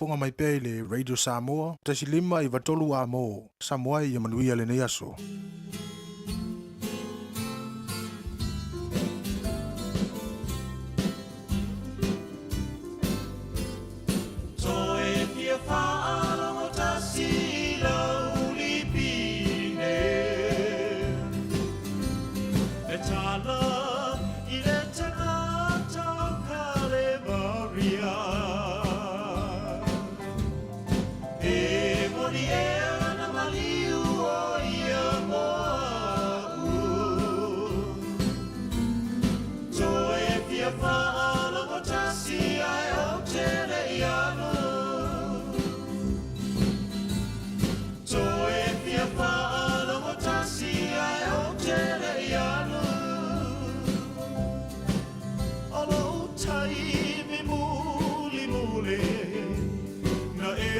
Faafofoga mai pea i le Radio Samoa 1 5 93 amo Samoa ia manuia lenei aso. Toe fia faalogo tasi i lau lipine E tala i le tagata o Kalevaria E moni ea na maliu o ia mo a'u Toe fia faalogo tasi ae ou te le i alu Toe fia faalogo tasi ae ou te le i alu O lou taimi mulimuli Na e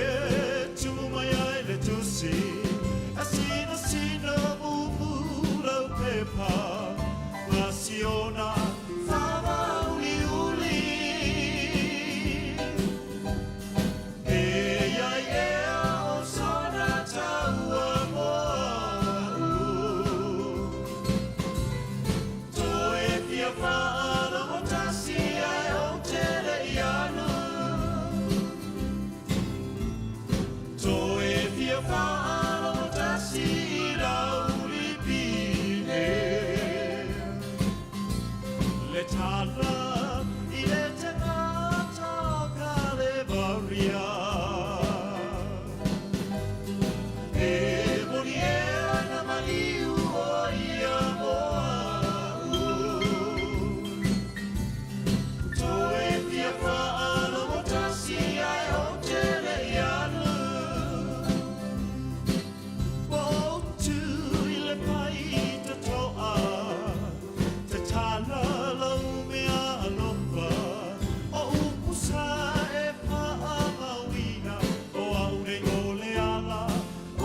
tuu mai ai le tusi E sinasina mumu lau pepa Ma siona faamauliuli E iai ea o sona taua mo a'u Toe fia faalogo tasi ae ou te le i alu Toe fia faalogo tasi i lau lipine Le tala i le tagata o Kalevaria E moni ea na maliu o ia mo a'u Toe fia faalogo tasi ae ou te le i alu Ua ou tu i le faitotoa Te tala lau mea alofa O upu sa e faamauina O au nei o le ala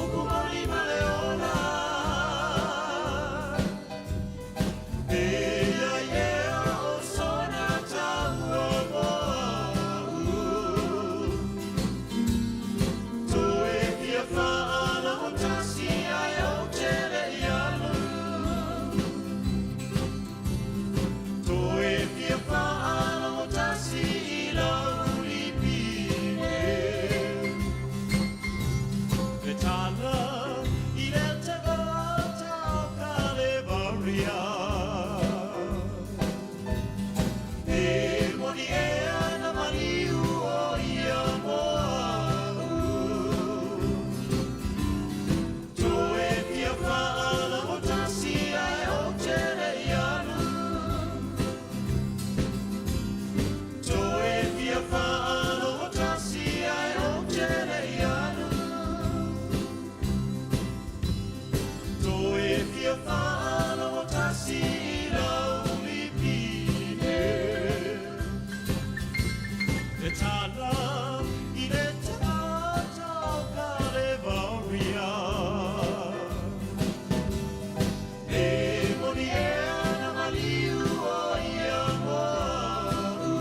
Upu moni ma le ola E iai ea o sona taua mo a'u Toe fia faalogo tasi ae ou te le i alu Toe fia faalogo tasi i lau lipine Le tala i le tagata o Kalevaria E moni ea na maliu o ia mo a'u Toe fia faalogo tasi ae ou te le i alu Toe fia faalogo tasi ae ou te le i alu Toe fia faalogo tasi i lau lipine Le tala i le tagata o Kalevaria E moni ea na maliu o ia mo a'u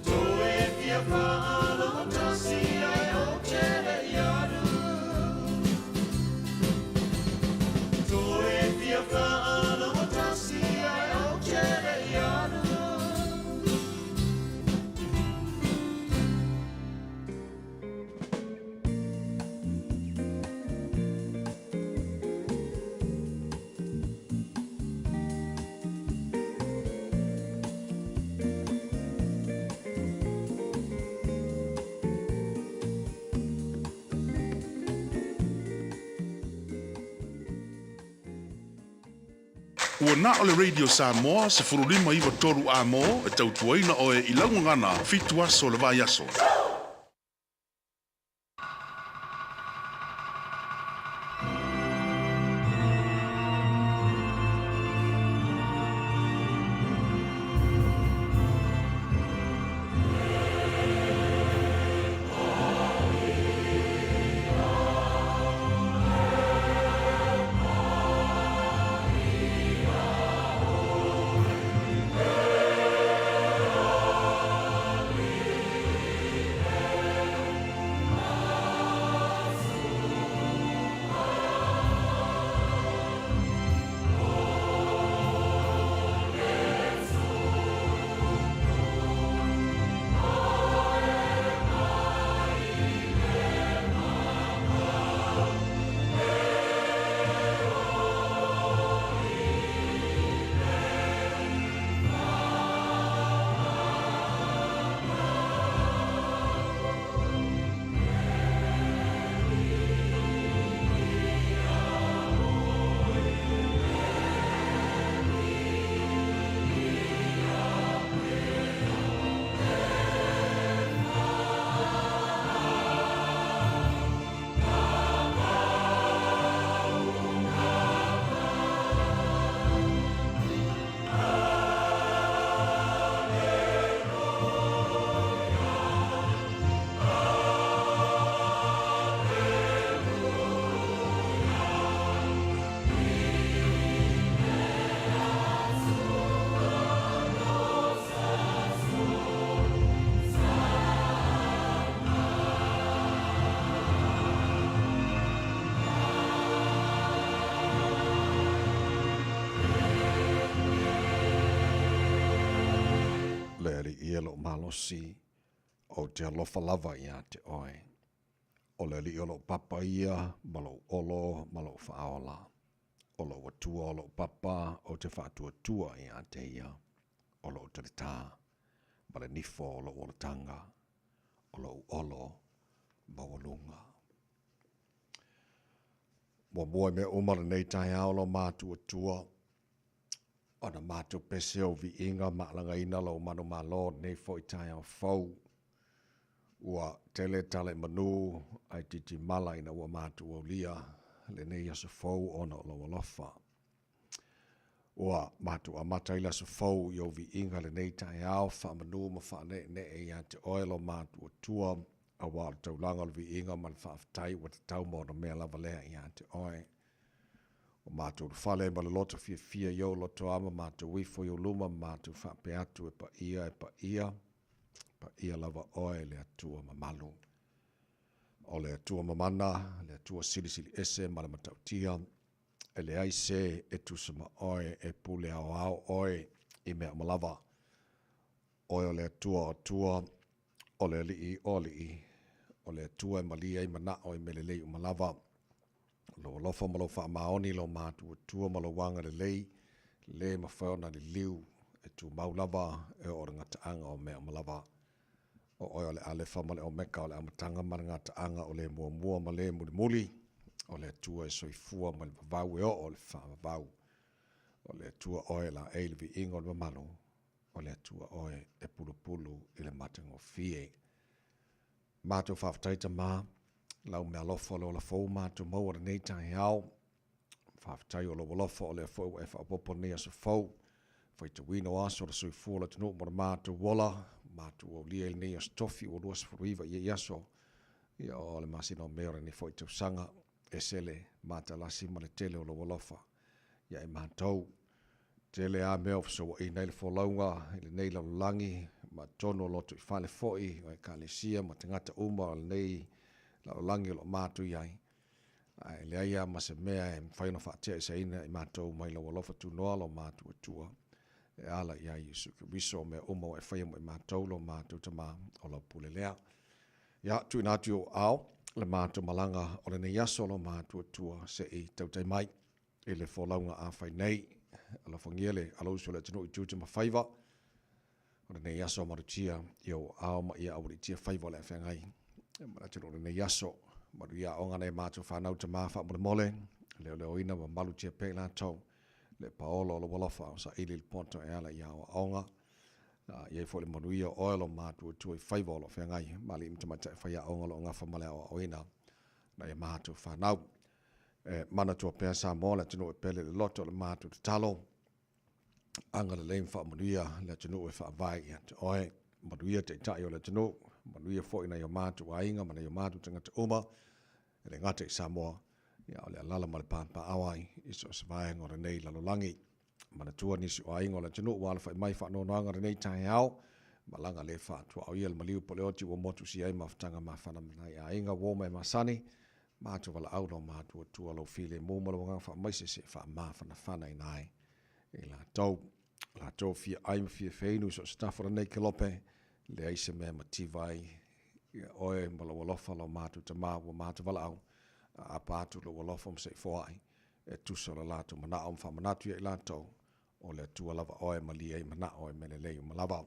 Toe fia faalogo tasi ae ou te le i alu Toe fia faalogo tasi ae ou te le i alu. Ua na o le Radio Samoa 15 93 amo e tautuaina oe i lau gagana 7 aso o le vaiaso. ia lou malosi, ou te alofa lava iā te oe. O le Alii o lou papa ia ma lou olo ma lou faaola. O lou Atua o lou papa ou te faatuatua iā te ia, o lou talitā, ma le nifo o lou olataga, o lou olo maualuga. Muamua i mea uma lenei taeao lo matuatua, ona matou pese o viiga ma alagaina lou manumalo lenei foi taeao fou. Ua tele tala i manu ae titimala ina ua matou aulia lenei aso fou ona o lou alofa. Ua matou amata ai le aso fou i ou viiga lenei taeao faamanu ma faaneenee ia te oe lo matuatua, aua o le taulaga o le viiga ma le faafetai ua tatau ma onomea lava lea ia te oe. Ua matou ulufale ai ma le loto fiafia i ou lotoa ma matou ifo i ou luma ma matou faapea atu, E paia, e paia, paia lava oe le Atua mamalu. O le Atua mamana, le Atua silisili ese ma le matautia, e leai se e tusa ma oe, e pule aoao oe i mea uma lava. Oe o le Atua o Atua, o le Alii o Alii, o le Atua e malie ai manao i mea lelei uma lava. O lou alofa ma lou faamaoni, lou matuatua ma lou agalelei, le mafai ona liliu, e tumau lava e oo i le gataaga o mea uma lava. O oe o le Alefa ma le Omeka, o le amataga ma le gataaga, o le muamua ma le mulimuli, o le Atua e soifua mai le vavau e oo i le faavavau. O le Atua oe e laei le viiga o le mamalu, o le Atua oe e pulupulu i le matagofie. Matou faafetai Tama, lau meaalofa o le ola fou matou maua lenei taeao. Faafetai o lou alofa o lea foi ua e faaopoopo lenei aso fou. Faitauina o aso o le soifua o le atunuu mo le matou ola, matou aulia i lenei aso tofi ua 29 i ai aso ia o le masina o Me o lenei foi tausaga. Ese le matalasi ma le tele o lou alofa ia i matou. Tele a mea o fesouaina ai le folauga i lenei lalolagi ma totonu o lotoifale foi o Ekalesia ma tagata uma o lenei lalolagi o lo o matou i ai. Ae leai lava ma se mea e mafai ona faateaeseaina i matou mai lou alofa tunoa lo matou Atua e ala iā Iesu Keriso. O mea uma ua e faia mo i matou lo matou Tama, o lau pule lea. Ia, tuuina atu i ou aao le matou malaga o lenei aso lo matou Atua se i tautai mai i le folauga a fai nei. Alofagia le alausu o le atunuu i tiute ma faiva o lenei aso, malutia i ou aao ma ia aualiitia faiva o le a feagai ma le atunuu o lenei aso. Maluia aoga nai a matou fanau tama faamolemole, leoleoina ma malutia pea i latou le paolo o lou alofa o saili i le poto e ala i aoaoga. I ai foi le manuia o oe lo matou Atua i faiva o lo o feagai ma alii ma tamaitai faiaoga o lo o gafa ma le aoaoina nai a matou fanau. E manatua pea Samoa le atunuu e pele i le loto o le matou tatalo. Agalelei ma faamanuia le atunuu e faavae ia te oe. Manuia taitai o le atunuu, manuia foi nai o matou aiga ma nai o matou tagata uma, e le gata i Samoa, ia o le alala ma le papaao ai i so o se vaega o lenei lalolagi. Manatua nisi o aiga o le atunuu ua alafai mai faanoanoaga lenei taeao, malaga le faatuaoia le maliu po o le oti ua motusia ai mafutaga mafana ma nai aiga uo ma e masani, matou valaau lo matou Atua lou filemu ma lou agaga faamaise se faamafanafanaina ai i latou. Latou fia ai ma fia feinu i so o se tafa o lenei kelope, leai se mea mativa ai ia oe ma lou alofa lo matou Tama ua matou valaau, a apa atu lou alofa ma se i foai e tusa o le latou manao ma faamanatu ia i latou, o le Atua lava oe e malie ai manao e mea lelei uma lava.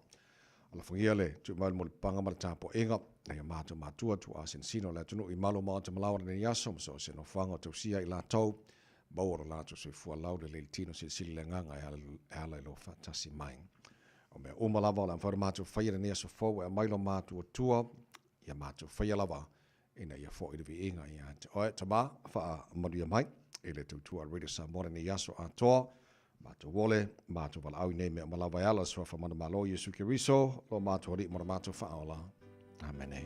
Alofagia le tuu mai o le mulipapaga ma le tapuaiga nai o matou matua tuaa sinosino o le atunuu i malu o maota malaoa lenei aso ma so o se nofoaga o tausia i latou, maua lo latou soifua lau lelei le tino silisili le agaga e ala i lou faatasi mai. O mea uma lava o le a mafai ona matou faia lenei aso fou e aumai lo matou Atua, ia matou faia lava ina ia foi le viiga ia te oe. Tama, faamanuia mai i le tautua a Radio Samoa lenei aso atoa. Matou ole, matou valaau i nei mea uma lava e ala le suafa manumalo Iesu Keriso, lo matou Alii ma lo matou Faaola. Amene.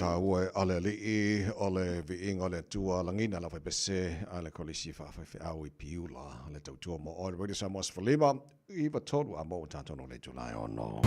taua e a le Alii, o le viiga o le Atua, lagiina lau faipese a le Kolisi Faafaifeau i Piula, le tautua mo oe, Radio Samoa 15, 93 a mo tatou no le itula e ono.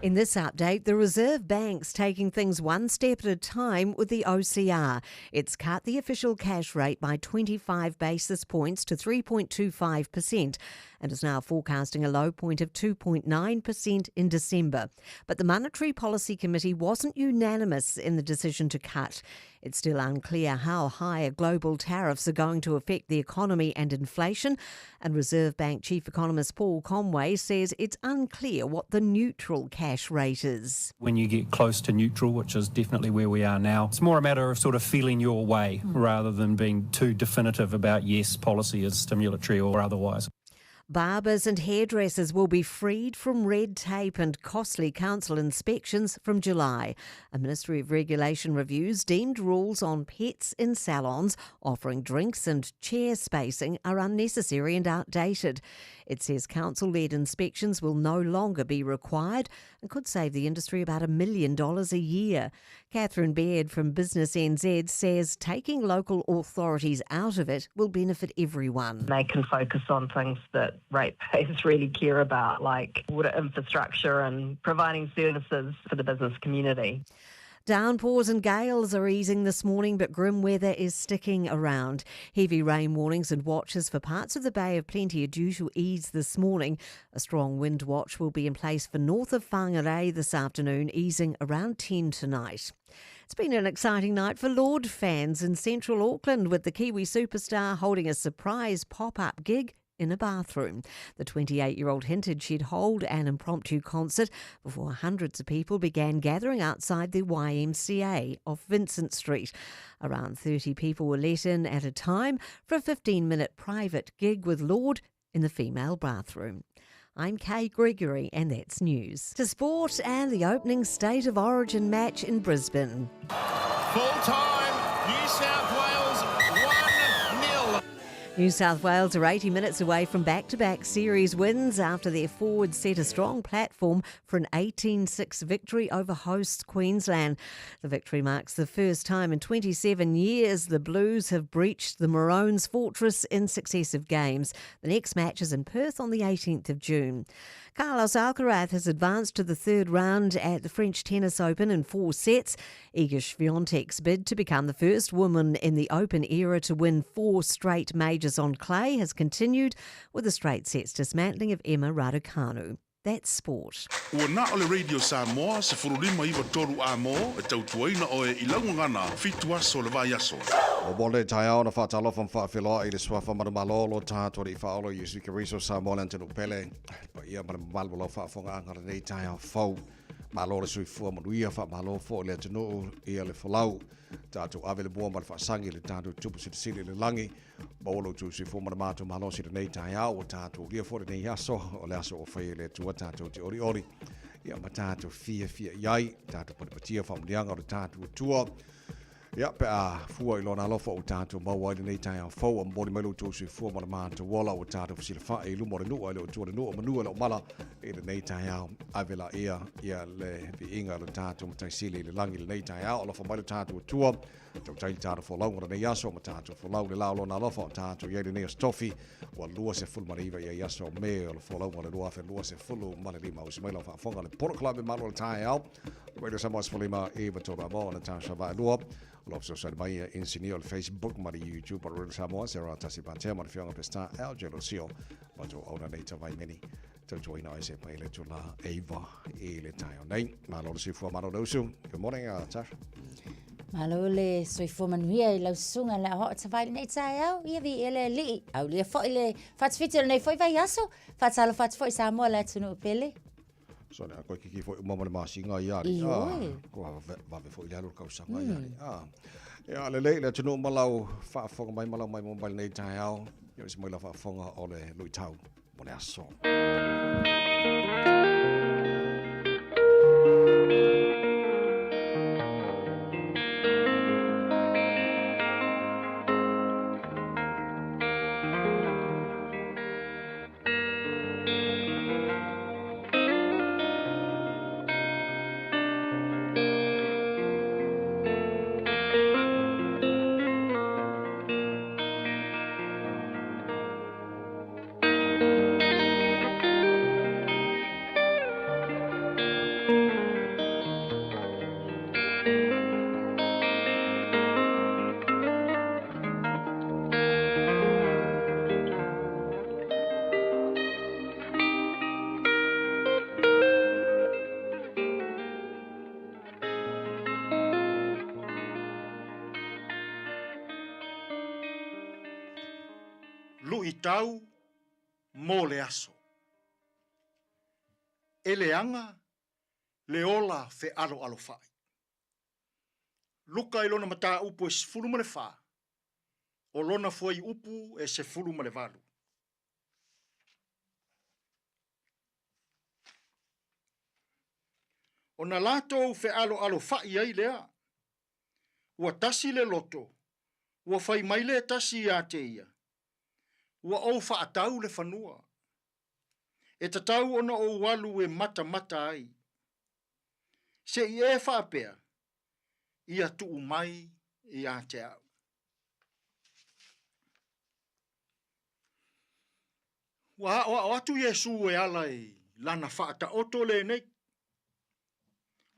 In this update, the Reserve Bank's taking things one step at a time with the OCR. It's cut the official cash rate by 25 basis points to 3.25% and is now forecasting a low point of 2.9% in December. But the Monetary Policy Committee wasn't unanimous in the decision to cut. It's still unclear how higher global tariffs are going to affect the economy and inflation. And Reserve Bank Chief Economist Paul Conway says it's unclear what the neutral cash rate is. When you get close to neutral, which is definitely where we are now, it's more a matter of sort of feeling your way mm. rather than being too definitive about yes, policy is stimulatory or otherwise. Barbers and hairdressers will be freed from red tape and costly council inspections from July. A Ministry of Regulation reviews deemed rules on pets in salons offering drinks and chair spacing are unnecessary and outdated. It says council led inspections will no longer be required and could save the industry about a million dollars a year. Catherine Baird from Business NZ says taking local authorities out of it will benefit everyone. They can focus on things that ratepayers really care about, like water infrastructure and providing services for the business community. Downpours and gales are easing this morning, but grim weather is sticking around. Heavy rain warnings and watches for parts of the Bay of Plenty are due to ease this morning. A strong wind watch will be in place for north of Whangarei this afternoon, easing around 10 tonight. It's been an exciting night for Lorde fans in central Auckland with the Kiwi superstar holding a surprise pop up gig in a bathroom. The 28 year old hinted she'd hold an impromptu concert before hundreds of people began gathering outside the YMCA off Vincent Street. Around 30 people were let in at a time for a 15 minute private gig with Lorde in the female bathroom. I'm Kay Gregory, and that's news. To sport and the opening State of Origin match in Brisbane. Full time, New South Wales 1 0. New South Wales are 80 minutes away from back to back series wins after their forwards set a strong platform for an 18 6 victory over hosts Queensland. The victory marks the first time in 27 years the Blues have breached the Maroons' fortress in successive games. The next match is in Perth on the 18th of June. Carlos Alcaraz has advanced to the third round at the French Tennis Open in four sets. Iga Swiatek's bid to become the first woman in the Open era to win four straight majors on clay has continued with the straight sets dismantling of Emma Raducanu. That's sport. Ua na o le Radio Samoa 1593 a mo e tautuaina oe i lau gagana fitu aso o le vaiaso. O mo le taeao na faatalofa ma faafeiloai i le Suafa manumalo o lo tatou Alii Faaola o Iesu Keriso Samoa le atunuu pele, le paia ma le mamalu o lau faafofogaaga lenei taeao fou. Malo le soifua manuia, faamalo foi i le atunuu ia le folau. Tatou ave le mua ma le faasagi i le tatou Tupu Silisili i le lagi. Maua lo outou soifua ma le matou malosi i lenei taeao, ua tatou ulia foi lenei aso, o le aso ua faia e le Atua tatou te olioli ia ma tatou fiafia i ai, tatou patipatia faamanuiaga o le tatou Atua. Ia, pe a fua i lona alofa ua tatou maua ai lenei taeao fou, ua momoli mai lo outou soifua ma le matou ola, ua tatou fesilafai i luma o le nuu, ae le o tua le nuu o manu e le o mala i lenei taeao. Ave laia ia le viiga i lo tatou Matai Sili i le lagi i lenei taeao, alofa mai lo tatou Atua. Tautai le tatou folauga o lenei aso ma tatou folau le la o lona alofa o tatou i ai lenei aso tofi ua 29 i ai aso o Me o le folauga o le 2025. Usi mai lau faafofoga le polokalame malo o le taeao. Radio Samoa 15 i tolu amo Natasha Vaelua. O lo fesoasoani mai e inisinia o le Facebook ma le YouTube o Radio Samoa, Sarah Tasi Patea ma le Fioga Pesta LJ Lucio. Matou auna nei tavaimeni tautuaina ai se pai le tula eiva i le taeao nei. Malo le soifua, malo le usu. Good morning, Tasha. Malo le soifua manuia i lau susuga le aoao tavai lenei taeao, ia vi ele alii, aulia foi le fatufiti o lenei foi vaiaso, faatalofa atu foi Samoa le atunuu pele. So le a koe kiki foi uma ma le masiga ia ali. Ioe. Ko vave foi le alu o le kausaga ia ali. Ah. Ia lelei le atunuu ma lau faafofoga mai ma lau maimoa mai lenei taeao. Ia onosai mai lau faafofoga o le luitau mo le aso. Luʻitau mo le aso. E leaga le ola fealoalofaʻi. Luka i lona mataupu e 14, o lona fuaiupu e 18. Ona latou fealoalofaʻi ai lea, ua tasi le loto, ua fai mai le tasi iā te ia, Ua ou faatau le fanua. E tatau ona ou alu e matamata ai. Se i e faapea, ia tuu mai iā te au. Ua aʻoaʻo atu Iesū e ala i lana faataoto lenei,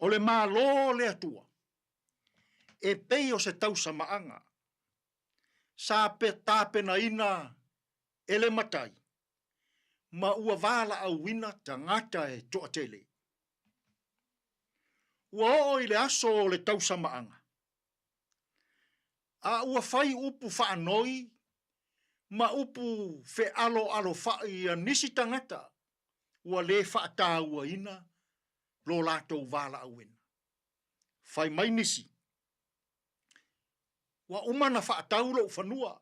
O le Malo o le Atua, e pei o se tausamaaga, sa tapenaina e le matai, ma ua valaauina tagata e toatele. Ua oo i le aso o le tausamaaga, a ua fai upu faanoi ma upu fealoalofaʻi a nisi tagata ua lē faatauaina lo latou valaauina. Fai mai nisi, Ua uma na faatau lou fanua.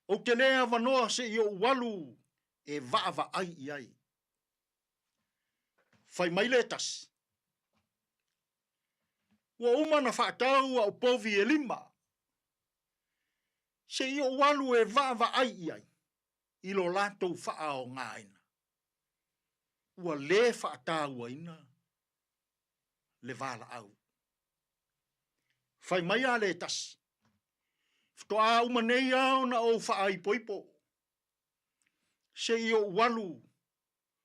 Ou te lē avanoa se i ou alu e vaavaai i ai. Fai mai le tasi, Ua uma na faatau au povi e lima, se i ou alu e vaavaai i ai i lo latou faaaogaina. Ua lē faatauaina le valaau. Fai mai a le tasi, Faatoa uma nei a ona ou faaipoipo, se i ou alu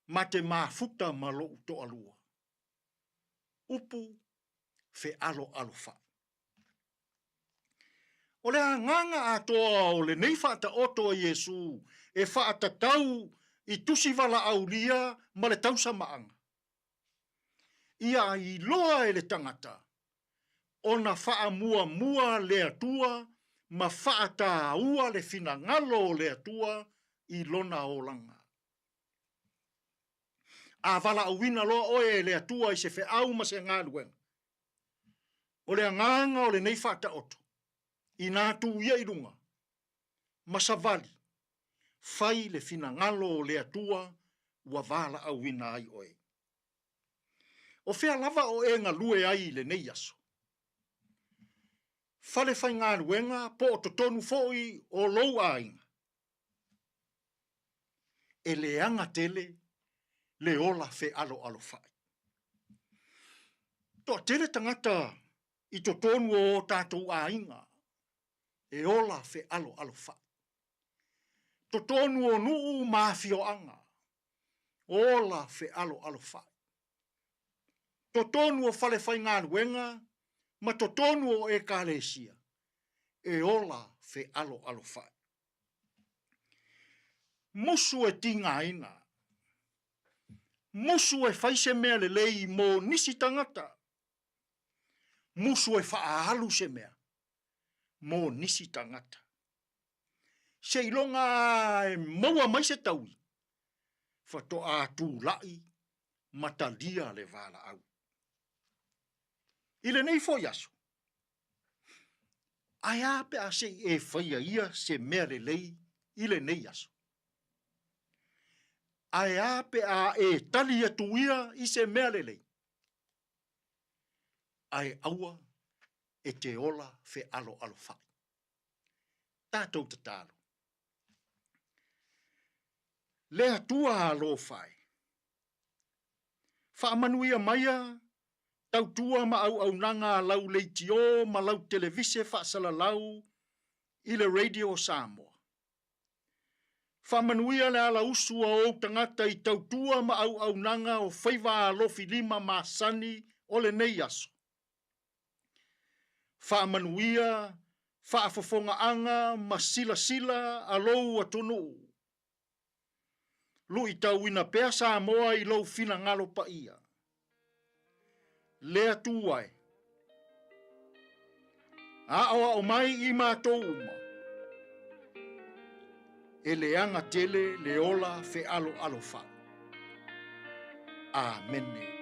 ma te mafuta ma lou toalua. Upu fealoalofaʻi. O le agaga atoa o lenei faataoto a Iesū e faatatau i tusi valaaulia ma le tausamaaga, ia iloa e le tagata ona faamuamua le Atua ma faataua le finagalo o le Atua i lona olaga. A valaauina loa oe e le Atua i se feau ma se galuega, o le agaga o lenei faataoto, inā tu ia i luga, ma savali, fai le finagalo o le Atua ua valaauina ai oe. O fea lava o e galue ai i lenei aso? Fale faigaluega po o totonu foi o lou aiga? E leaga tele le ola fealoalofaʻi. Toatele tagata i totonu o o tatou aiga e ola fealoalofaʻi. Totonu o nuu ma afioaga, ola fealoalofaʻi. Totonu o falefaigaluega ma totonu o Ekalesia, e ola fealoalofaʻi. Musu e tigaina. Musu e fai se mea lelei mo nisi tagata. Musu e faaalu se mea mo nisi tagata. Seiloga a e maua mai se taui, faatoa tulai ma talia le valaau. I lenei foi aso, ae a pe a se i e faia ia se mea lelei i lenei aso? Ae a pe a e tali atu ia i se mea lelei? Ae aua e te ola fealoalofaʻi. Tatou tatalo. Le Atua alofa e, faamanuia maia tautua ma auaunaga a lau leitio ma lau televise faasalalau i le Radio o Samoa. Faamanuia le alausu a ou tagata i tautua ma auaunaga o faiva alofi lima masani o lenei aso. Faamanuia faafofogaaga ma silasila a lou atunuu. Luitauina pea Samoa i lou finagalo paia. Le Atua e, aoao mai i matou uma. E leaga tele le ola fealoalofaʻi. Amene.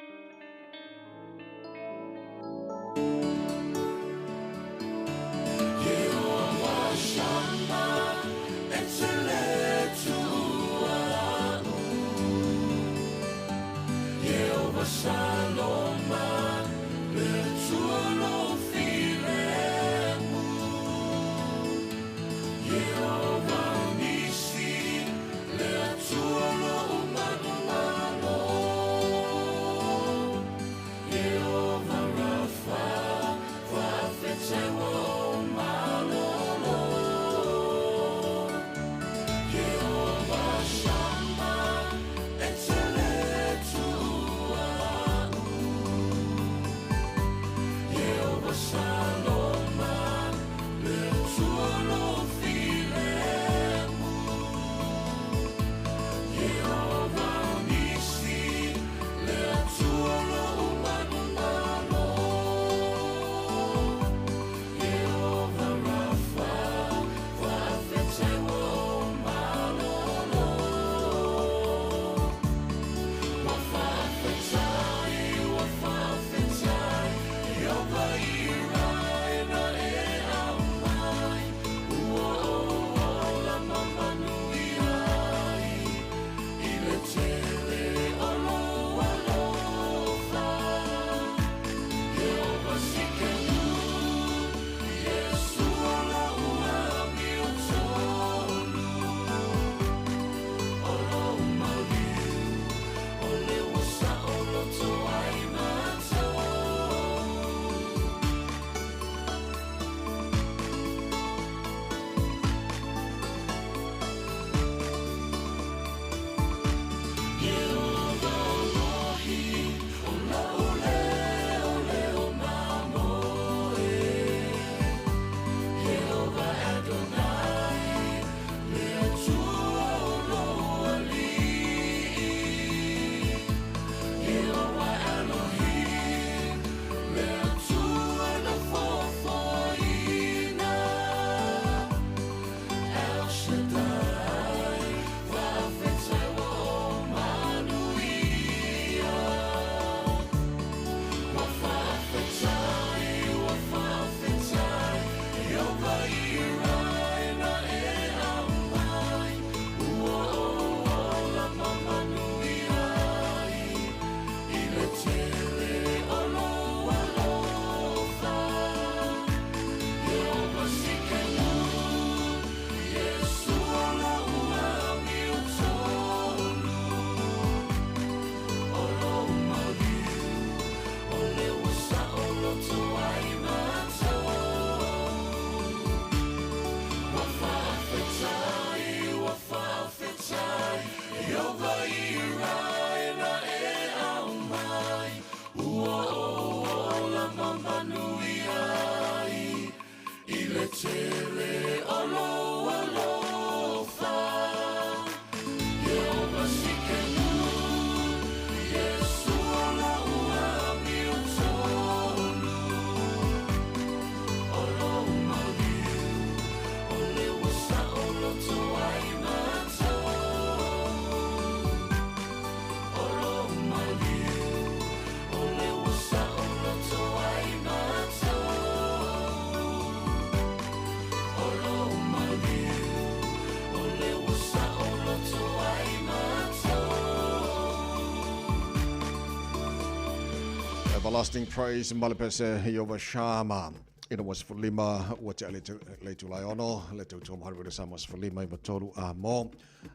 Everlasting praise malepese Jehovah Shammah. Ina was for lima ua te ale le tu lai ono le tau tō mahara sa mas for lima i matolu a mo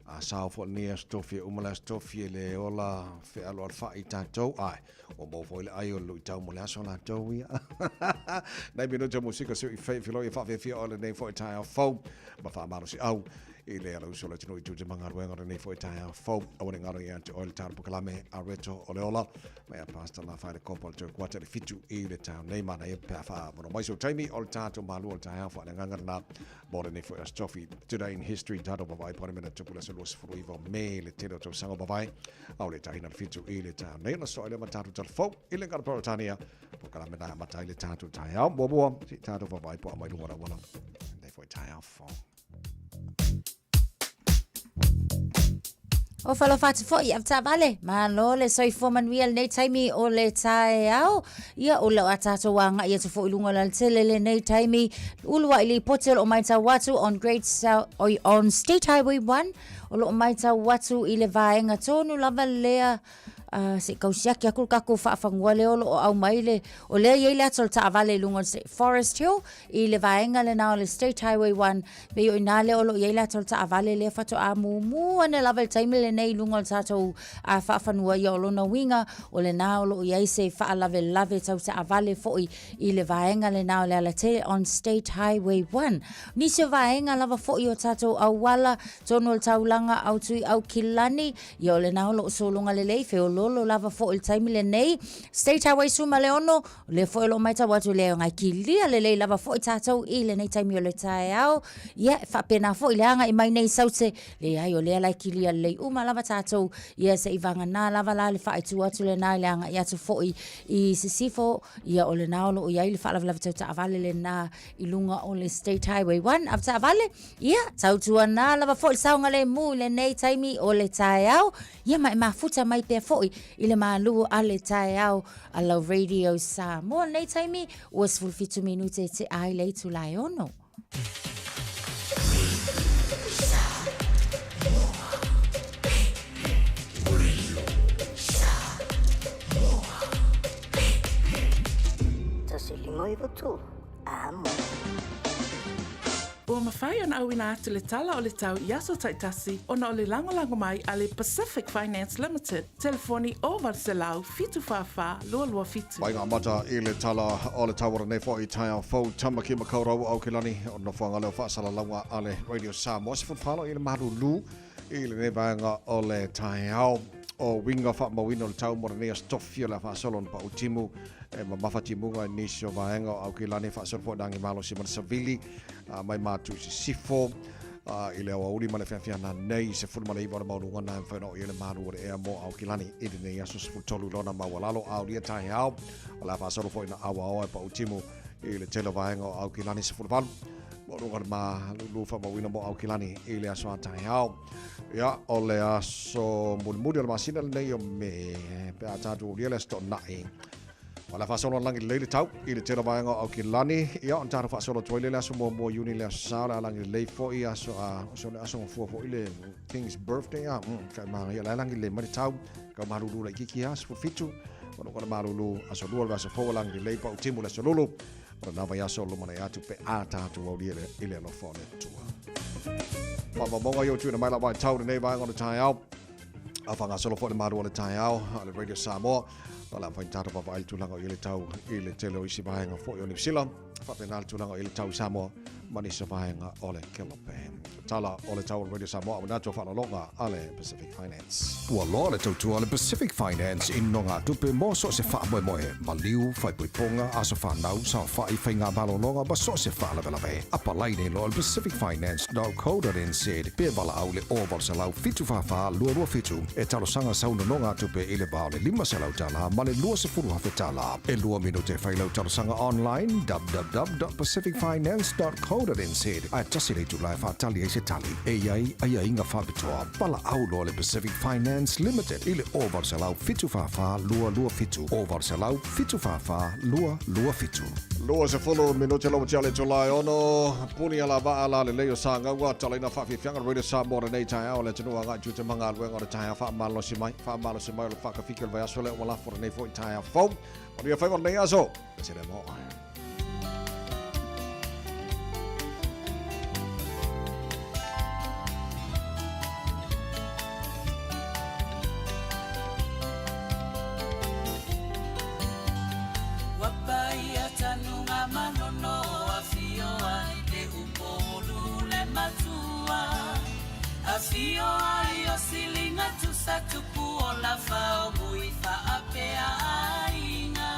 a sao fo nia stofia umala stofia le ola fe alo al fa i tātou ai o mo fo le ai o lui tau mo le aso la tau ia nei minuta musika seu i whai filo i wha fia o le nei fo i tai au fau ma wha maro si au i le ala uso le tino i tū te mangaruenga o nei fo i tai au fau au ne ngaro i ante o le tāra pukalame a reto o le ola mai a pasta la whaere kopo le tau kuata le fitu i le tau nei mana e pea wha mono mai so taimi o le tātou malu o le tai au wha le ngangara nā mō le nei fo i astofi today in history tātou pawai pore mena tupu le selua sefuru iwa me le tele o tau sango pawai au le tahina le fitu i le tau nei na so ile ma tātou talfou i le ngara Peretania pukalame nā matai le tātou tai au mua mua si tātou pawai po amai lunga rawala nei fo i tai au fo. O falofa atu foi avetaavale, malo le soifua manuia lenei taimi o le taeao. Ia o lea a tatou agai atu foi i luga o le alatele lenei taimi. Uluai lipoti o lo o matau atu on Great South, oi, on State Highway 1, o lo o matau atu i le vaega tonu lava lea se i tausiaki atu le tatou faafanua lea o lo o aumai le, o lea e i ai le ata o le taavale i luga o le Forest Hill, i le vaega lena o le State Highway 1, pei o i ina lea o lo o i ai le ata o le taavale lea faatoa mumu ane lava i le taimi lenei i luga o le tatou faafanua. Ia o lona uiga, o lena o lo o i ai se faalavelave tau taavale foi i le vaega lena o le alatele on State Highway 1. Nisi o vaega lava foi o tatou auala, tonu o le taulaga Autui Aukilani, ia o lena o lo o sologa lelei, feoloolo lava foi i le taimi lenei. State Highway 16, O lea foi o lo o matau atu le agai kilia lelei lava foi tatou i lenei taimi o le taeao. Ia, e faapena foi le agai mai nei Saute. Leai, o lea la e kilia lelei uma lava tatou. Ia, se i vagana lava la le faaitu atu lena i le agai atu foi i Sisifo. Ia, o lena o lo o i ai le faalavelave tau taavale lena i luga o le State Highway 1. Avetaavale, ia, tautuana lava foi le saogalemu i lenei taimi o le taeao. Ia ma e mafuta mai pea foi i le malu a le taeao a lau Radio Samoa. Lenei taimi, ua 17 minute e tea ai le itula e 6. 153, Amo. Ua mafai ona auina atu le tala o le tau i aso taitasi ona o le lagolago mai a le Pacific Finance Limited, telefoni 0800 744 227. Mai ngā mata i le tala o le tau o lenei foi taeao fou Tamaki Makaurau Aukilani o nofoaga leo faasalalauga a le Radio Samoa se fulufalo i le malulu i lenei vaega o le taeao o uiga faamauina o le tau mo lenei aso tofi o le a faasolo ona pau timu e mamafa timuga i nisi o vaega o Aukilani faasolo foi nagi malosi ma le savili mai matu i sisifo i le aoauli ma le feafiana nei 19 o le maualuga na e mafai ona oo i ai le malu o le ea mo Aukilani i lenei aso 13 lona maualalo aolia taeao o le a faasolo foi na auaoa e pau timu i le tele o vaega o Aukilani 18 maualuga le malulu faamauina mo Aukilani i le aso a taeao. Ia, o le aso mulimuli o le masina lenei o Me, pe a tatou aulia le aso Toonai. O le a faasolo lagi lelei le tau i le tele o vaega o Aukilani. Ia, ona tatou faasolo atu ai lea le aso muamua o Iuni le aso Sa, o le a lagi lelei foi aso a, o le aso gafua foi le King's Birthday a, kai manaia, o le a lagi lelei mai le tau, kau malulu laitiiti lava, 17, o le malulu aso lua o le vaiaso fou, lagi lelei pau timu le aso lulu. O lena vaiaso lumanai atu pe a tatou aulia i le alofa o le Atua. Faamaumauga ia ua tuuina mai lau vaitau lenei vaega o le taeao. A faagasolo foi le malu o le taeao a le Radio Samoa. O le a mafai ona tatou vaavaai le tulaga o i ai le tau i le tele o isi vaega foi o Niu Sila. Faapena le tulaga o i ai le tau i Samoa ma nisi o vaega o le Kelope. Tala o le tau o le Radio Samoa, auina atu a faaaloaloga a le Pacific Finance. Ua loa le tautua a le Pacific Finance i nogatupe mo so o se faamoemoe, maliu, faaipoipoga, aso fanau, saofai, faiga malologa ma so o se faalavelave. Apalai nei loa i le pacificfinance.co.nz pe valaau i le 0800 744 227 e talosaga sau nonogatupe i le va o le $500 ma le $20,000. E lua minute e fai lau talosaga online www.pacificfinance.co.nz ae tasi le itula e faatali ai se tali e i ai aiaiga faapitoa. Valaau loa le Pacific Finance Limited i le 0800 744 227, 0800 744 227. 20 minute lau tia le itula e ono, puni ala vaa la lelei o Sagaua, talaina faafiafiaga le Radio Samoa lenei taeao le atunuu agai tiute ma galuega o le taeao faamalosi mai, faamalosi mai o le faakafiki o le vaiaso lea ua lafo lenei foi taeao fou. Manuia faiva o lenei aso, se le mo. Ua paia tanuga manono afio ai le upolu le matua Afio ai o silinga tusa tupu o lafa o mui faapea aiga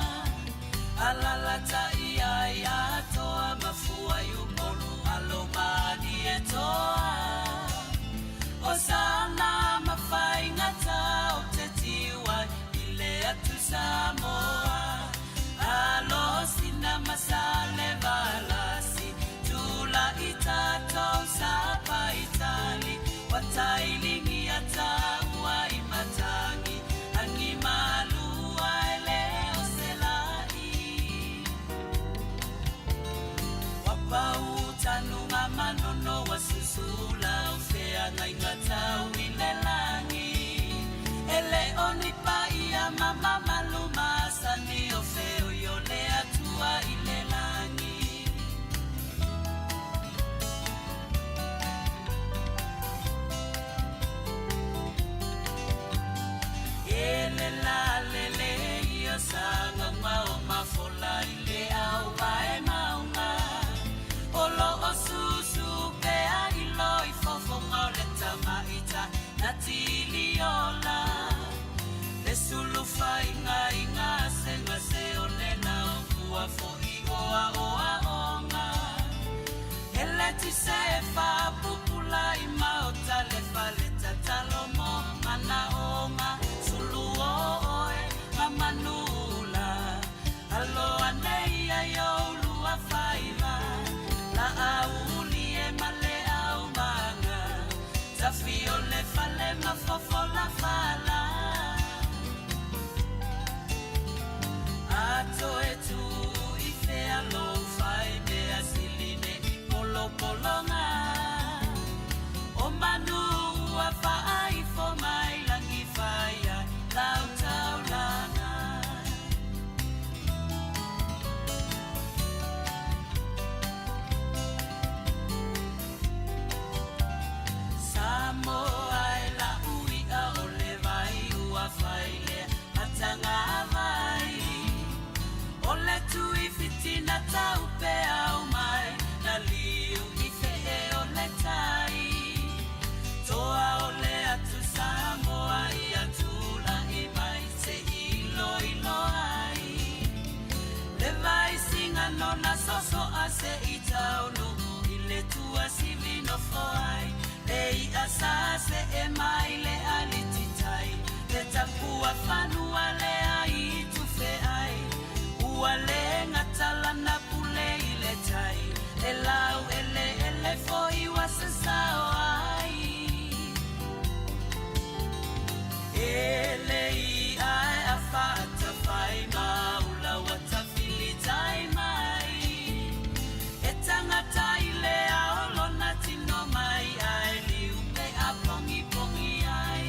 Alalatai ni paia ma mamalu masani o feo i o le Atua i le lagi. E le la le le ia sagaga o mafola i le au vae maunga. O lo o susu pea i lo i fofoga o le tamaita na tiliola. Le sulufa iga se o le lao ua fo'i oa oa onga. Ele ti se fa pupula i maota le fale tatalo mo mana onga. Sulu o oe mamanula. Alo ane ia yo lua faiva. La auli e male au manga. Tafi o le fale mafofola fala. Ato e tu i fea lo fai mea siline i polo polonga. O manu ua faaifo mai langi whaia lau taulanga. Samoa e la uia o le vai ua whaile patanga vai. O le tui fitina tau pe au mai, na liu i whee o le tai. Toa o le atu Samoa i atula i mai se ilo ilo ai. Le vai singa nona soso a se i taulu i le tua sivi no foai. Le i asa se e mai le alititai. Le tapua fanua le ai tufe ai. Ua le ngatala na pule i le tai. Le lau ele ele foi wa se sao ai. Ele i ai a whaata whai maula wa tawhili tai mai. E tangata i le ao lona tino mai ai liu pe a pongi pongi ai.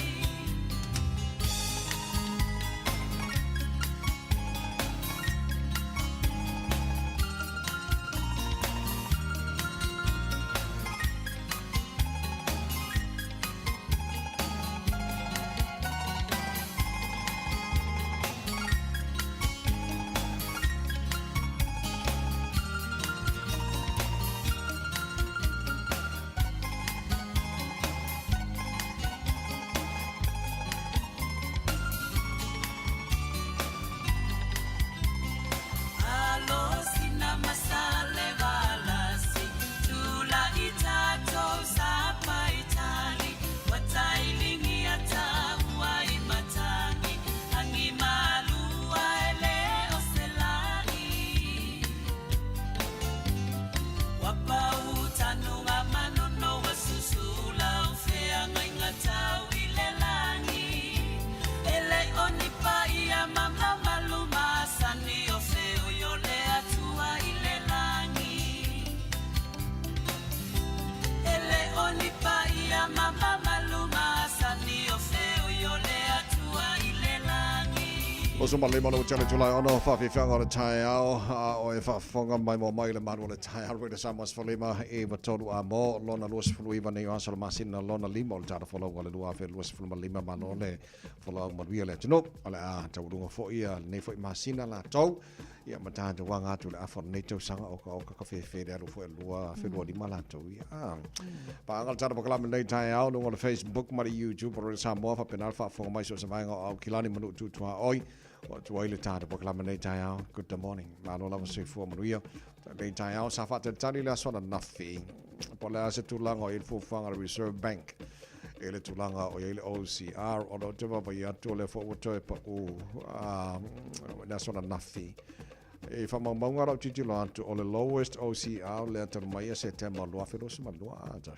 Alo sina masale valasi, tula itato sapa itali, watailingi ata ua i matangi, angi malua ele oselai. Wapau tanunga manono wasusula ufea ngainga tau i le lagi. Ele oni paia mama maluma sani o feo yo le atua i le lagi. Ele oni paia mama maluma sani o feo yo le atua i le lagi. O so male malo tele tulai ono whawhiwhanga o le tai ao a o e whawhonga mai mo mai le maru o le tai ao le Samoa sefulima e wa tolu a mo lona 25 nei o aso le masina lona 5 o le tata folauga le 2025 malo le folauga manuia le atunuu o le a tauluga fo'i a lenei fo'i masina latou ia ma tatou aga atu le afa o lenei tausaga o ka oka ka fefe le alu fo'i 2025 latou ia a paaga le tata pakalame lenei taeao luga o le Facebook ma le YouTube o le Samoa faapena le faafofoga mai so o se vaega o Aukilani ma nuu tutuaoi o atu ai le tata pakalame lenei taeao. Good morning, malo lava soifua manuia lenei taeao. Sa faatalitali le aso ananafi po o le a se tulaga o i le fuafuaga le Reserve Bank e le tulaga o iai le OCR o lo te vavai atu o le foʻi ua toe paʻu le aso ananafi e faamaumauga lau tilotilo atu o le lowest OCR lea talu mai ia Setema 2022 ata.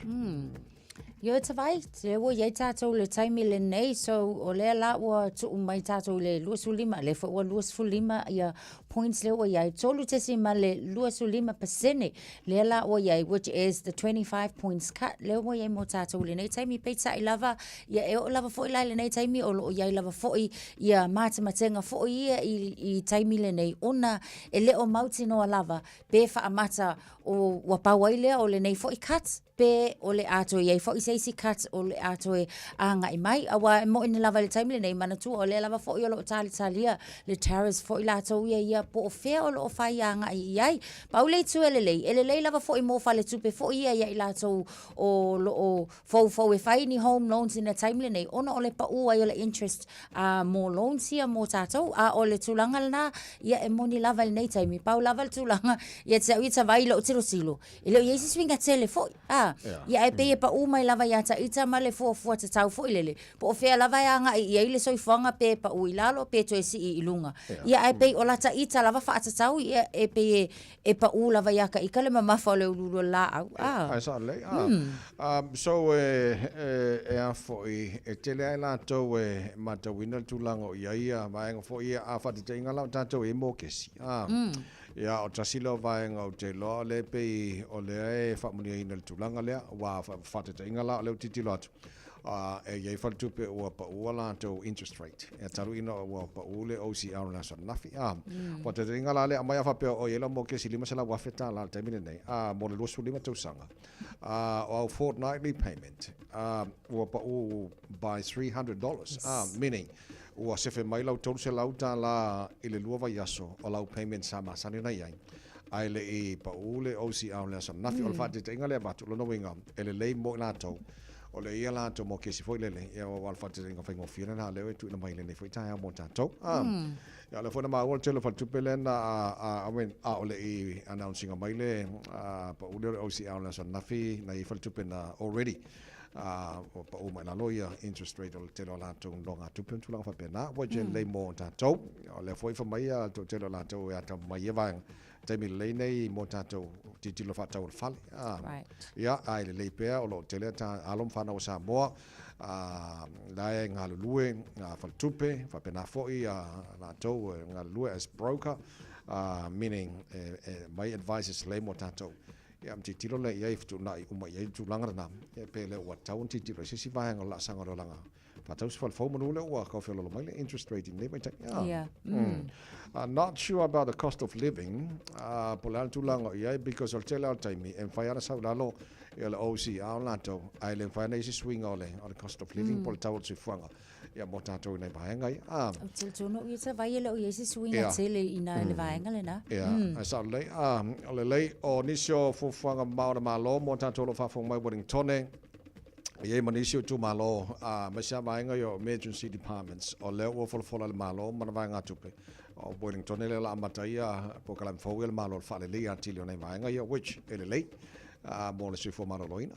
Ioe Tavai, lea ua i ai tatou i le taimi lenei, so o lea la ua tuu mai tatou i le 25, lea foi ua 25 ia points lea ua i ai, 3.25% lea la ua i ai, which is the 25 points cut lea ua i ai mo tatou i lenei taimi. Peitai lava, ia e oo lava foi la i lenei taimi o lo o i ai lava foi ia matematega foi ia i taimi lenei, ona e le o mautinoa lava pe faamata o ua pau ai lea o lenei foi cut, pe o le a toe i ai foi se isi cut o le a toe agai mai. Aua e moni lava i le taimi lenei, manatua o lea lava foi o lo o talitalia le tariffs foi latou ia ia po o fea o lo o fai agai i ai. Pau le itu e lelei, e lelei lava foi mo faletupe foi ia ia i latou o lo o foufou e fai ni home loans i le taimi lenei ona o le pau ai o le interest mo loans ia mo tatou. A o le tulaga lena, ia e moni lava i lenei taimi, pau lava le tulaga ia te au ia Tavai i lou tilotilo, E le o i ai se suiga tele foi, a. Ia ae pei e pau mai lava ia ita ma le fuafua tatau foi lele, po o fea lava e agai i ai le soifuaga pe pau i lalo pe toe sii i luga. Ia ae pei o lata ita lava faatatau ia e pei e pau lava ia ita le mamafa o le uluulu o le laau, a. Ae sao lelei, a. So e, e a foi, e tele lava i latou e matauina le tulaga o i ai ia vaega foi ia, a faataitaiga la o tatou e i ai mokesi, a. Ia, o tasi lea o vaega ou te iloa o lea e pei o lea e faamanuiaina i le tulaga lea, aua faataitaiga la o lea ou te tilotilo atu, e i ai faletupe ua pau a latou interest rate, e talu ina ua pau le OCR i le aso ananafi. A, faataitaiga la lea aumai a faapea o i ai lau mokesi $500,000 i le taimi lenei, a, mo le 25 tausaga, a, o au fortnightly payment, a, ua pau by $300, a, meaning, Ua sefe mai lau $300 i le lua vaiaso o lau payment sa masani ona i ai, ae le i pau le OCR i le aso ananafi. O le faataitaiga lea e avatu, o lona uiga, e lelei mo i latou, o le ia latou mokesi foi lele, ia aua o le faataitaiga faigofie lena lea e tuuina mai i lenei foi taeao mo tatou. Ia o lea foi na maua le tele o faletupe lea na, I mean, a o le i announce ina mai le pau lea o le OCR i le aso ananafi, na i ai faletupe na already ua pau mai lalo ia interest rate o le tele o latou nonogatupe ma tulaga faapena, ua tele lelei mo tatou. O lea foi fai mai le toatele o latou e atamamai i ia vaega, taimi lelei nei mo tatou tilotilo faatau o le fale. Ia, ae lelei pea o lo o tele ta alo ma fanau a Samoa la e galulue faletupe, faapena foi latou e galulue as broker, meaning e aumai advices lelei mo tatou. Ia, ona tilotilo lea i ai, fetuunai uma i ai le tulaga lena, ia pe le ua tatau ona tilotilo i se isi vaega o le laasaga o le olaga faatau se fale fou manu lea ua tau feoloolo mai le interest rate i lenei vaitaimi. Ah. Yeah. Not sure about the cost of living, po o le a le tulaga o i ai, because o le tele lava o taimi e mafai lava ona sau i lalo ia le OCR o latou, ae le mafai ona i ai se suiga o le cost of living po o le tau o le soifuaga. Ia, mo tatou i nai vaega ia. Ah. Ou te talitonu ia te vai e le o i ai se suiga tele i nā i le vaega lenā. Ia, ae sao lelei. Ah, o lelei, o nisi o fuafuaga mamao a le Malo mo tatou o lo o faafofoga mai Wellingtone, e i ai ma nisi o itumalo, aemaise lava vaega ia o emergency departments, o lea ua folafola e le Malo ma ana vaegatupe. O Wellingtone lea o le a amata ai ia polokalame fou ia a le Malo i le faaleleia atili o nai vaega ia, which e lelei. mo le soifua maloloina.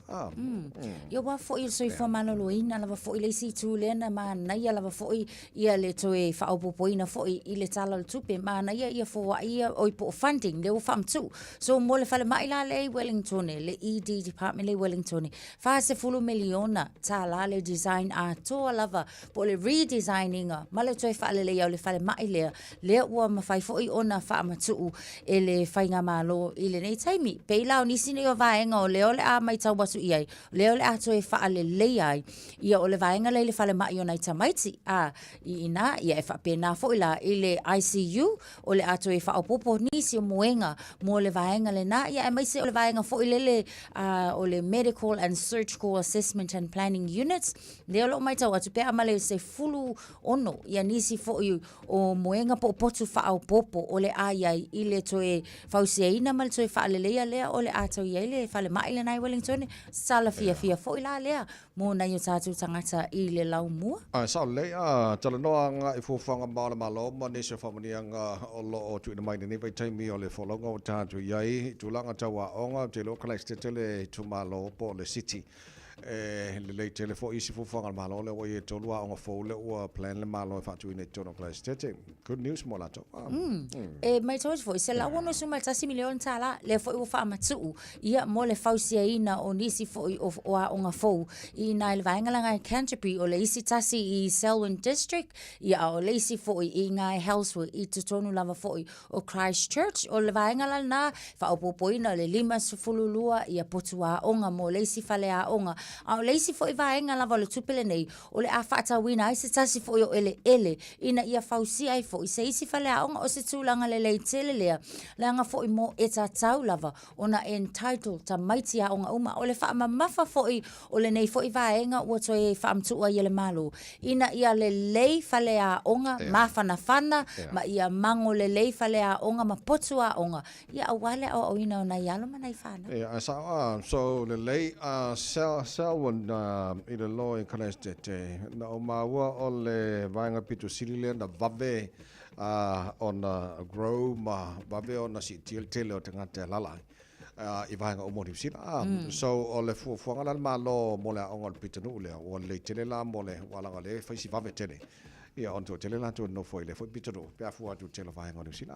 Ia aua foi o le soifua maloloina lava foi le isi itu lea na manaia lava foi ia le toe faaopoopoina foi i le Tala o le Tupe. Manaia ia foai ia, oi po o funding lea ua faamatuu. So mo le falemai la lea i Wellingtone, le ED department lea i Wellingtone, $40 miliona le design atoa lava po o le redesign ina ma le toe faaleleia o le falemai lea, lea ua mafai foi ona faamatuu e le Faigamalo i lenei taimi. Pei la o nisi nei o vaega o lea o le a matau atu i ai, o lea o le a toe faaleleia ai, ia o le vaega lea i le falemai o nai tamaiti, a, i ina, ia e faapena foi la i le ICU, o le a toe faaopoopo nisi o moega mo le vaega lena, ia aemaise o le vaega foi lele a, o le Medical and Surgical Assessment and Planning Unit, lea o lo o matau atu pe a ma le 16 ia nisi foi o moega po o potu faaopoopo o le a i ai i le toe fausiaina ma le toe faaleleia lea o le a tau i ai le falemai lena i Wellington, sala fiafia foi la lea mo nai o tatou tagata i le laumua. Ae sao lelei, a talanoa agai i fuafuaga mamao a le Malo ma nisi o faamanuiaga o lo o tuuina mai i lenei vaitaimi o le folauga ua tatou i ai i tulaga tau aoga, ou te iloa ua kalaisitete le itumalo po o le city. E lelei tele foi isi fuafuaga a le Malo lea ua i ai e tolu aoga fou lea ua plan le Malo e faatuina i totonu o Kalaesetete. Good news mo latou. Ah. E matau atu foi, $161 miliona tala, lea foi ua faamatuu ia mo le fausiaina o nisi foi o aoga fou i ina i le vaega la i Canterbury, o le isi tasi i Selwyn District, ia a o le isi foi i ina i Halsworth i totonu lava foi o Christchurch. O le vaega la lena, faaopoopoina o le 52 ia potu aoga mo le isi faleaoga. A o le isi foi vaega lava o le tupe lenei, o le a faatauina ai se tasi foi o eleele ina ia fausia ai foi se isi faleaoga. O se tulaga lelei tele lea, leaga foi mo e tatau lava ona entitle tamaiti aoga uma. O le faamamafa foi o lenei foi vaega ua toe faamatuu ai e le Malo, ina ia lelei faleaoga mafanafana ma ia mago lelei faleaoga ma potu aoga, ia aua le aoaoina o nai alo ma nai fanau. Ia, ae sao a, so lelei a Selwyn i le loa i Kalaesetete, na ou maua o le vaega pito sili lea na vave ona grow ma vave ona siitia le tele o tagata e alaala ai i vaega uma o Niu Sila. So o le fuafuaga la a le Malo mo le aoga o le pitonuu lea, ua lelei tele la mo le, aua leaga o lea e fai si vave tele, ia ona toatele latou e nonofo ai i lea foi pitonuu pe a fua atu i le tele o vaega o Niu Sila.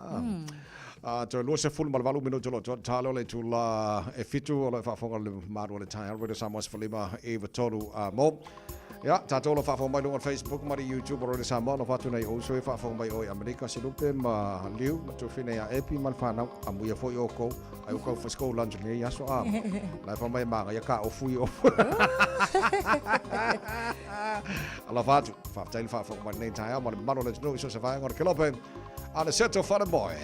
Toe 28 minute o lo o toa talo le itula e 7 o lo o faafofoga le malu o le taeao Radio Samoa 15 93 a mo. Ia, tatou o lo o faafofoga mai luga o le Facebook ma le YouTube o Radio Samoa, alofa atu nei ou uso e faafofoga mai o i Amerika, Selupe ma Liu, ma Tufina ia Epi ma le whanau, a muia foi o kou, ai o kau whasko lunch nei aso a. Lai fa mai manga ia ka ofu i ofu. Alofa atu, faafetai le faafofoga mai nei taeao ma le mamalu o le atunuu i so o se vaega o le kelope. A le Seto Wharemoe.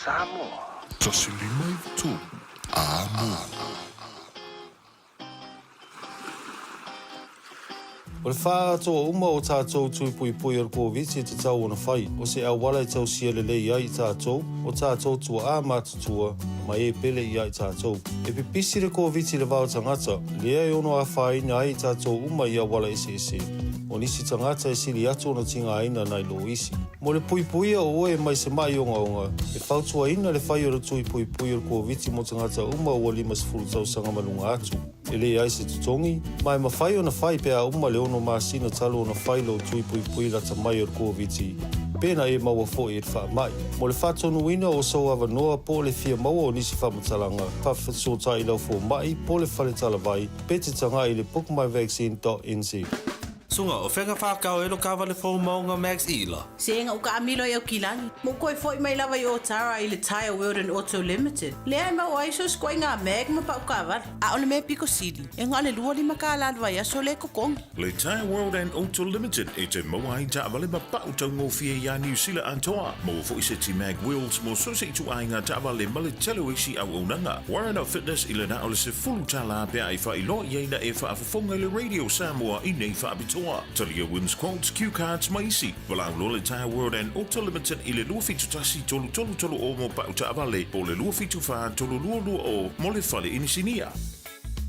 Samoa. 153 Amo. O le faaatoa uma o tātou tui puipui o le Koviti e tatau ona fai, o se auala e tausia lelei ai i tātou, o tātou tuaā matutua, ma e pele ia i tātou. E pipisi le Koviti i le va o tagata, lea e ono afaina ai i tātou uma i auala eseese. O nisi tagata e sili atu ona tigaina nai lo isi. Mo le puipuia o oe mai se ma'i ogaoga, e fautuaina le fai o le tui puipui o le Koviti mo tagata uma ua 50 tausaga ma luga atu. E leai se totogi, ma e mafai ona fai pe a uma le ono masina talu ona fai lou tui puipui lata mai o le Koviti, pe na e maua foi i le faamai. Mo le faatonuina o sou avanoa po o le fia maua o nisi faamatalaga, faafesootai i lau fomai po o le fale talavai pe te tagai i le bookmyvaccine.nz. Suga, o fea whakao e lo kawale fou maunga Max Ila. Se ega uka amilo i Aukilani. Mo koe foi mai lava i Otara i le Tyre World and Auto Limited. Lea e maua ai so sikoa i ngā mag ma pau kawale. A o le mea piko sili, e ngā le 25 kālā le vaiaso le totogi. Le Tyre World and Auto Limited e te maua ai taavale ma pau taugofie iā Niu Sila atoa. Maua foi seti mag wheels mo so se ituaiga taavale ma le tele o isi auaunaga. Warren Fitness i le na o le $10 pe a e faailoa i ai na e faafofoga i le Radio Samoa i nei faapitoa. Talia Wins Quotes, Cue Cards ma isi. Valaau loa le Tyre World and Auto Limited i le 271 333 o mo pau taavale po o le 274 3220 mo le fale inisinia.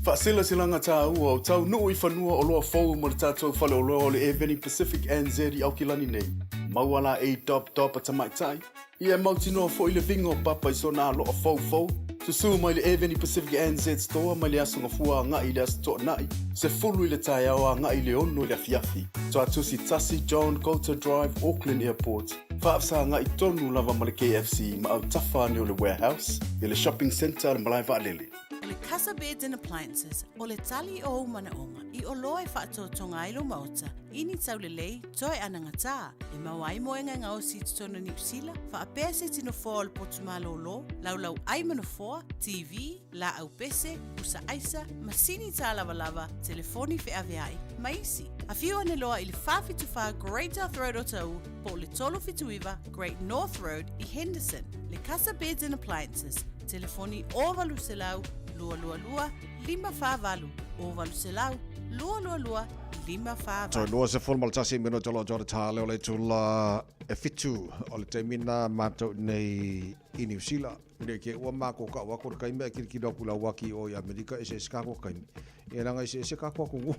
Faaselasilaga tāua o taunuu i fanua oloa fou mo le tatou faleoloa o le Airveni Pacific NZ i Aukilani nei. Maua la ei dop dop a tamaitai, ia e mautinoa foi le viga o papa i sona aloa foufou. Susū mai le Airveni Pacific NZ Store mai le Aso Gafua agai i le Aso Toonai, 10 i le taeao agai i le 6 i le afiafi. Tuatusi 1 John Coulter Drive, Auckland Airport. Faafesagai tonu lava ma le KFC ma autafa ane o le Warehouse i le Shopping Centre a le Malae Vaalele. O le Casa Beds and Appliances, o le tali o ou manaoga i oloa e faatotoga ai lou maota, i ni taulelei, toe anagatā, e maua ai moega e gaosi i totonu o Niu Sila, faapea se tino foa o le potu malōlō, laulau ai ma nofoa, TV, laau pese, pusa aisa, masini tālavalava, telefoni feaveai, ma isi. Afio ane loa i le 474 Great South Road Otahuhu po o le 379 Great North Road i Henderson. Le Casa Beds and Appliances, telefoni 0800 222 548, 0800 222 548. Toe 21 minute o lo o tale o le itula e 7 o le taimi na matou nei i Niu Sila. Le ke ua mākou ka ua kore kaime a kilikilo aku lau waki o i Amerika e se se kako kaime. E langa e se se kako aku ngu.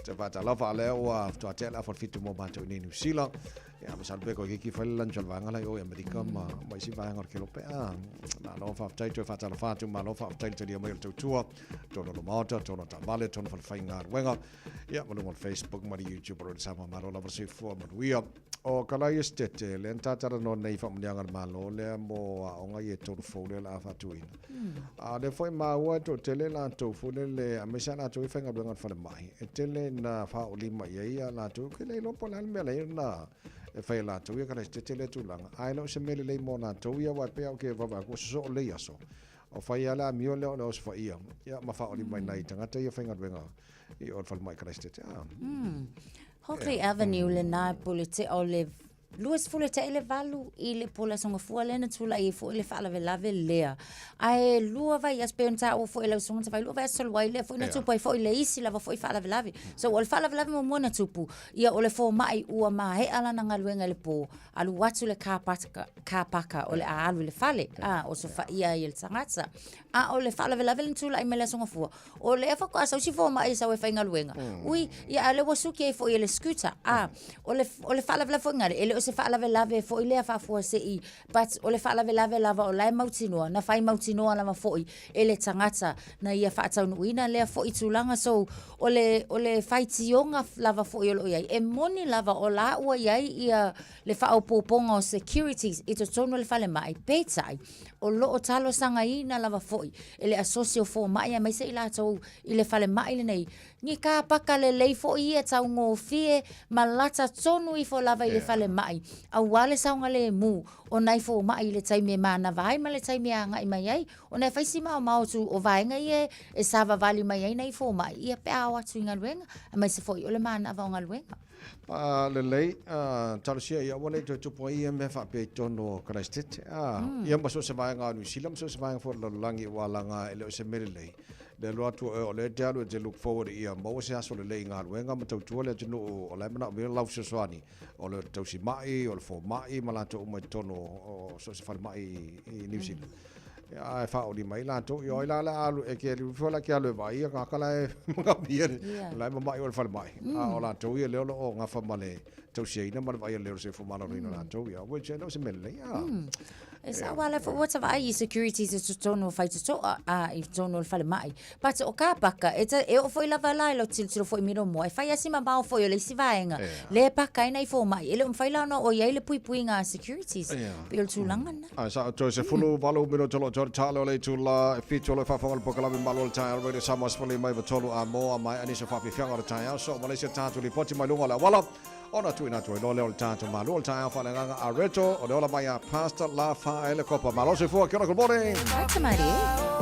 Te whātalofa a lea ua toa te ala whalfitu mō mātou nei Niu Sila. Ia ma salu pe koe ki whai lunch al vaenga lai o i Amerika ma ma isi vaenga o le kelo pe a. Malo whawhtai toe whātalofa atu, malo whawhtai le talia mai o le tautua, tōna lo maota, tōna tāmale, tōna whalewhai ngā ruenga. Ia, ma lunga o le Facebook, ma le YouTube, o le Samoa Malo lava soifua manuia. O Kalai Esitete, lea na tātalanoa nei i faamanuiaga a le Malo lea mo aoga ia e tolu fou lea o le a faatuina. A o lea foi maua e toatele latou foi lele, aemaise lava latou ia e faigaluega i le falemai, e tele ina faaolima i ai a latou, ke le iloa po o le a le mea lea na e fai e latou ia Kalai Esitete lea tulaga, ae le o se mea lelei mo latou ia, aua e pei lava ou te vaavaai atu ua sosoo lelei aso, o fai lava le amio lea o le osofaia, ia ma faaolima i nai tagata ia faigaluega i o le falemai Kalai Esitete. Hockley Avenue lena e pule te o le 28 i le po le Aso Gafua lea na tulai ai foi le faalavelave lea. Ae lua vaiaso pei ona taua foi e lau Susuga Tafai, lua vaiaso talu ai lea foi na tupu ai foi le isi lava foi faalavelave. So o le faalavelave muamua na tupu, ia o le fomai ua maea lana galuega i le po, alu atu le car park, car paka o le a alu i le fale, a osofaia ai e le tagata. A o le faalavelave lea na tulai mai le Aso Gafua, O lea faatoa sau si fomai e sau e faigaluega. Ui, ia a o lea ua suki ai foi e le scooter. A, o le, o le faalavelave foi lena, e le o se faalavelave foi lea faafuasei, but o le faalavelave lava o la e mautinoa, na fai mautinoa lava foi e le tagata na ia faataunuuina lea foi tulaga. So, o le, o le faitioga lava foi o lo o i ai, e moni lava o la ua i ai ia le faaopoopoga o securities i totonu o le falemai, peitai, o lo o talosagaina lava foi e le asosi o fomai aemaise i latou i le falemai lenei, ni kāpaka lelei foi ia taugofie ma lata tonu ifo lava i le falemai, aua le saogalemu o nai fomai i le taimi e manava ai ma le taimi e agai mai ai, ona e fai si maomao atu o vaega ia e savavali mai ai nai fomai ia pe a o atu i galuega, aemaise foi o le manava o galuega. Lelei, talosia ia aua ne i toe tupu ai ia mea faapea i totonu o Karaisitete. Ia ma so o se vaega o Niu Sila ma so o se vaega foi o le lalolagi aua leaga e le o se mea lelei le alu atu o oe o lea e te alu e te look forward ia maua se aso lelei i galuega ma tautua le atunuu o la e manaomia lau fesoasoani o le tausi mai, o le fomai ma latou uma i totonu o so o se falemai i Niu Sila. Ae faaoli mai latou, ia o ai la o le a alu, e te alu ifo la e te alu e vaai ia tagata la e manaomia, la e mamai o le falemai. A o latou ia lea o lo o gafa ma le tausiaina ma le vaaia lelei o le soifua maloloina o latou ia, which e le o se mea lelei. E sao lava la foi ua ta vaai i securities i totonu o faitotoa a i totonu o le falemai. But o ka paka, e, ta, e oo foi lava la i lau tilotilo foi mino mua, e fai lava si mamao foi o le isi vaega, lea e paka ai nai fomai. E le o mafai la ona oo i ai le puipuiga a securities. Pei o le tulaga lena. Ae sa toe 18 minute o lo o toe tale o le itula e 7 o lo o faafofoga le polokalame Malo o le Taeao Radio Samoa 93 a moa mai a nisi o faafiafiaga o le taeao so ma le isi o tatou lipoti mai luga o le auala ona tuuina atu ai loa lea o le tatou Malo o le Taeao faaleagaga a Reto o le ola mai a Pastor La Faaele Kopa. Malo soifua, kia ora, good morning. Ata marie.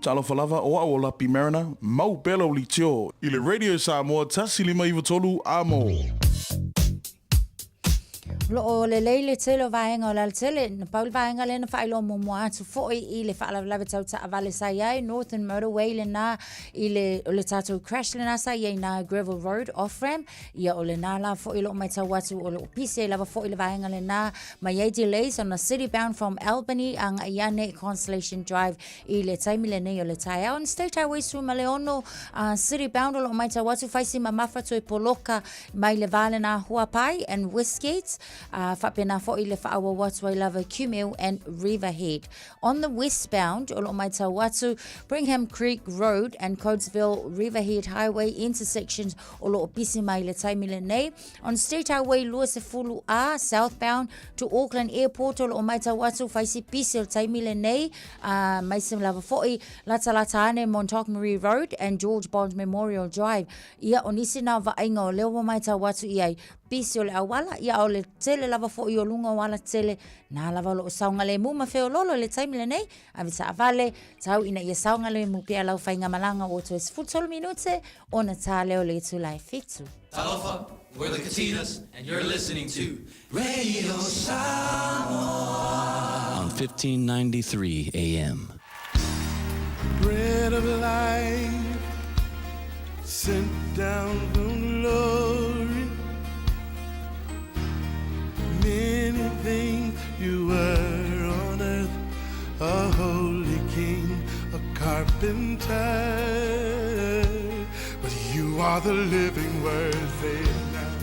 Talofa lava, o au o Lapi Mariner, mau pea lau litio i le Radio Samoa 1 5 9 3 amo. Lo o lelei le tele o vaega o le alatele, na pau le vaega lea na faailoa muamua atu foi i le faalavelave tau taavale sa i ai, Northern Motorway lena i le, o le tatou crash lena sa i ai na Gravel Road off-ramp, ia o lena la foi lo o matau atu o lo o pisi ai lava foi le vaega lena, ma i ai delays on the city bound from Albany agai ane i Constellation Drive i le taimi lenei o le taeao. On State Highway 16, city bound o lo o matau atu fai si mamafa toe poloka Mai le va lena Huapai and Westgate, a faapena foi le faaauau atu ai lava Kumeu and Riverhead. On the westbound, o lo o matau atu Brigham Creek Road and Coatesville Riverhead Highway intersections o lo o pisi mai le taimi lenei. On State Highway 20 A southbound to Auckland Airport o lo o matau atu fai si pisi o le taimi lenei, a mai se lava foi latalata ane Montgomery Road and George Bond Memorial Drive. Ia, o nisi na o vaaiga o lea ua matau atu i ai, pisi o le auala, ia a o le tele lava foi o luga o alatele, na lava o lo o saogalemu ma feololo i le taimi lenei, ave taavale, tau ina ia saogalemu pea lau faigamalaga ua toe 13 minute ona tā lea o le itula e 7. Talofa, we're the Katinas, and you're listening to Radio Samoa on 1593 AM. Bread of life sent down from glory. Many things you were on earth, a holy king, a carpenter. But you are the living word, say it now.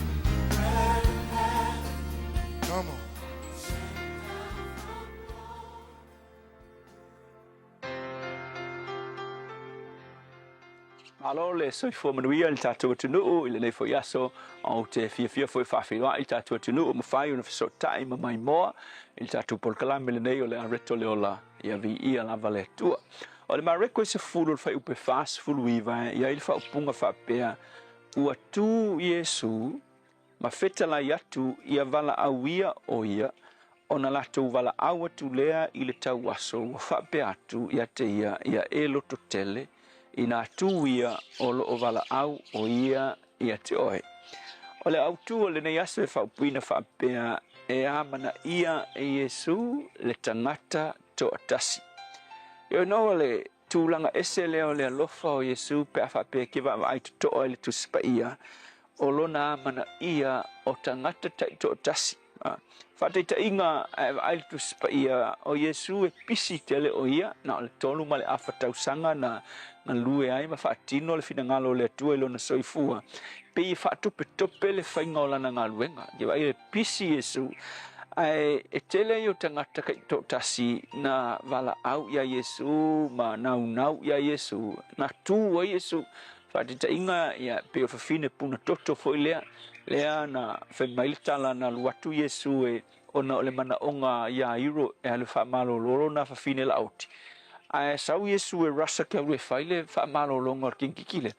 Come on. Malo le soifua manuia i le tatou atunuu i lenei foi aso. Ou te fiafia foi e faafeiloai i le tatou atunuu ua mafai ona fesootai ma maimoa i le tatou polokalame lenei o le Areto le Ola ia Viia Lava le Atua. O le Mareko e 10 o le fuaiupu e 49 e i ai le faaupuga faapea, Ua tu Iesu ma fetalai atu ia valaauia o ia, ona latou valaau atu lea i le tauaso ua faapea atu ia te ia, ia e lototele, inā tū ia o lo o valaau o ia ia te oe. O le autu o lenei aso e faaupuina faapea, e amanaia e Iesu le tagata toatasi. Ioe nō o le tulaga ese lea o le alofa o Iesu pe a faapea e ke vaavaai totoa i le Tusi Paia, o lona amanaia o tagata taitoatasi. Faataitaiga, a e vaai i le Tusi Paia, o Iesu e pisi tele o ia, na o le 3 ma le afa tausaga na galue ai ma faatino le finagalo o le Atua i lona soifua, pei e faatopetope le faiga o lana galuega. Ke vaai e pisi Iesu, ae e tele ai o tagata taitoatasi na valaau iā Iesu ma naunau iā Iesu, na tu ai Iesu. Faataitaiga, ia, pei o fafine puna toto foi lea, lea na fai mai le tala na alu atu Iesu e ona o le manaoga ia Iro e alu e faamalolo lona fafine laoti. Ae sau Iesu e rasa ke alu e fai le faamalologa o le kikiki lea.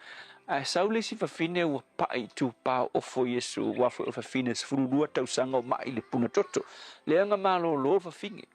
Ae sau le isi fafine ua pa'i tupā ofo i Iesu, aua foi o le fafine 12 tausaga o ma'i le puna toto. Lea na malolo le fafine.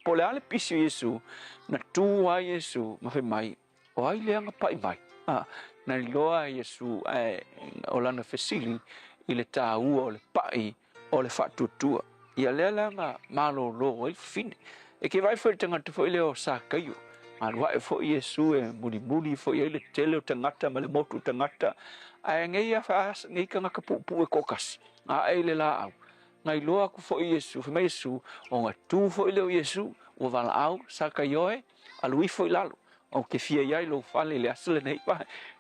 Po o le a le pisi o Iesu, na tu lava Iesu ma fai mai, O ai lea na pa'i mai? A, na iloa e Iesu ae o lana fesili i le taua o le pa'i o le faatuatua. Ia lea la na malolo ai le fafine. E ke vaai foi i le tagata foi lea o Sakaio. Alu ae foi Iesu e mulimuli foi ai le tele o tagata ma le motu o tagata, ae nei a nei tagata puupuu e toatasi, na ae i le laau. Na iloa atu foi Iesu, fai mai Iesu, ona tu foi lea o Iesu, ua valaau, Sakaio e, alu ifo i lalo, ou te fia i ai lou fale i le aso lenei.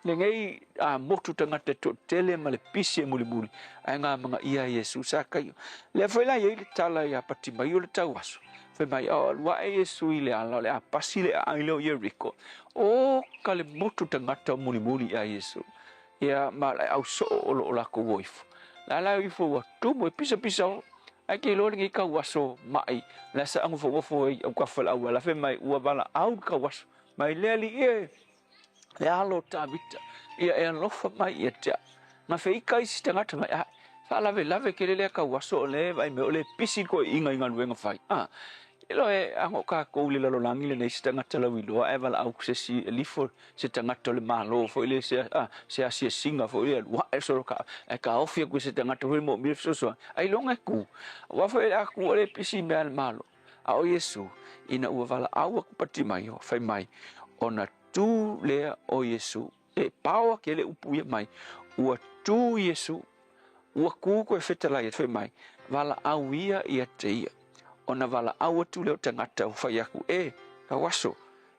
Lenei a motu tagata toatele ma le pisi e mulimuli, ae gamagaia e Iesu Sakaio. Lea foi la e i ai le tala ia Patimaio le tauaso, fai mai, a o alu ae Iesu i le ala o le a pasi le aai lea o Ieriko, o ka le motu tagata o mulimuli ia Iesu, ia ma le au soo o lo o lakou o ifo. La la ifo ua tumu e pisapisa o. Ae ke iloa lenei tauaso ma'i la sa nofonofo ai autafa o le auala, fai mai ua valaau le tauaso mai le alii e, le alo o Tavita, ia e alofa mai ia te au. Na feika isi tagata mai, ae faalavelave tele lea tauaso o lea e vaai mai o lea e pisi le toeaiina i galuega fai. A, E loa e ago kākou i le lalolagi lenei se tagata lauiloa ae valaau se isi e lifo se tagata o le Malo foi lea se a se asiasiga foi lea alu ae solo ka ae taofi atu i se tagata foi moomia le fesoasoani ailoga e ku. Aua foi o le a ku o le pisi i mea a le Malo. A o Iesu, ina ua valaau atu Patimaio, fai mai, ona tu lea o Iesu, e paoa kele upu ia mai, ua tu Iesu, ua ku koe fetalai atu, fai mai, valaau ia ia te ia. Ona valaau atu lea o tagata ua fai atu, E, tauaso,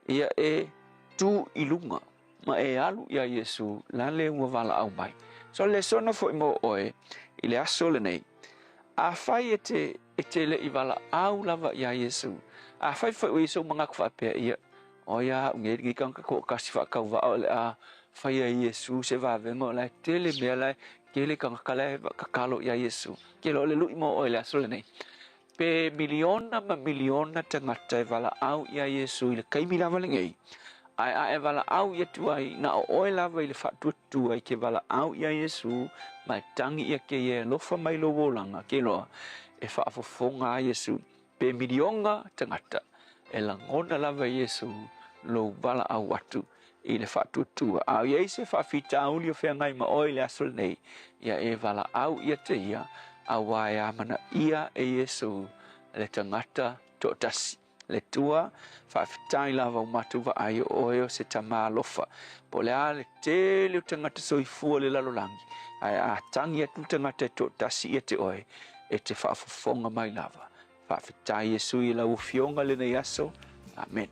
ia e tu i luga, ma e alu ia Iesu, lale ua valaau mai. So lesona foi mo oe i le aso lenei, afai e te e te le i valaau lava iā Iesu, afai foi ua i ai sou manatu faapea ia, o ia au nei lenei tagata toatasi faatauvaa o le a faia e Iesu se vavega o la e tele mea la e tele tagata la e tatalo iā Iesu. Ke loa o le lui mo oe i le aso lenei. Pe miliona ma miliona tagata e valaau iā Iesu i le taimi lava lenei, ae a e valaau ia atu ai, na o oe lava i le faatuatua i ke valaau iā Iesu ma e tagi ia kēia e alofa mai lou olaga, ke loa e faafofoga a Iesu. Pe miliona tagata e lagona lava e Iesu lou valaau atu i le faatuatua. A i ai se faafitauli o feagai ma oe i le aso lenei, ia e valaau ia te ia, auā e amanaia e Iesu le tagata toatasi. Le Atua, faafetai lava ua matou vaai o oe o se Tama alofa. Po o le a le tele o tagata soifua i le lalolagi, ae a tagi atu le tagata e toatasi ia te oe, e te faafofoga mai lava. Faafetai Iesu i lau Afioga i lenei aso. Amen.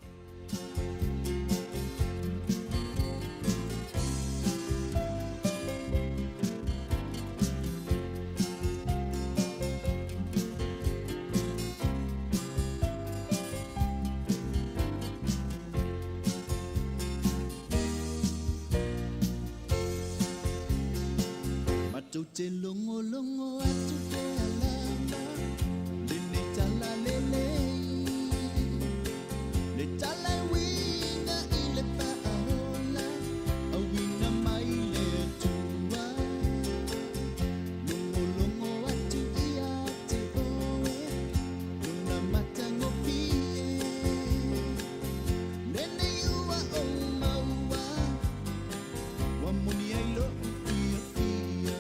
Matou te logologo atu pea lava lenei tala lelei, le tala e uiga i le faaola, auina mai le Atua. Logologo atu ia te oe, lona matagofie, lenei ua ou maua. Ua moni ai lo'u fiafia.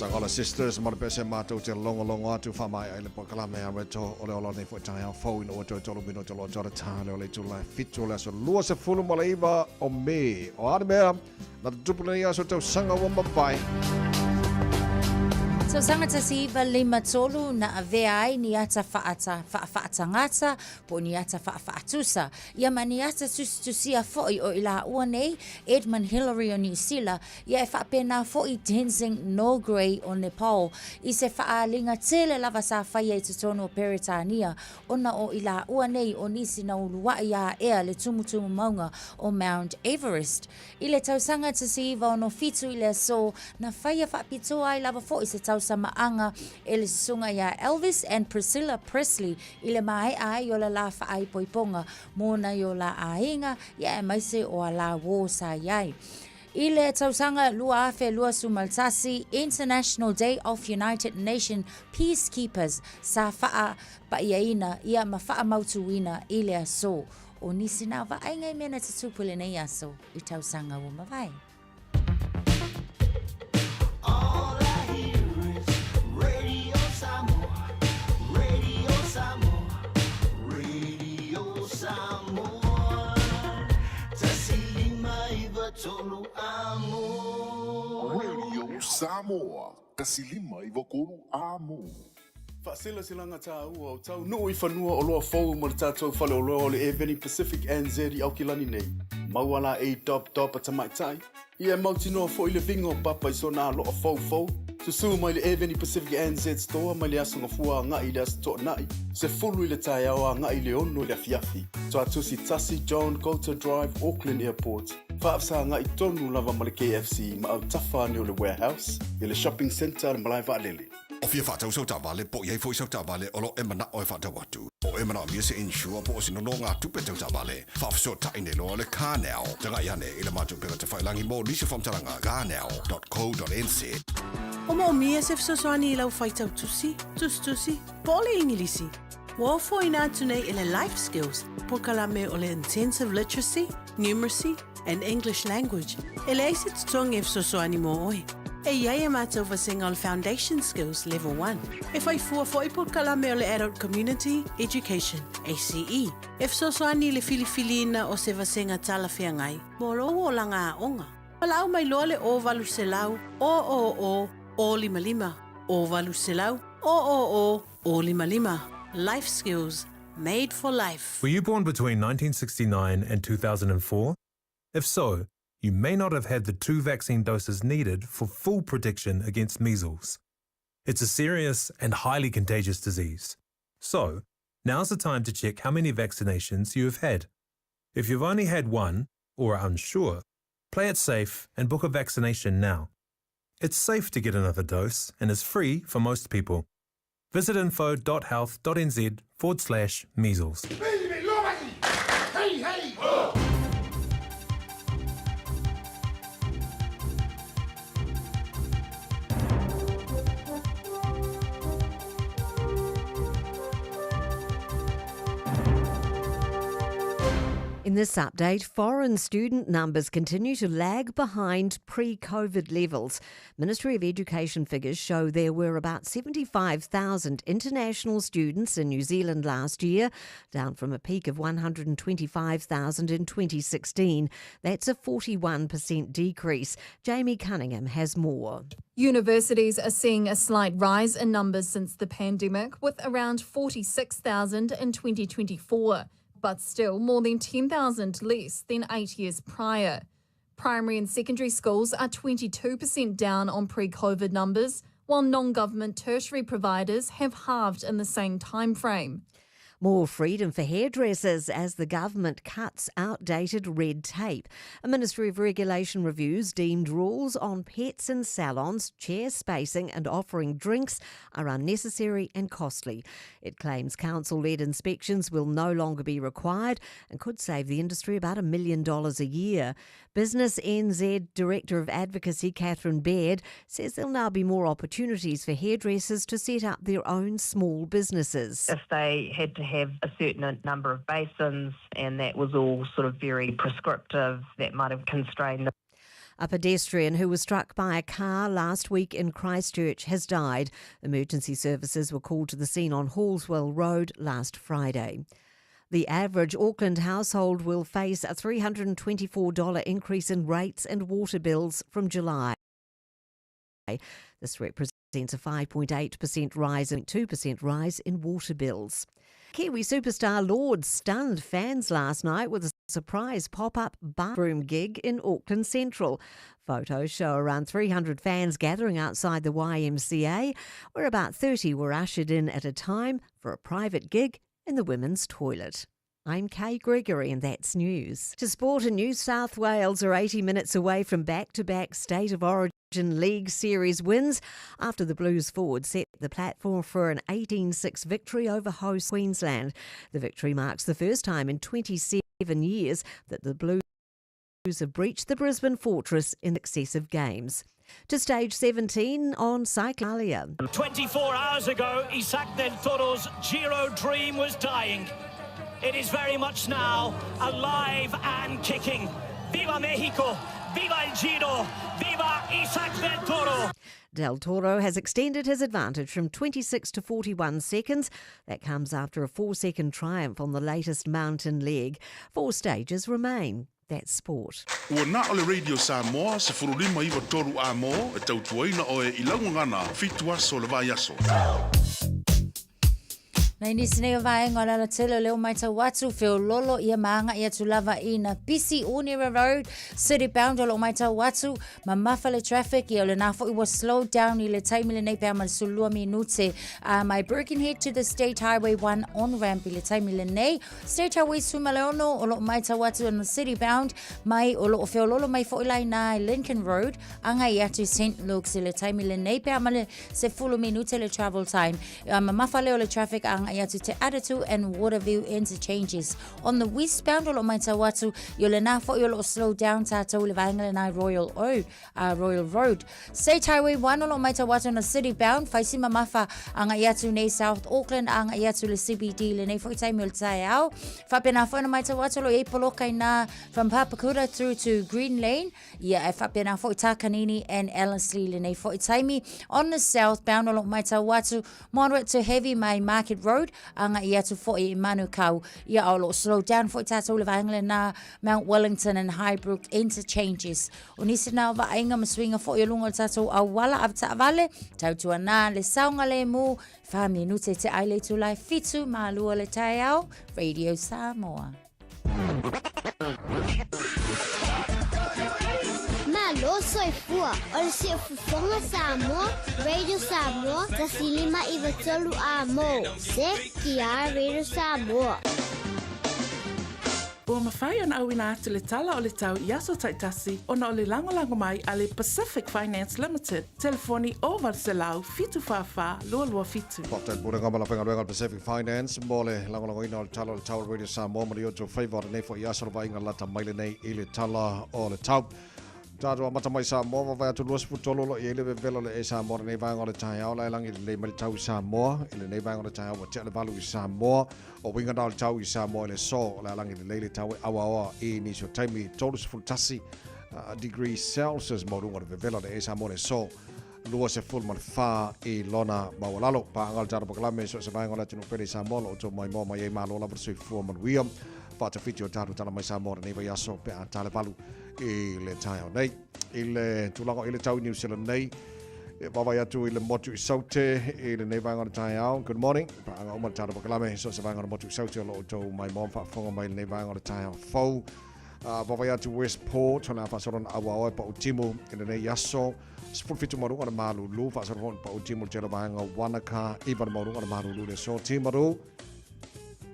Sagola Sisters ma le pese matou te logologo atu faamaea i le polokalame a Reto o le Ola nei foi taeao fou ina ua toe tolu minute loa atu le tā lea o le itula e fitu o le aso 29 o Me. O a le mea na tutupu lenei aso tausaga ua mavae? Tausaga 1953 na avea ai ni ata faata, faafaatagata po o ni ata faafaatusa, ia ma ni ata tusitusia foi o i laua nei Edmund Hillary o Niu Sila, Ia e faapena foi Tenzing Norgay o Nepal i se faaaliga tele lava sa faia i totonu o Peretania ona o i laua nei o nisi na uluai aea le tumutumu mauga o Mount Everest. I le tausaga 1967 i le aso na faia faapitoa ai lava foi se tausamaaga e le susuga ia Elvis and Priscilla Presley i le maea ai o le la faaipoipoga mo nai o la aiga ia aemaise o a la uō sa i ai. I le tausaga 2021, International Day of United Nation Peacekeepers, sa faapa'iaina ia ma faamautuina i le aso. O nisi na vaaiga i mea na tutupu i lenei aso i tausaga ua mavae. All I hear is Radio Samoa, Radio Samoa, Radio Samoa. 159 amo. Radio Samoa, 159 amo. Faasilasilaga tāua o taunuu i fanua oloa fou mo le tatou faleoloa o le Airveni Pacific NZ i Aukilani nei. Maua la ei dop dop a tamaitai, ia e mautinoa foi le viga o papa i sona aloa foufou. Susū mai le Airveni Pacific NZ Store mai le aso Gafua agai i le aso Toonai, 10 i le taeao agai i le 6 i le afiafi. Tuatusi 1 John Coulter Drive, Auckland Airport. Faafesaga'i tonu lava ma le KFC ma autafa ane o le Warehouse i le Shopping Centre a le malae vaalele. O fia faatau sau taavale po o i ai foi sau taavale o lo o e manao e faatau atu. Po o e manaomia se insure po o se nonogatupe tau taavale, faafesootai nei loa le CarNow. Tagai ane i le matou pega tafailangi mo nisi o faamatalaga, carnow.co.nz. O moomia se fesoasoani i lau faitau tusi, tusitusi, po o le Igilisi. Ua ofoina atu nei e le Life Skills polokalame o le Intensive Literacy, Numeracy and English Language e leai se totogi e fesoasoani mo oe. E i ai a matou vasega o le Foundation Skills Level 1. E whai fua foi polokalame o le Adult Community Education, ACE, e fesoasoani i le filifiliina o se vasega talafeagai mo lou olaga aoga. Valaau mai loa le 0800 000 055, 0800 000 055. Life Skills, made for life. Were you born between 1969 and 2004? If so, you may not have had the two vaccine doses needed for full protection against measles. It's a serious and highly contagious disease. So, now's the time to check how many vaccinations you have had. If you've only had one, or are unsure, play it safe and book a vaccination now. It's safe to get another dose and is free for most people. Visit info.health.nz forward slash measles. Hey, hey! Oh! In this update, foreign student numbers continue to lag behind pre COVID levels. Ministry of Education figures show there were about 75,000 international students in New Zealand last year, down from a peak of 125,000 in 2016. That's a 41% decrease. Jamie Cunningham has more. Universities are seeing a slight rise in numbers since the pandemic, with around 46,000 in 2024, but still more than 10,000 less than eight years prior. Primary and secondary schools are 22% down on pre COVID numbers, while non government tertiary providers have halved in the same timeframe. More freedom for hairdressers as the government cuts outdated red tape. A Ministry of Regulation reviews deemed rules on pets in salons, chair spacing, and offering drinks are unnecessary and costly. It claims council led inspections will no longer be required and could save the industry about a million dollars a year. Business NZ Director of Advocacy Catherine Baird says there'll now be more opportunities for hairdressers to set up their own small businesses. If they had to have a certain number of basins and that was all sort of very prescriptive, that might have constrained them. A pedestrian who was struck by a car last week in Christchurch has died. Emergency services were called to the scene on Halswell Road last Friday. The average Auckland household will face a $324 increase in rates and water bills from July. This represents a 5.8% rise and 2% rise in water bills. Kiwi superstar Lorde stunned fans last night with a surprise pop-up bathroom gig in Auckland Central. Photos show around 300 fans gathering outside the YMCA, where about 30 were ushered in at a time for a private gig in the women's toilet. I'm Kay Gregory, and that's news. To sport in New South Wales are 80 minutes away from back-to-back State of Origin League Series wins after the Blues forward set the platform for an 18-6 victory over host Queensland. The victory marks the first time in 27 years that the Blues have breached the Brisbane Fortress in successive games. To stage 17 on Cyclalia. 24 hours ago, Isaac del Toro's Giro dream was dying. It is very much now alive and kicking. Viva Mexico! Viva el Giro! Viva Isaac del Toro! Del Toro has extended his advantage from 26 to 41 seconds. That comes after a 4-second triumph on the latest mountain leg. 4 stages remain. That's sport. Ua na o le Radio Samoa, 1593 amo, e tautuaina oe i lauagana, 7 aso le vai aso. Nei nisi nei o vaenga o le alatele o leo maitau atu, feololo ia maangai atu lava i na pisi Onera Road, City Bound o loo maitau atu, mamafa le traffic ia o lena foi ua slow down i le taimi lenei pe a ma le 12 minute mai Birkenhead to the State Highway 1 on ramp i le taimi lenei. State Highway 16 o loo maitau atu on the City Bound mai o loo feololo mai foi la ina i Lincoln Road agai atu St Luke's i le taimi lenei pe a ma le 10 minute le travel time. Mamafa lea o le traffic agai atu Te Atatu and Waterview interchanges. On the westbound o lo maitau atu, i o lena foi o lo slow down tātou le vaenga lena Royal O, Royal Road. State Highway 1 o lo maitau atu na city bound, whaisi mamafa agai atu nei South Auckland, agai atu le CBD lenei foi taimi o le taeao. Whapena foi na maitau atu lo i poloka ina from Papakura through to Green Lane. Ia, e faapena foi Takanini and Ellerslie lenei foi taimi. On the southbound o lo maitau atu, moderate to heavy mai Market Road, agai atu foi i Manukau. Ia, o lo slow down foi tātou le vaenga lena Mount Wellington and Highbrook interchanges. O nisi na o vaaiga ma suiga foi o luga o le tātou auala avetaavale, tautuana le saogalemu, wha minute te ai le itula e 7:02 le taeao, Radio Samoa. Malo soifua o le siufofoga Samoa, Radio Samoa, 1593 amo. CKR Radio Samoa. Ua mafai ona auina atu le tala o le tau i aso taitasi ona o le lagolago mai a le Pacific Finance Limited, telefoni 0800 744 227. Faafetai le Pulega ma le Aufaigaluega a le Pacific Finance mo le lagolagoina o le tala o le tau o le Radio Samoa ma le outou faiva o lenei foi aso le vaaiga lata mai lenei i le tala o le tau. Tatou amata mai Samoa, vavae atu 23 o lo o i ai le vevela o le e Samoa lenei vaega o le taeao la e lagi lelei mai le tau i Samoa i lenei vaega o le taeao ua tea le valu i Samoa. O uiga na o le tau i Samoa i le so o le a lagi lelei le tau e auaoa i nisi o taimi 31 degrees Celsius maualuga o le vevela o le e Samoa i le so 24 i lona maualalo. Paaga o le tatou polokalame so o se vaega o le atunuu pele i Samoa, lo outou maimoa mai ai malo lava le soifua manuia. Faatafiti o tatou tala mai Samoa lenei vaiaso pe a tale valu i le taeao nei. I le tulaga i le tau i New Zealand nei, e vaavaai atu i le motu i Saute i lenei vaega o le taeao. Good morning. Paaga uma le tatou polokalame so o se vaega o le motu i Saute o lo outou maimoa ma faafofoga mai i lenei vaega o le taeao fou. Vaavaai atu Westport, o le a faasolo na auaoa e pau timu i lenei aso. 17 ma luga o le malulu, faasolo foi na pau timu le tele o vaega o Wanaka, 9 le maualuga o le malulu i le aso Timaru.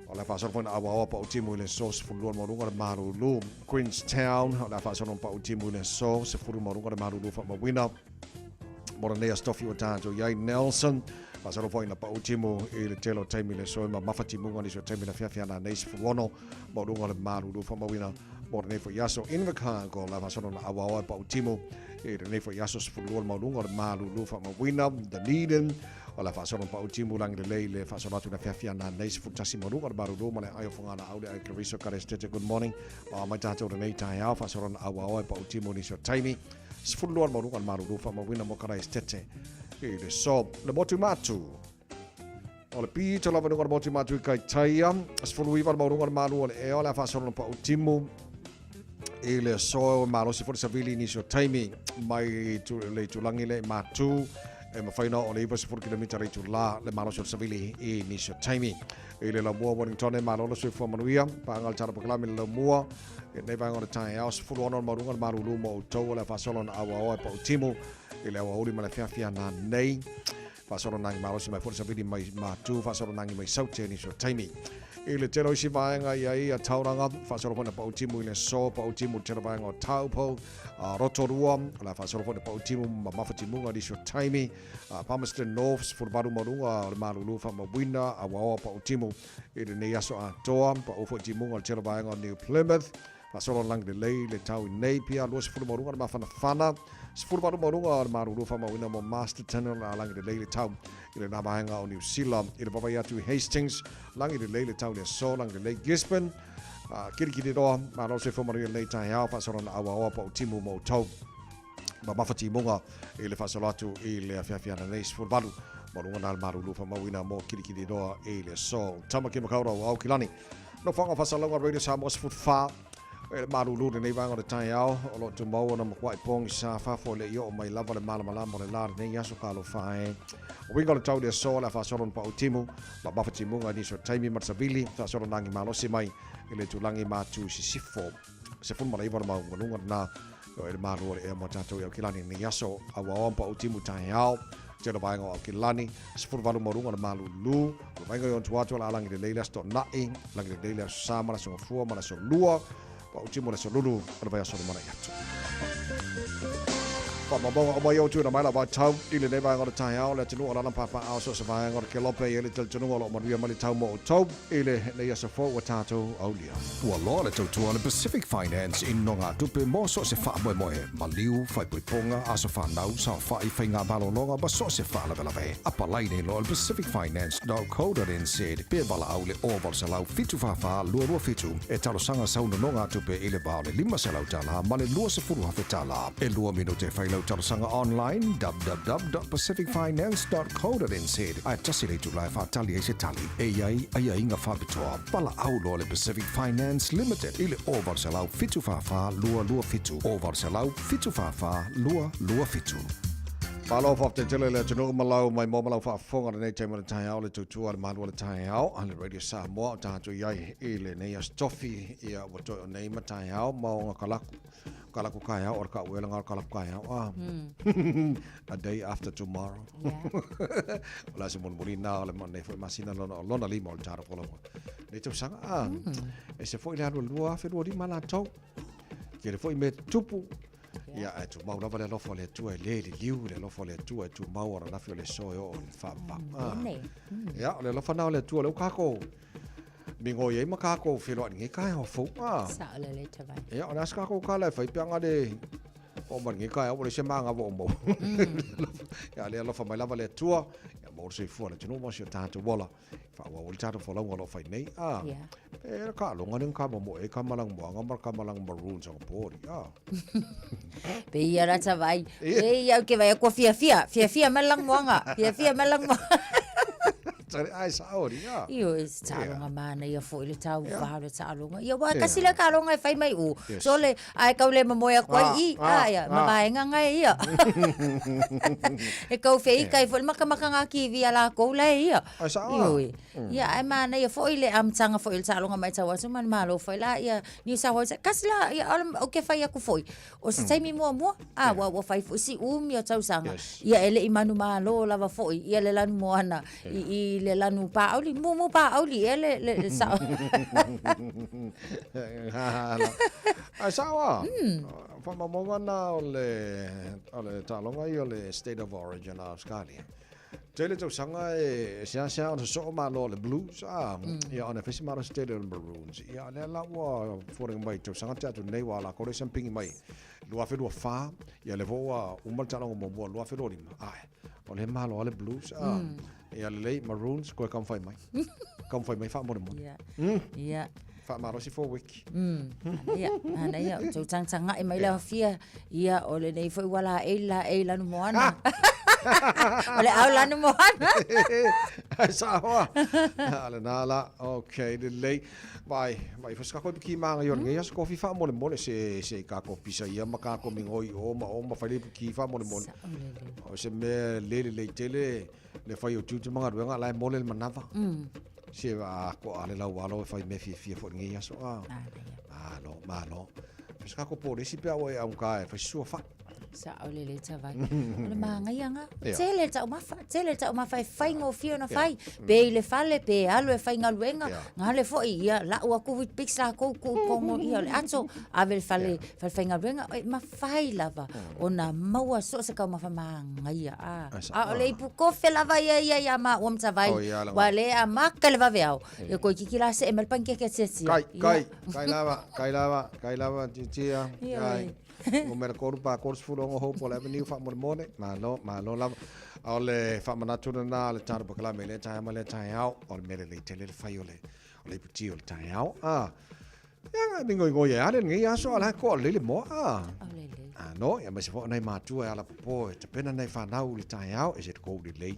O le a faasolo foi na auaoa pau timu i le aso 12 le maualuga o le malulu. Queenstown, o le a faasolo na pau timu i le aso 10 le maualuga o le malulu faamauina. Mo lenei aso tofi ua tatou i ai Nelson, faasolo foi na pau timu i le tele o taimi i le aso e mamafa timuga nisi o taimi le afiafi ana nei 16 maualuga o le malulu faamauina mo lenei foi aso. Invercargill, la faasolo na auaoa e pau timu i lenei foi aso 12 le maualuga o le malulu faamauina. Dunedin, O le a faasolo pau timu langi lelei le faasolo atu na fiafia na nei 11 ma luga o le malulu ma le ai o fongana au le ai Clarice Karestete. Good morning. O mai tātou lenei taeao faasolo na aua oe pau timu nisi o taimi. 12 ma luga o le malulu faamauina mo Karestete. I le so, le motu matu. O le pito lava luga o le motu matu i Kaitaia. 19 le mauruga o le malu o le ea o le a faasolo na pau timu. I le aso malosi foi le savili i nisi o taimi mai le itulagi le i Matu e mafai ona oo le 90 kilomita le itula le malosi o le savili i nisi o taimi. I le laumua Wellington e malo le soifua manuia, paga le tala pakalami le laumua i lenei vaega o le taeao, 16 le maualuga le malulu mo outou o le a faasolo ona auaoa e pautimu i le aoauli ma le afiafi ana nei. Faasolo nagi malosi mai foi le savili mai Matu, faasolo nagi mai Saute nisi o taimi. I le tele o isi vaega i ai a Tauranga, faasolo foi na pautimu i le aso, pautimu i le tele vaega o Taupo, a Rotorua, o le a faasolo foi na pautimu ma Mafatimuga nisi o taimi, a Palmerston North, 18 ma luga o le malulu faamauina, Awaoa pautimu i lenei aso atoa, pau foi timuga o le tele vaega o New Plymouth, Faasolo lagi lelei le tau i Napier, 20 ma luga le mafanafana, 18 ma luga le malulu faamauina mo Masterton, o le a lagi lelei le tau i lena vaega o Niu Sila. I le vavae atu i Hastings, lagi lelei le tau i le aso, lagi lelei Gisborne, kirikiri roa, malo le soifua manuia lenei taeao, faasolo na auaoa po o timu mo outou ma mafatimuga i le faasolo atu i le afiafi ananei 18 ma luga na le malulu faamauina mo kirikiri roa i le aso. Tamaki Makaurau, Aukilani. Nofoaga o Faasalauga Radio Samoa 14 e le malulu lenei vaega o le taeao o lo o tumau ona matuai pogisa fafo e le i oo mai lava le malamalama o le la lenei aso talofa e. O uiga o le tau i le aso o le a faasolo ona pau timu ma mafatimuga i nisi o taimi ma le savili faasolo nagi malosi mai i le itulagi matu i sisifo 19 le maualuga lena o e le malu o le ea mo tatou i Aukilani lenei aso auaoa ma pau timu taeao tele vaega o Aukilani 18 maualuga le malulu o le vaega i ona tua atu o le a lagi lelei le aso Toonai lagi lelei le aso Sa ma le aso Gafua ma le aso Lua pau timu le aso Lulu o le vaiaso lumanai atu. Faamaumauga uma ia ua tuuina mai lau vaitau i lenei vaega o le taeao, le atunuu o lana papaaao so o se vaega o le kelope i ai le talitonuga o lo o manuia mai le tau mo outou i lenei aso fou ua tatou aulia. Ua loa le tautua a le Pacific Finance i nogatupe mo so o se faamoemoe, maliu, faaipoipoga, aso fanau, saofai, faiga malologa ma so o se faalavelave. Apalai nei loa i le pacificfinance.co.nz pe valaau i le 0800 744 227 e talosaga sau nonogatupe i le va o le $500 ma le $20,000. E lua minute e fai lau talosaga online www.pacificfinance.co.nz ae tasi le itula e faatali ai se tali. E i ai aiaiga faapitoa. Valaau loa le Pacific Finance Limited i le 0800 744 227, 0800 744 227. Malo faafetai tele le atunuu ma lau maimoa ma lau faafofoga lenei taimi o le taeao le tautua a le malu o le taeao a le Radio Samoa o tatou i ai i lenei aso tofi ia ua toe o nei ma taeao ma o kalaku kalaku kaeao o le ka'uela nga o le kalaku kaeao a a day after tomorrow o le aso mulimuli na o le nei foi masina lona o lona lima o le taro folonga nei tausaga a e se foi le alu 2025 latou kele foi me tupu Ia, ae tumau lava le alofa o le Atua e le liliu, le alofa o le Atua e tumau ananafi o le aso e oo i le faavavau. Ia, o le alofa na o le Atua lea ua kākou migoi ai ma kākou feiloai i lenei taeao fou. Sao lelei tavai. Ia, o le a se kākou kala e fai pe ana le oo mai lenei taeao ua leai se maga ua ou maua. Ia, le alofa mai lava le Atua, ia maua le soifua o le atunuu ma si o tatou ola. Faaauau ai le tatou folauga o lo o fai nei. Ah, Yeah. e la ka longa ni ka mo e ka malang moanga ma ka malang maroon sa pori. Ah. Pe ia la tavai. Pe ia ke vai ko fia fia, fia fia malang moanga, fia fia malang moanga. Tari ai sa ori, ah. Io e taaloga mana ia foi le tau va le taaloga. Ia wa kasi le taaloga e fai mai u. So le ai kau le mamoe aku ai i, a ia, ma vaenga ngai ia. E kau fe i kai foi le makamaka ngā kiwi a lākou la e ia. Ai sa Ioe. Ia, ai māna ia foi le amataga foi o le taaloga mai tau atu ma le malo foi la ia New South Wales. Kasi la, ia, ole, o ke whai aku foi. O se taimi muamua, a, ua, ua whai foi si umi o tausaga. Ia e le i manu malo lava foi, ia le lanu moana, i, i le lanu pāauli, mumu pāauli, e le, le, le sao. Ai sao a? Whamaumaunga na o le, o le taaloga ia o le State of Origin a Australia. Tele tausaga e seasea ona sosoo malo o le Blues a, ia ona e fai si malosi tele o le Maroons. Ia lea la ua foliga mai tausaga tea atu nei ua lakou le siamupigi mai 2024, ia lea foi ua uma le taaloga muamua 2025. Ae, o lea e malo lava le Blues a. Ia lelei Maroons koe taumafai mai. Taumafai mai faamolemole. Ia. Ia. Faamalosi Forwick. Manaia, manaia, o tou tagatagai mai le aofia, ia o lenei foi ua laei le laei lanu moana. O le ao lanu moana. Ai saoa. A lena la, okay, lelei. Vai, vai foi se kako ipuki manga i o lenei aso kofi faamolemole se se i kako pisa ia ma kako migoi o ma o ma fai le ipuki faamolemole. O se mea le lelei tele le fai o tiute ma galuega la e mole le manava. Se a ko ale lau alo e fai mea fiafia foi lenei aso a. Malo, malo. Fai se kako polisi pe a ua e augata e fai sua fai. Sa'o lelei tavai. O le māgaiaga, tele le taumafa, tele le taumafa e faigofie ona fai, pe i le fale, pe alu e faigaluega, gale foi, ia lau atu Weet-Bix lakou tuu i totonu, ia o le ato, ave i le fale, falefaigaluega, e mafai lava ona maua so o se taumafa māgaia. A, a o le ipu kofe lava ia ia iā maua ma Tavai, ua le amata i le vaveao, ia toeitiiti la see mai le panikeke tiatia. Kai, kai, kai lava, kai lava, kai lava, tiatia, kai. Numera 3 pa 36 Hopewell Avenue faamolemole. Malo, malo lava. A o le faamanatu lena a le tatou polokalame i lea taeao ma lea taeao, o le mea lelei tele le fai o le o le iputi o le taeao. A, ia, e migoigoi ai lava lenei aso, a o la e toa lelei le moa. A, ano, ia aemaise foi o nai matua e alapopo e tapena nai fanau i le taeao, e se tou lelei.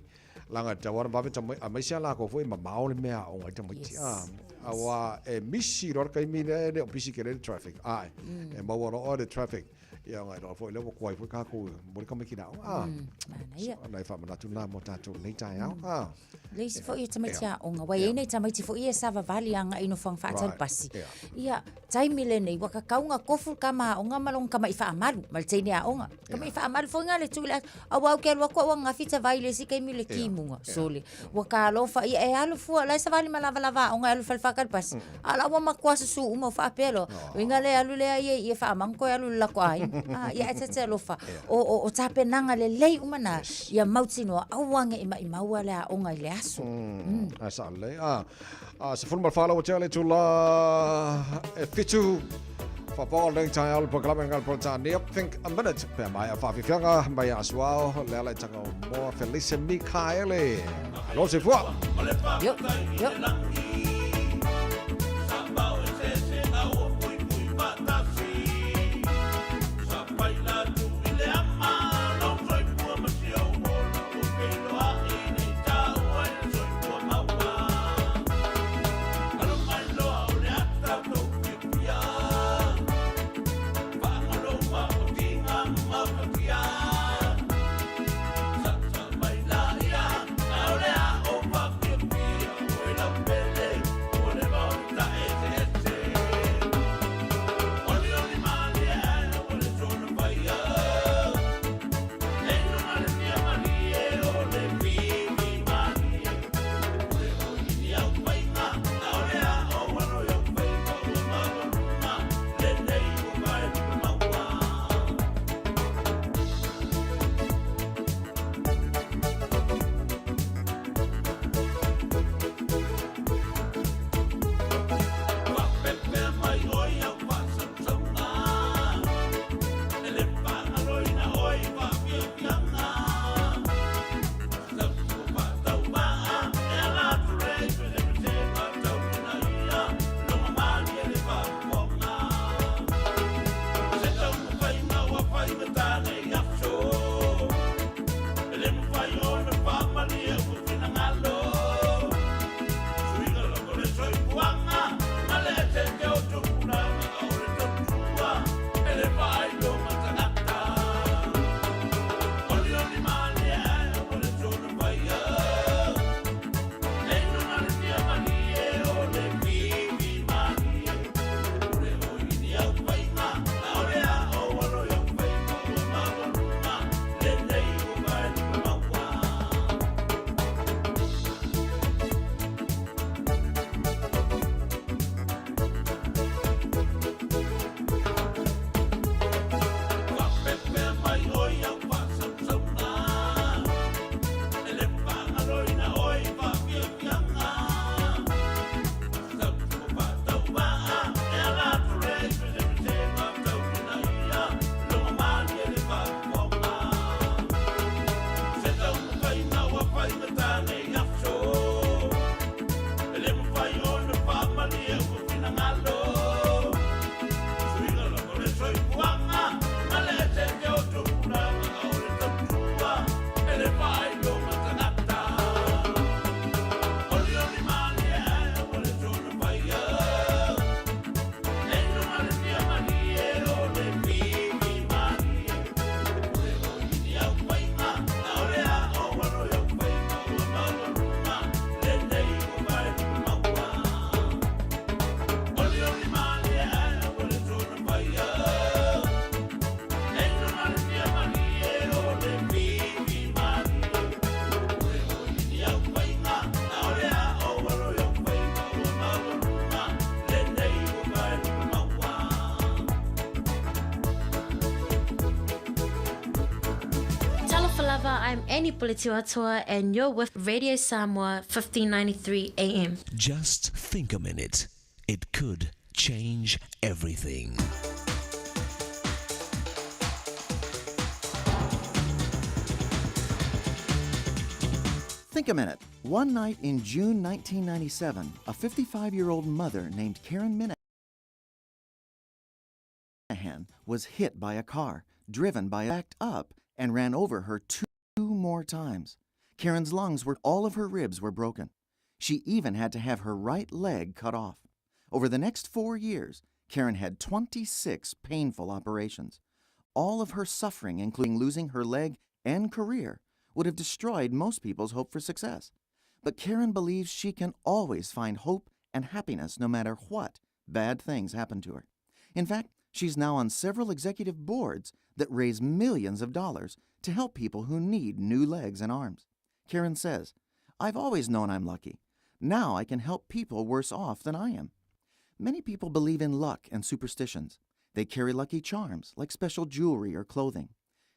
Leaga e tatau lava ona vave tamaiti, aemaise lava latou foi e mamao le mea e aoga ai tamaiti. Yes. Aua e misi loa le taimi lea e le o pisi tele le traffic. Ae, e maua loa le traffic, ia ona iloa foi lea ua tuai foi tatou momoli tamaiti i le aoga. A, Manaia. so, nai faamanatu na mo tatou i lenei taeao. A. Le isi foi o tamaiti aoga, ua i ai nai tamaiti foi ia e savavali agai i nofoaga faatali pasi. Ia, taimi lenei, ua tatau ona tofu le tama aoga ma lona tama'i faamalu, ma le teine aoga. Tama'i faamalu foi na le tuu i le aso. Aua ou te alu atu au ananafi tavai i le isi taimi i le timuga, sole. Ua talofa ia, e alu fua, o la e savali ma lavalava aoga e alu i le fale faatali pasi. A o la ua matua susu uma, ua faapea loa, uiga le alu lea ia i e faamanu toe alu i le latou aiga. A, ia ae ta te alofa, o, o, o tapenaga lelei uma na, ia mautinoa, aua ne i maimaua le aoga i le aso. Ae sao lelei. A, A 14 ua tea le itula e fitu. Whapao lenei taeao le polokalame ngā Peretania Think a Minute. Pea mai a whawhiwhianga mai a Asuao le ala i tanga o Moa Felice Mikaele. Alo se fua! Yo, yo. lava, I'm Annie Puletiwatoa and you're with Radio Samoa 1593 AM. Just think a minute. It could change everything. Think a minute. One night in June 1997, a 55 year old mother named Karen Minahan was hit by a car, driven by a backed up, and ran over her two more times. Karen's lungs were all of her ribs were broken. She even had to have her right leg cut off. Over the next four years, Karen had 26 painful operations. All of her suffering, including losing her leg and career, would have destroyed most people's hope for success. But Karen believes she can always find hope and happiness no matter what bad things happen to her. In fact, she's now on several executive boards that raise millions of dollars to help people who need new legs and arms. Karen says, I've always known I'm lucky. Now I can help people worse off than I am. Many people believe in luck and superstitions. They carry lucky charms, like special jewelry or clothing.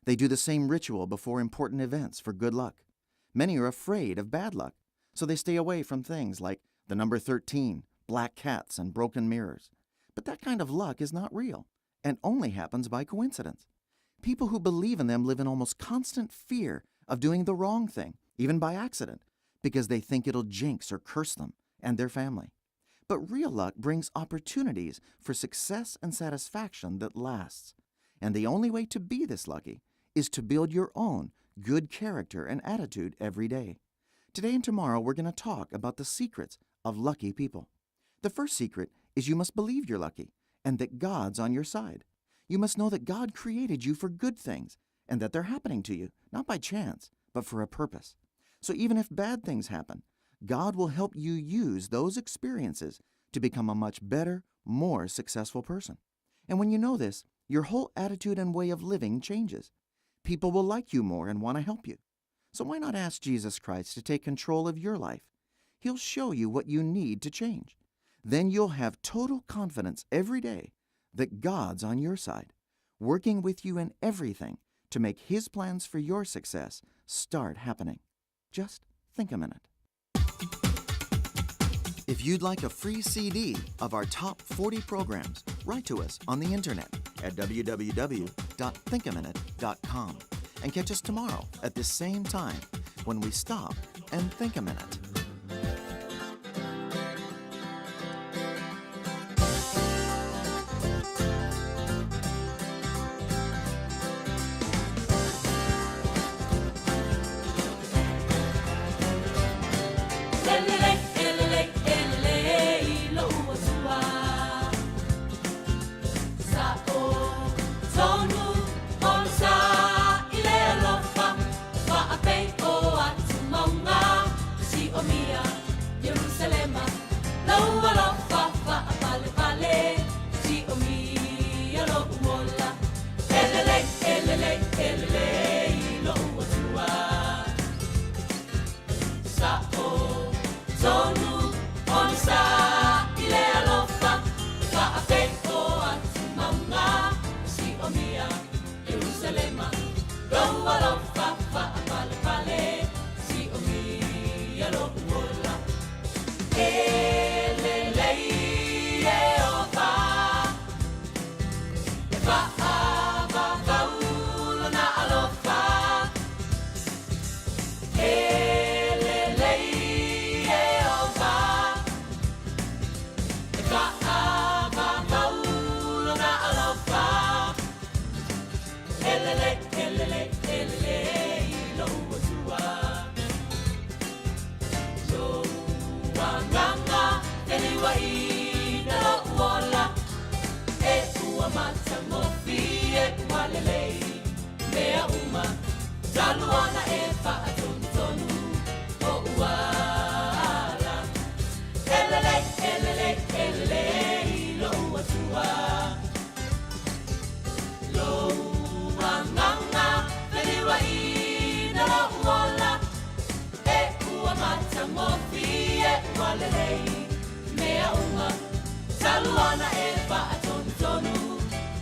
They do the same ritual before important events for good luck. Many are afraid of bad luck, so they stay away from things like the number 13, black cats, and broken mirrors. But that kind of luck is not real and only happens by coincidence. People who believe in them live in almost constant fear of doing the wrong thing, even by accident, because they think it'll jinx or curse them and their family. But real luck brings opportunities for success and satisfaction that lasts. And the only way to be this lucky is to build your own good character and attitude every day. Today and tomorrow, we're going to talk about the secrets of lucky people. The first secret is you must believe you're lucky and that God's on your side. You must know that God created you for good things and that they're happening to you, not by chance, but for a purpose. So even if bad things happen, God will help you use those experiences to become a much better, more successful person. And when you know this, your whole attitude and way of living changes. People will like you more and want to help you. So why not ask Jesus Christ to take control of your life? He'll show you what you need to change. Then you'll have total confidence every day that God's on your side, working with you in everything to make His plans for your success start happening. Just think a minute. If you'd like a free CD of our top 40 programs, write to us on the internet at www.thinkaminute.com and catch us tomorrow at this same time when we stop and think a minute.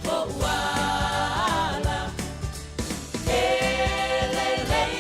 O uala. E lelei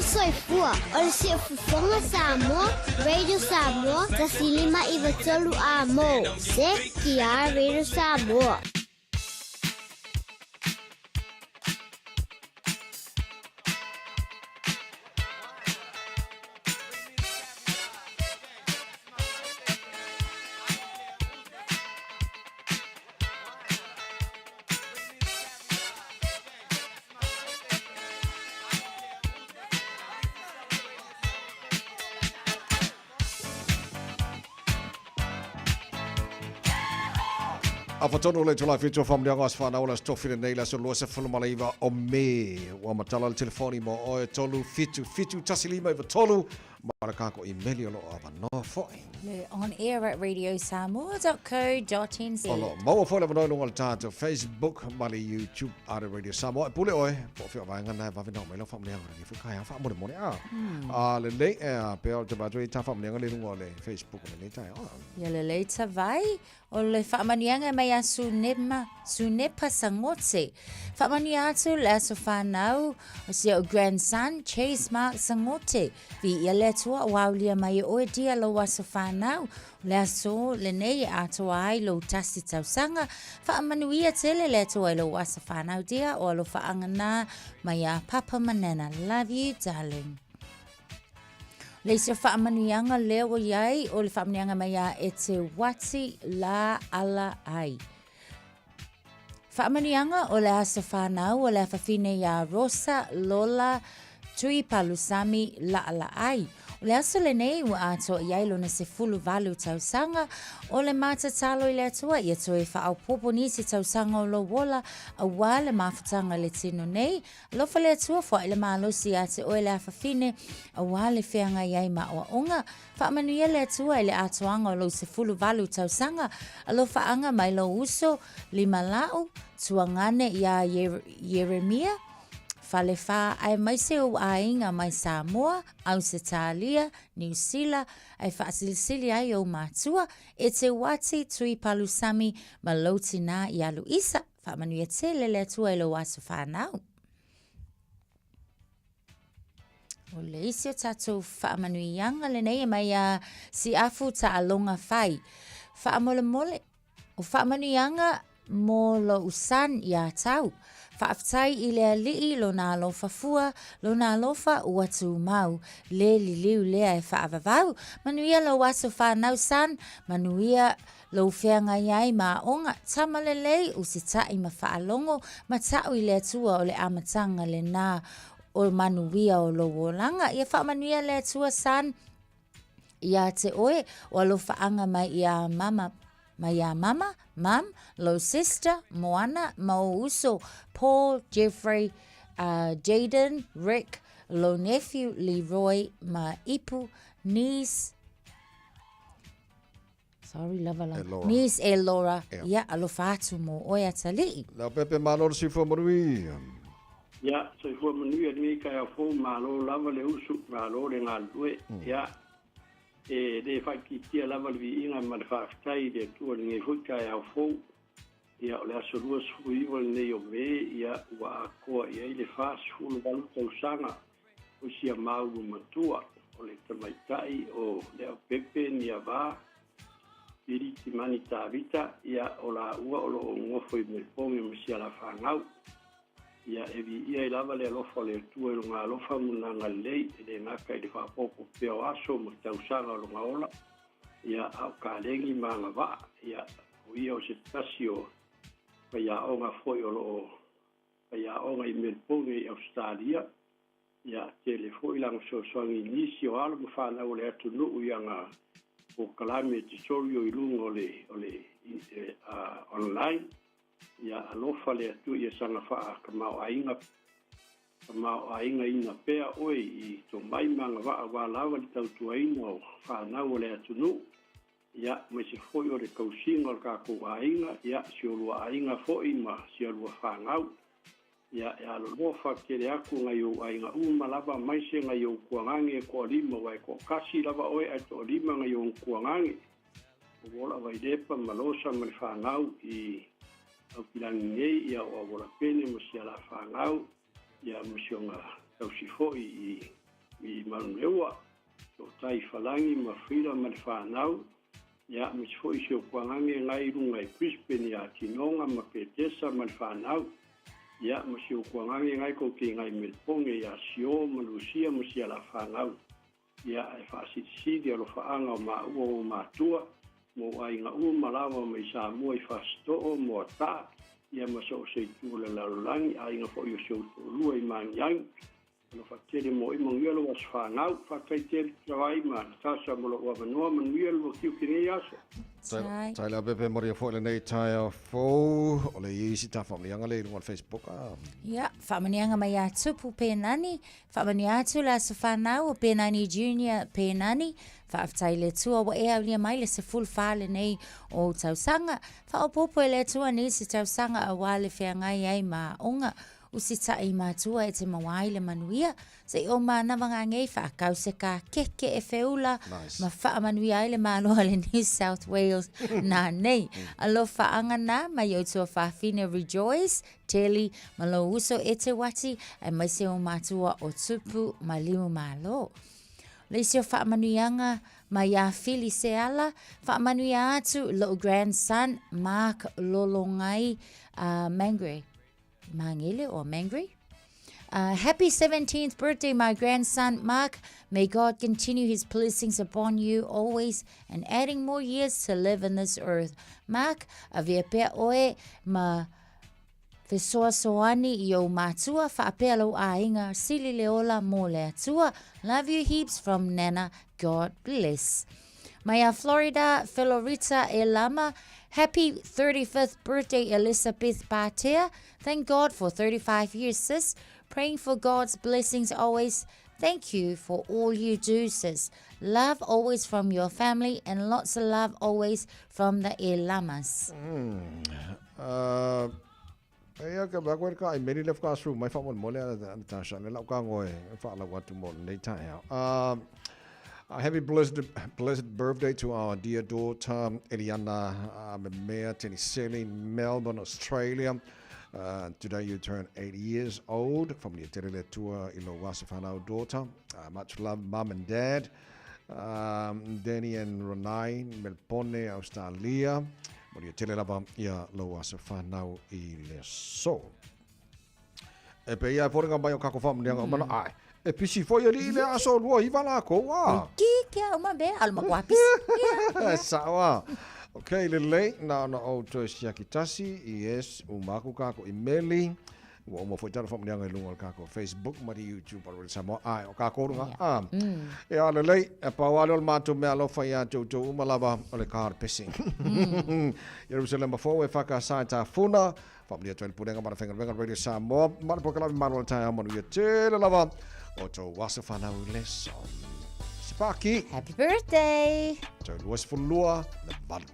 soifua. O le Siufofoga Samoa, Radio Samoa, 1593 Amo. ZTR Radio Samoa. Afatonu le tula fitu whamlianga as whanau la stofi le nei la so lua se fulu malaiva o me. Ua matala le telefoni mo oe tolu fitu fitu tasi lima iwa tolu. Ma le kako i meli o lo avanoa foi. Le on air at radiosamoa.co.nz. O lo maua foi le avanoa i luga o le tatou Facebook ma le YouTube a le Radio Samoa. E pule oe, po o fea o vaega na e vave nao mai lau faamanuiaga o lenei foi taeao faamolemole a. A lelei e a pea o te vaatu ai ta faamanuiaga le luga o le Facebook o lenei taeao. Ia lelei tavai, O le faamanuiaga mai a Sunema, Sunepa Sagote. Faamanuia atu le aso whanau o si au grandson, Chase Mark Sagote. Viia le Atua ua aulia mai e oe dia lou aso whanau. O le aso lenei e atoa ai lou tasi tausaga. Faamanuia tele le Atua i lou aso whanau dia o alofa anga mai a Papa ma Nana. Love you, darling. Le isi o faamanuiaga lea ua i ai, o le faamanuiaga mai a e te wati la ala ai. Faamanuiaga o le aso whanau o le afafine iā Rosa Lola Tui Palusami Laalaai. O le aso lenei ua atoa i ai lona 18 tausaga, o le matatalo i le Atua ia toe faaopoopo nisi tausaga o lou ola aua le mafutaga i le tino nei. Alofa le Atua, foai le malosi ia te oe le afafine, aua le feagai ai ma aoaoga. Faamanuia le Atua i le atoaga o lou 18 tausaga. Alofaaga mai lou uso, Limala'u, Tuagane iā Ieremia, Falefā aemaise ou aiga mai Samoa, Ausetalia, Niu Sila, ae faasilisili ai ou matua, e te uati, Tui Palusami ma lou tinā ia Luisa. Faamanuia tele le Atua i lou aso whanau. O le isi o tatou faamanuiaga lenei e mai a Siafu Taaloga Fai. Faamolemole, o faamanuiaga mo lou son iā Tau. Faafetai i le Alii lona alofa fua, lona alofa ua tumau, le liliu lea e faavavau. Manuia lou aso whanau son, manuia Lou feagai ai ma aoga, tama lelei, usitai ma faalogo, ma ta'u i le Atua o le amataga lenā o manuia o lou olaga. Ia faamanuia le Atua son iā te oe, o alofaaga mai iā mama, mai iā mama, mum, lou sister, Moana, ma ou uso, Paul, Jeffrey, Jayden, Rick, lou nephew, Leroy, ma Ipu, niece, Sorry, lava la. E Laura. Niece e Laura. Ia. Ia, alofa atu mo oe atalii. Leaupepe malo le soifua manuia. Ia, soifua manuia lenei taeao fou, malo lava le usu, malo le galulue. Ia, e le faaitiitia lava le viiga ma le faafetai i le Atua i lenei foi taeao fou. Ia, o le aso 29 lenei o Me, ia, ua atoa i ai le 48 tausaga o si a maulu matua, o le tamaitai o Leaupepe Niava Pili Timani Tavita, ia, o laua o lo o nofo i Melbourne ma si alafanau. Ia, e viia ai lava le alofa o le Atua i lona alofa ma lona agalelei, e le gata i le faaopoopo pea o aso ma tausaga o lona ola, ia, a o kalegi ma agavaa, ia, o ia o se tasi o faiaoga foi o lo o faiaoga i Melbourne i Ausetalia, ia, tele foi lana fesoasoani i nisi o alo ma fanau o le atunuu i ana polokalame tutorial i luga o le, o le online. Ia alofa le Atua ia saga faatamaoaiga tamaoaigaina pea oe i to mai ma agavaa aua lava le tautuaina o fanau o le atunuu, ia, aemaise foi o le tausiga o le tatou aiga, ia, si o lua aiga foi ma si a lua fanau. Ia, e alolofa tele atu nai ou aiga uma lava aemaise nai ou tuagage e toalima, aua e toatasi lava oe ae toalima nai ou tuagage. O Wola Vailepa ma Losa ma le fanau i Aukilani nei, ia o Awola Pene ma si ala fanau, ia ma si ona tausi foi i. i Manuleua, To'otai Falagi ma Frida ma le fanau, ia, aemaise foi si ou kuagage ngai i luga i Brisbane ia Tinoga ma Petesa ma le fanau, ia, ma si ou kuagage ngai kou te ngai Melpone ia Sio ma Lusia ma si alafanau. Ia, ae faasilisili alofaaga o maua o matua, mo aiga uma lava mai Samoa i Fasito'o, Moataa, ia ma so o se itu o le lalolagi, aiga foi o si ou to'alua i Magiagi. Alofa tele mo i manuia lou aso fanau. Faafetai tele Travai ma Natasha mo lou avanoa. Manuia le lua tiute i lenei aso. Tai tai Leaupepe molia foi lenei taeao fou o le isi ta faamanuiaga lea i luga o le Facebook a. Ia, faamanuiaga mai ia Tupu Penani, faamanuia atu le aso fanau o Penani Junior Penani, faafetai i le Atua ua e aulia mai le 14 lenei o ou tausaga, faaopoopo e le Atua nisi tausaga aua le feagai ai ma aoga. Usitai matua e te maua ai le manuia, se i o manava ngangei whaakau se ka keke e feula Nice. ma whaamanuia ai le malo a le New South Wales nā nei. Alofa anga nā mai o tua whawhine Rejoice, Teli, ma lou uso e te wati, e mai se o matua o tupu ma limu malo. Le isi o whaamanuianga mai a Fili Seala, whaamanuia atu lou grandson Mark Lolongai Mangre. Mangele or Mangri. Happy 17th birthday, my grandson Mark. May God continue his blessings upon you always and adding more years to live in this earth. Mark, avea pea oe ma fesoasoani i ou mātua, whaapea lou āinga, sili le ola mō le Atua. Love you heaps from Nana. God bless. Mai a Florida, Felorita e lama. Happy 35th birthday, Elizabeth Patea. Thank God for 35 years, sis. Praying for God's blessings always. Thank you for all you do, sis. Love always from your family and lots of love always from the Elamas. Eia ka mea koe ka ai meri le whakaasuru mai whamolemole a Natasha ne lau ka ngoe whaalau atu mo lenei taeao. A happy blessed, blessed birthday to our dear daughter Eliana Memea Teniseli in Melbourne, Australia. Today you turn 8 years old. From the Te Rere Tua i lo aso whanau daughter. Much love, mum and dad. Danny and Renai, Melbourne, Australia. Manuia tele lava ia lou aso whanau i le aso. E pe ia e fōringa mai o kako whamunianga o mana, ai, e pisi foi ali i le aso lua hiva lākou, a. Ki kia uma be, alu ma kua pisi. Sao a. Ok, lelei, na ona ou toe siaki tasi, yes, umaku kako i meli, Ua uma foi tala whamunianga i lunga o le kākou Facebook ma le YouTube o le Samoa. Ai, o kākou runga. Ah. E a lelei, e pau ale o le mātou mea alofa i a te outou uma lava o le kāre pesi. Jerusalema fou e whakasai tā funa. Whamunia atu ai le pulenga ma le whengawenga Radio Samoa. Ma le pokalawi malo le taeao manuia tele lava o tō aso whanau le so. Se pāki. Happy birthday! Tau 22 le valu.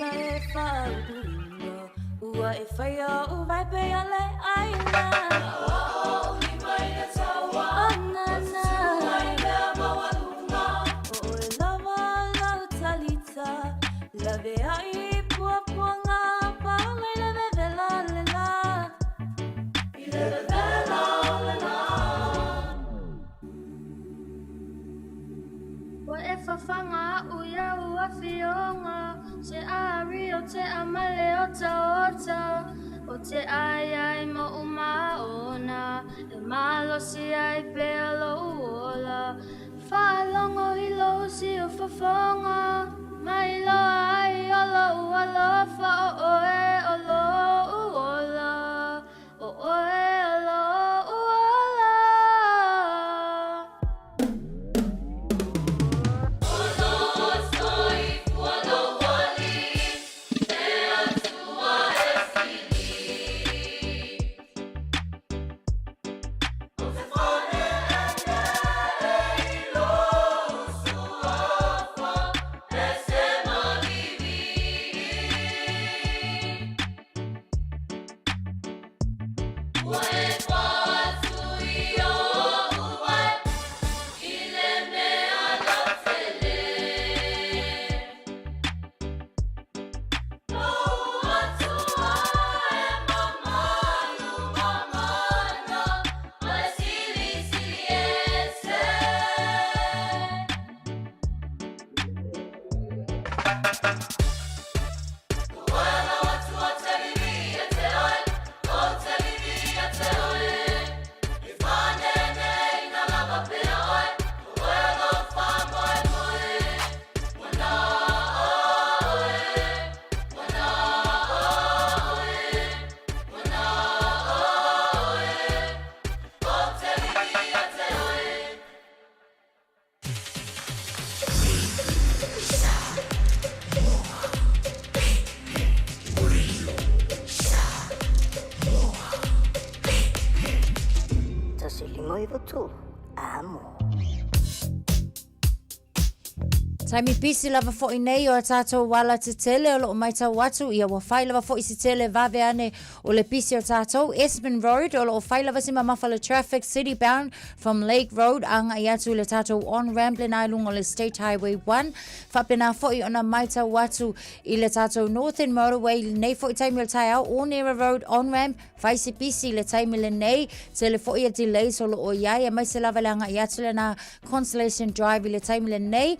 aina e whaupuina Ua e whaia o waipe a le aina O na na O oe lava lau talita Lawe ai puapuaga Paola i le vevela le la I le vevela le la. Ua e fafaga a'u i au afioga, se ari o te amale otaota, o te ai ai mo'u maona, e malosi ai pea lo'u ola. Faalogo i lou siufofoga, ma iloa ai o lo'u alofa o oe o lo'u ola, o oe o lo'u ola. 1.593 amo. Taimi pisi lava fo'i nei o a tātou ala tetele o loo maitau atu ia ua fai lava fo'i se tele vave ane o le pisi o tātou Esmond Road o loo fai lava si mamafa le traffic city bound from Lake Road aga'i atu i le tātou on ramp lena i luga o le State Highway 1 faapena fo'i ona maitau atu i le tātou Northern Motorway i lenei fo'i taimi o le taeao Onera Road on ramp Fai se pisi i le taimi lenei, tele foi a delays o loo iai, aemaise lava le agai atu lena Constellation Drive i le taimi lenei.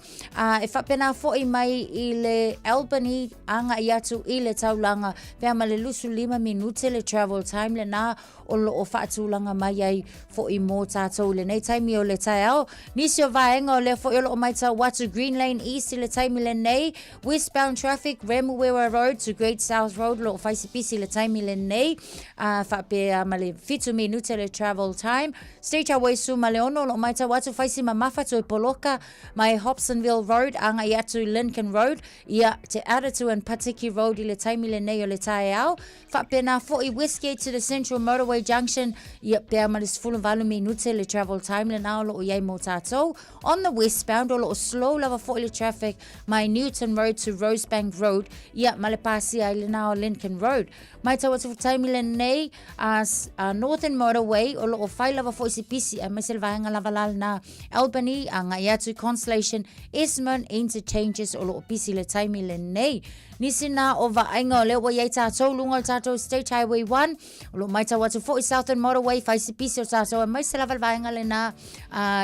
E faapena foi mai i le Albany agai atu i le taulaga, pea ma le 25 minute le travel time lena o loo faatulaga mai ai foi mo tatou i lenei taimi o le taeao. Nisi o vaega o lea foi o loo maitau atu Green Lane East i le taimi lenei, Westbound traffic, Remuera Road to Great South Road, lo o fai se pisi le taimi lenei, faapea ma le 7 minute le travel time. State Highway 16, lo o maitau atu fai si mamafa toe poloka mai Hobsonville Road agai atu i Lincoln Road, ia te Aratu and Patiki Road i le taimi lenei o le taeao. Faapena foi Westgate to the Central Motorway Junction, ia pea ma le 18 minute le travel time lena o lo o iai mo tatou. On the westbound, o lo o slow lava foi le traffic mai Newton Road to Rosebank Road, ia, ma le pasia ai lena o Lincoln Road. Maitau atu le taimi lenei, a, a Northern Motorway, o lo o fai lava foi se pisi, aemaise le vaega lava la lena Albany, agai atu Constellation, Esmond Interchanges, o lo o pisi le taimi lenei. Nisi na o vaaiga o lea ua i ai tātou luga o le tātou State Highway 1, O lo o maitau atu foi Southern Motorway, fai se pisi o tātou aemaise lava le vaega lena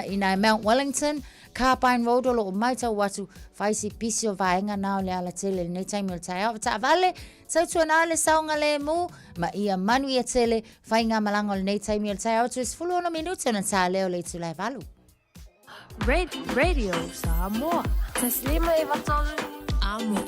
i nā Mount Wellington, Carbine Road o lo o maitau atu, fai se pisi o vaega nā o le alatele lenei taimi o le taeao. Taavale, tautuana le saogalemu, ma ia manuia tele, fai ngā malaga o lenei taimi o le taeao atu e 16 minute ona tā lea o le itula e 8. Radio Samoa. 1.53 amo.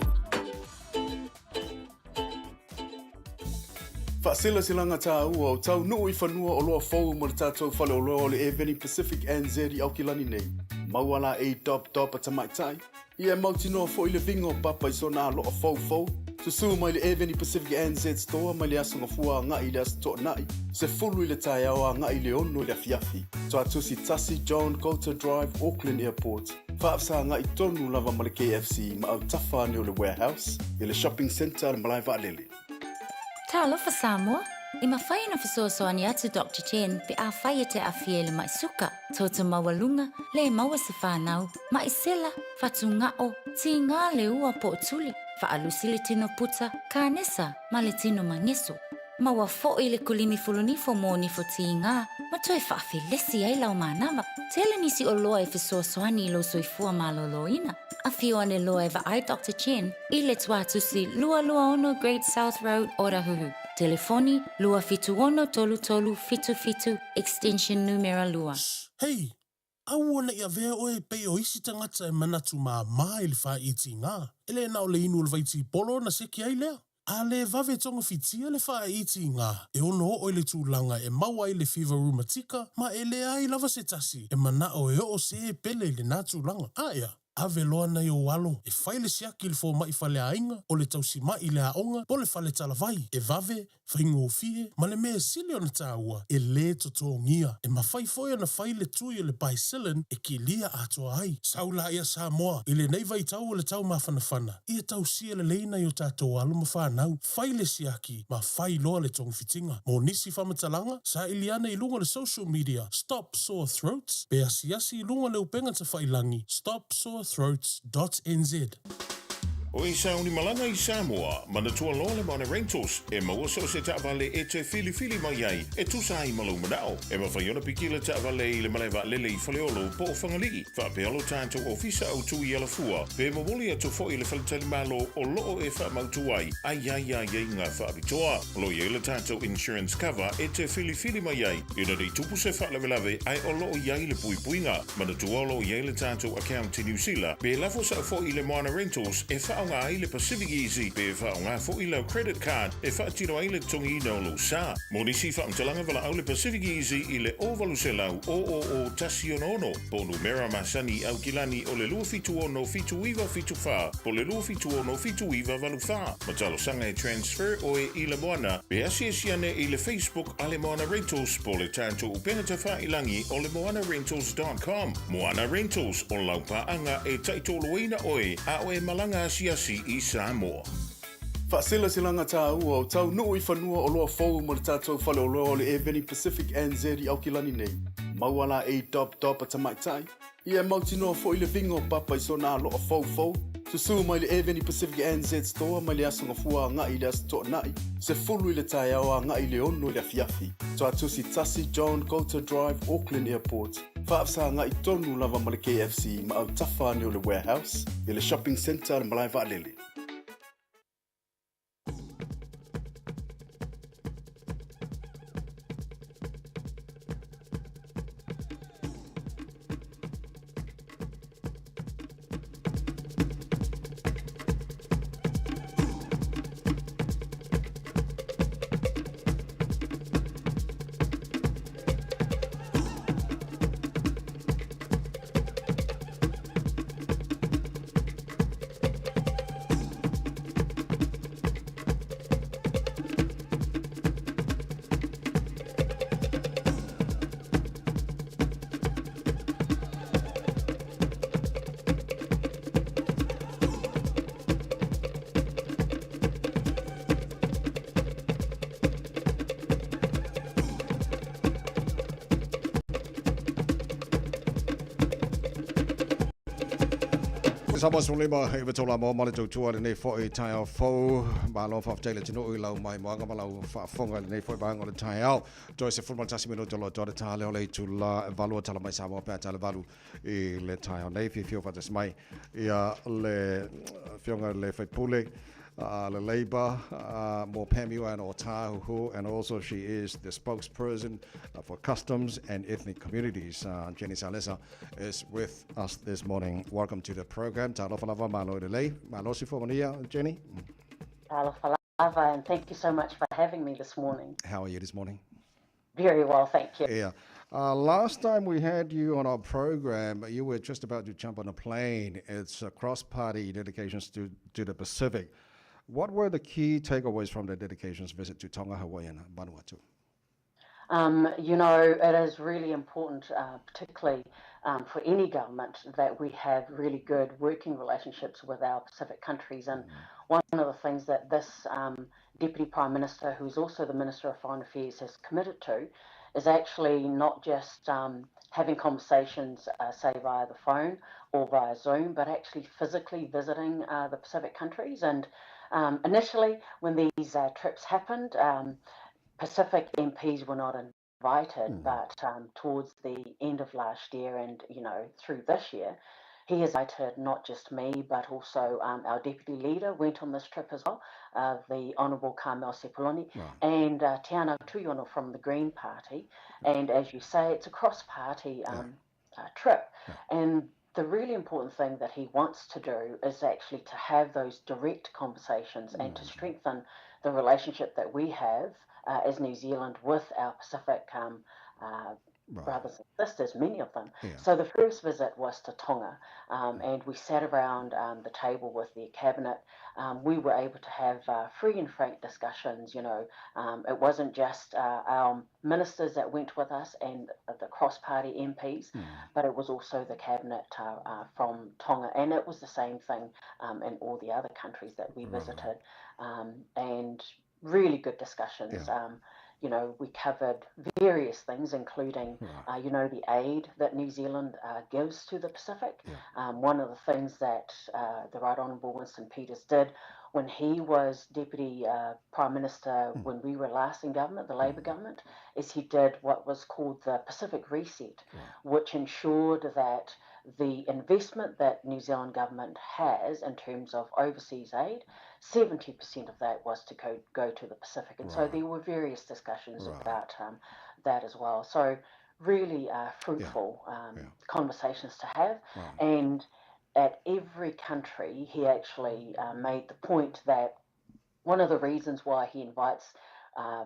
Faaselaselaga tāua o taunuu i fanua oloa fou mo le tatou faleoloa o le Airveni Pacific NZ i Aukilani nei. Maua la ei dop dop a tamaitai, ia e mautinoa foi le viga o papa i sona aloa foufou. Susū mai le Airveni Pacific NZ Store mai le Aso Gafua agai i le Aso Toonai, 10 i le taeao agai i le 6 i le afiafi. Tuatusi 1 John Coulter Drive, Auckland Airport. Faafesagaai tonu lava ma le KFC ma autafa ane o le Warehouse i le Shopping Centre a le Malae Vaalele. Talofa Samoa! E mafai ona fesoasoani atu Doctor Chen pe afai e te aafia i le mai suka, toto maualuga, le maua se fanau, mai sela, fatugao, tiga le ua po o tuli, faalusi le tino puta, kanesa ma le tino mageso. Maua foi le kulimi fulunifo mo nifo tiga ma toe faafelesi ai lau manava. Tele nisi oloa e fesoasoani i lou soifua malōlōina. Afio ane loa e vaai Doctor Chen i le Tuatusi 226 Great South Road, Otahuhu. Telefoni, 276 3377, extension numera 2. Hei, aua ne i avea oe e pei o isi tagata e manatu māmā i le whāiti ngā. E le na o le inu o le vaitipolo na seke ai lea. A le vave togafitia le faaiti ngā, e ono oo i le tulaga e maua ai le fiva rumatika ma e leai lava se tasi e manao e oo se pele i lenā tulaga. A ea, ave loa nai ou alo e fai le siaki i le fomai faleaiga, o le tausima'i i le aoga po o le fale talavai, e vave, faigofie, ma le mea e sili ona taua, e lē totogia. E mafai foi ona fai le tui o le Bicillin e kilia atoa ai. Sau laia Samoa i lenei vaitau o le taumafanafana, ia tausia lelei nai o tatou alo ma fanau, fai le siaki ma fai loa le togafitiga. Mo nisi faamatalaga, saili ane i luga o le social media Stop Sore Throats pe asiasi i luga o le upega tafailagi stopsorethroats.nz. O e sauni malaga i Samoa, manatua loa le Moana Rentals, e maua so o se taavale e te filifili mai ai, e tusa ai ma lou manao. E mafai ona piki le taavale i le malae vaalele i Faleolo po o Fagalii, faapea lo tatou ofisa autu i Alafua, pe momoli atu foi i le faletalimalo o loo e faamautu ai, a i ai aiaiga faapitoa. O lo o i ai le tatou insurance cover e te filifili mai ai, ina ne i tupu se faalavelave ae o lo o i ai le puipuiga. Manatua o lo o i ai le tatou account i Niu Sila, pe lafo sao foi i le Moana Rentals e faaaoga ai le Pacific Easy pe faaaoga foi lau credit card e faatino ai le totogiina o lou sa. Mo nisi faamatalaga valaau le Pacific Easy i le 0800 000 166 po o numera masani i Aukilani o le 276 7974 po o le 276 7984. Ma talosaga e transfer oe i le Moana pe asiasi ane i le Facebook a le Moana Rentals po o le tatou upega tafailagi o le moanarentals.com. Moana Rentals, o lau paaga e taitoloina oe a o e malaga asiasi i Samoa. Faaselaselaga taua o taunuu i fanua oloa fou mo le tatou faleoloa o le Airveni Pacific NZ i Aukilani nei. Maua la ei dop dop a tamaitai, ia e mautinoa foi le viga o papa i sona aloa foufou. Susū mai le Airveni Pacific NZ Store mai le aso Gafua agai i le aso Toonai, 10 i le taeao agai i le 6 i le afiafi. Tuatusi 1 John Goulter Drive, Auckland Airport. Faafesagaai tonu lava ma le KFC ma autafa ane o le Warehouse i le Shopping Centre a le Malae Vaalele. Samoa 15 e vetola mo ma le tautua lenei foi taeao fou. Malo faafetai le atunuu i lau maimoaga ma lau faafofoga i lenei foi vaega o le taeao. Toe 11 minute o lo o toa le ta lea o le itula e 8 o tala mai Samoa pe a ta le 8 i le taeao nei. Fiafia o faatasi mai ia le afioga i le faipule le Labour mo Panmure and Otahuhu, and also she is the spokesperson for Customs and Ethnic Communities. Jenny Salesa is with us this morning. Welcome to the program. Talofa lava, malo i le lei. Malo soifua manuia, Jenny. Talofa lava, and thank you so much for having me this morning. How are you this morning? Very well, thank you. Yeah. Last time we had you on our program, you were just about to jump on a plane. It's a cross-party dedications to the Pacific. What were the key takeaways from the dedication's visit to Tonga, Hawaii, and Vanuatu? It is really important, particularly um, for any government that we have really good working relationships with our Pacific countries. And mm. one of the things that this um, Deputy Prime Minister, who is also the Minister of Foreign Affairs, has committed to is actually not just um, having conversations, uh, say via the phone or via Zoom, but actually physically visiting uh, the Pacific countries. And um, initially, when these uh, trips happened, um, Pacific MPs were not invited, mm. but um, towards the end of last year and you know through this year, he has invited not just me but also um, our deputy leader went on this trip as well, uh, the Honourable Carmel Sepuloni right. and uh, Teanau Tuiono from the Green Party. And as you say, it's a cross-party um, yeah. uh, trip. Yeah. And the really important thing that he wants to do is actually to have those direct conversations mm. and to mm. strengthen the relationship that we have uh, as New Zealand with our Pacific um, uh, right. brothers and sisters, many of them. Yeah. So the first visit was to Tonga, um, and we sat around um, the table with their cabinet. Um, we were able to have uh, free and frank discussions. You know, um, it wasn't just uh, our ministers that went with us and the cross-party MPs, mm. but it was also the cabinet uh, uh, from Tonga, and it was the same thing um, in all the other countries that we visited, um, and really good discussions. Yeah. Um, you know, we covered various things, including, right. uh, you know, the aid that New Zealand uh, gives to the Pacific. Yeah. Um, one of the things that uh, the Right Honourable Winston Peters did when he was Deputy uh, Prime Minister mm. when we were last in government, the Labour mm. government, is he did what was called the Pacific Reset, yeah. which ensured that the investment that New Zealand government has in terms of overseas aid, 70% of that was to go, go to the Pacific. And right. so there were various discussions right. about um, that as well. So really uh, fruitful yeah. Um, yeah. conversations to have. Right. And at every country, he actually uh, made the point that one of the reasons why he invites uh,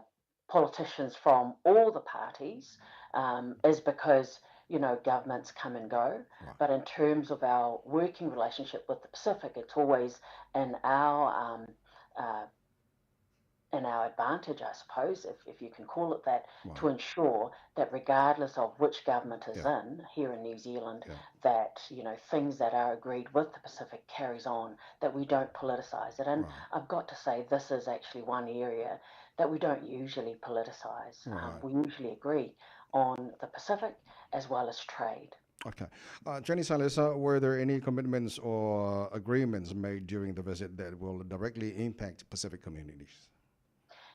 politicians from all the parties um, is because you know, governments come and go. Right. But in terms of our working relationship with the Pacific, it's always in our um, uh, in our advantage, I suppose, if, if you can call it that, right. to ensure that regardless of which government is yeah. in here in New Zealand, yeah. that you know things that are agreed with the Pacific carries on, that we don't politicise it. And right. I've got to say, this is actually one area that we don't usually politicise. Um, right. Um, we usually agree on the Pacific as well as trade. Okay. Uh, Jenny Salesa, were there any commitments or agreements made during the visit that will directly impact Pacific communities?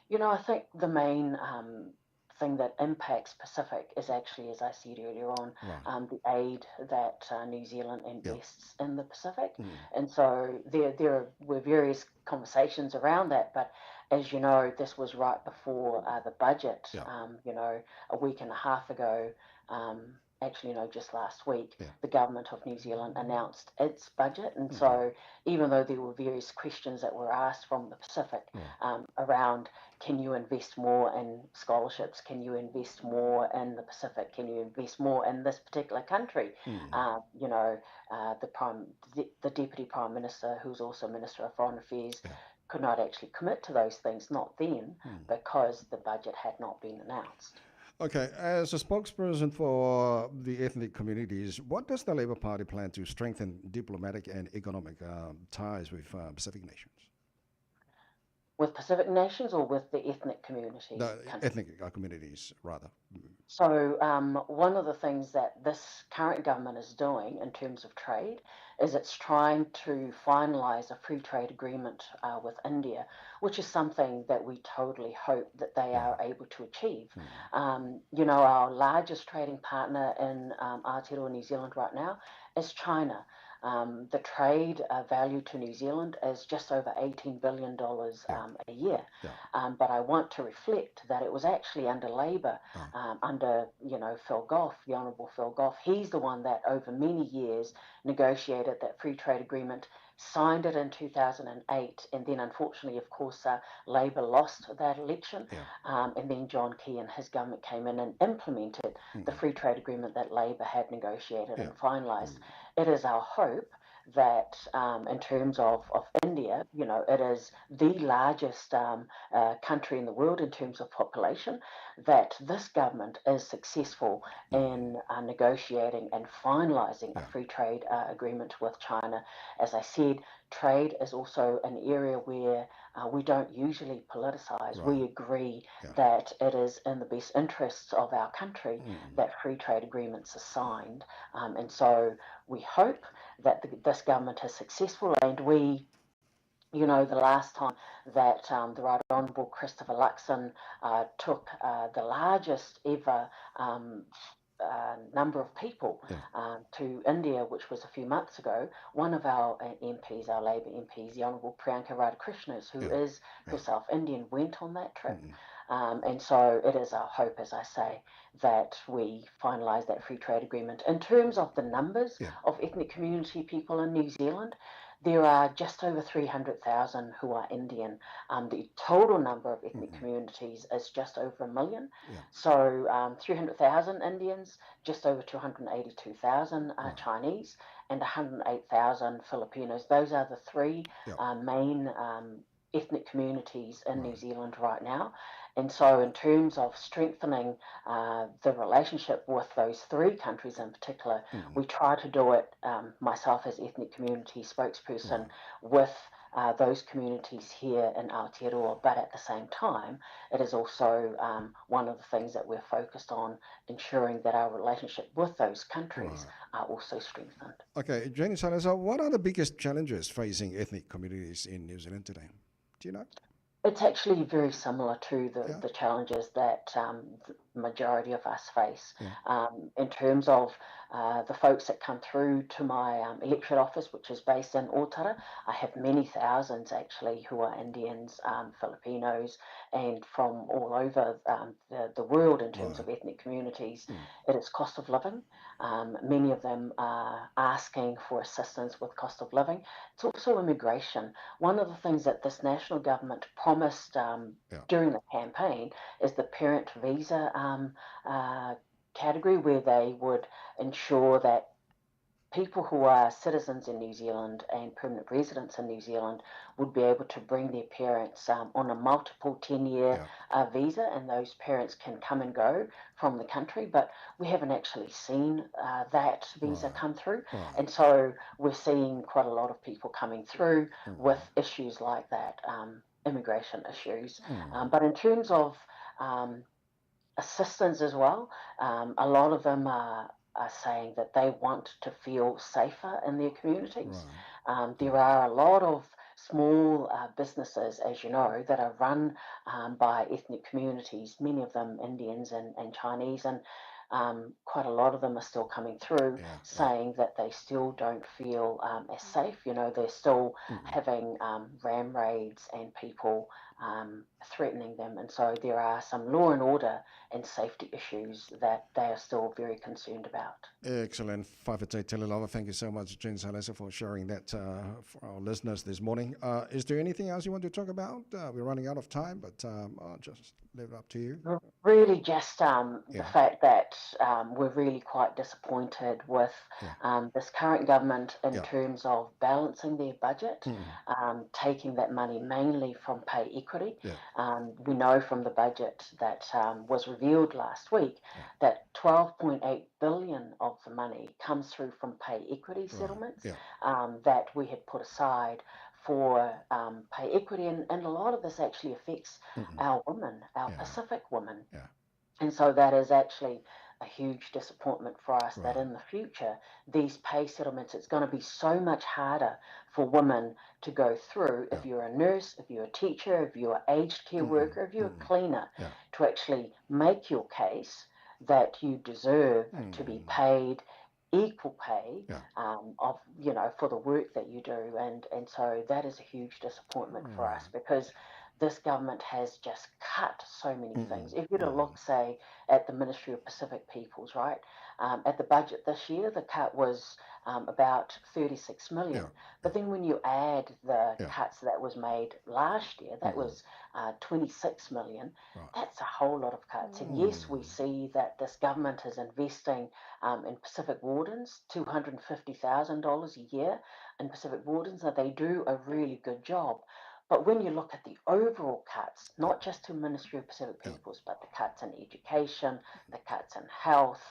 You know, I think the main um, thing that impacts Pacific is actually, as I said earlier on, right. um, the aid that uh, New Zealand invests yep. in the Pacific. Mm. And so there, there were various conversations around that, but as you know, this was right before uh, the budget, yep. um, you know, a week and a half ago. Um, actually, you know, just last week, yeah. the government of New Zealand announced its budget. And mm-hmm. so, even though there were various questions that were asked from the Pacific yeah. um, around can you invest more in scholarships? Can you invest more in the Pacific? Can you invest more in this particular country? Mm. Uh, you know, uh, the prime, the, the deputy prime minister, who's also minister of foreign affairs, yeah. could not actually commit to those things, not then, mm. because the budget had not been announced. Okay, as a spokesperson for the ethnic communities, what does the Labour Party plan to strengthen diplomatic and economic uh, ties with uh, Pacific nations? With Pacific nations or with the ethnic communities? The ethnic uh, communities, rather. So, um, one of the things that this current government is doing in terms of trade is it's trying to finalise a free trade agreement uh, with India, which is something that we totally hope that they are able to achieve. Mm. Um, you know, our largest trading partner in um, Aotearoa New Zealand right now is China. Um, the trade uh, value to New Zealand is just over $18 billion um, a year. Yeah. Um, but I want to reflect that it was actually under Labour, oh. um, under, you know, Phil Goff, the Honourable Phil Goff. He's the one that over many years negotiated that free trade agreement, signed it in 2008, and then unfortunately, of course, uh, Labour lost that election. Yeah. Um, and then John Key and his government came in and implemented mm-hmm. the free trade agreement that Labour had negotiated yeah. and finalised. Mm-hmm. It is our hope that in terms of, of India, you know, it is the largest country in the world in terms of population, that this government is successful in negotiating and finalising a free trade agreement with China. As I said, trade is also an area where we don't usually politicise. Right. We agree yeah. that it is in the best interests of our country mm. that free trade agreements are signed. and so we hope that the, this government is successful and we you know, the last time that the Right Honourable Christopher Luxon took the largest ever number of people yeah. to India, which was a few months ago, one of our MPs, our Labour MPs, the Honourable Priyanka Radhakrishnan, who yeah. is yeah. herself Indian, went on that trip. Mm. and so it is our hope, as I say, that we finalise that free trade agreement. In terms of the numbers of ethnic community people in New Zealand, there are just over 300,000 who are Indian. the total number of ethnic mm-hmm. communities is just over a million. Yeah. So 300,000 Indians, just over 282,000 are Chinese, and 108,000 Filipinos. Those are the three yeah. main ethnic communities in right. New Zealand right now. And so, in terms of strengthening the relationship with those three countries in particular, mm. we try to do it, myself as ethnic community spokesperson, mm. with those communities here in Aotearoa. But at the same time, it is also one of the things that we're focused on ensuring that our relationship with those countries right. are also strengthened. Okay, Jenny Salesa, what are the biggest challenges facing ethnic communities in New Zealand today? Do you know? It's actually very similar to the, yeah. the challenges that the majority of us face. Yeah. in terms of the folks that come through to my electorate office, which is based in Otara, I have many thousands actually who are Indians, Filipinos, and from all over the, the world in terms right. of ethnic communities. It is cost of living. many of them are asking for assistance with cost of living. It's also immigration. One of the things that this national government promised yeah. during the campaign is the parent visa category where they would ensure that people who are citizens in New Zealand and permanent residents in New Zealand would be able to bring their parents on a multiple 10 year yeah. visa, and those parents can come and go from the country. But we haven't actually seen that visa right. come through. Right. And so we're seeing quite a lot of people coming through mm. with issues like that, immigration issues. Mm. but in terms of assistance as well, a lot of them are are saying that they want to feel safer in their communities. Right. there are a lot of small businesses, as you know, that are run by ethnic communities, many of them Indians and, and Chinese, and quite a lot of them are still coming through yeah, saying yeah. that they still don't feel as safe. You know, they're still mm-hmm. having ram raids and people threatening them. And so there are some law and order and safety issues that they are still very concerned about. Excellent. Fa'afetai tele lava. Thank you so much, Jane Salesa, for sharing that for our listeners this morning. is there anything else you want to talk about? we're running out of time, but I'll just leave it up to you. Really, just yeah. the fact that we're really quite disappointed with yeah. this current government in yeah. terms of balancing their budget, mm. taking that money mainly from pay equity. we know from the budget that was revealed last week that 12.8 billion of the money comes through from pay equity settlements right. that we had put aside for pay equity. And, and a lot of this actually affects mm-hmm. our women, our yeah. Pacific women. Yeah. And so that is actually a huge disappointment for us right. that in the future, these pay settlements, it's going to be so much harder for women to go through yeah. if you're a nurse, if you're a teacher, if you're an aged care mm-hmm. worker, if you're mm-hmm. a cleaner, yeah. to actually make your case that you deserve mm-hmm. to be paid equal pay yeah. of you know for the work that you do and and so that is a huge disappointment for us because this government has just cut so many mm-hmm. things. If you were to look, say, at the Ministry of Pacific Peoples, right, at the budget this year, the cut was about 36 million. Yeah. But then when you add the yeah. cuts that was made last year, that mm-hmm. was 26 million. Right. That's a whole lot of cuts. And yes, we see that this government is investing in Pacific Wardens, $250,000 a year in Pacific Wardens. Now, they do a really good job. But when you look at the overall cuts, not just to Ministry of Pacific Peoples, but the cuts in education, the cuts in health,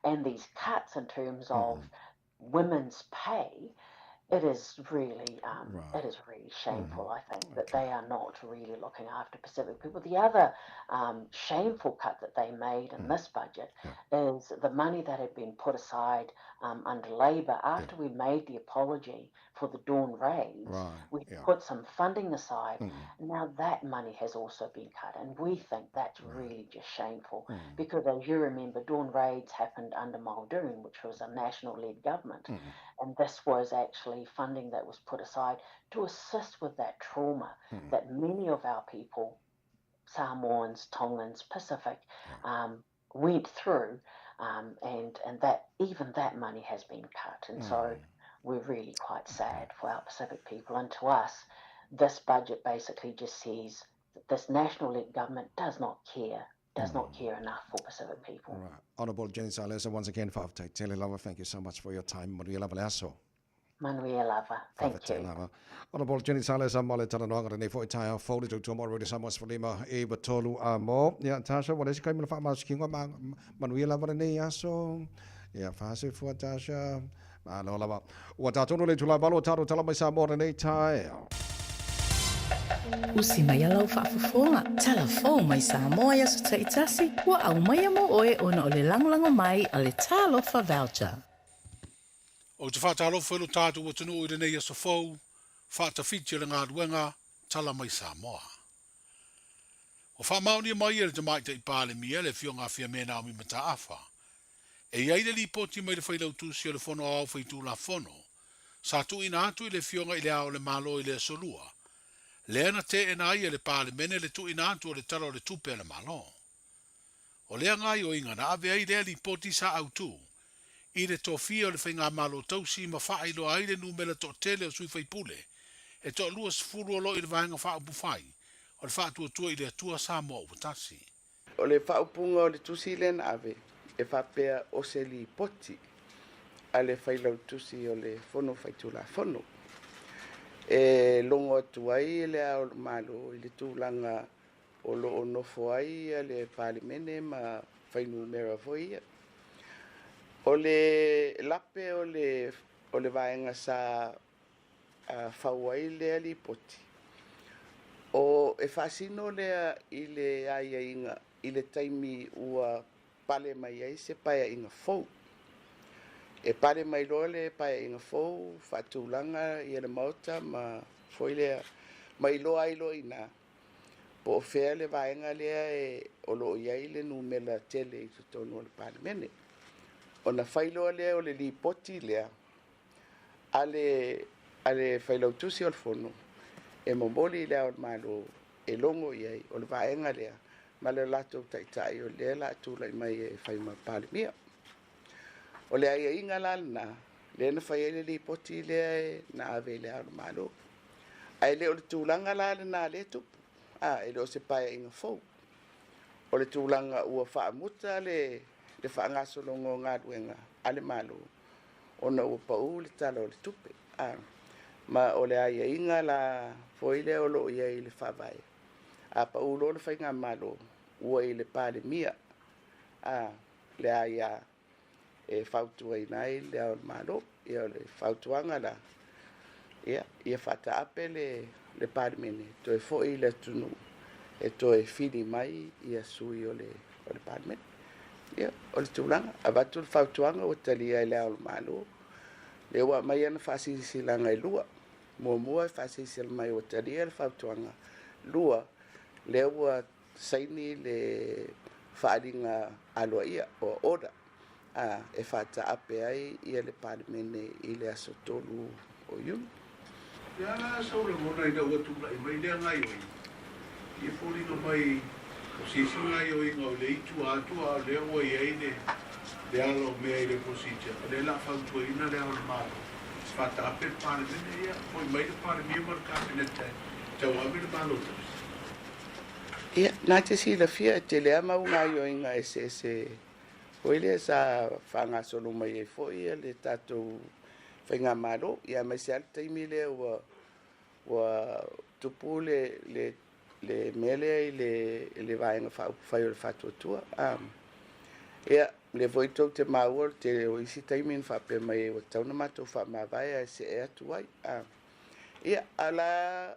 and these cuts in terms of women's pay, it is really right. it is really shameful. I think that they are not really looking after Pacific people. The other shameful cut that they made in this budget is the money that had been put aside under Labor after we made the apology for the Dawn raids. Right. We put some funding aside. Now that money has also been cut, and we think that's really just shameful because, as you remember, Dawn raids happened under Muldoon, which was a national-led government, and this was actually funding that was put aside to assist with that trauma that many of our people, Samoans, Tongans, Pacific, went through, and that even that money has been cut. And so we're really quite sad for our Pacific people. And to us, this budget basically just says that this national-led government does not care, does not care enough for Pacific people. Right. Honourable Jenny Salesa, once again, fa'afetai lava, thank you so much for your time. Manuia lava le aso. Manuia lava. Thank you. Lava. Honourable Jenny Salesa, ma le talanoaga lenei foi taeao fou le tautua mo Radio Samoa 15 e 3 a mo. Ia, Tasha, ua leai se kaimi o le faamalosikiga ma manuia lava lenei aso. Ia, faasoifua Tasha. Malo lava. Ua tatou le itula e 8 o tatou tala mai Samoa lenei taeao. Usi mai lau faafofoga, tala fou mai Samoa i aso taitasi, ua aumaia mo oe ona o le lagolago mai a le Talofa Voucher. Ou te faatalofa i lo tatou atunuu i lenei aso fou, faatafiti o le galuega Tala Mai Samoa. Ua faamaonia mai e le Tamaitai Palemia le Afioga a Fiame Naomi Mataafa, e i ai le lipoti mai le Failautusi o le Fono Aoao Faitulafono sa tuuina atu i le Afioga i Le Ao o le Malo i le Aso Lua, lea na teena ai e le Palemene le tuuina atu o le Tala o le Tupe a le Malo. O lea gaoioiga na ave ai lea lipoti sa autu i le tofia o le Faigamalo Tausi ma faailoa ai le numera toatele o sui faipule e toalua sefulu o lo o i le Vaega Faaupufai o le Faatuatua i le Atua Samoa Ua Tasi. O le faaupuga o le tusi lea na ave, e faapea o se lipoti a le Failautusi o le Fono Faitulafono e logo atu ai le Ao o le Malo i le tulaga o lo o nofo ai le Palemene ma fuainumera foi ia. O le lape o le o le vaega sa fau ai lea lipoti, o e faasino lea i le aiaiga i le taimi ua pale mai ai se paeaiga fou. E pale mai loa le paeaiga fou, faatulaga ia le Maota ma foi lea, ma iloa ai loa i ina po o fea le vaega lea e o lo o i ai le numera tele i totonu o le Palemene. Ona fai loa lea o le lipoti lea a le, a le Failautusi o le Fono e momoli i le Ao o le Malo e logo i ai o le vaega lea ma le latou taitai o lea la a tulai mai e fai ma Palemia. O le aiaiga la lena, lea na fai ai le lipoti lea e na ave i le Ao o le Malo. Ae le o le tulaga la lena lea e tupu, a, e le o se paeaiga fou. O le tulaga ua faamuta le, le faagasologa o galuega a le Malo ona ua pau le Tala o le Tupe, a, ma o le aiaiga la foi lea o lo o i ai i le Faavae. A pau loa le Faigamalo, ua i le Palemia, a, le aia e fautuaina ai le Ao o le Malo. Ia o le fautuaga la, ia, ia faataape le, le Palemene, toe foi i le atunuu e toe fili mai ia sui o le, o le Palemene. Ia, o le tulaga, avatu le fautuaga ua talia e le Ao o le Malo, lea ua aumai ana faasilasilaga e lua. Muamua e faasilasila mai ua talia le fautuaga, lua, lea ua saini le faaaliga aloaia, or order, a, e faataape ai ia le Palemene i le aso 3 o Iuni. O le a la sou lagona ina ua tulai mai lea gaoioiga? Ia foliga mai o se isi gaioiga o lea i tua atu a o lea ua i ai le le ala o mea i le procedure, o lea la a fautuaina le Ao o le Malo e faataape le Palemene, ia foi mai le Palemia ma le Kapeneta e tauave le Malo tausi. Ia, na te silafia e tele lava mau gaioiga eseese foi lea sa faagasolo mai ai foi le tatou faigamalo, ia aemaise lava le taimi lea ua Ua tupu le, le, le mea lea i le, i le Vaega Faaupufai o le Faatuatua. A, ia, lea foi tou te maua le tele o isi taimi na faapea mai ai ua tatau ona matou faamavae ae see atu ai. A, ia, a o la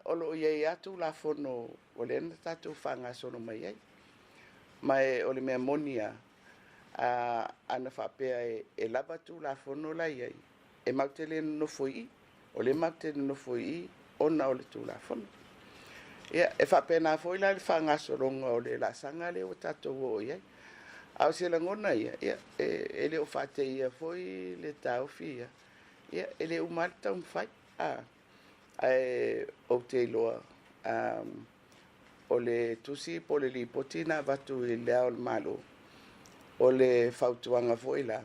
o lo o i ai lava Tulafono o lea na tatou faagasolo mai ai. Ma e, o le mea moni lava, a, ana faapea e, e lava Tulafono la e i ai, e matou te le nonofo i i. O lea matou te nonofo i i ona o le Tulafono. Ia, e faapena foi la le faagasologa o le laasaga lea ua tatou oo i ai. A o se lagona ia, ia e, e le o faateia foi le taofi ia, ia e le uma lava le taumafai. A, ae ou te iloa, a, o le tusi po o le lipoti na avatu i Le Ao o le Malo, o le fautuaga foi la,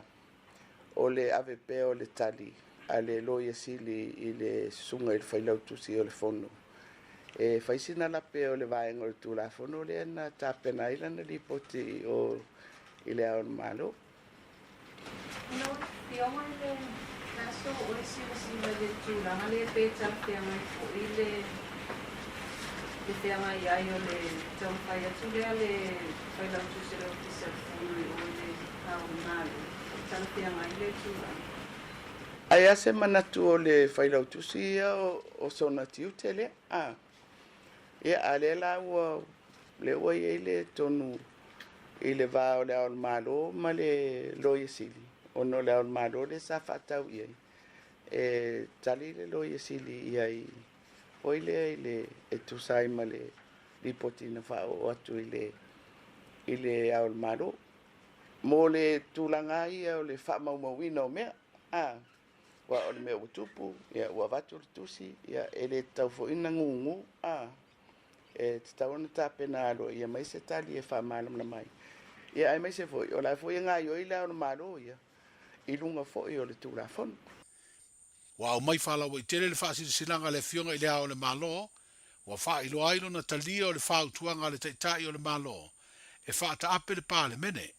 o le ave pea o le tali a le Loia Sili i le Susuga i le Failautusi o le Fono e fai sina lape o le vaega o le Tulafono lea na tapena ai lana lipoti i o i Le Ao o le Malo. Lau Afioga i le aso o oe silasila i le tulaga lea pe talafeagai foi le le feagai ai o le taumafai atu lea a le Failautusi o le Ofisa o le Fono i o i le Ao o le Malo, o talafeagai lea tulaga. Ai a se manatu o le Failautusi ia o sona tiute lea? A. Ia, a lea la ua, lea ua i ai le tonu i le va o le Ao o le Malo ma le Loia Sili, ona o le Ao o le Malo lea sa faatau i ai, e tali le Loia Sili i ai foi lea i le, e tusa ai ma le lipoti na faaoo atu i le, i le Ao o le Malo. Mo le tulaga lava ia o le faamaumauina o mea, a, aua o le mea ua tupu, ia, ua avatu le tusi, ia, e le tatau foi ona gugu, a, e tatau ona tapena aloaia mai se tali e faamalamalama ai. Ia, aemaise foi, o la foi e gaoioi le Ao o le Malo ia, i luga foi o le Tulafono. Ua aumai faalauaitele le faasilasilaga a le Afioga i Le Ao o le Malo, ua faailoa ai lona talia o le fautuaga a le Taitai o le Malo e faataape le Palemene,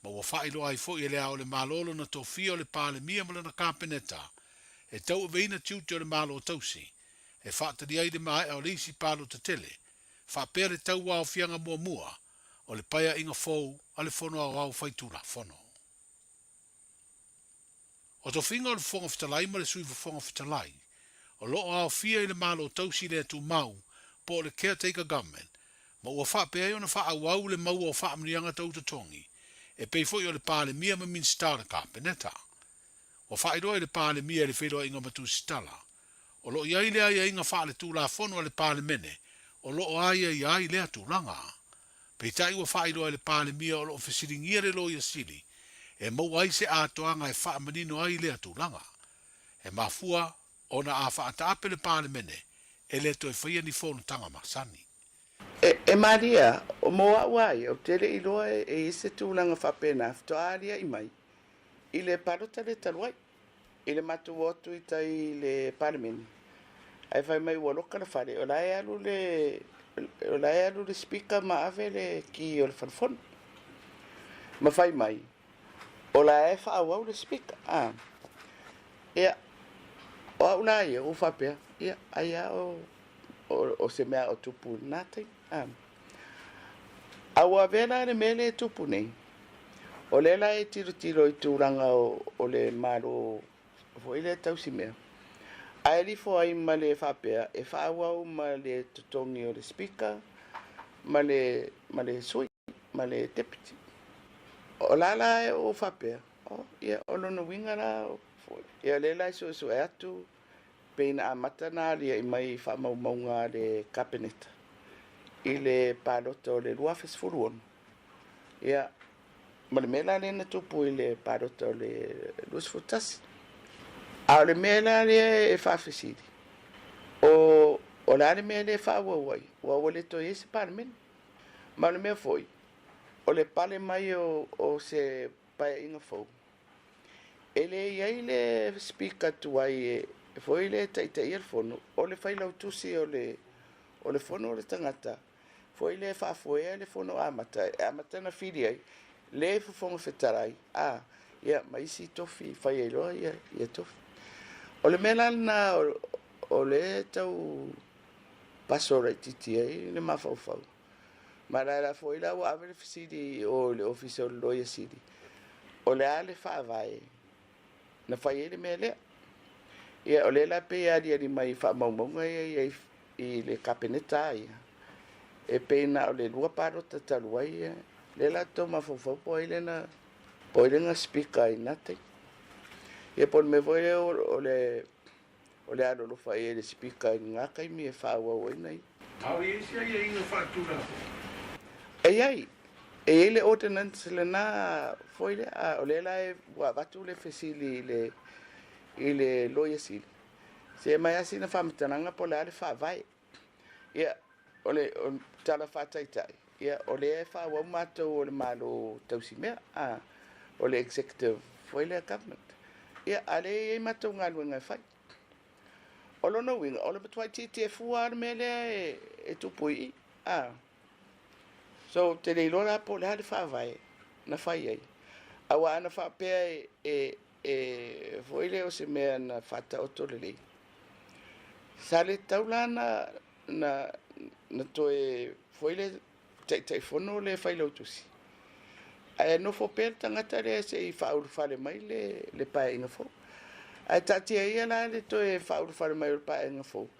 ma ua faailoa ai foi e Le Ao o le Malo lona tofia o le Palemia ma lana Kapeneta e tauaveina tiute o le Malo tausi e faatali ai le maea o le isi palota tele, faapea le tauaofiaga muamua o le paeaiga fou a le Fono Aoao Faitulafono. O tofiga o le Fofoga Fetalai ma le Sui Fofoga Fetalai, o lo o aofia i le Malo Tausi le Tumau po o le Caretaker Government, ma ua faapea ai ona faaauau le maua o faamanuiaga tau totogi, e pei foi o le Palemia ma Minisita o le Kapeneta. Ua faailoa i le Palemia i le feiloaiga ma Tusitala, o lo o i ai le aiaiga faaletulafono a le Palemene o lo o aiaia ai lea tulaga. Peitai ua faailoa e le Palemia o lo o fesiligia le Loia Sili e maua ai se atoaga e faamanino ai lea tulaga. E mafua ona a faataape le Palemene e le toe faia ni fonotaga masani. E, e malie, mo au lava ia, ou te le i iloa e i ai se tulaga faapena faatoa aliaʻi mai i le palota lea talu ai. I le matou o atu i tai i le Palemene, ae fai mai ua loka le fale, o la e alu le, o la e alu le Speaker ma ave le ki o le fale fono. Ma fai mai, o la e faaauau le Speaker. A. Ia, o au la ia, ua faapea, ia, ai lava o, o, o se mea o tupu i lena taimi. A. A ua avea la le mea lea e tupu nei, O lea la e tilotilo i tulaga o le Malo foi lea tausi mea, ae lifo ai ma le faapea e faaauau ma le totogi o le Speaker ma le, ma le sui, ma le Deputy. O la la e o faapea, oh, ia, o lona uiga la, ia, o lea la e suesue atu pei na amata na aliaʻi mai i faamaumauga a le Kapeneta i le palota o le 2016. Ia, ma le mea la lea na tupu i le palota o le 21. A o le mea la lea e faafesili, o O le a le mea e le faaauau ai, aua ua le toe i ai se Palemene. Ma o le mea foi, o le pale mai o se paeaiga fou, e le i ai le Speaker tuai e foi lea e taitaia le Fono, o le Failautusi o le o le Fono o le tagata foi lea e faafoea le Fono amata, e amata ona fili ai le Fofoga Fetalai, a, ia, ma isi tofi e fai ai loa ia, ia tofi. O le mea la lena o, o lea e tau paso laitiiti ai le mafaufau. Ma la la foi la ua ave le fesili i o i le Ofisa o le Loia Sili, o le a le faavae na fai ai le mea lea. Ia, o lea la pei e aliali mai i faamaumauga ia i ai i le Kapeneta lava ia, e pei na o le 2 palota talu ai ia, lea la tou mafaufau po o ai lea na, po o ai lea na speaker ai i na taimi. Ia po o le mea foi lea o le, o le alolofa i ai i le speaker i lena taimi e faaauau ai na ia. A o i ai se aiaiga faatulafono? E i ai. E i ai le ordinance lena foi lea, a o lea la e, ua avatu le fesili i le, i le Loia Sili, se aumai lava sina faamatalaga po o le a le faavae. Ia, o le tala faataitai, ia, o lea e faaauau matou o le Malo tausimea, a, o le executive foi lea government. Ia, a lea e i ai matou galuega e fai. O lona uiga, o le matuai tietie fua lava le mea lea e tupu i i, a. So, ou te le iloa la po o le a le faavae na fai ai, aua ana faapea e, e foi lea o se mea na faataoto lelei, sa le tatau la na, na, na toe foi lea Taitaifono le Failautusi, ae nofo pea le tagata lea se i faaulufale mai le, le Paeaiga fou. Ae taatia ia la le toe faaulufale mai o le Paeaiga fou,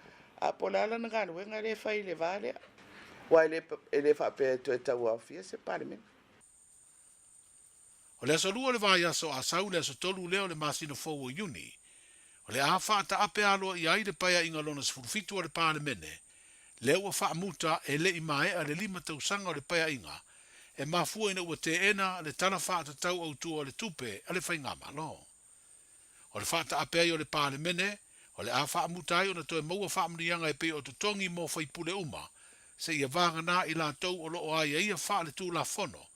a po o le a lana galuega lea e fai i le va lea, aua e le, e le faapea e toe tauaofia se Palemene. O le aso 2 o le vaiaso a sau le aso 3 lea o le masina fou o Iuni, o le a faataape aloaia ai le Paeaiga lona 17 a le Palemene, lea ua faamuta e le i maea le 5 tausaga o le Paeaiga, e mafua ina ua teena le Tala Faatatau Autu o le Tupe a le Faigamalo. O le faataape ai o le Palemene, o le a faamuta ai ona toe maua faamanuiaga e pei o totogi mo faipule uma, seia vagana i latou o lo o aiaia faaletulafono,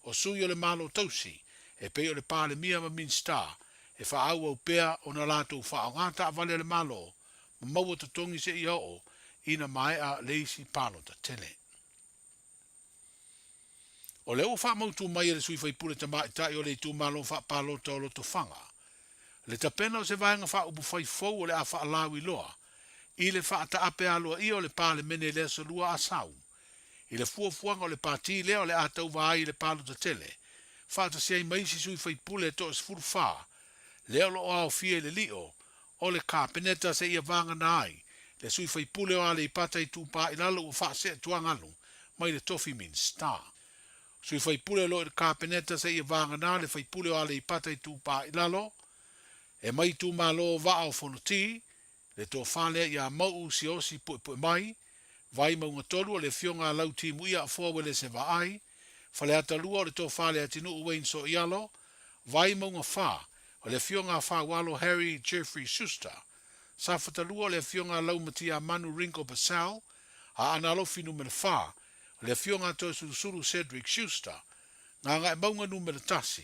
o sui o le Malo Tausi, e pei o le Palemia ma Minisita, e faaauau pea ona latou faaaoga taavale a le Malo ma maua totogi seia oo ina maea le isi palota tele. O lea ua faamautu mai e le sui faipule tamaitai o le itumalo faapalota o Lotofaga le tapena o se vaega faaupufai fou o le a faalauiloa i le faataape aloaia o le Palemene i le aso Lua a Sau i le fuafuaga o le pati lea o le a tauva ai i le palota tele faatasi ai ma isi sui faipule e toa-14 lea o lo o aofia i le lio o le Kapeneta seia vagana ai le sui faipule o Aleipata Itupa i Lalo ua faasee tuagalu mai le tofi Minisita. Sui faipule o lo o i le Kapeneta seia vagana le faipule o Aleipata Itupa i Lalo e mai itumalo o Vaa o Fonoti, le tofa lea ia Mau'u Siaosi Puepuemai, Vaimauga 3 o le afioga a Lautimuia Afoa Uelese Vaai, Faleata 2 o le tofa Leatinuu Wayne Soialo, Vaimauga 4 o le afioga a Faualo Harry Jeffrey Schuster, Safata 2 o le afioga a Laumatiamanu Ringo Purcell, Aana Alofi Numera 4 o le afioga a Toesulusulu Cedric Schuster, Gagaemauga Numera 1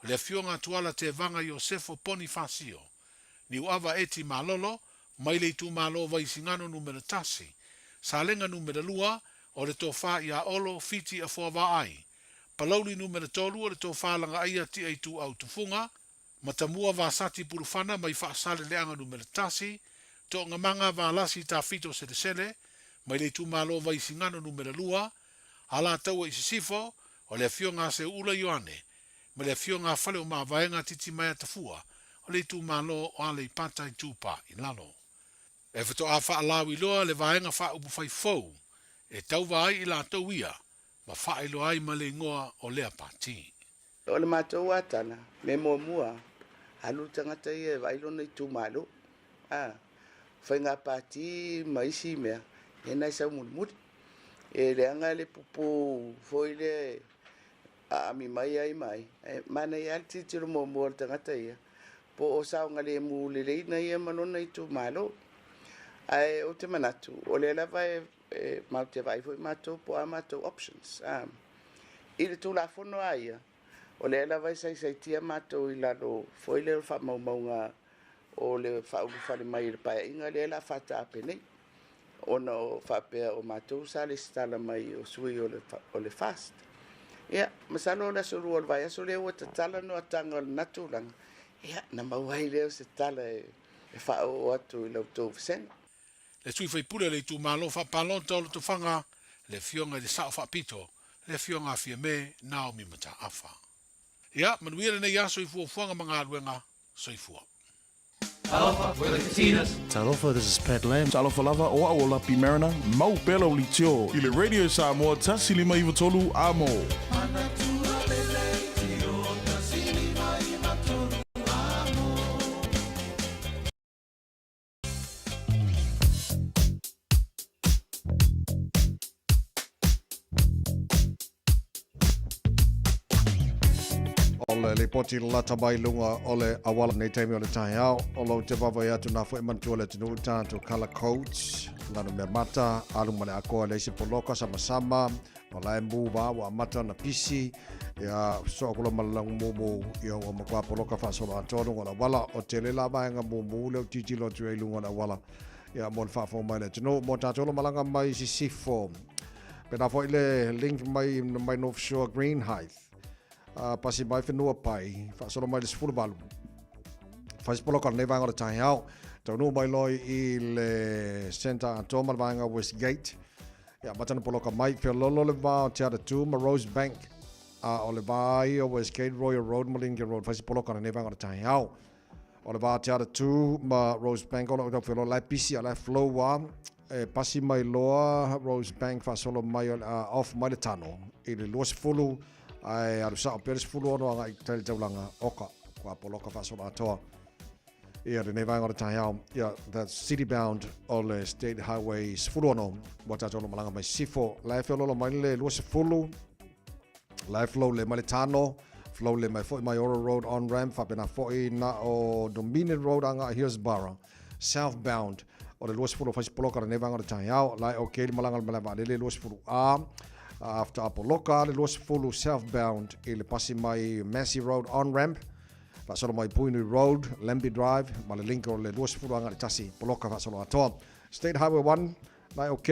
o le afioga a Tuala Tevaga Iosefo Ponifasio, Niuava Eti Malolo, mai le itumalo o Vaisigano Numera 1, Salega Numera 2, o le Tofa ia Olo Fiti Afoa Vaai, Palauli Numera 3, o le Tofa Lagaaia Tia Ituau Tufuga, Matamua Vasati Pulufana mai Faasaleleaga Numera 1, Toogamaga Valasi Tafito Selesele, mai le itumalo o Vaisigano Numera 2, Alataua i Sisifo, o le Afioga a Seuula Ioane, ma le Afioga a Faleomavaega Titimaea-Tafua o le itumalo o Aleipata Itupa i Lalo. E faatoa faalauiloa le vaega faaupufai fou e tauva ai i latou ia ma faailoa ai ma le igoa o lea pati. O le matou atala, mea muamua, alu le tagata ia e vaai lona itumalo. A, faiga pati ma isi mea, lena e sau mulimuli. E leaga le pupu foi lea aami mai ai ma ai, ae manaia lava le tilotilo muamua o le tagata ia, po o saogalemu lelei na ia ma lona itumalo. Ae ou te manatu, o lea lava e, e matou te vaai foi matou po o a matou options. A, I le Tulafono lava ia, o lea lava e saisaitia matou i lalo foi lea o le faamaumauga o le faaulufale mai i le Paeaiga lea o le a faataape nei, ona o faapea o matou sa lesitala mai o sui o le, o le FAST. Ia, masalo o le aso lua o le vaiaso lea ua tatala noataga o lena tulaga, ia, na maua ai lea o se tala e, e faaoo atu i la outou vasega. Le sui faipule o le itumalo faapalota o Lotofaga, le Afioga i le Sao Faapito, le Afioga a Fiame Naomi Mataafa. Ia, manuia lenei aso i fuafuaga ma galuega. Soifua. Talofa, we're the Katinas. Talofa, this is Pat Lam. Talofa lava, o au o Lapi Mariner, mau pea lau leitio i le Radio Samoa 153 Amo. O le lipoti lata mai luga o le auala nei taimi o le taeao, o lou te vaavaai atu nā foi manatua le atunuu tatou colour codes, lanu mea mata, alu ma le akoa le isi poloka samasama, o la e mū vā ua amata ona pisi, ia so kula ma le lagu ia ua matua poloka faasolo atoa luga o le auala, o tele la vaega mumu lea o tilotilo atu ai luga o le auala, ia mo le faafofoga mai le atunuu, mo tatou lo malaga mai Sisifo. Pena foi le link mai mai North Shore Greenhithe. Pasi mai whenua pai, faasolo mai le 18. Fai se poloka lenei vaega o le taeao. Taunuu mai loa i le centre atoa ma le vaega Westgate. Ia, matana poloka mai, feololo le va o Te Atatū ma Rosebank. A o le va ia o Westgate, Royal Road ma Lincoln Road. Fai se poloka lenei vaega o le taeao. O le va o Te Atatū ma Rosebank o lo o tau feololo la e pisi a la e flow a e pasi mai loa Rosebank faasolo mai o le a off mai le tano i le 20 ae alu sao pea le 16 agai i tai le taulaga oka kua poloka faasolo atoa ia lenei vaega o le taeao ia that's city bound o le state highway 16 ua tatou lo malaga mai sifo la e feololo mai le 20 la e flow le mai le tano flow le mai foi mai Oro Road on ramp faapena foi na o Dominion Road aga Hillsborough southbound o le 20 o faisi poloka lenei vaega o le taeao la e okay le malaga le malae vaalele 20 A after Apoloka le 20 southbound i le pasi mai Massey Road on ramp faasolo mai Puinui Road, Lambie Drive, ma le link o le 20 aga le tasi, poloka faasolo atoa. State Highway 1, lai ok,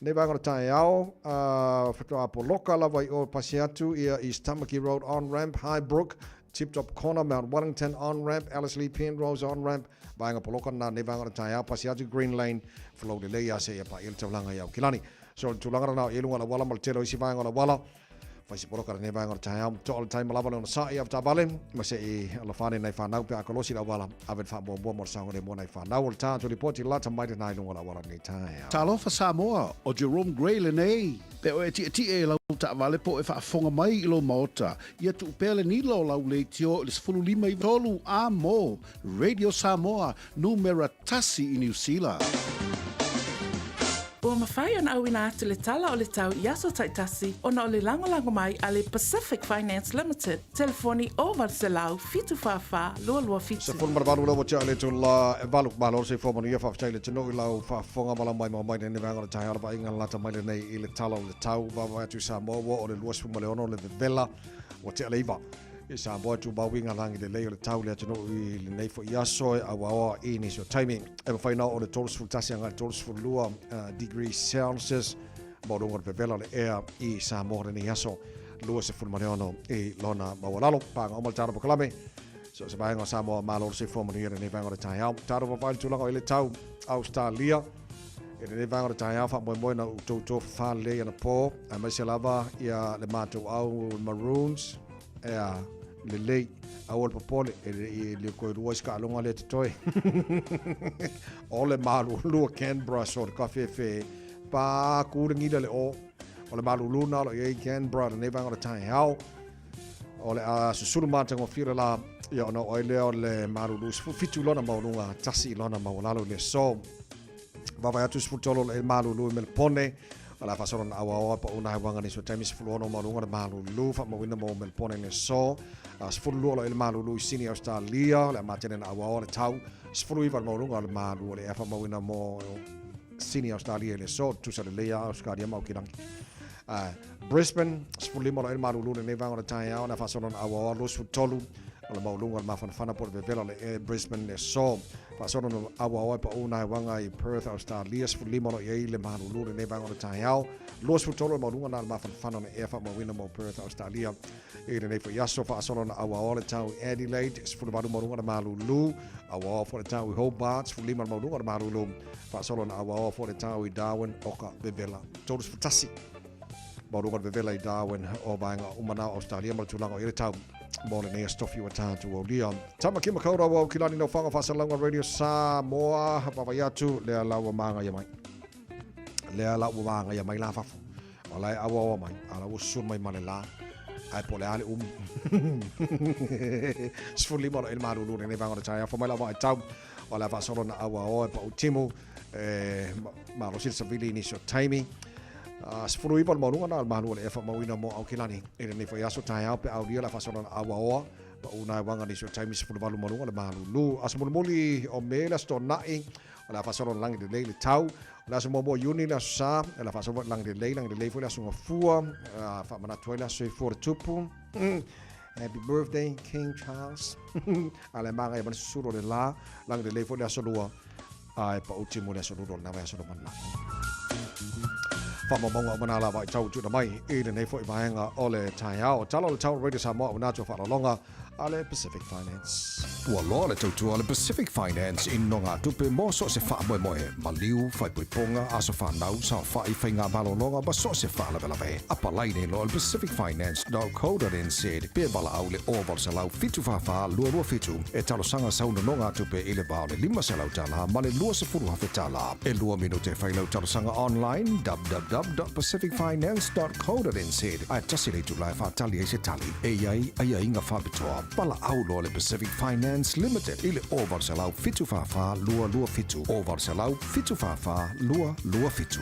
nei vaega o le taeao, whatoa poloka lava i o pasi atu ia East Tamaki Road on ramp, Highbrook, Tip Top Corner, Mount Wellington on ramp, Ellerslie Penrose on ramp, vaega poloka na nei vaega o le taeao, pasi atu Green Lane, flow lelei a se ia pa i le taulaga i Aukilani. So le tulaga lena o i lunga o le auala ma le tele o isi vaega o le auala, Fai se poloka lenei vaega o le taeao, toa o le taima lava le onosai a taavale, ma se i alofane nai whanau pe a kolosi le auala, ave le faamuamua mo le saogalemu o nai whanau o le tātou lipoti lata mai lena i luga o le auala lenei taeao. Talofa Samoa, o Jerome Gray lenei. Pe o e tietie i lau taavale po o e faafofoga mai i lou maota, ia tuu pea le nila o lau leitio i le 15 i 3 a mo Radio Samoa, numera tasi i Niu Sila. Ua mafai ona auina atu le tala o le tau i aso taitasi ona o le lagolago mai a le Pacific Finance Limited, telefoni 0800 744 227. 18 lea ua tea i le itula e valu. Malo le soifua manuia, faafetai i le atunuu i lau faafofoga ma lau maimoa mai lenei vaega o le taeao le vaaiga lalata mai lenei i le tala o le tau. Vaavaai atu i Samoa ua oo le 26 le vevela ua tea le iva. I Samoa e tumau i ngā rangi lelei o le tau le atunuu i lenei foi aso e auaoa i nisi o taimi. E mawhai nā o le 31 anga le 32 degrees Celsius ma o lunga o le vevela o le ea i Samoa lenei aso 26 i lona maualalo. Pānga oma le tāro pokalame. So se vaega o Samoa malo le soifua manuia lenei vaega o le taeao. Tāro vavai le tulaga o i le tau Australia. I lenei vaega o le taeao faamoemoe na outou tofafa lelei anapo aemaise lava ia le matou au Maroons ea lelei aua le popole e le i le koe lua isi kaaloga lea totoe o le malulua Canberra so le kafefe pa ku le ngila le o o le malulu na lo i Canberra lenei vaega o le taeao o le a susulu matagofie le la ia ona oo ai lea o le malulu 17 lona maualuga tasi lona maualalo i le aso. Vaavaai atu 13 o le malulu i Melpone o le a faasolo na auaoa pa una hauanga nisi o taimi 16 maualuga le malulu faamauina mo Melpone i le aso. 12 o le malulu i Sydney Australia o le a matene na auaoa le tau 19 le maualuga o le malu o le ea faamauina mo Sydney, Australia i le aso, tutusa lelei lava Ausekalia ma Aukilani. Brisbane, 15 o le malulu lenei vaega o le taeao, le a faasolo ona auaoa 23 o le maualuga o le mafanafana po o le vevela o le ea i Brisbane le aso. Faasolo ona auaoa e pau nai uaga i Perth, Australia, 15 o lo o i ai le malulu lenei vaega o le taeao, 23 o le maualuga na o le mafanafana o le ea faamauina mo Perth, Australia. I lenei foi aso, faasolo ona auaoa le tau i Adelaide, 18 maualuga o le malulu, auaoa foi le tau i Hobart, 15 le maualuga o le malulu, faasolo ona auaoa foi le tau i Darwin, oka vevela, 31 maualuga o le vevela i Darwin, o vaega uma na o Australia ma le tulaga o i ai le tau mo lenei aso tofi ua tatou aulia. Tamaki Makaurau au Kilani Naufaga Faasalalauga Radio Samoa, vaavaai atu lea la ua magaia mai. Lea la ua magaia mai la fafo. O la e auaoa mai, a la ua susulu mai ma le la. Ae po o le a le umi. 15 o le malulu lenei vaega o le taeao. Fai mai lau vaitau, o le a faasolo na auaoa e pau timu, e malosi le savili i nisi o taimi. 19 o le maualuga na o le malu o le ea faamauina mo Aukilani. I lenei foi aso taeao pe aulia le a faasolo na auaoa pau nai uaga nisi o taimi 18 maualuga o le malulu. Aso mulimuli o Me le aso Toonai, o le a faasolo na lagi lelei le tau. O le aso muamua o Iuni le aso Sa, o le a faasolo foi lagi lelei, lagi lelei foi le aso Gafua, faamanatu ai le aso soifua o le tupu. Happy birthday King Charles. A le magaia mai le susulu o le la, lagi lelei foi le aso Lua, ae pauti mo le aso Lulu o lena vaiaso lumanai. Faamaumauga uma nā lava i tau tuuina mai i lenei foi vaega o le taeao. Tala o le tau Radio Samoa ua natu faaaloaloga a le Pacific Finance. Ua loa le tautua a le Pacific Finance i nogatupe mo so o se faamoemoe, maliu, faaipoipoga, aso fanau, saofai, faiga malologa ma so o se faalavelave. Apalai nei loa i le pacificfinance.co.nz pe valaau i le 0800 744 227 e talosaga sau nonogatupe i le va o le $500 ma le $20,000. E lua minute e fai lau talosaga online www.pacificfinance.co.nz ae tasi le itula e faatali ai se tali. E i ai aiaiga faapitoa. Valaau loa le Pacific Finance Limited i le 0800 744 227, 0800 744 227.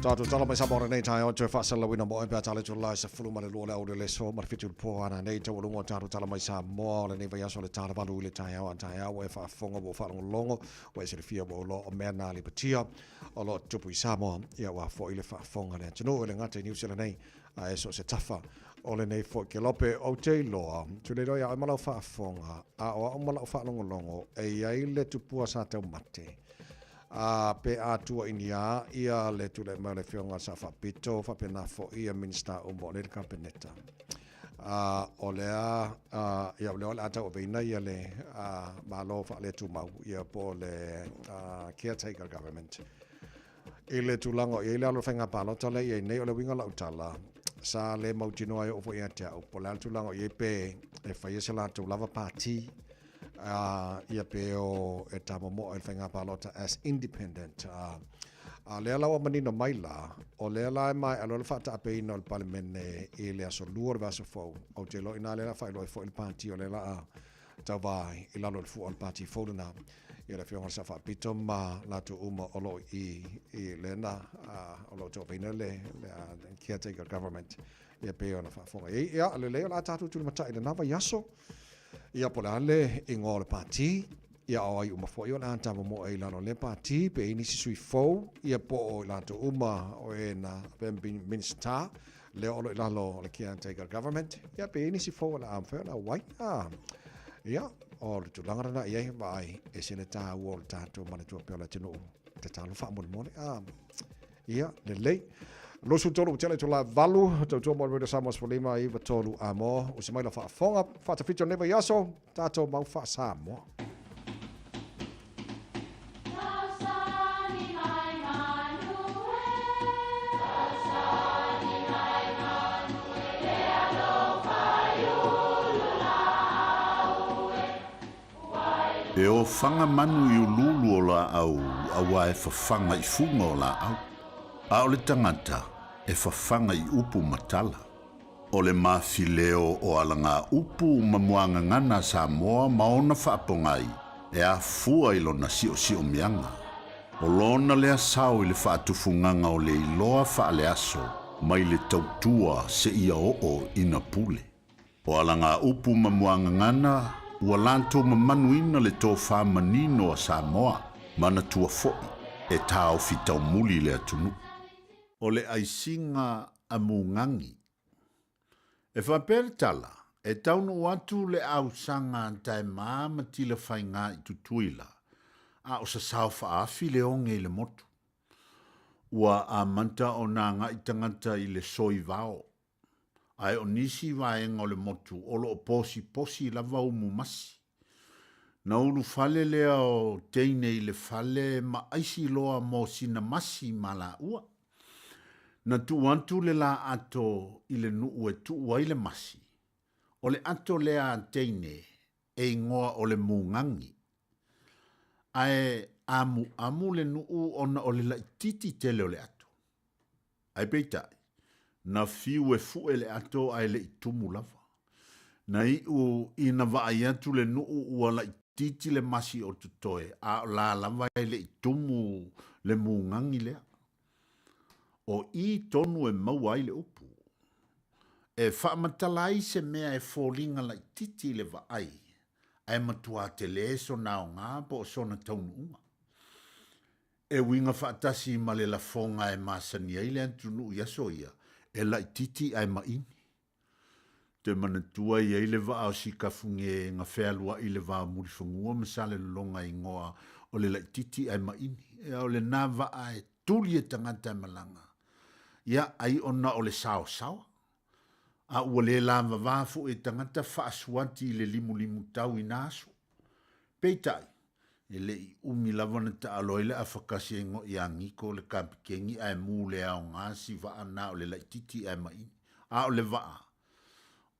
Tatou tala mai Samoa lenei taeao toe faasalalauina mo oe pe a tala atu le 12 le aoauli o le aso ma le 7 i le po ana nei taualuga o tatou tala mai Samoa o lenei vaiaso le tala valu i le taeao a taeao ua e faafofoga ua ou faalogologo ua e silafia ua ou iloa o mea na lipatia o lo o tutupu i Samoa ia aua foi le faafofoga a le atunuu e le gata i Niu Sila nei ae so o se tafa o lenei foi kelope. Ou te iloa, tulei loa ia oe ma lau faafofoga, a o au ma lau faalogologo, e i ai le tupua sa taumate, a pe a tuuainia ia le tulai mai o le Afioga a le Sao Faapito, faapena foi ia Minisita uma o lea i le Kapeneta. A o lea, a, ia o lea o le a tauaveina ia le a, Malo faaletumau, ia po o le a, caretaker government. I le tulaga o i ai le alo o le faiga palota lea e i ai nei, o le uiga o lau tala, sa le mautinoa ai oo foi ia te au, po o le a le tulaga o i ai pe e faia se latou lava pati, ia pe o e tamomoe i le faiga palota as independent. A lea la ua manino mai la, o lea la e maea loa le faataapeina o le Palemene i le aso Lua o le vaiaso fou, ou te iloa i ina lea o le a faailoa ai foi le pati o lea o le a tauva ai i lalo o le fua o le pati fou lena. Ia le Afioga i le Sao Faapito ma latou uma o lo o i i lena o lo o tauaveina le caretaker government ia pei ona faafofoga i ai. Ia, lelei o le a tatou tulimatai i lena vaiaso. Ia po o le a le igoa o le pati, ia o ai uma foi o le a tamomoe i lalo o lea pati, pe i ai nisi sui fou, ia po o i latou uma o e na avea ma Minisita, lea o lo o i lalo o le caretaker government, ia pe i ai nisi fou o le a mafai ona auai. Ia, o le tulaga lena i ai, vaai, ese le taua o le tatou manatua pea o le atunuu, tatalo faamolemole. Ia, lelei. 23 ua tele itula e valu, tautua mo le Radio Samoa 15 93 a mo, usi mai lau faafofoga, faatafiti o lenei vaiaso, tatou mau faa-Samoa. E ofaga manu i uluulu o laau auā e fafaga i fuga o laau, a o le tagata e fafaga i upu ma tala. O le mafileo o alagaupu ma muagagana a Samoa ma ona faapogai e afua i lona siosiomiaga. O lona lea sao i le faatufugaga o le iloa faaleaso mai le tautua seia oo ina pule. O alagaupu ma muagagana ua latou mamanuina le tofa manino a Samoa, manatua foi. E taofi taumuli le atunuu. O le aisiga a Mugagi. E faapea le tala, e taunuu atu le ausaga a Taema ma Tilafaiga i Tutuila, a o sasao faaafi le oge i le motu. Ua amata ona agai tagata i le soi vao, ae o nisi vaega o le motu o lo o posiposi lava umu masi. Na ulufale lea o teine i le fale ma aisi loa mo sina masi ma laua. Na tuu atu le la ato i le nuu e tuu ai le masi. O le ato lea a teine e igoa o le mugagi. Ae amuamu le nuu ona o le laititi tele o le ato. Ae peitai, na fiu e fue le ato ae le i tumu lava. Na iu ina vaai atu le nuu ua laitiiti le masi o totoe, a o la lava e le i tumu le mugagi lea. O i tonu e maua ai le upu. E faamatala ai se mea e foliga laitiiti i le vaai, ae matua tele sona aoga po o sona taunuuga. E uiga faatasi ma le lafoga e masani ai le atunuu i aso ia, e laitiiti ae maini. Toe manatua e i ai le vaa o Sikafuge na fealuai i le va o Mulifanua ma Salelologa e igoa o le Laitiiti ae maini. Ia o lena vaa e tuli e tagata e malaga, ia ai ona o le saosaoa. A ua le lavava foi e tagata faasuati i le limulimu tau i na aso. Peitai, E le i umi lava na taalo ai le afakasi e igoa ia Niko le kapikeni ae mu le aoga si vaa na o le laititi ae maini. A o le vaa,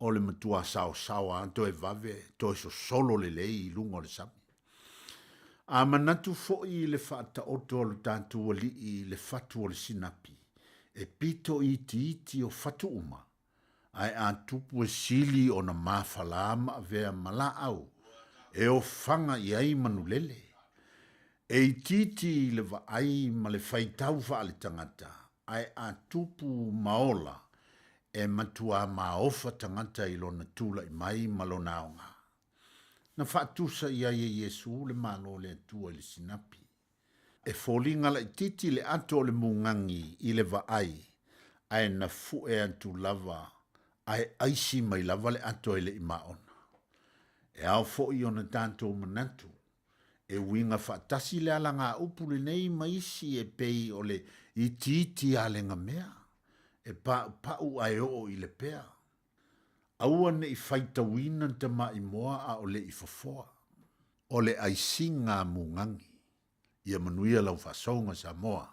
o le matua saosaoa a toe vave, toe sosolo lelei i luga o le sami. A manatu foi i le faataoto a lo tatou alii i le fatu o le sinapi, e pito itiiti o fatu uma, ae a tupu e sili ona mafala ma avea ma laau e ofaga i ai manulele. E itiiti i le vaai ma le faitau faaletagata, ae a tupu ma ola, e matuā maofa tagata i lona tulai mai ma lona aoga. Na faatusa i ai e Iesu le Malo o le Atua i le sinapi. E foliga laitiiti le ato o le mugagi i le vaai, ae na fue atu lava ae aisi mai lava le ato e le i maona. E ao foi ona tatou manatu, e uiga faatasi le alagaupu lenei ma isi e pei o le itiiti alegamea, e paupau ae oo i le pea. Aua ne i faitauina tamaimoa a o le i fofoa. O le aisiga a mugagi. Ia manuia lau faasouga Samoa.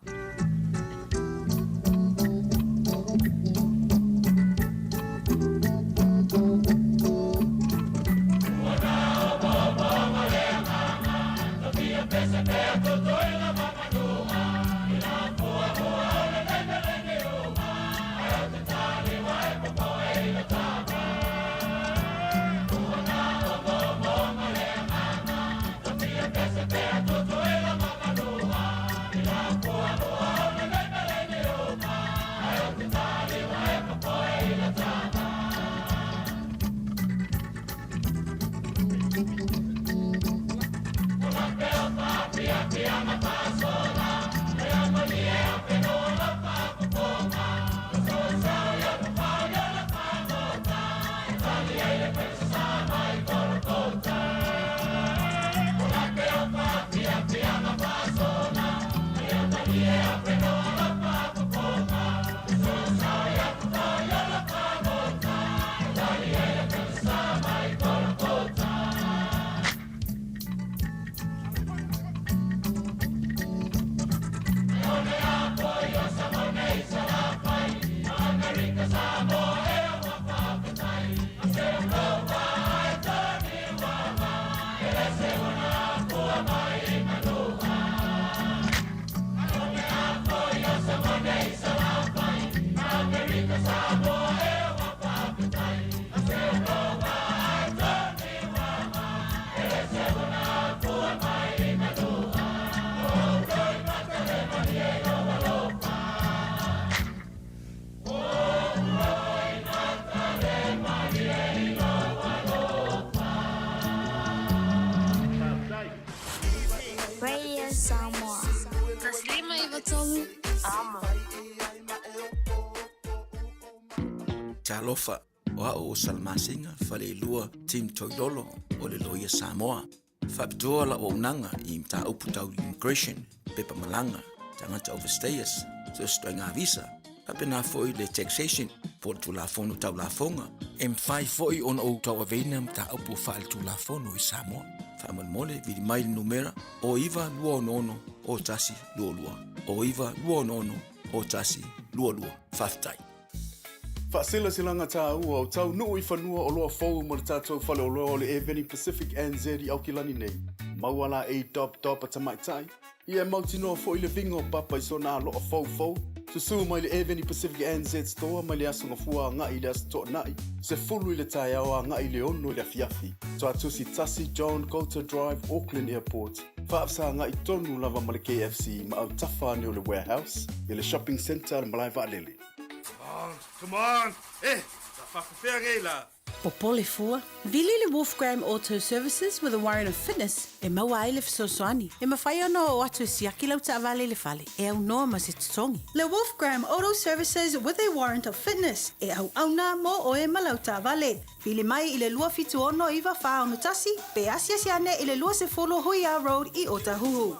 Talofa, o au o Salamasina Faleilua Tim Toilolo o le Loia Samoa. Faapitoa lau auaunaga i mataupu tau immigration, pepa malaga, tagata overstayers, so se ituaiga visa, faapena foi le taxation po o le Tulafono Tau Lafoga. E mafai foi ona ou tauaveina mataupu faaletulafono i Samoa. Faamolemole, vili mai le numera 0926 0122, 0926 0122. Faafetai. Faasilasilaga tāua o taunuu i fanua oloa fou mo le tatou faleoloa o le Airveni Pacific NZ i Aukilani nei. Maua laei Dop Dop a tamaitai, ia e mautinoa foi le viga o papa i sona aloa foufou. Susū mai le Airveni Pacific NZ Store mai le Aso Gafua agai i le Aso Toonai, 10 i le taeao agai i le 6 i le afiafi. Tuatusi 1 John Goulter Drive, Auckland Airport. Faafesagai tonu lava ma le KFC ma autafa ane o le Warehouse i le Shopping Centre a le Malae Vaalele. Come on, come on! Eh, sa faapefea nei la? Popole fua, vili le Wolfgram Auto Services with a warrant of fitness e maua ai le fesoasoani. E mafai ona oo atu e siaki lau taavale i le fale e aunoa ma se totogi. Le Wolfgram Auto Services with a warrant of fitness e auauna mo oe ma lau taavale. Vili mai i le 276 9461 pe asiasi ane i le 20 Huia Road i Otahuhu.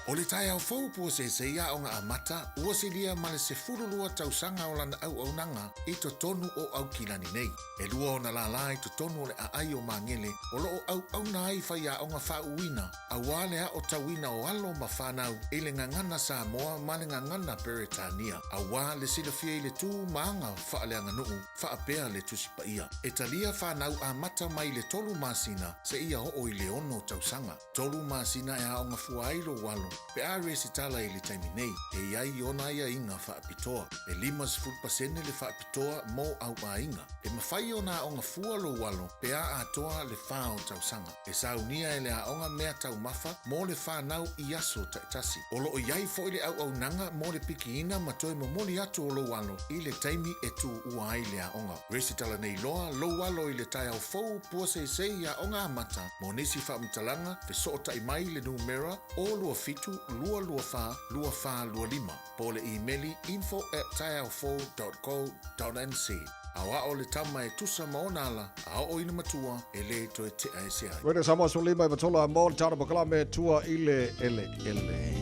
O le taeao fou puaseisei aoga amata ua silia ma le 12 tausaga o lana auaunaga i totonu o Aukilani nei. E lua ona lālā i totonu o le aai o Magele o lo o auauna ai faiaoga faauuina aua le aotauina o alo ma fanau i le gagana Samoa ma le gagana Peretania aua le silafia i le tu ma aga faaleaganuu faapea le Tusi Paia. E talia fanau amata mai le tolu masina seia oo i le ono tausaga. Tolu masina e aoga fua ai lou alo pe a resitala i le taimi nei, e i ai ona aiaiga faapitoa. E 50% le faapitoa mo au aiga. E mafai ona aoga fua lou alo pe a atoa le fa o tausaga. E saunia e le aoga mea taumafa mo le fanau i aso taitasi. O lo o i ai foi le auaunaga mo le pikiina ma toe momoli atu o lou alo i le taimi e tuua ai le aoga. Resitala nei loa lou alo i le taeao fou puaseisei aoga amata mo nisi faamatalaga fesootai mai i le numera 027 224 2425 po o le imeli info at taeaofou dot co dot nz. Aoao le tama e tusa ma ona ala a oo ina matua e lē toe tea ese ai. Radio Samoa 15 i Vatola mo le tala pokalame tua i le eleele.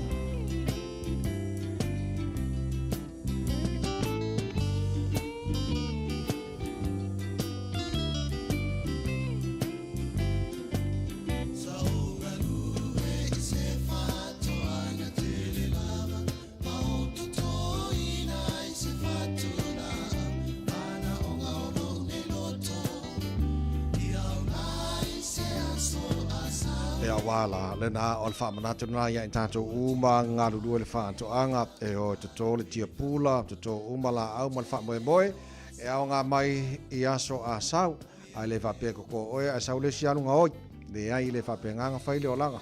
Ia wā la, lena o le whaamanatu nā ia i tātou uma galulue le whaatoanga e o tō le tia pula, tō uma la au ma le whaamoemoe, e ao ngā mai i aso a sau, Ai le faapea koko oe ae sau le isi aluga oi. Leai le faapea gaga fai le olaga.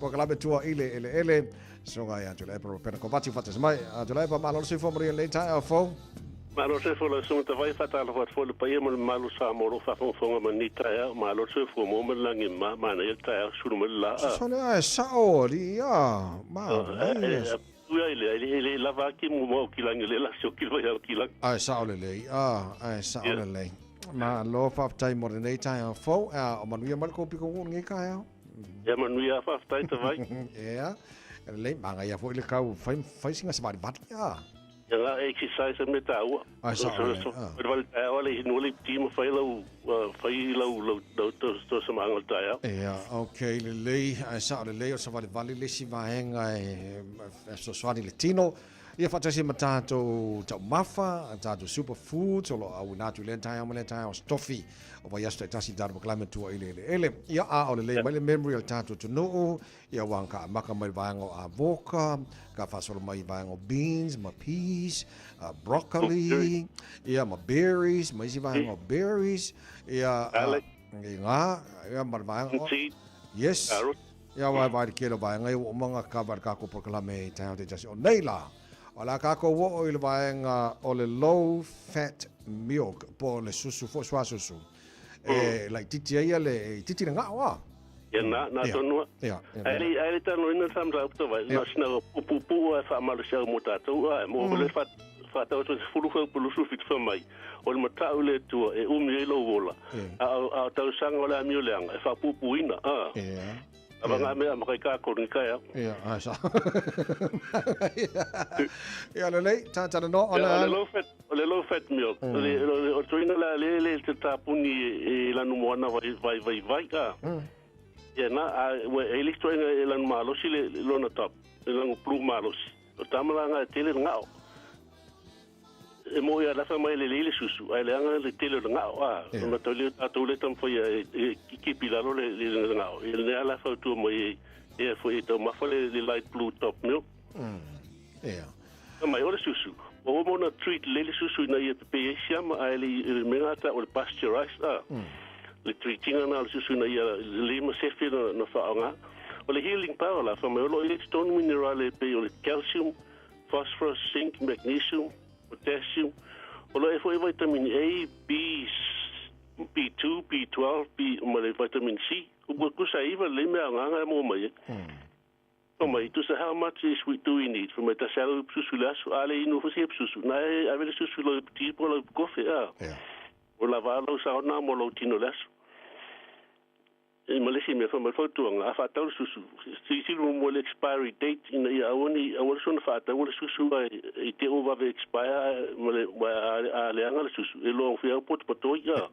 Polokalame tua i le eleele. Susuga ia Tuilaepa Ropena Kovati faatasi mai. Tuilaepa, malo le soifua manuia i lenei taeao fou. Malo le soifua lau Susuga Tavai, faatalofa atu foi i le paia ma le mamalu o Samoa o lo o faafogafoga mai lenei taeao. Malo le soifua maua ma le lagi ma manaia le taeao, sulu mai le la. Sole ae sao alii a, manaia. Ui ai lea, e le lava ake mo mo Aukilagi, o lea la sioki le vai Aukilagi. Ae sao lelei, a, ae sao yeah. lelei. Malo faafetai mo lenei taeao fou, a, o manuia mai le kou piko uu lenei taeao. Ia manuia a faafetai Tavai. Ia, lelei, magaia foi le kau, fai, fai singa savalivali, a. Ia nga exercise a mea taua. Ai sao lelei, a. Fai le taeao ale i nua le ipiti ma fai lau, fai lau, lau, lau to, to samaga o le taeao. Ia, ok, lelei, ae sao lelei o le savalivali le isi vaega e fesoasoani i le tino. Ia faatasi ma tatou taumafa, tatou super foods o lo o auina atu i lea taeao ma lea taeao o se tofi o vaiaso taitasi i le tatou polokalame tua i le eleele. Ia, a o lelei mai le memory o le tatou atunuu, Ia wā ka amaka mai vaega o avoka, ka faasolo mai vaega o beans ma peas, broccoli, ia ma berries, ma isi vaega o berries, ia i ngā, ia ma le vaega o... Yes. Ia wā vai le kelo vaega ia ua uma ngā kava le kākou polokalame i taeao taitasi o nei lā. O le a kākou oo i le vaega o le low fat milk po o le susu foi suasusu. E laitiiti ai le, e itiiti le gao a. Ia na, na tonu a. Ia, ia. Ae le, ae le talanoaina le whamataupu tawai, na sina pupupu a whaamalo siau mo tātou, a, mo le wha, Faatau atu ai 10 fuaiupu 27 fai mai, O le matau i le Atua e umi ai lou ola, a o tausaga o le amioleaga e faapuupuuina. A. Ava ngā mea makai kākou ni kai au. Ia, ai sa. Ia, lelei, tātana no, ona... O le low fat, o le low fat milk, o le, o toina la le le te tāpuni e lanu moana vai vai vai vai, a. Ia na, a, ua e le toina e lanu malosi le lona top, le lanu plu malosi. O tamala ngā tele ngao. E moe a lafa mai lelei le susu, ae leaga le tele o le gao, a, ona tau lea o tatou lea e taumafai e kipi i lalo le gao. Ia lenei lava la e fautua mai ai, ea foi e taumafa le light blue top milk. Ia. Fai mai, o le susu, ua uma ona treat lelei le susu ina ia pepei ai siama, ae le i le mea lena tau o le pasteurized, a. Le treat-ina lena o le susu ina ia lelei ma sefe ona faaaoga. O le healing power la, fai mai, o lo o i ai totonu minerale e pei o le calcium, phosphorus, zinc, magnesium, potassium, o lo o i ai foi vitamin A, B, B2, B12, B, ma le vitamin C. Ua tusa e iva lelei mea agaga e maua mai ai. Fai mai, tusa how much is we do we need? Fai mai, tasi lava lau ipu susu i le aso, a le inu foi se ipu susu, na e ave le susu i lau ipu ti po o lau ipu kofe, a. O lava lau saona mo lou tino i le aso. E ma le isi mea, fai mai le fautuaga, a faatau le susu, silasila muamua i le expiry date ina ia aua ne i aua le soona faataua le susu ae i te i ua vave expire ae ma le a leaga le susu, e loa ua potopotoi a.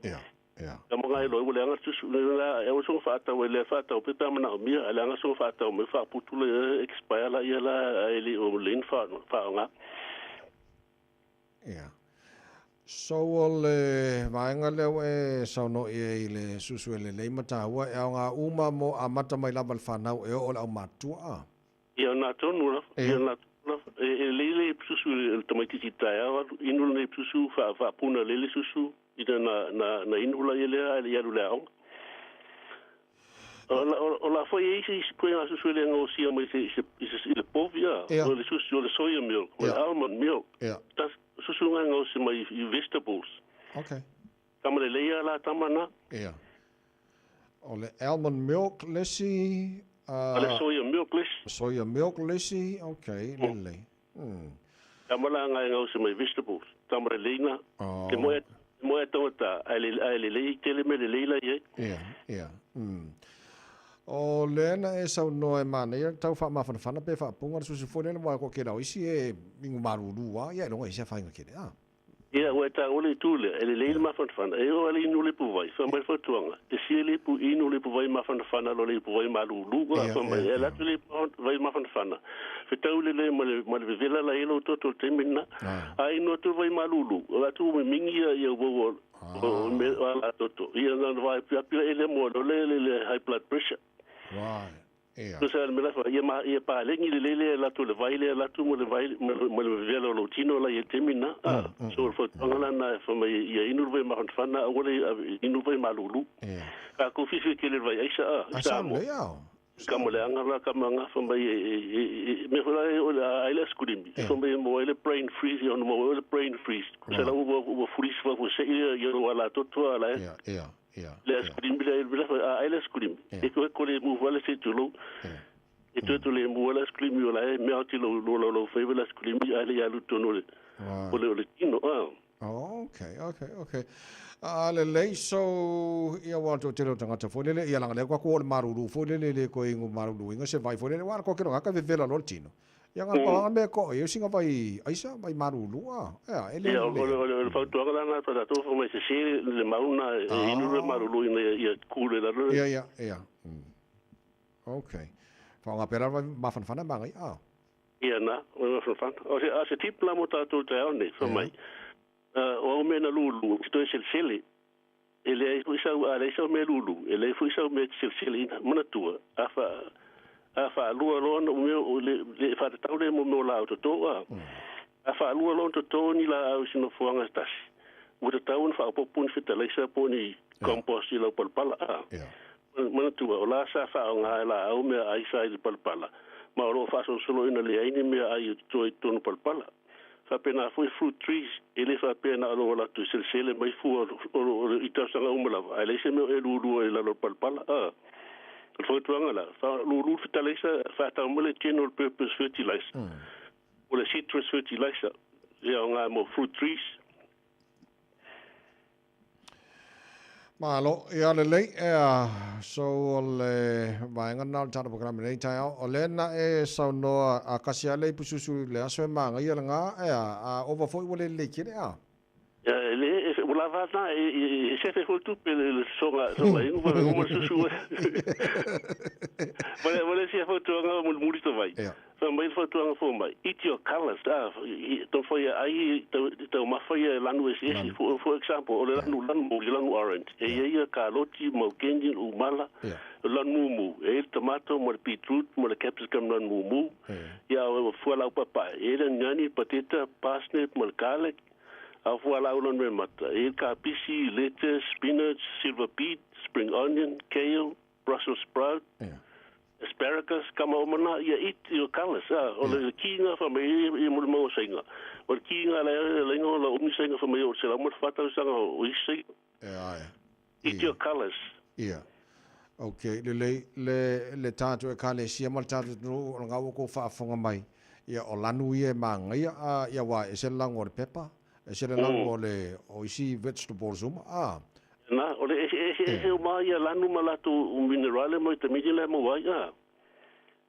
Ka maga e loa ua leaga le susu, la e aua le soona faatau ai lea faatau pea pe a manaomia, ae leaga le soona faatau mai faaputu le expire laia la ae le o lelei ona faaaoga. Ia. So o le vaega lea ua e saunoa i ai i le susu e lelei ma taua, e aoga uma mo amata mai lava le fanau e oo i le aumatua a? Ia na tonu lava, ia na tonu lava. E lelei le susu i le tamaitiiti taeao alu, inu lenei susu, faapuna lelei le susu, ina na inu laia lea ae le i alu i le aoga. O la foi e isi ituaiga susu e le gaosia mai i le povi, a. O le susu o le soya milk, o le almond milk. Susu na e gaosi mai i vegetables. Okay. Tama lelei a la tama na. Ia. O le almond milk le isi. O le soya milk le isi. Soya milk le isi, okay, lelei. Tama la nga e gaosi mai vegetables. Tama lelei na. Te moe moe a tangata, ae lelei tele mea lelei la i ai. Ia, ia. O lea na e saunoa e manaia tau faamafanafana pe faapuga le susu foi lele aua ko kela o isi e inu malulu lava, ia iloga i se afaina kele a. Ia, ua e taua le itu lea, e lelei le mafanafana, e oo lava le inu o le ipuvai, fai mai le fautuaga, e sia le ipu inu o le ipuvai mafanafana lo le ipuvai malulu, a fai mai, e ala atu le ipuvai mafanafana, fetau lelei ma le ma le vevela la i ai lou toto i le taimi lena, a inu atu le vai malulu, o atu ua mimingi ia ia uaua o mea o ala toto, ia na ona vaeapiapi la ia mo le le high blood pressure. Right. Ia. Tusa le mea la ia ma ia paleni lelei le ala atu le vai le ala atu ma le vai ma le vevela o lou tino la i ai i le taimi lena. So o le fautuaga la lena e fai mai ia inu le vai mafanafana aua le inu le vai malulu. Ia. Tatou fifi tele i le vai aisa a i Samoa. Ka mo leaga la ka manga fai mai e mea foi la o le ai le askulimi fai mai e maua ai le brain freeze ona maua ai le brain freeze tusa la ua ua freeze faafuasei ia lou alatoto a la e le askulimi lea le fai a ai le askulimi e toe kole mu fale se tulou e toe tole mu le askulimi o la e mea ti lou lou lou faiva le askulimi a le ia alu tonu o le o le tino a. Oh, okay, okay, okay. A lelei, so, ia ua toatele o tagata foi lele, ia leaga lea ko aku o le malulu foi lele le koe ingo maluluina se vai foi lele, ua ko kero ka vevela loa le tino. Ia nga pa me ko e singa vai aisa vai malulu a. Ia e le. Ia o le o le fautuaga la na pa tatou fai mai se se le mau na e inu le malulu ina ia ku le lalo. Ia ia ia. Okay. Whaonga pera vai mafanafana mangai a. Ia na, o le mafanafana. O se, a se tip la mo tatou i taeao nei, fai mai, o au mea na lulu, ou te toe selesele, e leai foi sau, a leai sau mea lulu, e leai foi sau mea e te seleseleina. Manatua, a wha, a whaalua loa ona mea o le, le whaatatau lea mo mea o laau toto, a, a whaalua loa ona toto ni laau i se nofoaga se tasi, ua tatau ona faaopoopo ni fetalaisa po o ni compost i lau palapala, a. Manatua, o la sa faaaoga e laau meaai sa i le palapala, ma o lo o faasolosoloina leai ni meaai o totoe i totonu palapala. Faapena foi fruit trees, e le faapea na o lou alu atu e selesele mai fua o i tausaga uma lava, ae leai se mea o e lulua i lalo o le palapala. A o le fautuaga la, faalulu le fetalaisa, faatau mai le general purpose fertilizer, o le citrus fertilizer. e aoga mo fruit trees. Malo, ia lelei, ea, so o le vaega lena o le tatou polokalame nei taeao, o lea na e saunoa a kasi lava le ipu susu i le aso e magaia lena, ea, a ova foi ua le lelei tele, a? Ia, e le, e, ua lava lena, e, e, e sefe foi le tupe le, le soga, soga inu, vave uma le susu. Ma le, ma le isi fautuaga mulimuli tavai. Ia. Fai mai le fautuaga fomai, eat your colours, a, taumafai e ai taumafa ia e lanu eseese. For example, o le lanu lanu moli, lanu orange, e i ai ia kaloti, maukeni, umala, o le lanu mumu, e i ai le tomato ma le beetroot ma le capsicum lanu mumu, ia o fualaau papae, e i ai le aniani, pateta, parsnip ma le garlic, a o fualaau lanu meamata, e i ai le kapisi, lettuce, spinach, silver beet, spring onion, kale, Brussels sprout, asparagus, kama o mana, ia eat your colours, a, o le kiinga fa mai i mo le mau sainga. O le kiinga la la inga la umi sainga fa mai o se la mo le whatau o isi sainga. Ia, ia. Eat your colours. Ia. Okay, lelei, le, le tātou ekalesia ma le tātou atunuu, o lena ua kou faafofoga mai, ia, o lanu ia e magaia, a, ia, aua e ese le lago o le pepa, ese le lago o le, o isi vegetables uma, a. Na, o le eseese uma ia lanu ma latou minerale ma vitamini la e maua ai, a.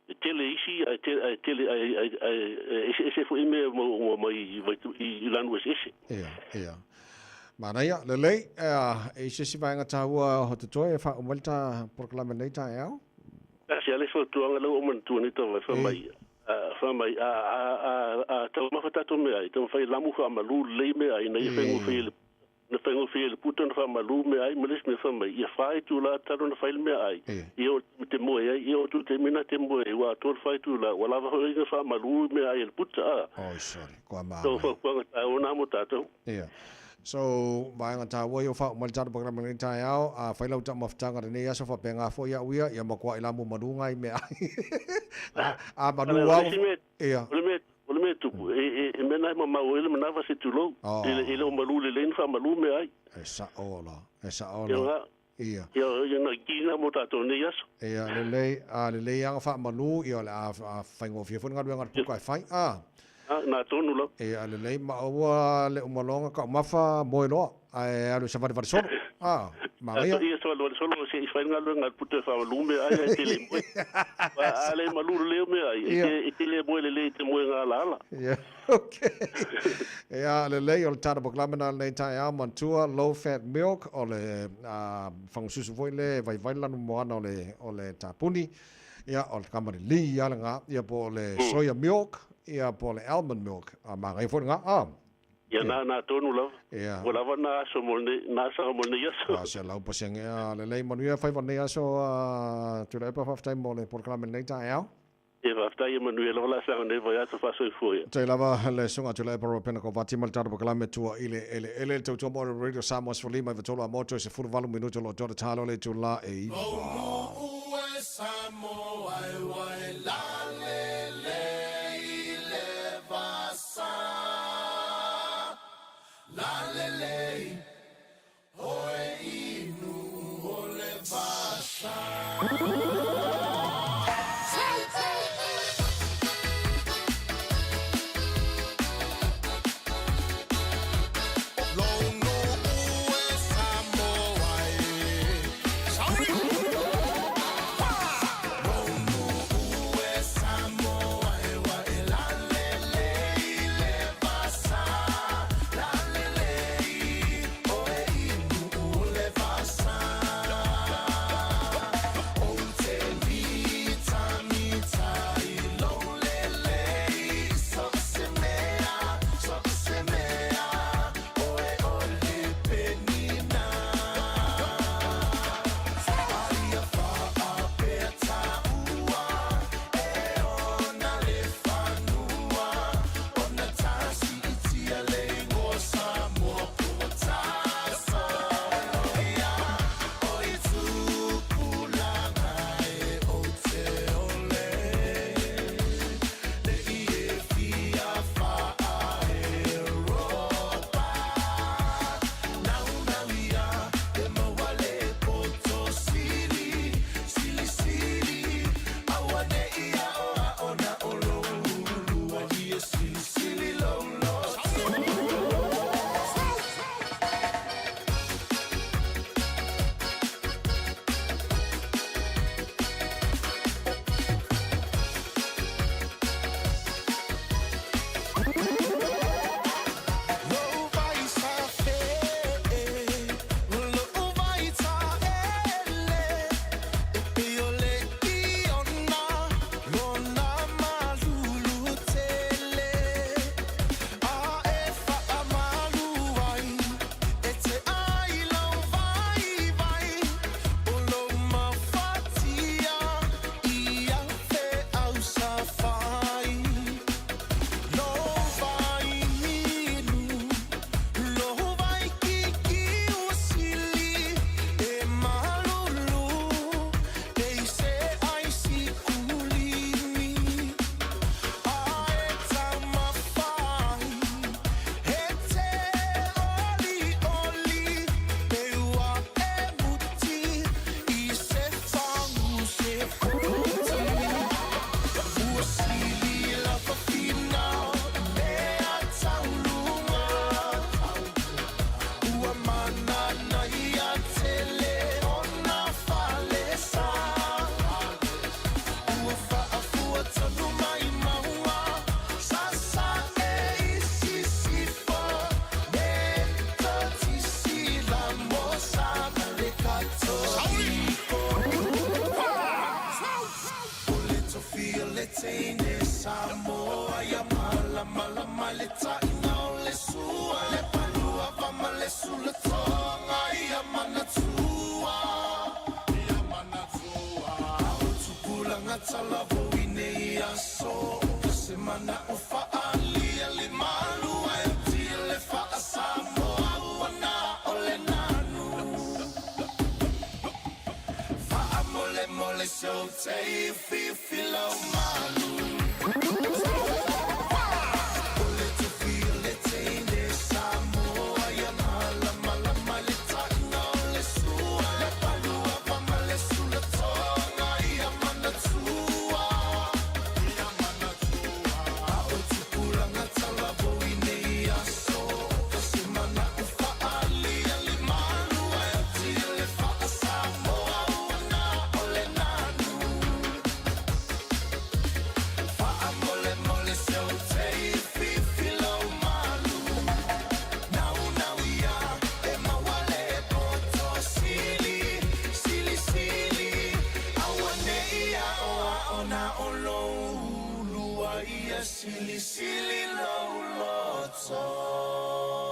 E tele isi ae tele, ae tele, ae, ae, ae eseese foi mea e maua mai i lanu eseese. Ia, ia. Manaia, lelei, ea, e i se isi vaega taua o totoe e faauma ai le ta polokalame nei taeao? Tasi a le fautuaga lea ua ou manatua nei tau fai mai, fai mai, a, a, a, a taumafa tatou meaai, taumafai e lamu faamalu lelei meaai ina ia faigofie i le Na faigofie i le puta ona faamalu meaai ma le isi mea fai mai, ia fa itula talu ona fai le meaai, ia oo i te moe ai, ia oo atu i le taimi na te moe ai, ua atoa le fa itula, ua lava foi ona faamalu meaai a le puta, a. Oi, sorry, kua māmā. So, fautuaga taua na mo tatou. Ia. So, vaega taua ia ua faauma ai le tatou polokalame lenei taeao, a fai lau taumafataga lenei aso faapena foi au ia, ia matua i lamu malu nai meaai. A malu lava. Ia. O le mea, o le mea e tupu, e, e, e mea na e mamao ai le manawa se tulou, oh. e, e le o malu lelei na faamalu mea ai. E sa'o la, e sa'o la. Ia, Ia. Ia, ia na kina mo tātou nei aso. Ia, lelei, a lelei anga faamalu, ia o le a, a faigofie foi le galuega a le puka e fai, a. A, nā tonu lau. Ia, lelei, ma aua le umaloga taumafa moe loa, ae alu e savalivali solo. A, manaia. Ia savalivali solo se i fai le galuega a le puta e faamalu mea ai ae te le moe. A le malu lelei o mea ai, e te le moe lelei i te moega alaala. Ia, okay. Ia, lelei, o le tatou polokalame lena lenei taeao, manatua, low fat milk, o le fagususu foi lea e vaivai le lanumoana o le, o le tapuni. Ia, o le kamalelei lava lena, ia po o le soya milk, ia po o le almond milk. A manaia foi lena, a. Ia, nā, nā tonu lava. Ia. Ua lava nā aso mo lenei, nā asaga mo lenei aso. A 100% ea, lelei manuia faiva lenei aso, a Tuilaepa, faafetai mo le polokalame lenei taeao. Ia, faafetai ia manuia lava la asaga nei vaiaso faasoifua ia. Tai lava le susuga a Tuilaepa Ropena Kovati ma le tatou polokalame tua i le eleele, le tautua mo le Radio Samoa 15 i 3 a motu e 18 minute o lo o toa le talo le itula e 9.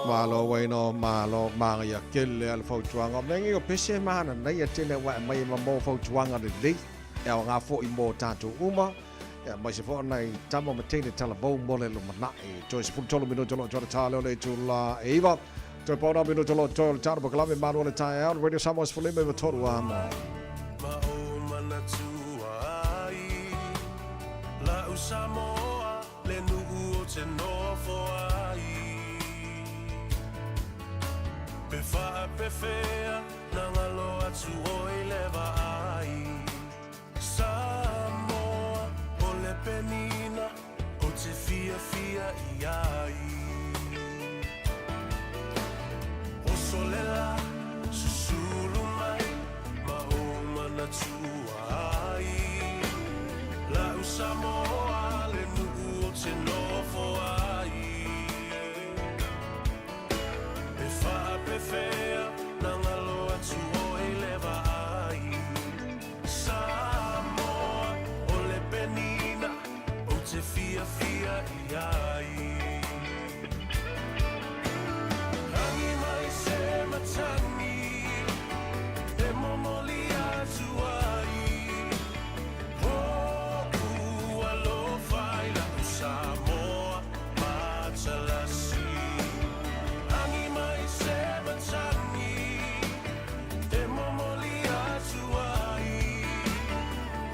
Malo waino malo manaia tele a le fautuaga. O mea nei o pese e mananaia tele aua e aumai ma mo fautuaga lelei e aoga foi mo tatou uma aemaise foi o nai tama ma teine talavou mo le lumanai. Toe 13 minuto o lo o toe le ta lea o le itula e 9. Toe paona minuto o lo o toe o le tano pakalame malu o le taeao le Radio Samoa 15 3 a mo. Ma ou manatua ai la'u Samoa le nuu ou te nofo ai. Pe faapefea na galo atu oi le vaai. Samoa o le penina ou te fiafia i ai. Oso le la, susulu mai ma ou manatua ai la'u Samoa le nuu ou te nofo ai. Pe faapefea na galo atu oi le vaai. Samoa o le penina ou te fiafia i ai. Agi mai se matagi e momoli atu ai Ho'u alofa i la'u Samoa matalasi. Agi mai se matagi e momoli atu ai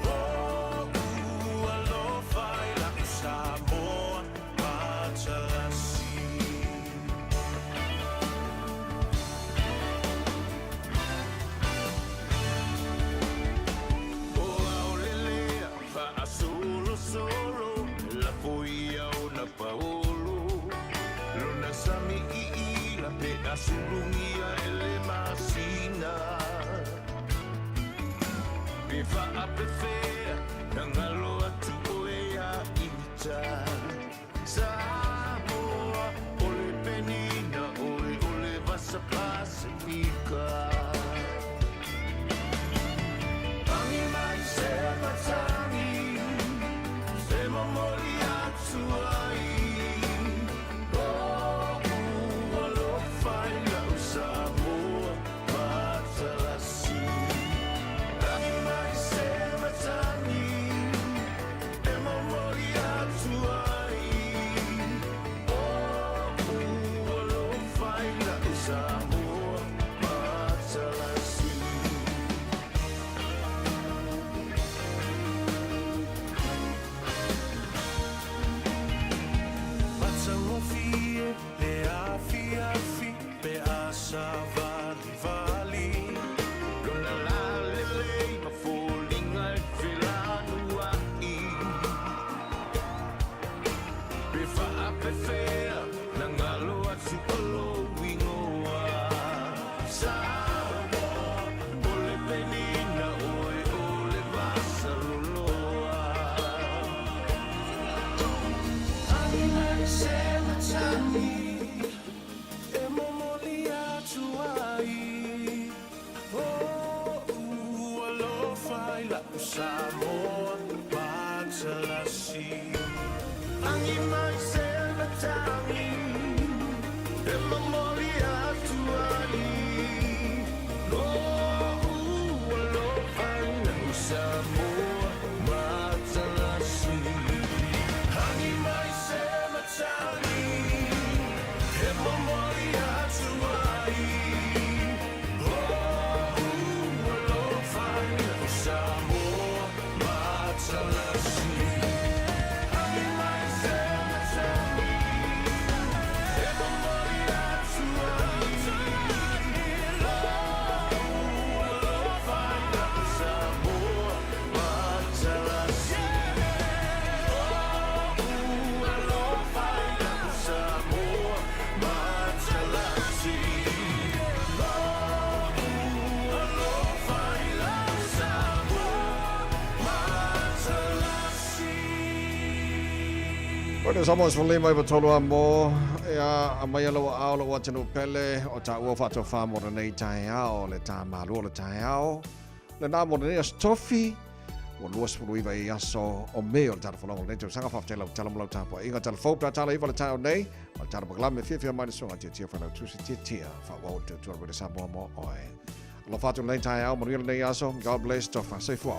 Ho'u alofa i la'u Samoa matalasi. O aolelea faasolosolo lafo ia ona paolo lona sami iila pe asulugia e le masina pe faapefea na galo atu oe ia ita Samoa o le penina oe o le vasa Pasifika. Agi mai se matagi e momoli atu ai O'u alofa i la'u Samoa matalasi. Agi mai se matagi e momoli atu ai O'u alofa i la'u Samoa matalasi. Matagofie le afiafi pe a savalivali. Lona lalelei ma foliga e felanua'i pe faapefea na galo atu o lou igoa Samoa o le penina oe o le vasaloloa. Agi mai se matagi e momoli atu ai O'u alofa i la'u Samoa matalasi. Agi mai se matagi e momoli atu ai Radio Samoa 15 93 a mo ia aumaia lou aao lou atunuu pele o taua faatofa mo lenei taeao le ta malua o le taeao lena mo lenei aso tofi ua 29 ai aso o Me o le tatou folauga o lenei tausaga. Faafetai lau tala ma lau tapuaiga. Tala fou pe a tala iva le taeao nei ma le tala pakalame fiafia mai le suaga Tiatia Failautusi Tiatia faaauau le tautua Radio Samoa mo oe. Alofa atu lenei taeao, manuia lenei aso. God bless, tofa soifua.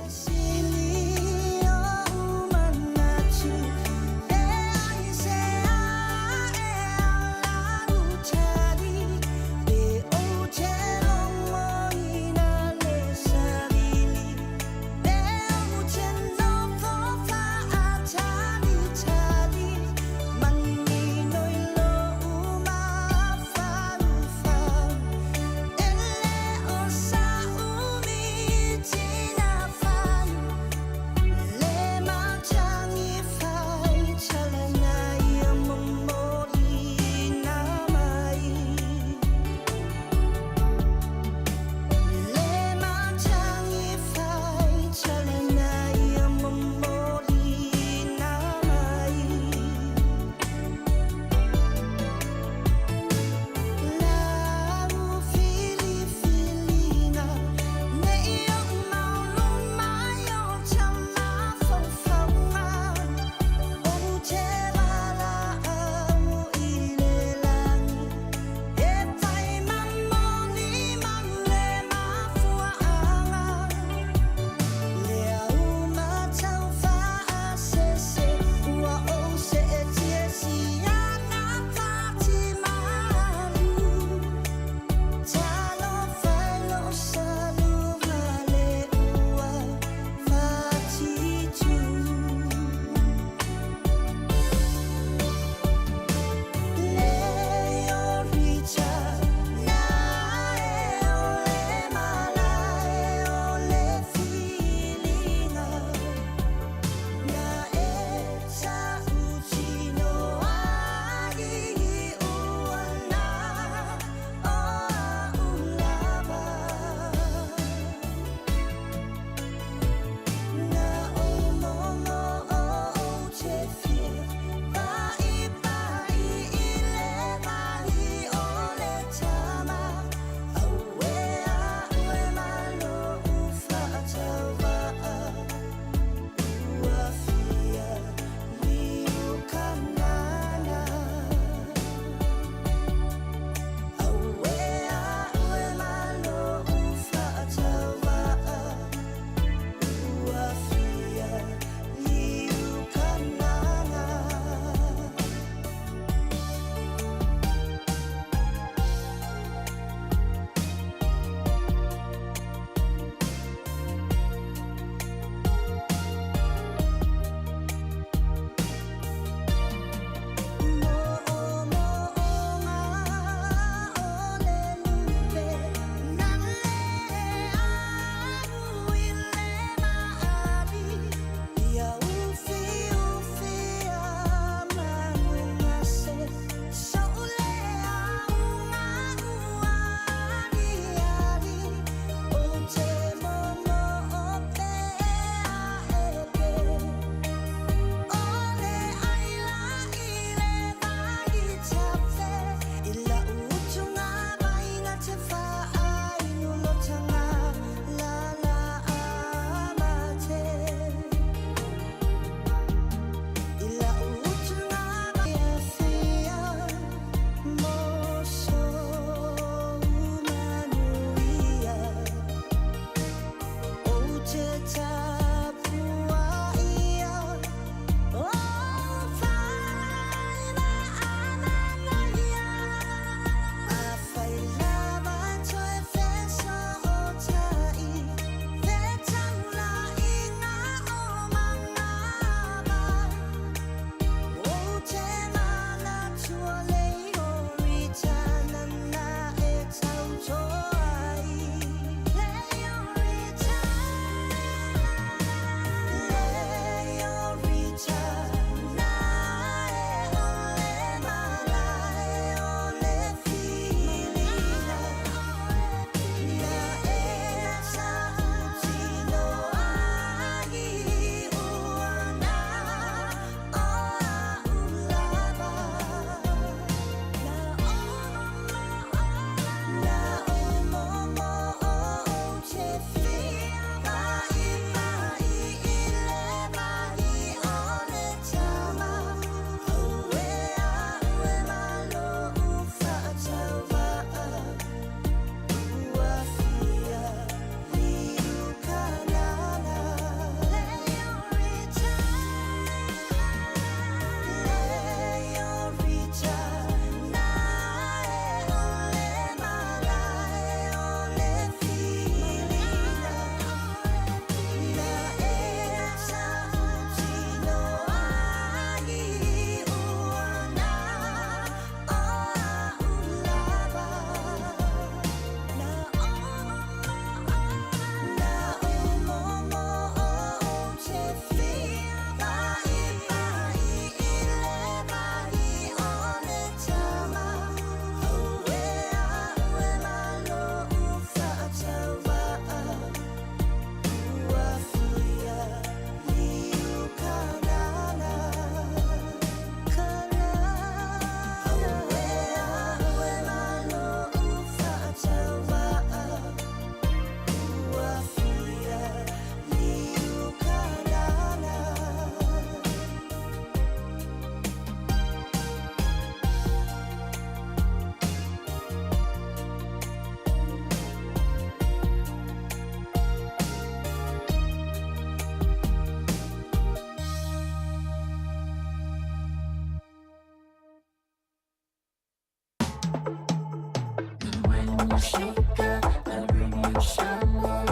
Musika a Radio Samoa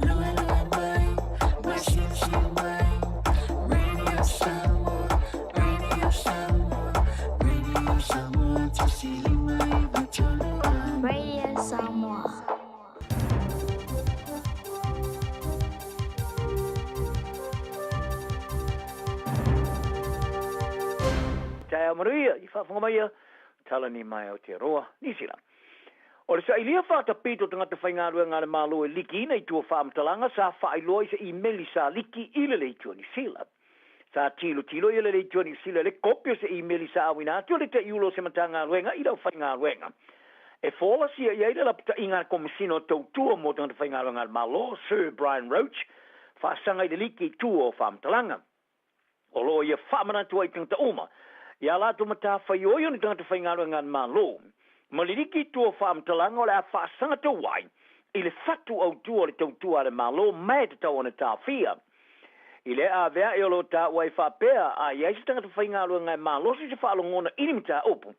Luelue mai ma siusiu mai Radio Samoa Radio Samoa Radio Samoa 1 5 3 A Radio Samoa. Taeao manuia i faafofoga mai a Talani mai Aotearoa, Niu Sila. O le sailia faatapito tagata faigaluega a le Malo e likiina i tua faamatalaga sa faailoa i se imeli sa liki i le Leitio Niu Sila. Sa tilotilo ia le Leitio Niu Sila i le kopi o se imeli sa auina atu e le Taiulo o se Matagaluega i le aufaigaluega. E folasia i ai le lapataiga a le Komesina o Tautua mo Tagata Faigaluega a le Malo, Sir Brian Roche, faasaga i le liki i tua o faamatalaga. O lo o ia faamanatu ai i tagata uma, i a latou matafaioi o ni tagata faigaluega a le Malo, ma le liki i tua o faamatalaga o le a faasaga tau ai i le fatu autu o le tautua a le Malo ma e tatau ona taofia. I le aveae o lo o taua ai faapea, a i ai se tagata faigaluega e malosi se faalogona i ni mataupu,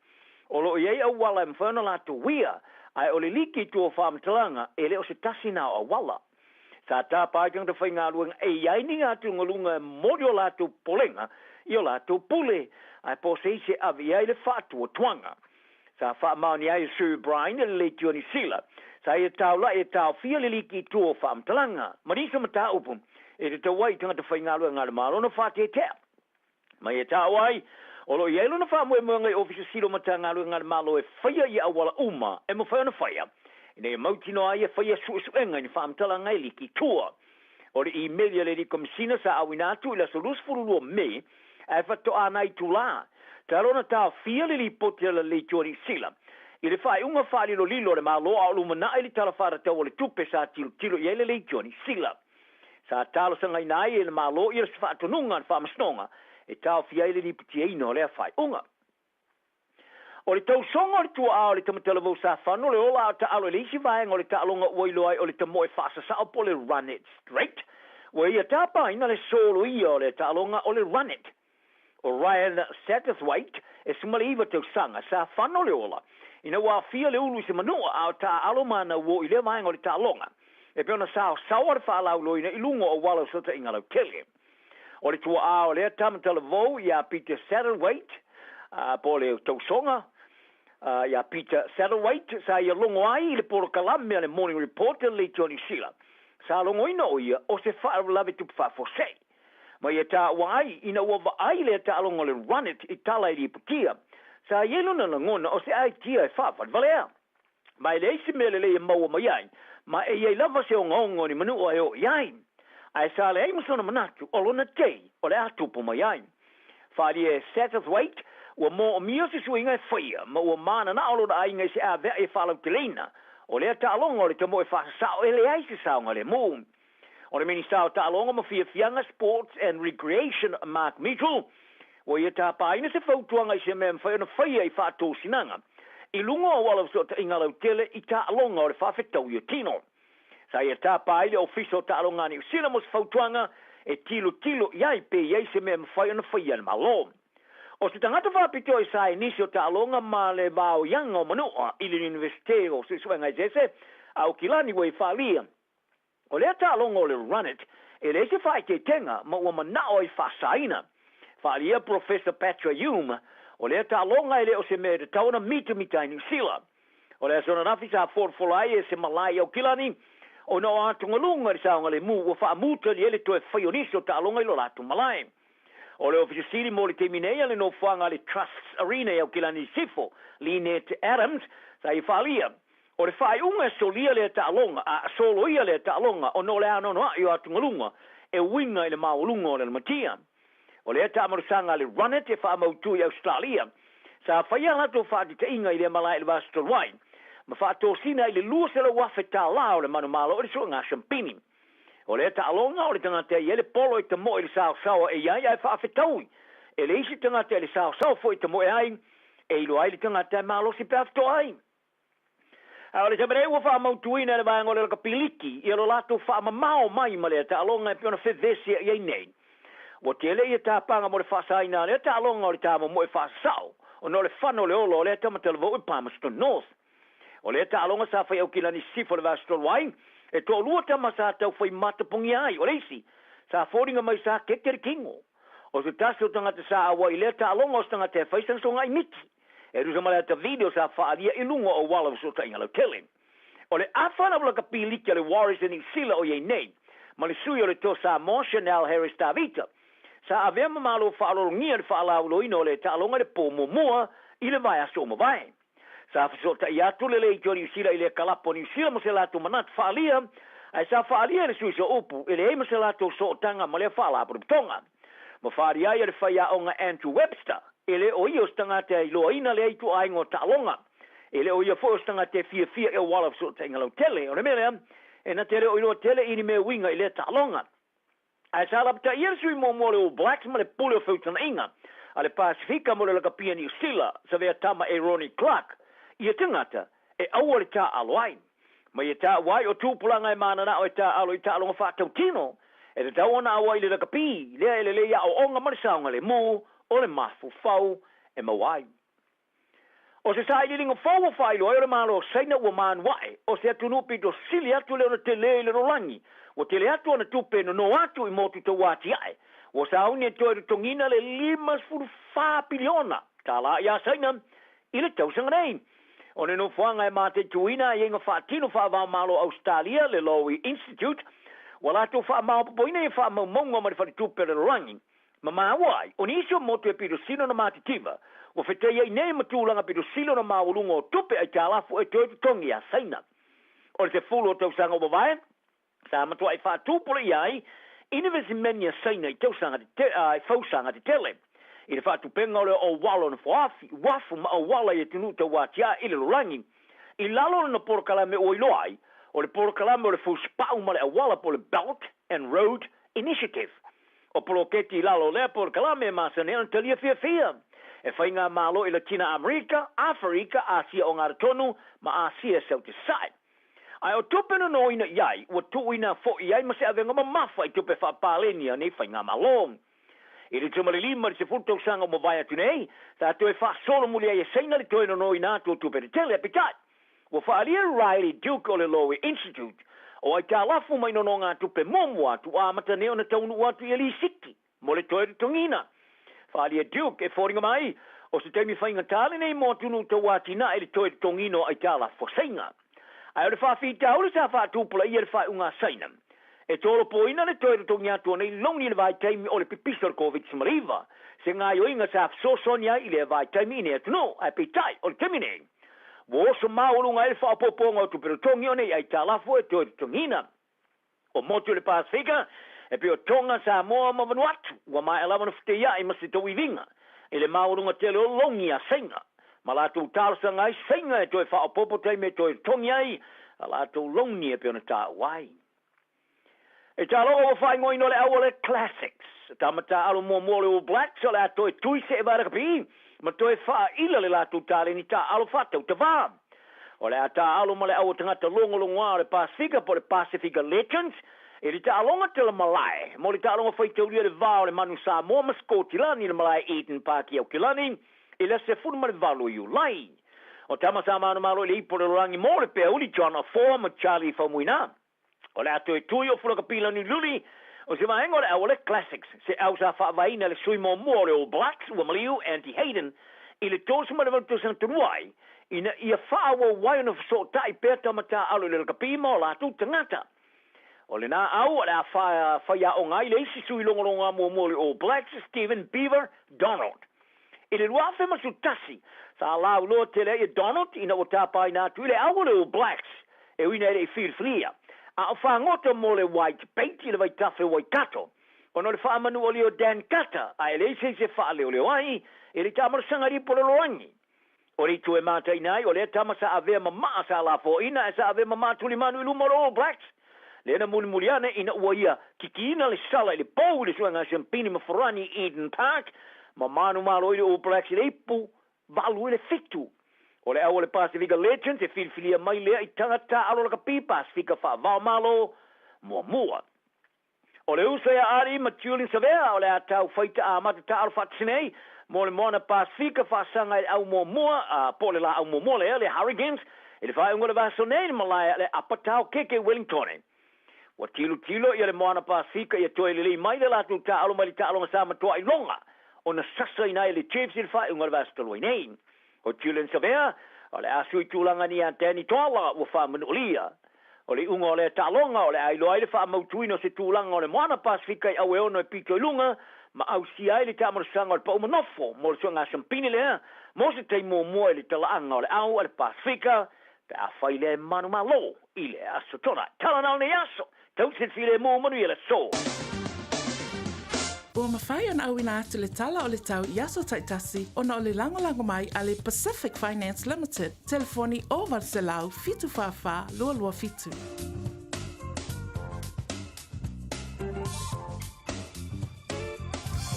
o lo o i ai auala e mafai ona latou uia, ae o le liki i tua o faamatalaga e le o se tasi na o auala. Sa tapa ai tagata faigaluega e i ai ni atugaluga e momoli o latou popolega i o latou pule, ae po o se isi e ave i ai le faatuatuaga. Sa faamaonia ai e Sir Brian e le Leitio Niu Sila, sa ia taula'i e taofia le liki i tua o faamatalaga ma nisi o mataupu e tatau ai i tagata faigaluega a le Malo ona faatetea. Ma ia taua ai, o lo o i ai lona faamoemoega i Ofisa Sili o Matagaluega a le Malo e faia ia auala uma e mafai ona faia, ina ia mautinoa ai e faia suesuega i ni faamatalaga e liki i tua. O le imeli a le Alii Komesina sa auina atu i le aso 22 Me, ae faatoa ana itulā, talu ona taofia le lipoti a le Leitio Niu Sila i le faaiuga faalilolilo a le Malo a o lumanai le Tala Faatatau o le Tupe sa tilotilo i ai le Leitio Niu Sila. Sa talosagaina ai e le Malo ia se faatonuga a le Faamasinoga e taofia ai le lipotiaina o lea faaiuga. O le tausoga o le tuaa o le tamatalavou sa fano le ola a o taalo i le isi vaega o le taaloga ua iloa ai o le tamoe faasasao po o le run it straight. Ua ia tapaina le soloia o le taaloga o le run it. O Ryan Satterthwaite, e 19 tausaga, sa fano le ola ina ua aafia le ulu i se manua a o taaalo manauo i lea vaega o le taaloga e pei ona saosaoa le faalauiloaina i luga o auala o fesootaiga lautele. O le tuaa o lea tama talavou iā Peter Satterthwaite, po o le tausoga iā Peter Satterthwaite, sa ia logo ai i le polokalame a le Morning Report a le Leitio Niu Sila. Sa logoina o ia o se faalavelave tupu faafuasei. Ma ia taua ai, ina ua vaai lea taaloga o le Run It i tala e lipotia, sa i ai lona lagona o se aitia e faavalevalea. Ma e leai se mea lelei e maua mai ai, ma e i ai lava se ogaoga o ni manua e oo i ai. Ae sa leai ma sona manatu o lona tei o le a tupu mai ai. Faaalia e Satterthwaite, ua moomia se suiga e faia, ma ua mananao lona aiga i se aveae e faalauteleina o lea taaloga o le tamoe faasasao e leai se saogalemu. O le Minista o Taaloga ma Fiafiaga, Sports and Recreation, Mark Mitchell, ua ia tapaina se fautuaga i se mea e mafai ona faia i faatosinaga i luga o auala fesootaiga lautele i taaloga o le faafetaui o tino. Sa ia tapa ai le Ofisa o Taaloga a Niu Sila mo se fautuaga e tilotilo i ai pe i ai se mea e mafai ona faia e le Malo. O se tagata faapitoa i saenisi o taaloga ma le vaoiaga o manua i le Iunivesite o Suesuega Eseese a Aukilani ua i faaalia O lea taaloga o le Run It, e leai se faaeteetega ma ua manao ai faasaina. Faaalia Professor Patra Hume, o lea taaloga e le o se mea e tatau ona mitamita ai Niu Sila. O le aso ananafi sa folafola ai e se malae i Aukilani, ona o atugaluga i le saogalemu ua faamutali ai le toe fai o nisi o taaloga i lo latou malae. O le Ofisa Sili mo le taimi nei a le nofoaga a le Trusts Arena i Aukilani i Sifo, Lynette Adams, sa ia faaalia, O le faaiuga e solia lea taaloga, a soloia lea taaloga ona o le anoanoai o atugaluga e uiga i le maualuga o le lamatia. O lea taamalosaga a le Runit e faamautu i Ausetalia, sa faia a latou faataitaiga i lea malae i le vaiaso talu ai, ma faatosina i le $200,000 tala o le manumalo i le suega siampini. O lea taaloga o le tagata e i ai le polo e tamoe i le saosaoa e i ai ae faafetaui e le isi tagata i le saosaoa foi e tamoe ai, e iloa ai le tagata e malosi pe a fetoa ai. A o le taimi nei ua faamautuina e le vaega o le Lakapiliki ia lo latou faamamao mai ma lea taaloga e pei ona feveseai ai nei. Ua tele ia tapaga mo le faasaina a lea taaloga o le tamomoe faasasao ona o le fana o le ola o lea tama talavou i Palmerston North. O lea taaloga sa fai Aukilani Sisifo i le vaiaso talu ai, e toalua tama sa tau fai matapogia ai. O le isi, sa foliga mai sa keke le kino. O se tasi o tagata sa auai i lea taaloga o se tagata e fai sana sogai miti, e tusa ma le ata video sa faaalia i luga o auala o fesootaiga lautele. O le afa na lakapi liki a le Warriors i Niu Sila o i ai nei, ma le sui o le Toa Samoa Chanel Harris Tavita, sa avea ma malo faaaloalogia le faalauiloaina o le taaloga i le po muamua i le vaiaso ua mavae. Sa fesootai atu le leitio a Niu Sila i lea kalapu a Niu Sila ma se latou manatu faaalia, ae sa faaalia e le sui sooupu e leai ma se latou sootaga ma lea faalapotopotoga. Ma faaalia ai e le faiaoga Andrew Webster, e le o ia o se tagata e iloaina lea ituaiga o taaloga. E le o ia foi o se tagata e fiafia i auala o fesootaiga lautele. O le mea lea, e na te le o iloa tele i ni mea uiga i lea taaloga. Ae sa lapataia le sui muamua o le All Blacks ma le pule o feutagaiga a le Pasefika mo le lakapia Niu Sila, Savea Tama e Ronnie Clark, ia tagata e aua le taaalo ai. Ma ia taua ai o tupulaga e mananao e taaalo i taaloga faatautino, e tatau ona auai i le lakapi lea e lelei aoaoga ma le saogalemu o le mafaufau e maua ai. O se sailiiliga fou ua faailoa ai o le Malo o Saina ua manuaʻe, o se atunuu pito sili atu le ona telē i le lalolagi, ua tele atu ana tupe e nono atu i motu tauatiae, ua sauni e toe totogiina le $54 piliona tālā iā Saina i le tausaga nei. O le nofoaga e mataituina ai aiga faatino faava-o-Malo Ausetalia, le Lowy Institute, ua latou faamaopoopoina ia faamaumauga ma le Faletupe o le Lalolagi Ma maua ai, o nisi o motu e pito sili ona matitiva, ua fetaiai nei ma tulaga pito sili ona maualuga o tupe aitalafu e toe totogi iā Saina. O le 10 o tausaga ua mavae, sa matuai faatupulaia ai inivesimeni a Saina i tausaga i fausaga tetele i le faatupenga o le auala o nofoafi, uafu ma auala i atunuu tauatiae i le lalolagi. I lalo o lona polokalame ua iloa ai, o le polokalame o le Fusipau ma le Auala po o le Belt and Road Initiative. O poloketi i lalo o lea polokalame e masani ai ona talia fiafia e faigamalo i Latina Amerika, Aferika, Asia Ogatotonu ma Asia Saute-Sae. Ae o tupe nonoina i ai, ua tuuina foi i ai ma se avega mamafa i tupe faapaleni a nei faigamalo. I le 15 i le 10 tausaga ua mavae atu nei, sa toe faasolomuli ai e Saina le toe nonoina atu o tupe tetele, ae peitai, Ua faaalia e Riley Duke o le Lowy Institute o aitalafu mai nonogatupe muamua atu ua amata nei ona taunuu atu i lisiti mo le toe totogiina. Faaalia Duke e foliga mai, o se taimi faigata lenei mo atunuu tauatinae i le toe totogiina o aitalafu a Saina. Ae o le faafitauli sa faatupulaia i le faaiuga a Saina e tolopoina le toe totogi atu o nei loan i le vaitaimi o le pipisi o le Koviti-19, se gaoioiga sa fesoasoani ai i lea vaitaimi i nei atunuu. Ae peitai, o le taimi nei, Ua oso maualuga ai le faaopoopoga o tupe totogi o nei aitalafu e toe totogiina. O motu i le Pasefika, e pei o Tonga, Samoa ma Vanuatu, ua maea lava ona feteiai ma se tauiviga i le maualuga tele o logi a Saina, ma latou talosaga ai Saina e toe faaopoopo taimi e toe totogi ai a latou logi e pei ona taua ai. E taloga ua faaigoaina o le au o le Classics. Tama taaalo muamua o le All Blacks o le a toe tui see vaelakapi ma toe faaila le latou taleni taaalo faatautavā. O le a taaalo ma le au o tagata logologoā o le Pasefika po o le Pasefika Legends i le taaloga tela malae mo le taaloga faitaulia i le va o le Manu Samoa ma Sikotilani i le malae Eden Park i Aukilani i le 18 o Iulai. O tama sa manumalo i le ipu o le lalolagi mo le peauli John Afoa ma Charlie Faumuina. O le a toe tui o Fulakapila Nululi, o se vaega o le au o le Classics, se au sa faavaeina e le sui muamua o le All Blacks ua maliu, Andy Haden, i le 38 tausaga talu ai, ina ia faaauau ai ona fesootai pea tama taaalo i le lakapi ma o latou tagata. O lena au o le a faiaoga ai le isi sui logologoa muamua o le All Blacks, Stephen Beaver Donald. I le 2011, sa lauloa tele ai e Donald ina ua tapaina atu i le au o le All Blacks, e ui ina e le i filifilia, a o fagota mo le White Bait i le vaitafe o Waikato, ona o le faamanualia o Dan Carter, a e leai se isi e faaleoleo ai i le taamalosaga i lipo o le lalolagi. O le itu e mataina ai, o lea tama sa avea ma maa sa lafoaina ae sa avea ma maa tulimanu i luma o le All Blacks, lea na mulimuli ane ina ua ia kikiina le sala i le pou i le suega siampini ma Farani i Eden Park, ma manumalo ai le All Blacks i le ipu 8 i le 7. O le au o le Pasifika Legends e filifilia mai lea i tagata alo lakapi Pasifika faavaomalo muamua. O le uso ia Ali ma Julian Savea o le a tau faita amata taaalo faatasi nei mo le Moana Pasefika faasaga i le au muamua, po o le laau muamua lea, le Hurricanes, I le faaiuga o le vaiaso nei i le malae a le Apa Taokeke i Wellingtone, ua tilotilo ia le Moana Pasefika ia toe lelei mai le latou taaalo mai le taaloga sa matuai loga ona sasaina ai e le Chiefs i le faaiuga o le vaiaso talu ai nei. O Julian Savea, o le a sui tulaga nei ia Danny Toala ua faamanualia. O le iuga o lea taaloga, o le a iloa ai le faamautuina o se tulaga o le Moana Pasefika i aueono e pito i luga ma ausia ai le taamalosaga o le pau manofo mo le suega sampini lea mo se taimi muamua i le talaaga o le au a le Pasefika pe afai lea e manumalo i le Aso Toonai. Tala na o lenei aso! Tausi le filemu, manuia le aso! Ua mafai ona auina atu le tala o le tau i aso taitasi ona o le lagolago mai a le Pacific Finance Limited, telefoni 0800 744 227.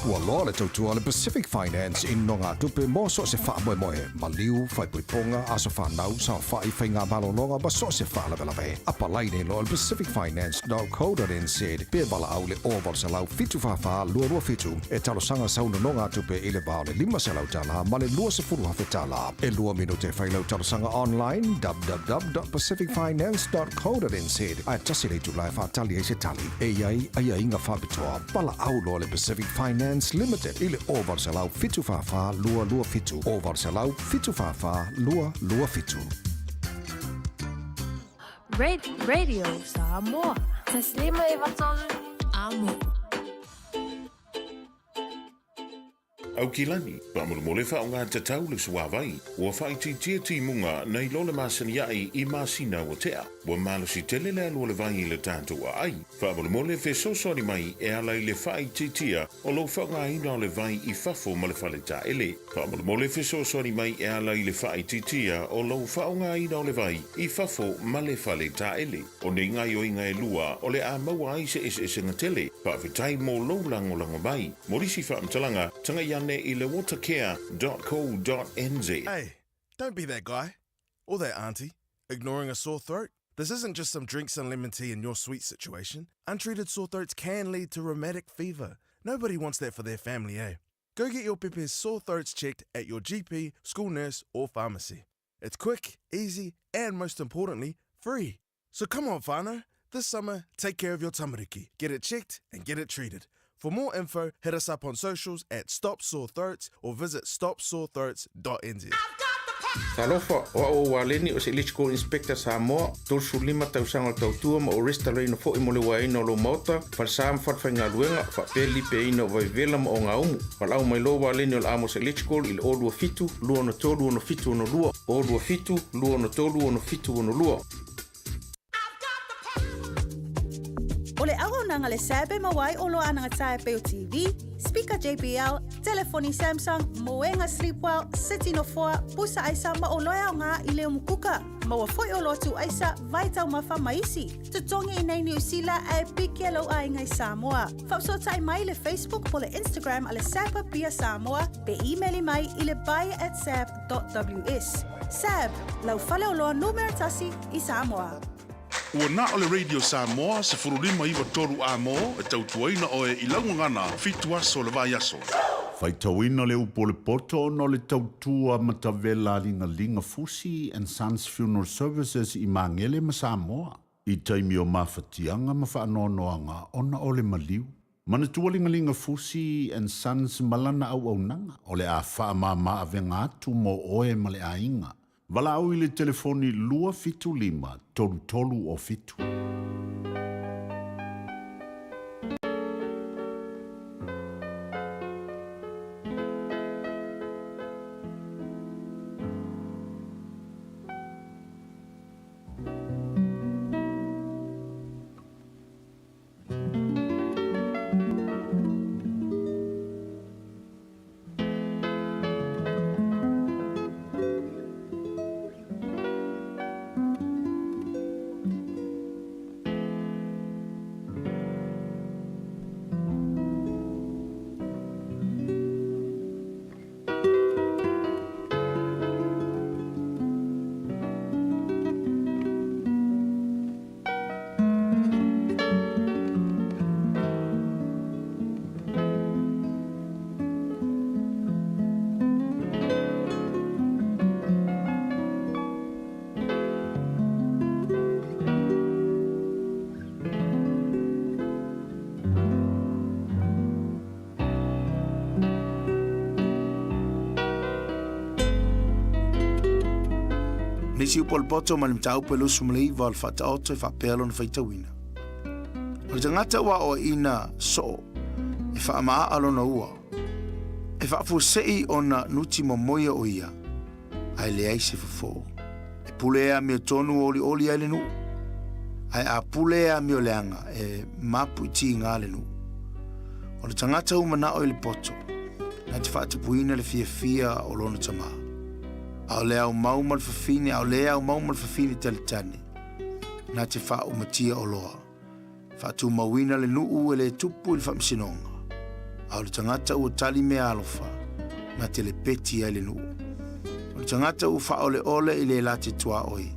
Ua loa le tautua a le Pacific Finance i nogatupe mo so o se faamoemoe, maliu, faaipoipoga, aso fanau, saofai, faigamalologa ma so o se faalavelave. Apalai nei loa i le pacificfinance.co.nz pe valaau i le 0800 744 227 e talosaga sau nonogatupe i le va o le $500 ma le $20,000. E lua minute e fai lau talosaga online, www.pacificfinance.co.nz, ae tasi le itula e faatali ai se tali. E i ai aiaiga faapitoa. Valaau loa le Pacific Finance Limited i le 0800 744 227, 0800 744 227. Radio Samoa. 153 Amo. Aukilani, faamolemole faaaoga tatau le suavai. Ua faaitiitia timuga nai lo le masani aʻi i masina ua tea. Ua malosi tele le alu o le vai i le tatou aai. Faamolemole fesoasoani mai e ala i le faaitiitia o lou faaaogaina o le vai i fafo ma le fale taele. Faamolemole fesoasoani mai e ala i le faaitiitia o lou faaaogaina o le vai i fafo ma le fale taele. O nei gaoioiga e lua o le a maua ai se eseesega tele. Faafetai mo lou lagolago mai. Mo nisi faamatalaga, tagai ane i le watercare.co.nz. Hey, don't be that guy. Or that auntie. Ignoring a sore throat? This isn't just some drinks and lemon tea in your sweet situation. Untreated sore throats can lead to rheumatic fever. Nobody wants that for their family, eh? Go get your pepe's sore throats checked at your GP, school nurse, or pharmacy. It's quick, easy, and most importantly, free. So come on, whānau. This summer, take care of your tamariki. Get it checked and get it treated. For more info, hit us up on socials at Stop Sore Throats or visit stopsorethroats.nz. Talofa, o au o Waleni o se Electrical Inspector Samoa, 35 tausaga o le tautua ma ou resitalaina foi mo le uaeina o lou maota, falesa ma falefaigaluega, faapea le lipeaina o vaivela ma ogaumu. Valaau mai loa Waleni o le Amos Electrical i le 027 263 6762, 027 263 6762. O le auaunaga le SAB e maua ai oloa anagata e pei o TV, speaker JBL, telefoni Samsung, moega Sleepwell, seti nofoa, pusa aisa ma oloa e aoga i le umukuka. Maua foi oloa tuu aisa, vai taumafa ma isi. Totogi i nei Niu Sila ae piki e lou aiga i Samoa. Faafesootai mai i le Facebook po le Instagram a le SAB Apia Samoa pe imeli mai i le buy@sab.ws. SAB, lau faleoloa numera tasi i Samoa. Ua na o le Radio Samoa 15 9 3 A-mo e tautuaina oe i lau gagana fitu aso o le vaiaso. Faitauina le upu o le poto ona o le tautua matavela a Ligaliga Fusi and Sons Funeral Services i Magele ma Samoa i taimi o mafatiaga ma faanoanoaga ona o le maliu. Manatua Ligaliga Fusi and Sons ma lana auaunaga o le a faamama avega atu mo oe ma le aiga. Valaau i le telefoni 275 33 o 7. isi upu a le poto mai le mataupu e 29 o le Faataoto e faapea lona faitauina. O le tagata ua aoaina soo e faamaaa lona ua, e faafuasei ona nuti momoia o ia, ae leai se fofo. E pule e amiotonu olioli ai le nuu, ae a pule e amioleaga e mapu i tiga le nuu. O le tagata ua manao i le poto, na te faatupuina le fiafia o lona tamā. A o le aumau ma le fafine, a o le aumau ma le fafine talitane, na te faaumatia oloa. Faatumauina le nuu e le tupu i le faamasinoga, a o le tagata ua tali mea alofa, na te lepeti ai le nuu. O le tagata ua faaoleole i le late tuaoi,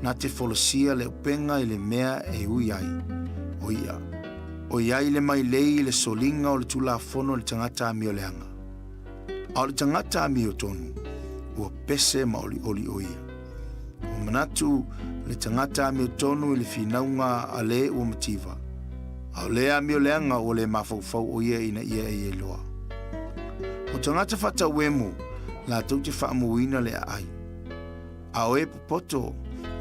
na te folasia le upega i le mea e ui ai, o ia. ʻOiai le mailei i le soliga o le Tulafono i le tagata amioleaga, a o le tagata amiotonu, ua pese ma olioli ʻo ia. Ua manatu le tagata amiotonu i le finauga a le ua mativa, a o le amioleaga ua le mafaufau ʻo ia ina ia e iloa. O tagata faatauemu latou te faamuina le aai, a o e popoto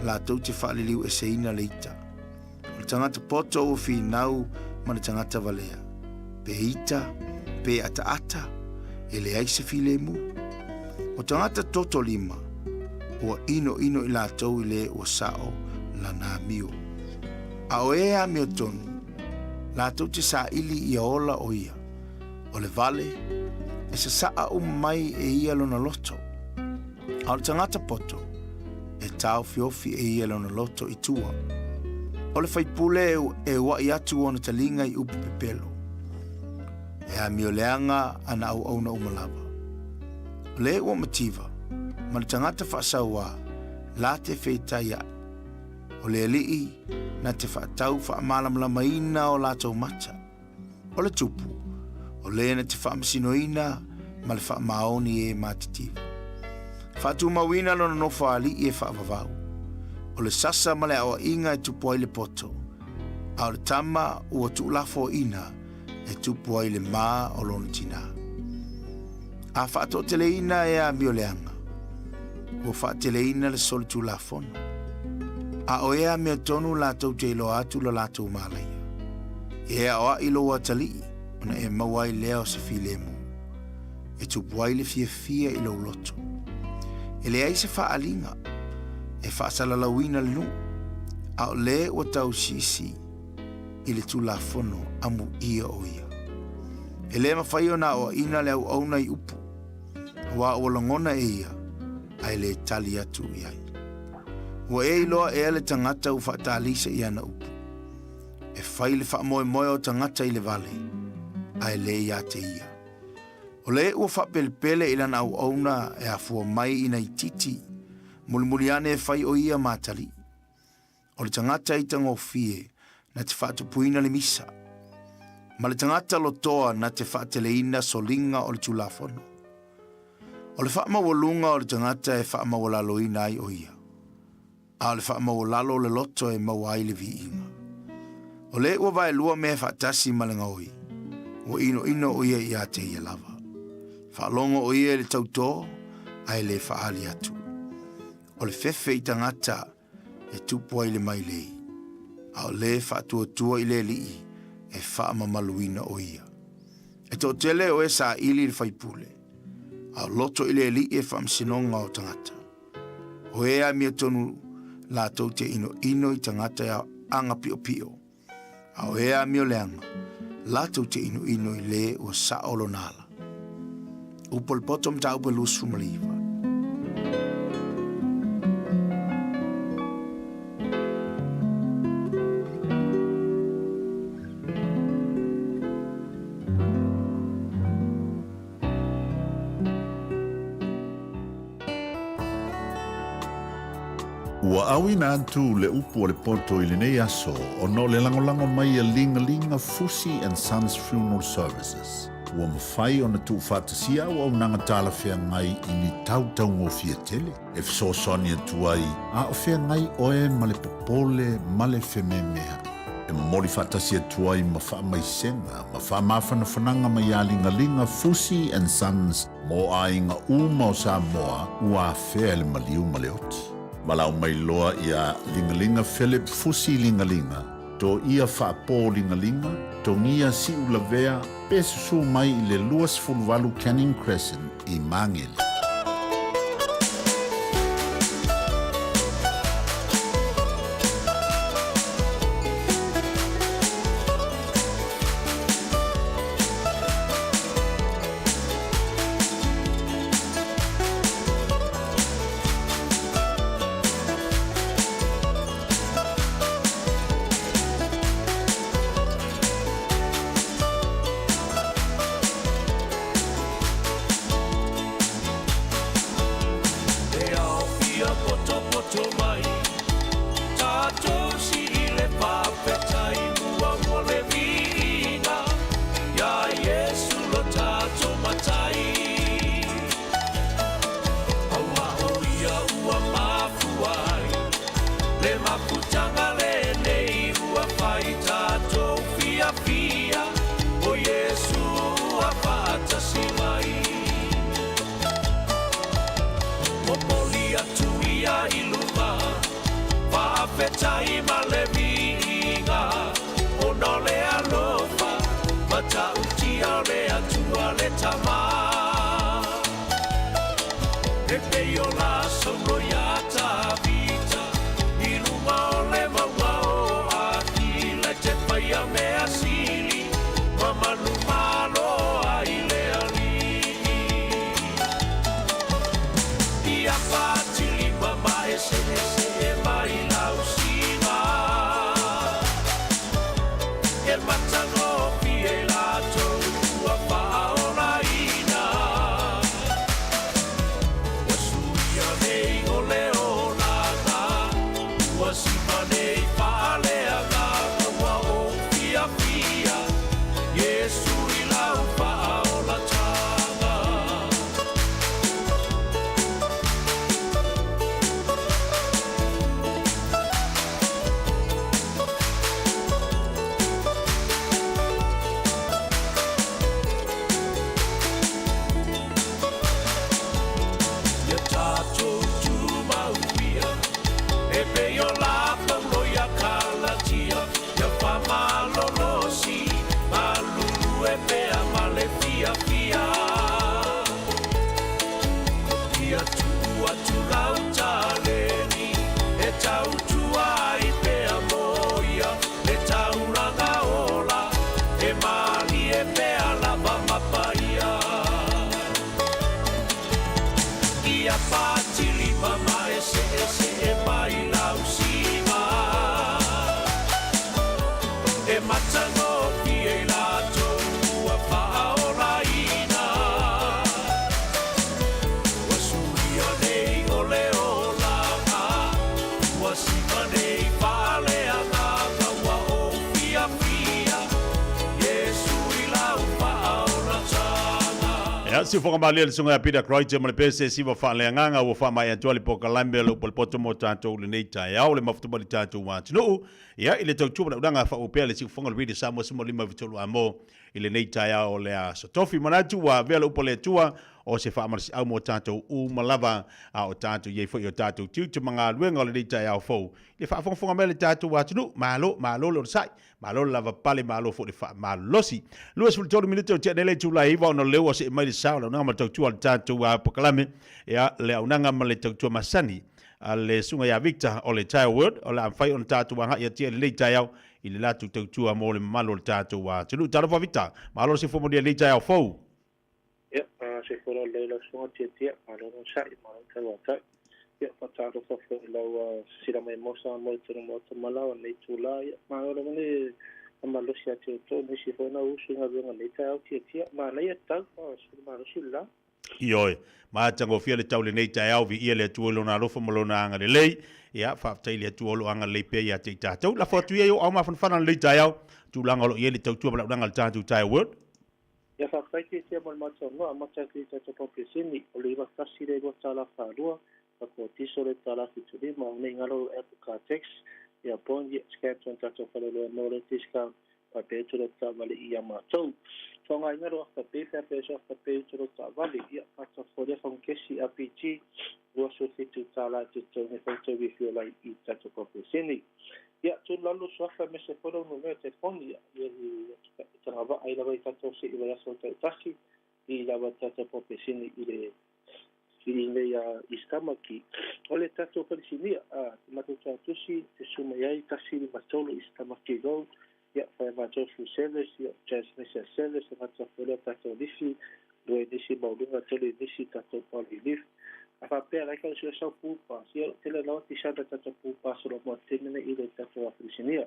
latou te faaliliueseina le ita. O le tagata poto ua finau ma le tagata valea, pe ita, pe ataata, e leai se filemu. O tagata toto lima, ua inoino i latou i le ua sao lana amio. A o e amiotonu, latou te saili ia ola o ia. O le vale, e sasaa uma mai e ia lona loto. A o le tagata poto, e taofiofi e ia lona loto i tua. O le faipule e uaʻi atu ona taliga i upu pepelo. E amioleaga ana auauna uma lava. O le ua mativa, ma le tagata faasauā, la te feitaiaʻi. O le alii, na te faatau faamalamalamaina o latou mata. O le tupu, o le na te faamasinoina ma le faamaoni e matitiva. Faatumauina lona nofo alii e faavavau. O le sasa ma le aoaiga e tupu ai le poto, a o le tama ua tuulafoaina e tupu ai le ma o lona tinā. A faatoateleina e amioleaga, ua faateleina le solitulafono. A o e amiotonu latou te iloa atu lo latou malaia. E aoaʻi lou atalii ona e maua ai lea o se filemu, e tupu ai le fiafia i lou loto. E leai se faaaliga e faasalalauina le nuu, a o le ua tausiisii i le Tulafono amuia o ia. E le mafai ona aoaʻina le auauna i upu, aua ua lagona e ia, ae le tali atu i ai. Ua e iloa ea le tagata ua faatalisa i ana upu? E fai le faamoemoe o tagata i le vale, ae le ia te ia. O le ua faapelepele i lana auauna e afua mai i nai titi, mulimuli ane e fai o ia ma atalii. O le tagata itagofie na te faatupuina le misa, ma le tagata lotoa na te faateleina soliga o le Tulafono. O le faamaualuga o le tagata e faamaualaloina ai o ia, a o le faamaualalo o le loto e maua ai le viiga. O le ua vaelua mea faatasi ma le gaoi, ua inoino o ia ia te ia lava. Faalogo o ia i le tautō, ae le faaali atu. O le fefe i tagata e tupu ai le mailei, a o le faatuatua i le alii e faamamaluina o ia. E toatele o e saili i le faipule, a o loto i le alii e faamasinoga o tagata. O e amiotonu latou te inoino i tagata e aga piopio, A o e amioleaga, latou te inoino i le ua sao lona ala. Upu o le poto mataupu e 29. Ua auina atu le upu a le poto i lenei aso ona o le lagolago mai a Ligalinga Fusi and Sons Funeral Services. Ua mafai ona tuufaatasia auaunaga talafeagai i ni tau taugofie tele e fesoasoani atu ai a o feagai oe ma le popole ma le fememeaʻi. E momoli faatasi atu ai ma faamaisega ma faamafanafanaga mai ia Ligaliga Fusi and Sons mo aiga uma o Samoa ua afea e le maliu ma le oti. Valaau mai loa ia Ligalinga Philip Fusi Ligalinga, Toia Faapo Ligalinga, Togia Siu Lavea, pe susu mai i le 28 Canning Crescent i Magele. E aofia potopoto mai Tātou si i le faafetai Muamua le viiga Iā Iesu lo tātou Matai Aua o ia ua mafua ai Le mafutaga lenei ua fai Tātou fiafia O Iesu ua faatasi mai Momoli atu ia i luma Faafetai ma le viiga Ona o le alofa Matautia o le Atua le Tama E pei o la Saulo iā Tavita I luga o le mauga o Akila I te faia mea sili Ma manumalo ai le Alii Ia fatilima ma eseese mai lausiga E matagofie latou ua faaolaina Ua suia nei o le olaga Ua siva nei faaleagaga Ua ou fiafia Iesu i lau faaolataga. Ia tatou tumau ia, e pei o la Paulo ia Kalatia, ia faamalolosi, galulue pea ma le fiafia. Ia tuu atu lau taleni, e tautua ai pea mo ia, le taulaga ola, e malie pea lava ma paia. Ia fatilima ma eseese mai lausiga, e matagofie i latou ua faaolaina. Ua suia nei o le olaga, ua siva nei faaleagaga, ua ou fiafia Iesu i lau faaolataga. Ia, siufoga malie le susuga ia Peter Kreutzer ma le pese siva faaleagaga ua faamaea atu ai le polokalame o le upu a le poto mo tatou i lenei taeao, le mafuta mai le tatou atunuu. Ia, i le tautua manaʻulaga faaauau pea le siufofoga o le Radio Samoa 153 amo i lenei taeao o le Aso Tofi. Manatu ua avea le upu a le Atua o se faamalosiau mo tatou uma lava, a o tatou i ai foi i o tatou tiute ma galuega o lenei taeao fou. I le faafogafoga mai a le tatou atunuu, malo, malo le onosai, malo le lavapapale, malo foi le faamalolosi. 23 minute o tea nei le itula e 9 ona o lea ua see mai le sao o le auaunaga ma le tautua a le tatou polokalame, ia, le auaunaga ma le tautua masani a le susuga ia Victor o le Tile World, o le a mafai ona tatou agai atu i lenei taeao i le latou tautua mo le mamalu o le tatou atunuu. Talofa Victor, malo le soifua manuia i lenei taeao fou. Ia, soifua laulelei lau susuga Tiatia, malo le onosai, malo le tauatai. Ia, faatalofa foi i lau sisila mai mo Samoa i totonu o Maota ma Laoa i lenei itula. Ia, malo lava le malosi ia te outou, nisi foi na usu i galuega i lenei taeao Tiatia. Manaia tau, sili malosi le la. Ioe, matagofie le tau i lenei taeao, viia le Atua i Lona alofa ma Lona agalelei. Ia, faafetai i le Atua o lo o agalelei pea ia te i tatou. Lafo atu ia i ou ao mafanafana i lenei taeao, tulaga o lo o i ai le tautua ma le auaunaga a le tatou Tire World. Ia faafetai Tiatia mo le matou avanoa, amata atu i tatou pamu penisini, o le 91 le $2.42, tatou diesel le $1.75, o nei galo Apple Car Tax, ia bond ia scan tonu tatou faleoloa mo le discount faapea utu lo taavale ia matou. Faaaogaina lo Afterpay, faapea so Afterpay utu lo taavale, ia fatafolia fagukesi RPG, 27 tālā e te totogi e whakatau refuel ai i tatou paupeseni. Ia, tū lalo suafa aemaise foi lau numera telefoni, ia, i tagavaa ai lava i tatou se i vaiaso taitasi i lava tatou paupeseni i le i nei a East Tamaki. O le tatou falesinia, a, te matou tuatusi, te susu mai ai, 153 East Tamaki Road, ia, fai a matou full service, ia, transmission service, e gata foi lea tatou lifi, lua nisi maualuga, tele nisi tatou poly lift. A faapea lai ka sua sau pool pass, ia, tele lawa tisana tatou pool pass o lo moa teme nei i le tatou afalesinia.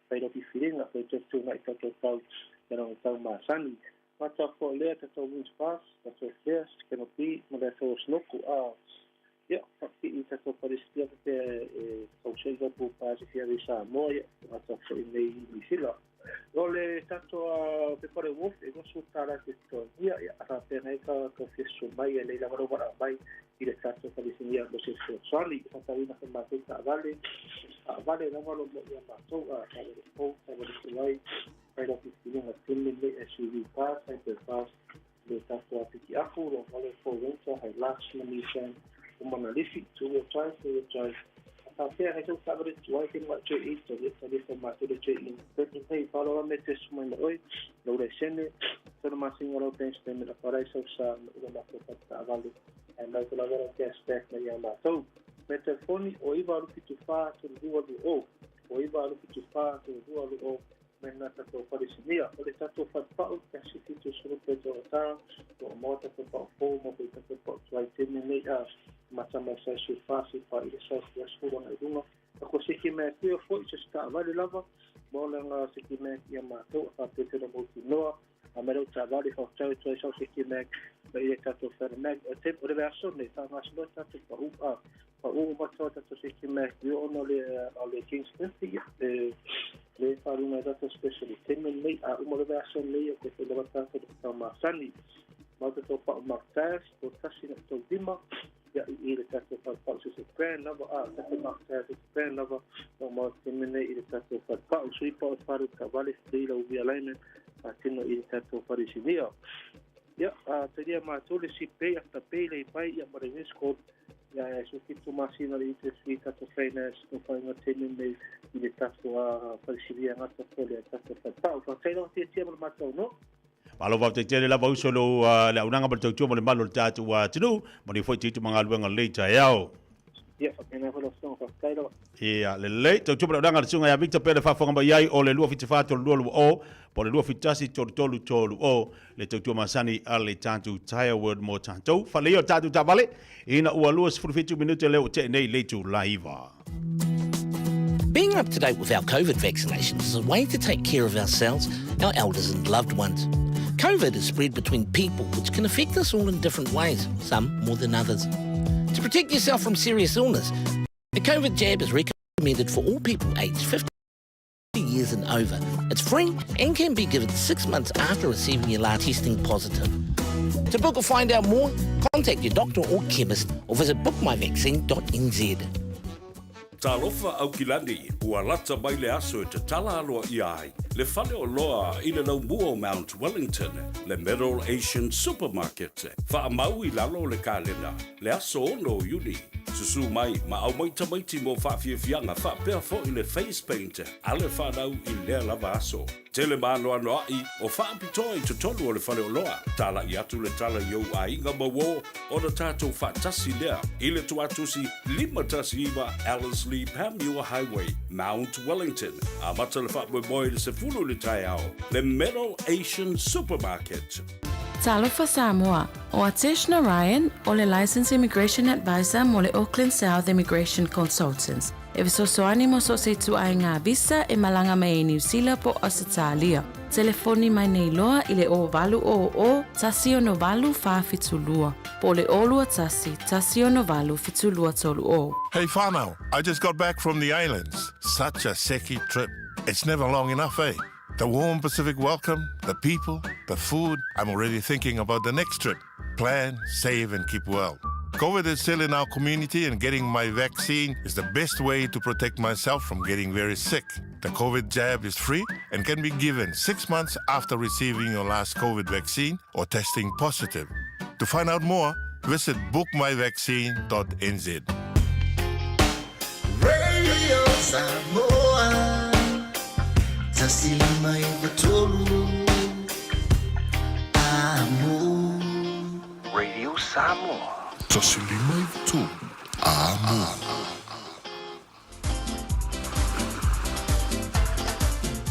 Fai lau filifiliga, fai toe fetuunai tatou tau, ia lona tau masani. Mata foi lea tatou wings pass, tatou flares, canopy ma le ato snoku a ia faapipii tatou Palesitia pea e tausia i lau pass e fia i Samoa ia gata foi nei i Niu Sila. O le tatou a pepa le wolf e gosu tāla te totogia ia a faapea nei ka ka fia susu mai e lei lava lou valaau mai i le tatou Palesitia mo se fesoasoani i faatauina foi matou taavale taavale lava lo mo ia matou a taavale fou taavale tuai Fai lau filifiliga tele lenei SUV pass, hyper pass, le tatou apiki afu, lo vale fou renta, Hilux ma Nissan, uma na lifi, two wheel drive, four wheel drive. A faapea hai tau taavale tuai ke ma toe i tali tali fo matou le toe i. Pei pei palo la me te sumai ma oi, lau laisene, tolu masina lau bank statement a parai sau sa ma ua matou fata taavale. Ae mai ko lava lau cash back mai ia matou. Me telefoni o 9 8 7 4 3 2 2 0, o 9 8 7 4 3 2 2 0 mai nā tatou falesinia. O le tatou falepau, 170 pe tauata, o maua tatou pau fou ma foi tatou pau tuai teme nei a mata mai sai su fa si fa i le sau fia sulu ana i lunga. A ko seki mea kuia foi se taavale lava, mo le ngā seki mea ia mātou a whapetera mō ki noa, a me rau taavale whakatau e tuai sau seki mea mai i le tatou whare mea. O te o le aso nei, wha ngā sinoa tatou pa u a, pa u o matua tatou seki mea kuia ona le, o le King's Birthday, le, le wharunga tatou special i teme nei, a uma le aso nei o te whai tātou le whakatau masani. Mau tatou pa'u Mark Taz, o tasi na tau lima, ia i i le tatou falepau se se brand lava, a tatou Mark Taz se brand lava, o mau teme nei i le tatou falepau, sui pa'u e wharu ka vale free lau realignment, a tino i le tatou wharisinia. Ia, a talia mātou le si pay after pay le i pai ia ma le Westcode, ia e so fitu masina le interest free tatou finance no whainga teme nei i le tatou a wharisinia ngata po le tatou falepau. Whakatai lawa tia tia ma le mātou no. Malo faafetai tele lava uso lou le auaunaga ma le tautua ma le malu o le tatou atunuu. Manuia foi te itu ma galuega lelei taeao. Ia, faapena foi lau afioga, faafetai lava. Ia, lelei. Tautua ma le auaunaga a le Susuga ia Victor pea le faafofoga mai ai o le 274 32 20 po o le 271 33 30 le tautua masani a le tatou Tyre World mo tatou. Faaleia o le tatou taavale ina ua 27 minute lea ua tea nei le itula 9. Being up to date with our COVID vaccinations is a way to take care of ourselves, our elders and loved ones. COVID is spread between people, which can affect us all in different ways, some more than others. To protect yourself from serious illness, the COVID jab is recommended for all people aged 50 years and over. It's free and can be given six months after receiving your last testing positive. To book or find out more, contact your doctor or chemist or visit bookmyvaccine.nz. Talofa Aukilani, ua lata mai le aso e tatala aloaia ai le faleoloa i le laumua o Mount Wellington, le Middle Asian Supermarket. Faamau i lalo o le kalena, le aso 6 o Iuni. Susu mai ma aumai tamaiti mo faafiafiaga faapea foi le face paint a le fanau i lea lava aso. Tele maanoanoaʻi o faapitoa i totonu o le faleoloa. Talaʻi atu le tala i ou aiga ma uō ona tatou faatasi lea i le tuatusi 519 Ellerslie Panmure Highway, Mount Wellington. Amata le faamoemoe i le 10 i le taeao. Le Middle Asian Supermarket. Talofa Samoa, ʻO Atesh Narayan, ʻo le Licensed Immigration Advisor mo le Auckland South Immigration Consultants, e fesoasoani mo so o se ituaiga visa e malaga mai ai Niu Sila po o Ausetalia. Telefoni mai nei loa i le 0800 168 472 po o le 021 168 7230. Hey whanau, I just got back from the islands. Such a seki trip. It's never long enough, eh? The warm Pacific welcome, the people, the food. I'm already thinking about the next trip. Plan, save, and keep well. COVID is still in our community, and getting my vaccine is the best way to protect myself from getting very sick. The COVID jab is free and can be given six months after receiving your last COVID vaccine or testing positive. To find out more, Visit bookmyvaccine.nz. Radio Samoa 153 Amo. Radio Samoa. 153 Amo.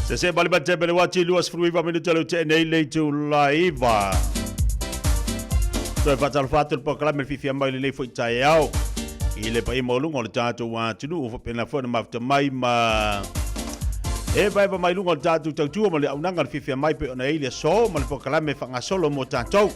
Se se bali ba tebe le wati 29 minuta le te nei le tu laiva. Toe whatalofa atu le polokalame le fiafia mai lenei foi taeao. I le paia maualuga o le tatou atunuu ua faapena foi ona mafuta mai ma e vaeva mai luga o le tatou tautua ma le auaunaga le fiafia mai pei ona i ai le aso ma le polokalame faagasolo mo tatou.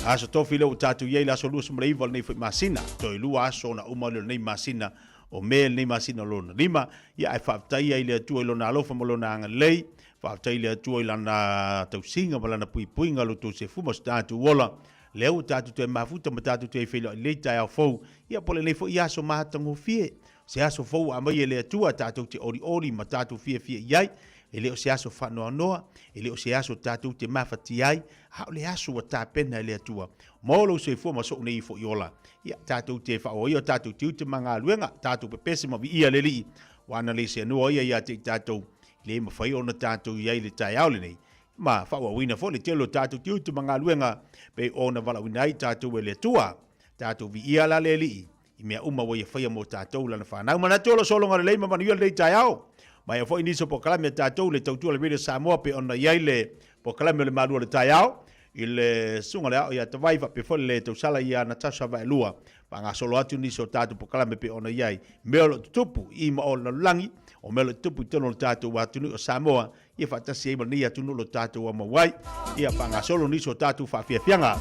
Aso tofi lea ua tatou i ai le aso 29 o lenei foi masina. Toe lua aso ona uma lea o lenei masina o Me lenei masina lona lima, ia ae faafetai ai i le Atua i Lona alofa ma Lona agalelei, faafetai i le Atua i Lana tausiga ma Lana puipuiga lo outou sefu ma so tatou ola, lea ua tatou toe mafuta ma tatou toe feiloai lelei taeao fou, ia po o lenei foi aso matagofie, se aso fou ua aumai e le Atua tatou te olioli ma tatou fiafia i ai, e le o se aso faanoanoa, e le o se aso tatou te mafatia ai, a o le aso ua tapena e le Atua mo lou soifua ma sou nei foi ola. Ia, tatou te faaoia o tatou tiute ma galuega, tatou pepese ma viia le Alii, ua ana le seanoa ia ia te i tatou, e le mafai ona tatou i ai i le taeao lenei, ma faaauauina foi le tele o tatou tiute ma galuega pei ona valaauina ai tatou e le Atua. Tatou viia la le Alii i mea uma ua ia faia mo tatou lana fanau. Manatu o lo sologa lelei ma manuia lenei taeao. Ma ia foi nisi o polokalame a tatou le tautua le Radio Samoa pei ona i ai le polokalame o le malu o le taeao i le susuga le ao ia Tavai faapea foi le tausala ia Natasha Vaelua. Faagasolo atu nisi o tatou polokalame pei ona i ai mea o lo o tutupu i ma o le lalolagi, o mea o lo o tutupu i totonu o le tatou atunuu o Samoa, ia faatasi ai ma lenei atunuu o lo tatou amau ai. Ia faagasolo nisi o tatou faafiafiaga,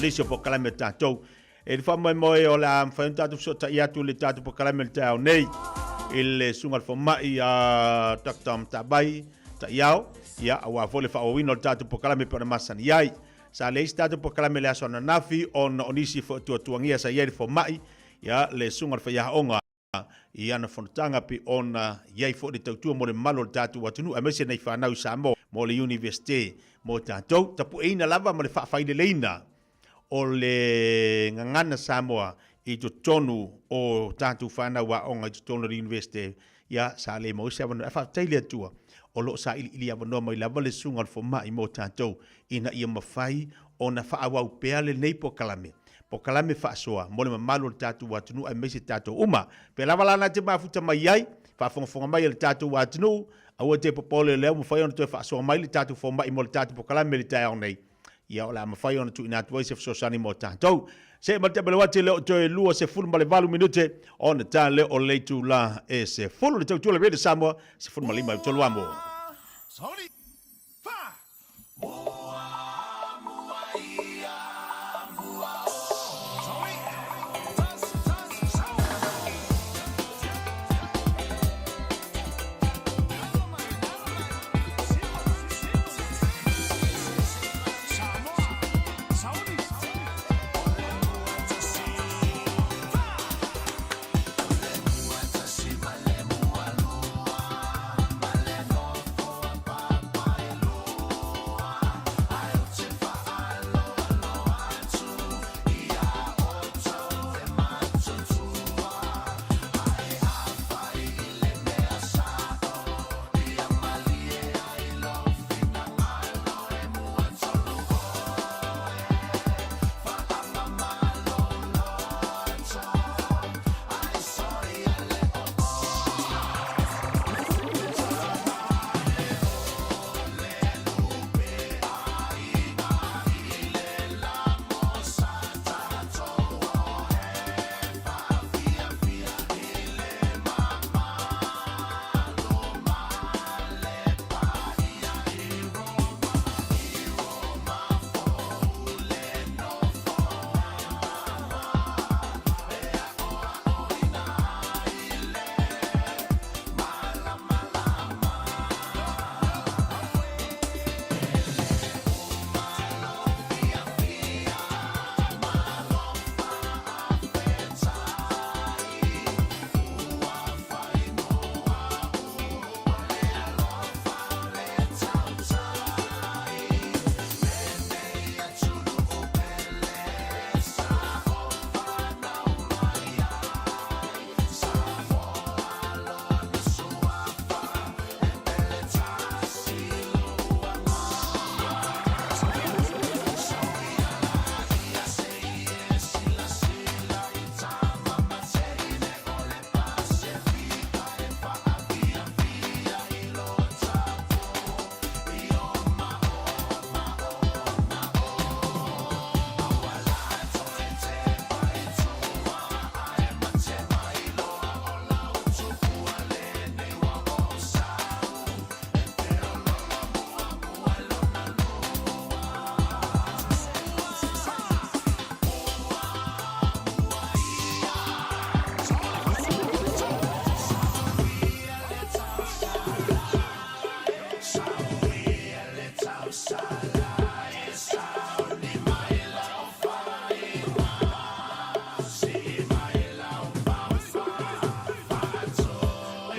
nisi o polokalame a tatou. E le faamoemoe o le a mafai ona tatou fesootai atu i le tatou polokalame i le taeao nei i le susuga i le fomai a Dr. Matabai Ta'iao, ia, aua foi le faaauauina o le tatou polokalame e pei ona masani ai. Sa leai se tatou polokalame i le aso ananafi ona o nisi foi o tuatuagia sa i ai le fomai, ia, le susuga i le faiaoga i ana fonotaga pei ona i ai foi le tautua mo le mamalu o le tatou atunuu aemaise nai fanau i Samoa mo le Iunivesite mo tatou tapueina lava ma le faafaileleina o le gagana Samoa i totonu o tatou fanau aoga i totonu o le Iunivesite, ia, sa le maua se avanoa. Ae faafetai i le Atua o lo o sailiili avanoa mai lava le susuga o le fomai mo tatou ina ia mafai ona faaauau pea lenei polokalame, polokalame faasoa mo le mamalu o le tatou atunuu aemaise tatou uma. Pea lava la na te mafuta mai ai, faafogafoga mai a le tatou atunuu, aua te popole o lea ua mafai ona toe faasoa mai le tatou fomai mo le tatou polokalame i le taeao nei. Ia, o le a mafai ona tuuina atu ai se fesoasoani mo tatou. Se'e ma le tepele uati le o toe 28 minute ona ta lea o le itula e 10 le tautua le Radio Samoa 15 i tolu amo.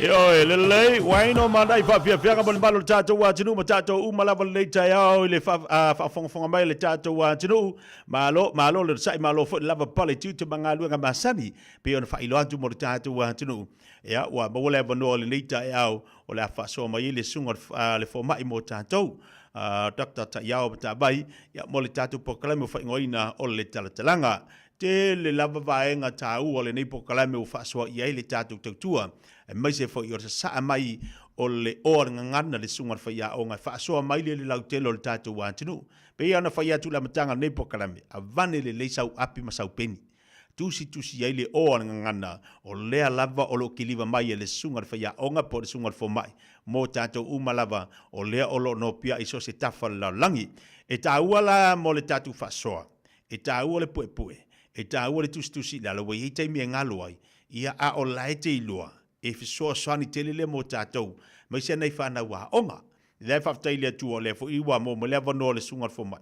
Ioe, lelei, ua ino ma nai faafiafiaga mo le mamalu o le tatou atunuu ma tatou uma lava lenei taeao i le faafogafoga mai a le tatou atunuu. Malo, malo le onosai, malo foi le lava pale i tiute ma galuega masani pei ona faailoa atu mo le tatou atunuu. Ia, ua maua le avanoa i lenei taeao o le a faasoa mai ai le susuga i le fomai mo tatou, Doctor Taiao Matavai, ia, mo le tatou polokalame ua faaigoaina o le Talatalaga. Tele lava vaega taua o lenei polokalame ua faasoa i ai le tatou tautua, aemaise foi o le sasaa mai o le oa o le gagana le susuga i le faiaoga e faasoa mai le lautele o le tatou atunuu. Pei ona fai atu i le amataga o lenei polokalame, avane lelei sau api ma sau peni. Tusitusi ai le oa o le gagana, o lea lava o lo o kiliva mai e le susuga i le faiaoga po o le susuga i le fomai mo tatou uma lava, o lea o lo o nopiai i so o se tafa o le lalolagi. E taua la mo le tatou faasoa, E taua le puepue, e taua le tusitusi i lalo, ua i ai taimi e galo ai, ia a o la e te iloa, e fesoasoani tele lea mo tatou, aemaise nai fanau aoga. Lea e faafetai i le Atua o lea foi ua maua mai le avanoa o le Susuga i le Fomai.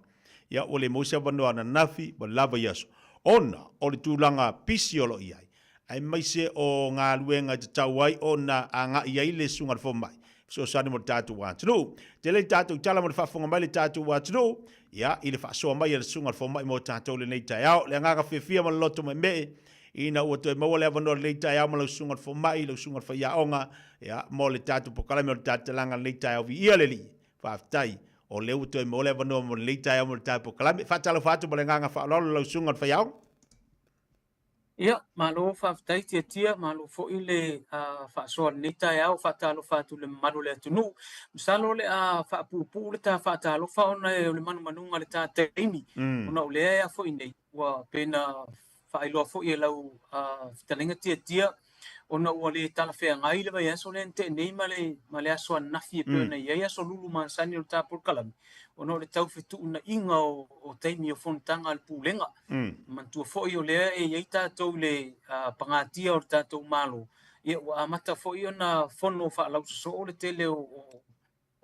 Ia ua le maua se avanoa ananafi ma lava i aso, ona o le tulaga pisi o lo o i ai, aemaise o galuega e tatau ai ona agai ai le Susuga i le Fomai, fesoasoani mo le tatou atunuu. Tele le tatou tala mo le faafofoga mai le tatou atunuu, ia, i le faasoa mai a le Susuga i le Fomai mo tatou lenei taeao. Le agaga fiafia ma le loto meemee, ina ua toe maua le avanoa lenei taeao ma lau Susuga i le Fomai, lau Susuga i le Faiaoga, ia, mo le tatou polokalame o le Talatalaga lenei taeao. Viia le Alii. Faafetai. O lea ua toe maua le avanoa mo lenei taeao mo le tatou polokalame. Faatalofa atu ma le agaga faaaloalo lau Susuga i le Faiaoga. Ia, malo faafetai Tiatia, malo foi le faasoa i lenei taeao, faatalofa atu i le mamalu o le atunuu. Masalo o le a faapuupuu le ta faatalofa ona o le manumanuga o le ta taimi, ona o lea e a foi nei, ua pei ona faailoa foi e lau fetalaiga Tiatia, ona ua le talafeagai le vaiaso lea na tea nei ma le, ma le aso ananafi e pei ona i ai aso lulu masani o le ta polokalame, ona o le tau fetuunaiga o, o taimi o fonotaga a le Pulega. Manatua foi o lea e i ai tatou i le pagatia o le tatou Malo, ia ua amata foi ona fono faalausosoo le tele o, o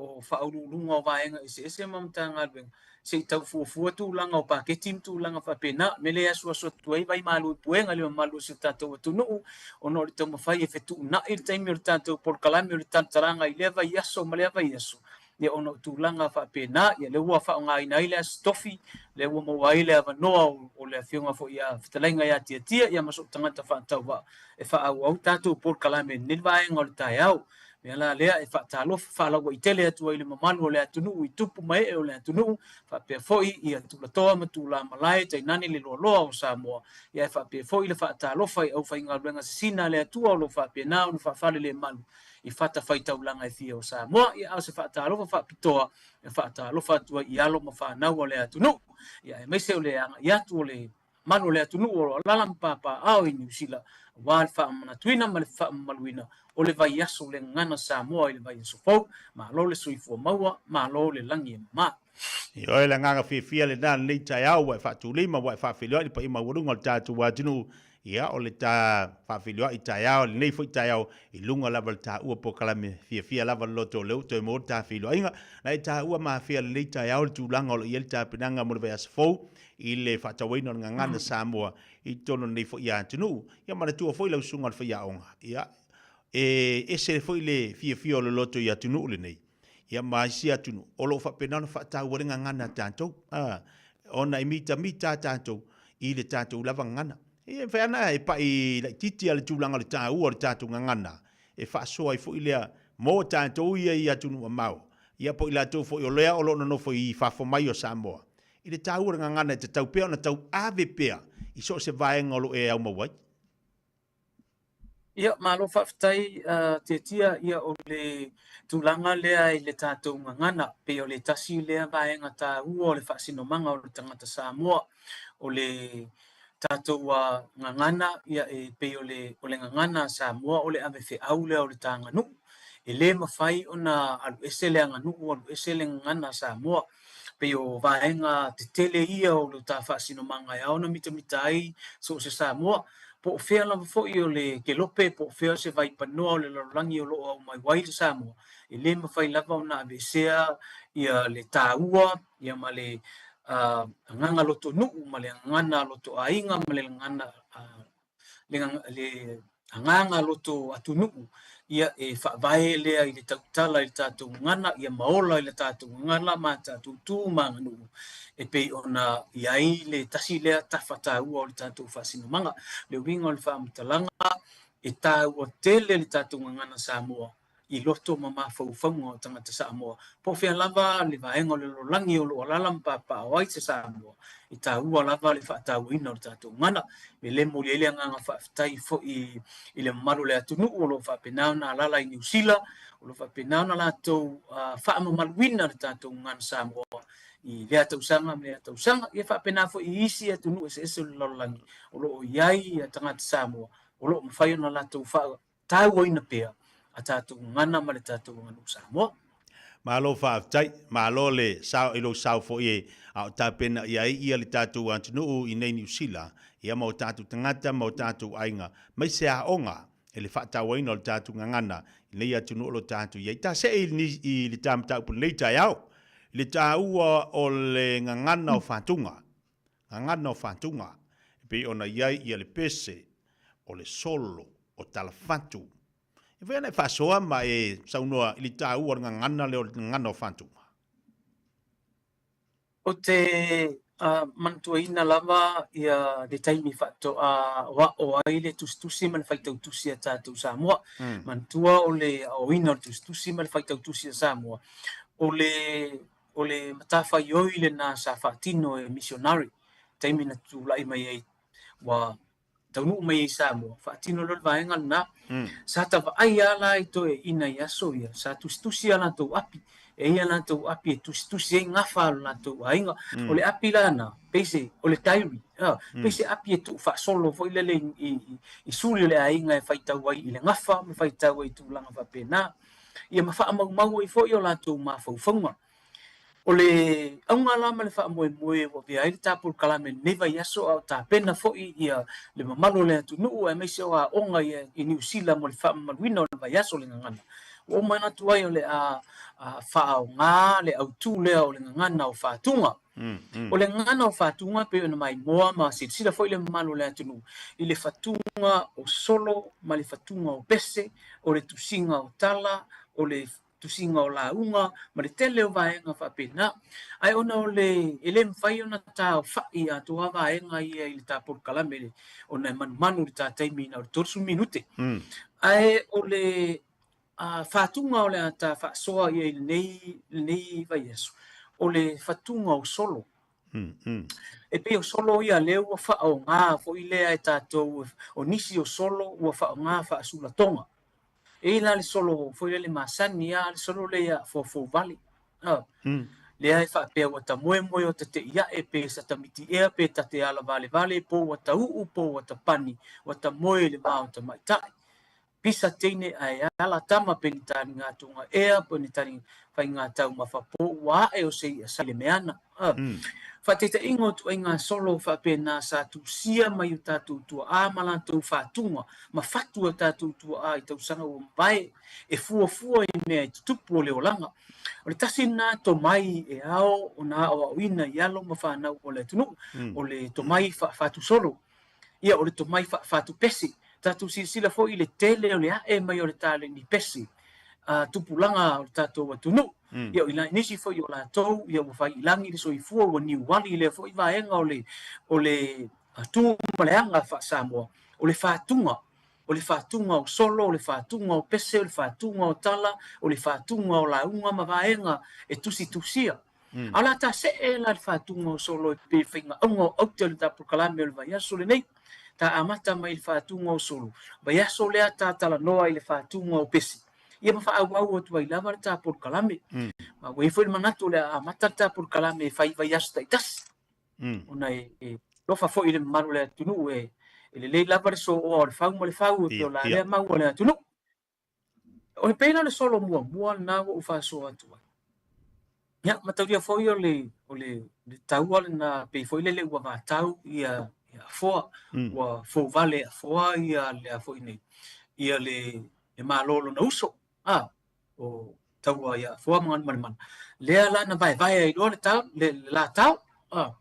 o faauluuluga o vaega eseese ma Matagaluega se i tau fuafua tulaga o paketi ma tulaga faapena. O le mea lea e asuasu atu ai vai malu i puega i le mamalu o si o tatou atunuu ona o le taumafai e fetuunai le taimi o le tatou polokalame o le talatalaga i lea vaiaso ma lea vaiaso, ia ona o tulaga faapena. Ia lea ua faaaogaina ai le Aso Tofi, lea ua maua ai le avanoa o le Afioga foi ia Fetalaiga ia Tiatia ia ma soo tagata faatauvaa e faaauau tatou polokalame i lenei vaega o le taeao. Mea la lea e faatalofa faalauaitele atu ai i le mamalu o le atunuu i tupu ma ee o le atunuu, faapea foi ia tulatoa ma tulamalae tainane le loaloa o Samoa, ia e faapea foi le faatalofa i aufaigaluega sisina a le Atua o lo o faapena ona faafalelemalu i fatafaitaulaga e fia o Samoa. Ia a o se faatalofa faapitoa e faatalofa atu ai i alo ma fanau a le atunuu, ia aemaise o le agai atu o le mamalu o le atunuu o lo o alaala ma papaaao i Niu Sila aua le faamanatuina ma le faamamaluina o le vaiaso o le gagana Samoa i le vaiaso fou. Malo le soifua maua, malo le lagi e mama. Ioe, le agaga fiafia lena lenei taeao ua e faatulima, ua e faafeiloai le paia maualuga o le tatou atunuu. Ia, o le ta faafeiloai taeao, lenei foi taeao, i luga lava o le taua polokalame fiafia lava le loto o lea ua toe maua le ta feiloaiga. Na e taua ma afea lenei taeao le tulaga o lo o i ai le tapenaga mo le vaiaso fou i le faatauaina o le gagana Samoa i totonu o lenei foi atunuu. Ia manatua foi lau susuga i le faiaoga, ia, e ese foi le fiafia o le loto i atunuu lenei, ia ma isi atunuu, o lo o faapena ona faataua le gagana a tatou, a, ona e mitamita a tatou i le tatou lava gagana. Ia, e mafai lava ona e pai laitiiti lava le tulaga o le taua o le tatou gagana, e faasoa ai foi lea mo tatou ia i atunuu mamao, ia po o i latou foi o lea o lo o nonofo i fafo mai o Samoa, i le taua o le gagana e tatau pea ona tauave pea i so o se vaega o lo o e aumau ai. Ia, malo faafetai Tiatia, ia o le tulaga lea i le tatou gagana, pei o le tasi lea vaega taua o le faasinomaga o le tagata Samoa, o le tatou gagana, ia e pei o le, o le gagana a Samoa o le avefeau lea o le ta aganuu. E le mafai ona alu ese le aganuu, alu ese le gagana a Samoa. Pei o vaega tetele ia o lo ta faasinomaga e ao ona mitamita ai so o se Samoa, po o fea lava foi o le kelope, po o fea se vaipanoa o le lalolagi o lo o aumai ai le Samoa, e le mafai lava ona aveesea ia le taua ia ma le agaga lotonuu ma le gagana lotoaiga ma le gagana le agaga loto atunuu. Ia, e faavae lea i le tautala i le tatou gagana, ia ma ola i le tatou gagana ma tatou tu ma aganuu e pei ona i ai le tasi lea tafa taua o le tatou faasinomaga. O le uiga o le faamatalaga, e taua tele le tatou gagana Samoa i loto ma mafaufauga o tagata Samoa. Po o fea lava le vaega o le lalolagi o lo o alaala ma papaaao ai se Samoa, e taua lava le faatauaina o le tatou gagana. E le momoli ai le agaga faafetai foi i le mamalu o le atunuu o lo o faapena ona alaala i Niu Sila, o lo o faapena ona latou faamamaluina le tatou gagana Samoa i lea tausaga ma lea tausaga. Ia faapena foi i isi atunuu eseese o le lalolagi o lo o i ai tagata Samoa o lo o mafai ona latou faatauaina pea a tatou gagana ma le tatou aganuu Samoa. Malo faafetai, malo le sao i lou sao foi e a o tapena i ai ia le tatou atunuu i nei Niu Sila, ia ma o tatou tagata ma o tatou aiga, mai se aoga i le faatauaina o le tatou gagana i nei atunuu o lo tatou i ai. Ta see i le, i le ta mataupu i lenei taeao, i le taua o le gagana o fatuga, gagana o fatuga, e pei ona i ai ia le pese, o le solo, o talafatu, E fai ana e faasoa ma e saunoa i le taua o le gagana lea o le gagana o fatuga. Ou te manatuaina lava ia le taimi faatoa aoao ai le tusitusi ma le faitautusi a tatou Samoa. Manatua o le aoaoina o le tusitusi ma le faitautusi a Samoa, o le o le matafaioi lena sa faatino e misionari, taimi na tulai mai ai ua taunuu mai ai i Samoa, faatino loa le vaega lena. Sa ta vaai lava la i toeaiina i aso ia, sa tusitusi a latou api. E i ai a latou api e tusitusi ai gafa a lo latou aiga. O le api la na, pei se, o le diary, pei se api e tuufaasolo foi lele i suli o le aiga e faitau ai i le gafa ma faitau ai i tulaga faapena. Ia ma faamaumau ai foi o latou mafaufauga. O le auga la ma le faamoemoe ua avea ai le ta polokalame i lenei vaiaso a o tapena foi ia le mamalu o le atunuu aemaise o aoga i Niu Sila mo le faamamaluina o le vaiaso o le gagana. Ua ou manatu ai o le a faaaoga le autu lea o le gagana o Fatuga. O le gagana o Fatuga pei ona maimoa ma silasila foi le mamalu o le atunuu i le fatuga o solo ma le fatuga o pese, o le tusiga o tala, o le tusiga o lauga ma le tele o vaega faapena. Ae ona o le, e le mafai ona taofa'i atoa vaega ia i le ta polokalame ona e manumanu i le ta taimi na o le 30 minute. Ae o le fatuga o le a ta faasoa ia i lenei, lenei vaiaso, o le fatuga o solo. E pei o solo ia lea ua faaaoga foi lea e tatou, o nisi o solo ua faaaoga faasulatoga. E i ai la le solo foi lele masani lava, le solo lea ia fofouvale. Lea e faapea ua ta moemoe o ta te'i a'e pe sa ta miti ea pe ta te ala valevale po ua ta u'u po ua ta pani ua ta moe i le va o tamaitai. Pisa teine ae ala tama pe ni taliga tonga ea pe ni tali faiga taumafa po ua a'e o se i'a sa i le meana. Faataitaiga o ituaiga solo faapena sa tusia mai o tatou tuaa ma latou fatuga ma fatu a tatou tuaa i tausaga ua mavae e fuafua i mea e tutupu o le olaga. O le tasi lena tomai e ao ona aoaoina i alo ma fanau o le atunuu, o le tomai faafatusolo. Ia, o le tomai faafatupese. Tatou silasila foi i le tele o le ae mai o le taleni pese a tupulaga o le tatou atunuu. Ia, o nisi foi o latou, ia ua fai i lagi le soifua, ua niuali lea foi vaega o le, o le tu ma le aga faa-Samoa, o le fatuga, o le fatuga o solo, o le fatuga o pese, o le fatuga o tala, o le fatuga o lauga ma vaega e tusitusia. A o le a ta see la i le fatuga o solo e pei faiga auga o aute o le ta polokalame o le vaiaso lenei. Ta amata mai i le fatuga o solo, vaiaso lea ta talanoa i le fatuga o pese. Ia ma faaauau atu ai lava le ta polokalame. Ma ua i ai foi le manatu o le a amata le ta polokalame e fai vaiaso taitasi. Ona e alofa foi i le mamalu o le atunuu e lelei lava le sooa o le fau ma le fau e pei o la lea mau a le atunuu. O le pei la o le solo muamua lena ua ou faasoa atu ai. Ia, mataulia foi o le, o le, le taua lena pei foi lele ua vatau ia, ia Afoa, ua fouvale e Afoa ia le a foi nei, ia le, le Malo o lona uso, a, o taua ia Afoa ma Galumalemana. Lea la na vaevae ai loa le tau, le, le la tao, a,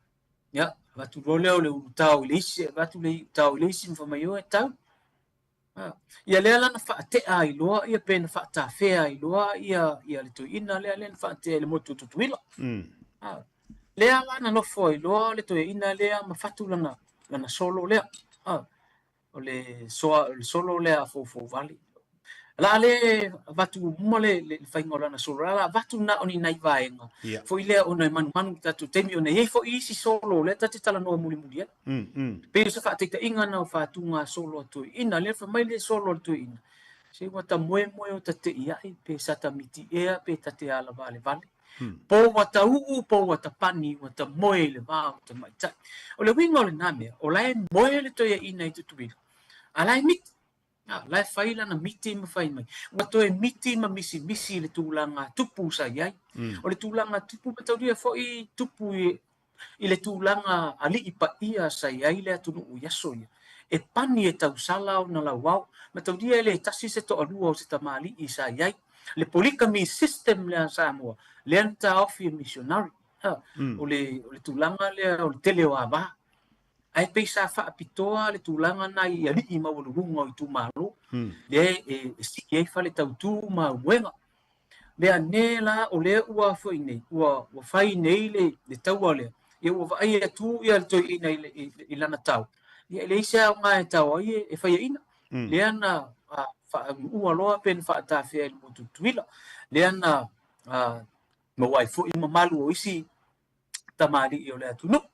ia, avatu loa lea o le ulutao i le isi, avatu le iutao i le isi ma fai mai, o e tau. Ia lea la na faatea ai loa ia pe na faatafea ai loa ia ia le toeaina lea lea na faatea i le motu o Tutuila. Lea la na nofo ai loa le toeaina lea ma fatu lana lana solo lea. O le soa o le solo lea a Foufouvale. O le a le avatu uma le le faiga o lana solo, o le a avatu na o ni nai vaega foi lea ona e manumanu i le tatou taimi ona e i ai foi isi solo lea ta te talanoa mulimuli ai. Pei o se faataitaiga na o fatuga solo a toeaiina, lea fai mai le solo a le toeaina, se ua ta moemoe o ta teiai pe sa ta miti ea pe ta te alavalevale. Po ua ta uu po ua ta pani ua ta moe i le va o tamaitai. O le uiga o lena mea, o la e moe le toeaina i Tutuila, a la e miti. A, la e fai lana miti ma fai mai. Ua toe miti ma misimisi i le tulaga tupu sa i ai. O le tulaga tupu mataulia foi tupu i, i le tulaga alii paia sa i ai le atunuu i aso ia. E pani e tausala ona lauao. Mataulia e le tasi se toalua o se tamalii sa i ai. Le polygamy system lea a Samoa, lea na taofi e missionary. A, o le, o le tulaga lea o le tele o ava. Ae pei sa faapitoa le tulaga na i alii maualuluga o itumalo, lea e sii ai fale tautu ma aumoega. Mea ne la o lea ua foi nei, ua fai nei le taua lea, ia ua vaai atu ia le toeaina i lana tau, ia e leai se aoga e tau ai e faiaina. Lea na faaunuua loa pe na faatafea i le motu Tutuila, lea na maua ai foi mamalu o isi tamalii o le atunuu.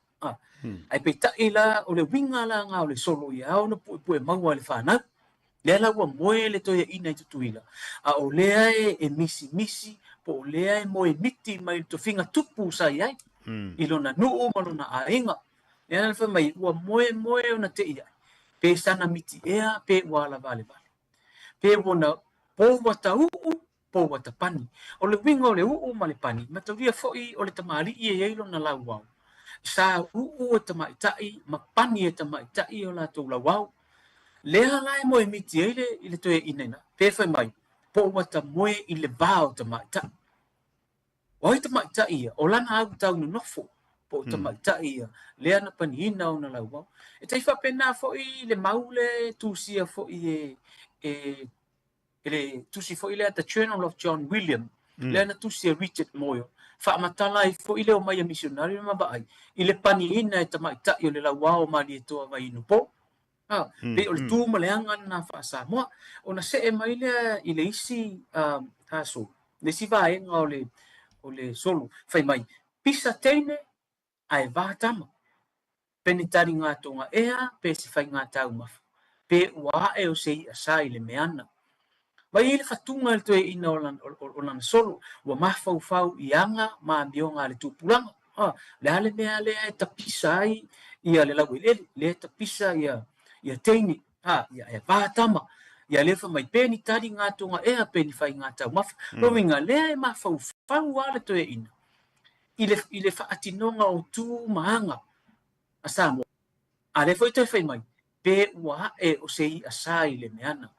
Ae peitai la, o le uiga la lena o le solo ia ao ona puepue maua e le fanau. Lea la ua moe le toeaina i Tutuila, a o lea e misimisi po o lea e moe miti mai le tofiga tupu sa i ai i lona nuu ma lona aiga. Lea la fai mai ua moemoe ona tei ai, pe sana miti ea pe ua alavalevale. Pe ua na po ua ta uu po ua ta pani. O le uiga o le uu ma le pani, mataulia foi o le tamalii e i ai lona lauao. Sa uu e tamaitai ma pani e tamaitai o latou lauao. Lea la e moemiti ai le i le toeaina ina, pe fai mai, po ua ta moe i le va o tamaitai. O ai tamaitai ia? O lana au tau nonofo, po o tamaitai ia, lea na paniina ona lauao. E tai faapena foi le mau lea e tusia foi e, e e le tusi foi lea The Journal of John William, lea na tusi e Richard Moyle, faamatala ai foi le omai a misionari ma vaai i le paniina e tamaitai o le lauao o Malietoa Vaiinupo. A, pei o le tu ma le aga lena faa-Samoa. Ona see mai lea i le isi aso, le isi vaega o le, o le solo, fai mai, pisa teine ae va tama. Pe ni taringa tonga ea pe se faiga taumafa, pe ua ae o se i'a sa i le meana. Mai ai le fatuga i le toeaina o lana, o lana solo, ua mafaufau i aga ma amioga a le tupulaga. A, le a le mea lea e tapisa ai ia le laueleele, lea e tapisa ia, ia teine, a, ia e va tama. Ia lea fai mai, pe ni taringa tonga ea pe ni faiga taumafa. Lona uiga, lea e mafaufau lava le toeaina i le, i le faatinoga o tu ma aga a Samoa. A lea foi toe fai mai, pe ua ae o se i'a sa i le meana.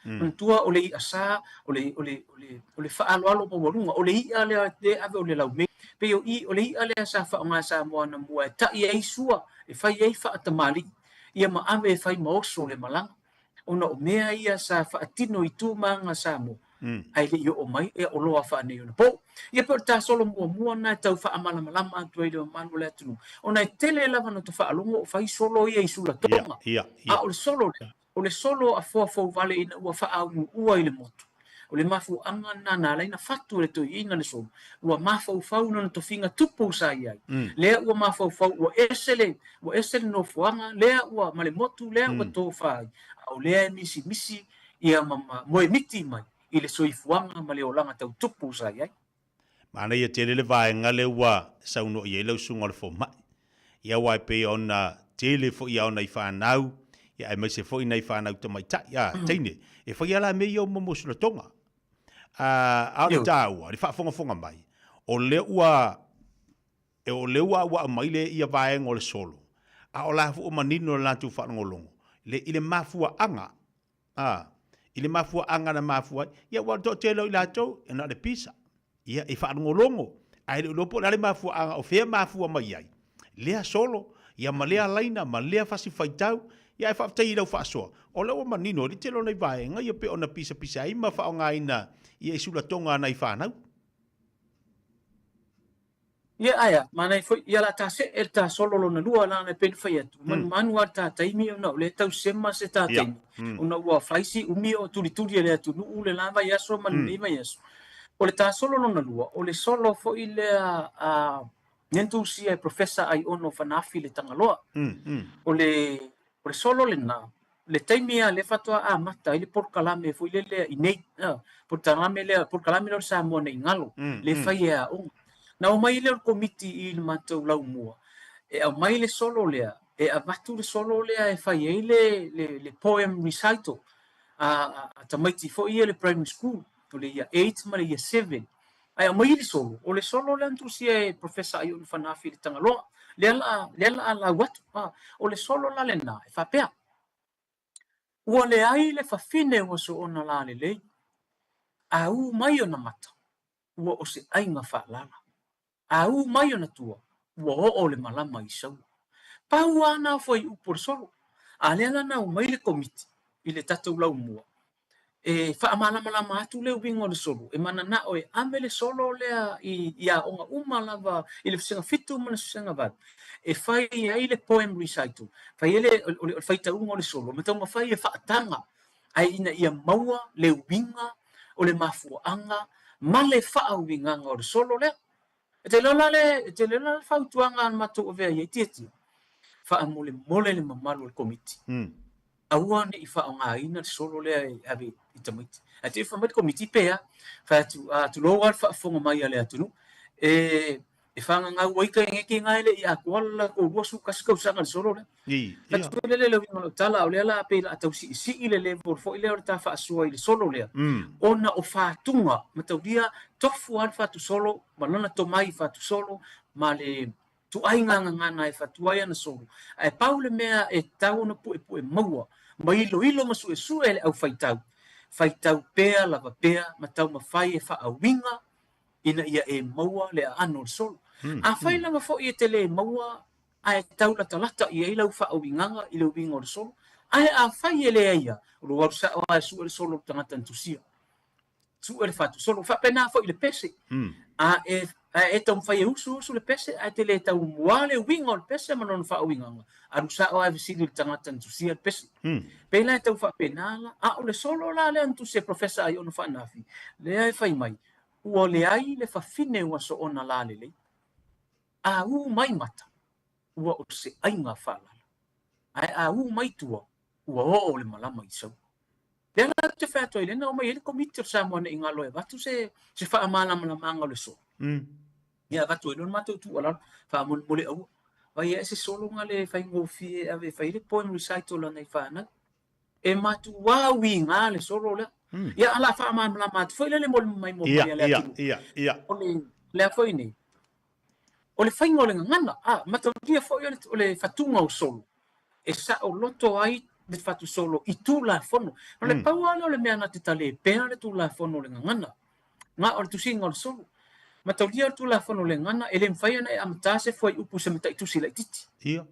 Manatua o le i'a sa, o le, o le, o le, o le faaaloalo maualuga, o le i'a lea e ave o le laumei. Pei o i, o le i'a lea sa faaaoga e Samoa anamua e ta'i ai sua, e fai ai faatamalii, ia ma ave e fai ma oso le malaga. Ona o mea ia sa faatino i tu ma aga Samoa, ae le i oo mai ia oloa faaneionapo. Ia pei o le tasolo muamua lena e tau faamalamalama atu ai i le mamalu o le atunuu, ona e tele lava ona ta faalogo o fai solo ia i sulatoga, a o le solo lea, o le solo a Foafouvale ina ua faaunuua i le motu. O le mafuaaga lena na ala ai ona fatu e le toeaina le solo, ua mafaufau lona tofiga tupu sa i ai. Lea ua mafaufau ua ese le, ua ese le nofoaga, lea ua ma le motu, lea ua tofa ai, a o lea e misimisi ia ma, ma moemiti mai i le soifuaga ma le olaga tau tupu sa i ai. Manaia tele le vaega lea ua saunoa i ai lau susuga o le fomai. Ia aua e pei ona tele foi ia ona i fanau, ia aemaise foi nai fanau tamaitai, a, teine, e faia la mea ia o momo sulatoga. A, a o le taua, le faafogafoga mai, o lea ua, e o lea ua ua aumai le ia vaega o le solo, a o la foi ua manino le latou faalogologo, le, i le mafuaaga, A, i le mafuaaga na mafua ai, ia ua toatele o i latou, e na o le pisa. Ia, e faalogologo, ae le o iloa po o le a le mafuaaga o fea mafua mai ai, lea solo, ia ma lea laina, ma lea fasi faitau, Ia ae faafetai i lau faasoa, o lea ua manino i le tele o nai vaega ia pei ona pisapisa ai ma faaaogaina ia i sulatoga a nai fanau. Ia ae a, manaia foi, ia o le a ta see le ta solo lona lua leaga e pei ona fai atu, manumanu lava le ta taimi ona o lea e tau sema se ta taimi, ona ua fai si umi o tulituli e le atunuu le la vaiaso ma lenei vaiaso. O le ta solo lona lua, o le solo foi lea a na tusia e Professor Aiono Fanaafi le Tagaloa. O le O le solo lena, le taimi lava lea faatoa amata ai le polokalame foi lele i nei, polokalame lea, polokalame lea o le Samoa Nei Galo, lea e fai e aoga. Na omai lea o le komiti i le matou laumua, e aumai le solo lea, e avatu le solo lea e fai ai le, le, le poem recital a, a tamaiti foi ia i le primary school, o le year 8 ma le year 7. Ae aumai le solo, o le solo lea na tusia e Professor Aiono Fanaafi i le Tagaloa, lea la, lea la a lau atu. A, o le solo la lena, e faapea, Ua leai le fafine ua soona lalelei, a ū mai ona mata, ua o se aiga faalala. A ū mai ona tua, ua oo le malama i Saua. Pau lava na o fuaiupu o le solo. A lea la na omai le Komiti i le tatou laumua, e faamalamalama atu le uiga o le solo, e mananao e ave le solo lea i, i aoga uma lava i le vasega 7 ma le vasega 8, e fai ai le poem recital, fai ai le, o le, o le faitauga o le solo, ma taumafai e faataga, ae ina ia maua le uiga o le mafuaaga ma le faauigaga o le solo lea. E te iloa la le, e te iloa la le fautuaga na matou avea i ai Tietie, faamolemole le mamalu o le Komiti, aua ne i faaaogaina le solo lea e ave i tamaiti. Ae te i fai mai le Komiti pe a, fai atu, a tulou lava le faafofoga mai a le atunuu, e, e fagagau ai teineiti na e le i atoa le latou 21 tausaga i le solo lea. Fai atu foi lele le uiga o lau tala, o lea la pei o le a tau siisii le level foi lea o le ta faasoa i le solo lea, ona o fatuga, mataulia, tofu lava le fatusolo ma lona tomai i fatusolo ma le tuaiga gagana e fatu ai ana solo. Ae pau le mea e tatau ona puepue maua ma iloilo ma suesue e le aufaitau, faitau pea lava pea ma taumafai e faauiga ina ia e maua le aano o le solo. Afai lava foi e te le maua ae tau latalata i ai lau faauigaga i le uiga o le solo, ae afai e leai lava, o lou alu sao lava e sue le solo o le tagata na tusia. Sue le fatusolo. Faapena foi i le pese. A e, a e taumafai e usuusu le pese, ae te le tau mua le uiga o le pese ma lona faauigaga, alu sao lava e fesili i le tagata na tusia le pese. Pei la e tau faapena la, a o le solo la lea na tusi e Professor Aiono Faanafi, lea e fai mai, ua leai le fafine ua soona lalelei. A ū mai mata, ua o se aiga faalala. Ae a ū mai tua, ua oo le malama i Saua. Lea la ou te fai atu ai, lea na omai ai le Komiti o le Samoa Nei Galo e avatu se, se faamalamalamaga o le solo. Ia avatu ai loa le matou tuualalo, faamolemole aua. Vaai ae se solo na le faigofie e ave e fai ai le poem recital a nai fanau. E matuā uiga le solo lea. Ia, a o le a faamalamalama atu foi lea le molimau mai a le atunuu. O le, lea foi nei, O le faiga o le gagana, a, mataulia foi o le, o le fatuga o solo, e saoloto ai le fatusolo i Tulafono. O le pau lava lea o le mea na te talepea le Tulafono o le gagana, na o le tusiga o le solo. Mataulia le Tulafono o le gagana, e le mafai ona e amata se fuaiupu i se mataitusi laitiiti. Ia.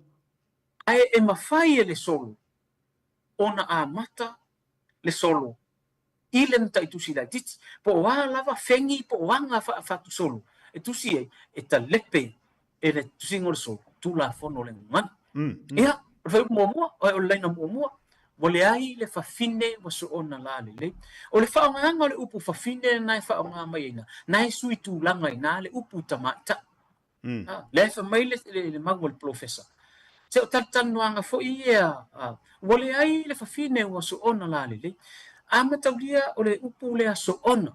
Ae e mafai e le solo ona amata le solo i le mataitusi laitiiti, po o a lava fegi po o aga faafatusolo e tusi ai, e talepe e le tusiga o le solo, Tulafono o le Gagana. Ia, o le fuaiupu muamua, o le laina muamua, ua leai le fafine ua soona lalelei. O le faaaogaina o le upu fafine lena e faaaoga mai ai i ina, na e sui tulaga i ina le upu tamaitai. Lea e fai mai le, le, le mau a le polofesa, se o talatalanoaga foi ia, ua leai le fafine ua soona lalelei. A mataulia o le upu lea soona,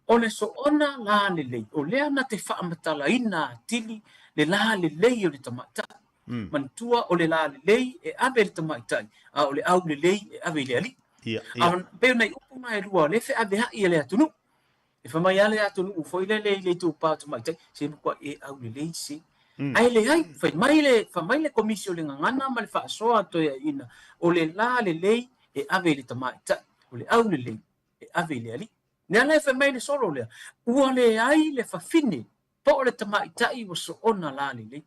o le soona lalelei, o lea na te faamatalaina atili le lalelei o le tamaitai. Manatua o le lalelei e ave i le tamaitai, a o le aulelei e ave i le alii. A pei o nai upu na e lua o lea e feaveai e le atunuu. E fai mai lava le atunuu foi lele i le itupa o tamaitai, se matuai e aulelei se. Ae leai, fai mai le, fai mai le Komisi o le Gagana ma le Faasoa a Toeaiina, o le lalelei e ave i le tamaitai, o le aulelei e ave i le alii. Lea la e fai mai le solo lea, ua leai le fafine po o le tamaitai ua soona lalelei.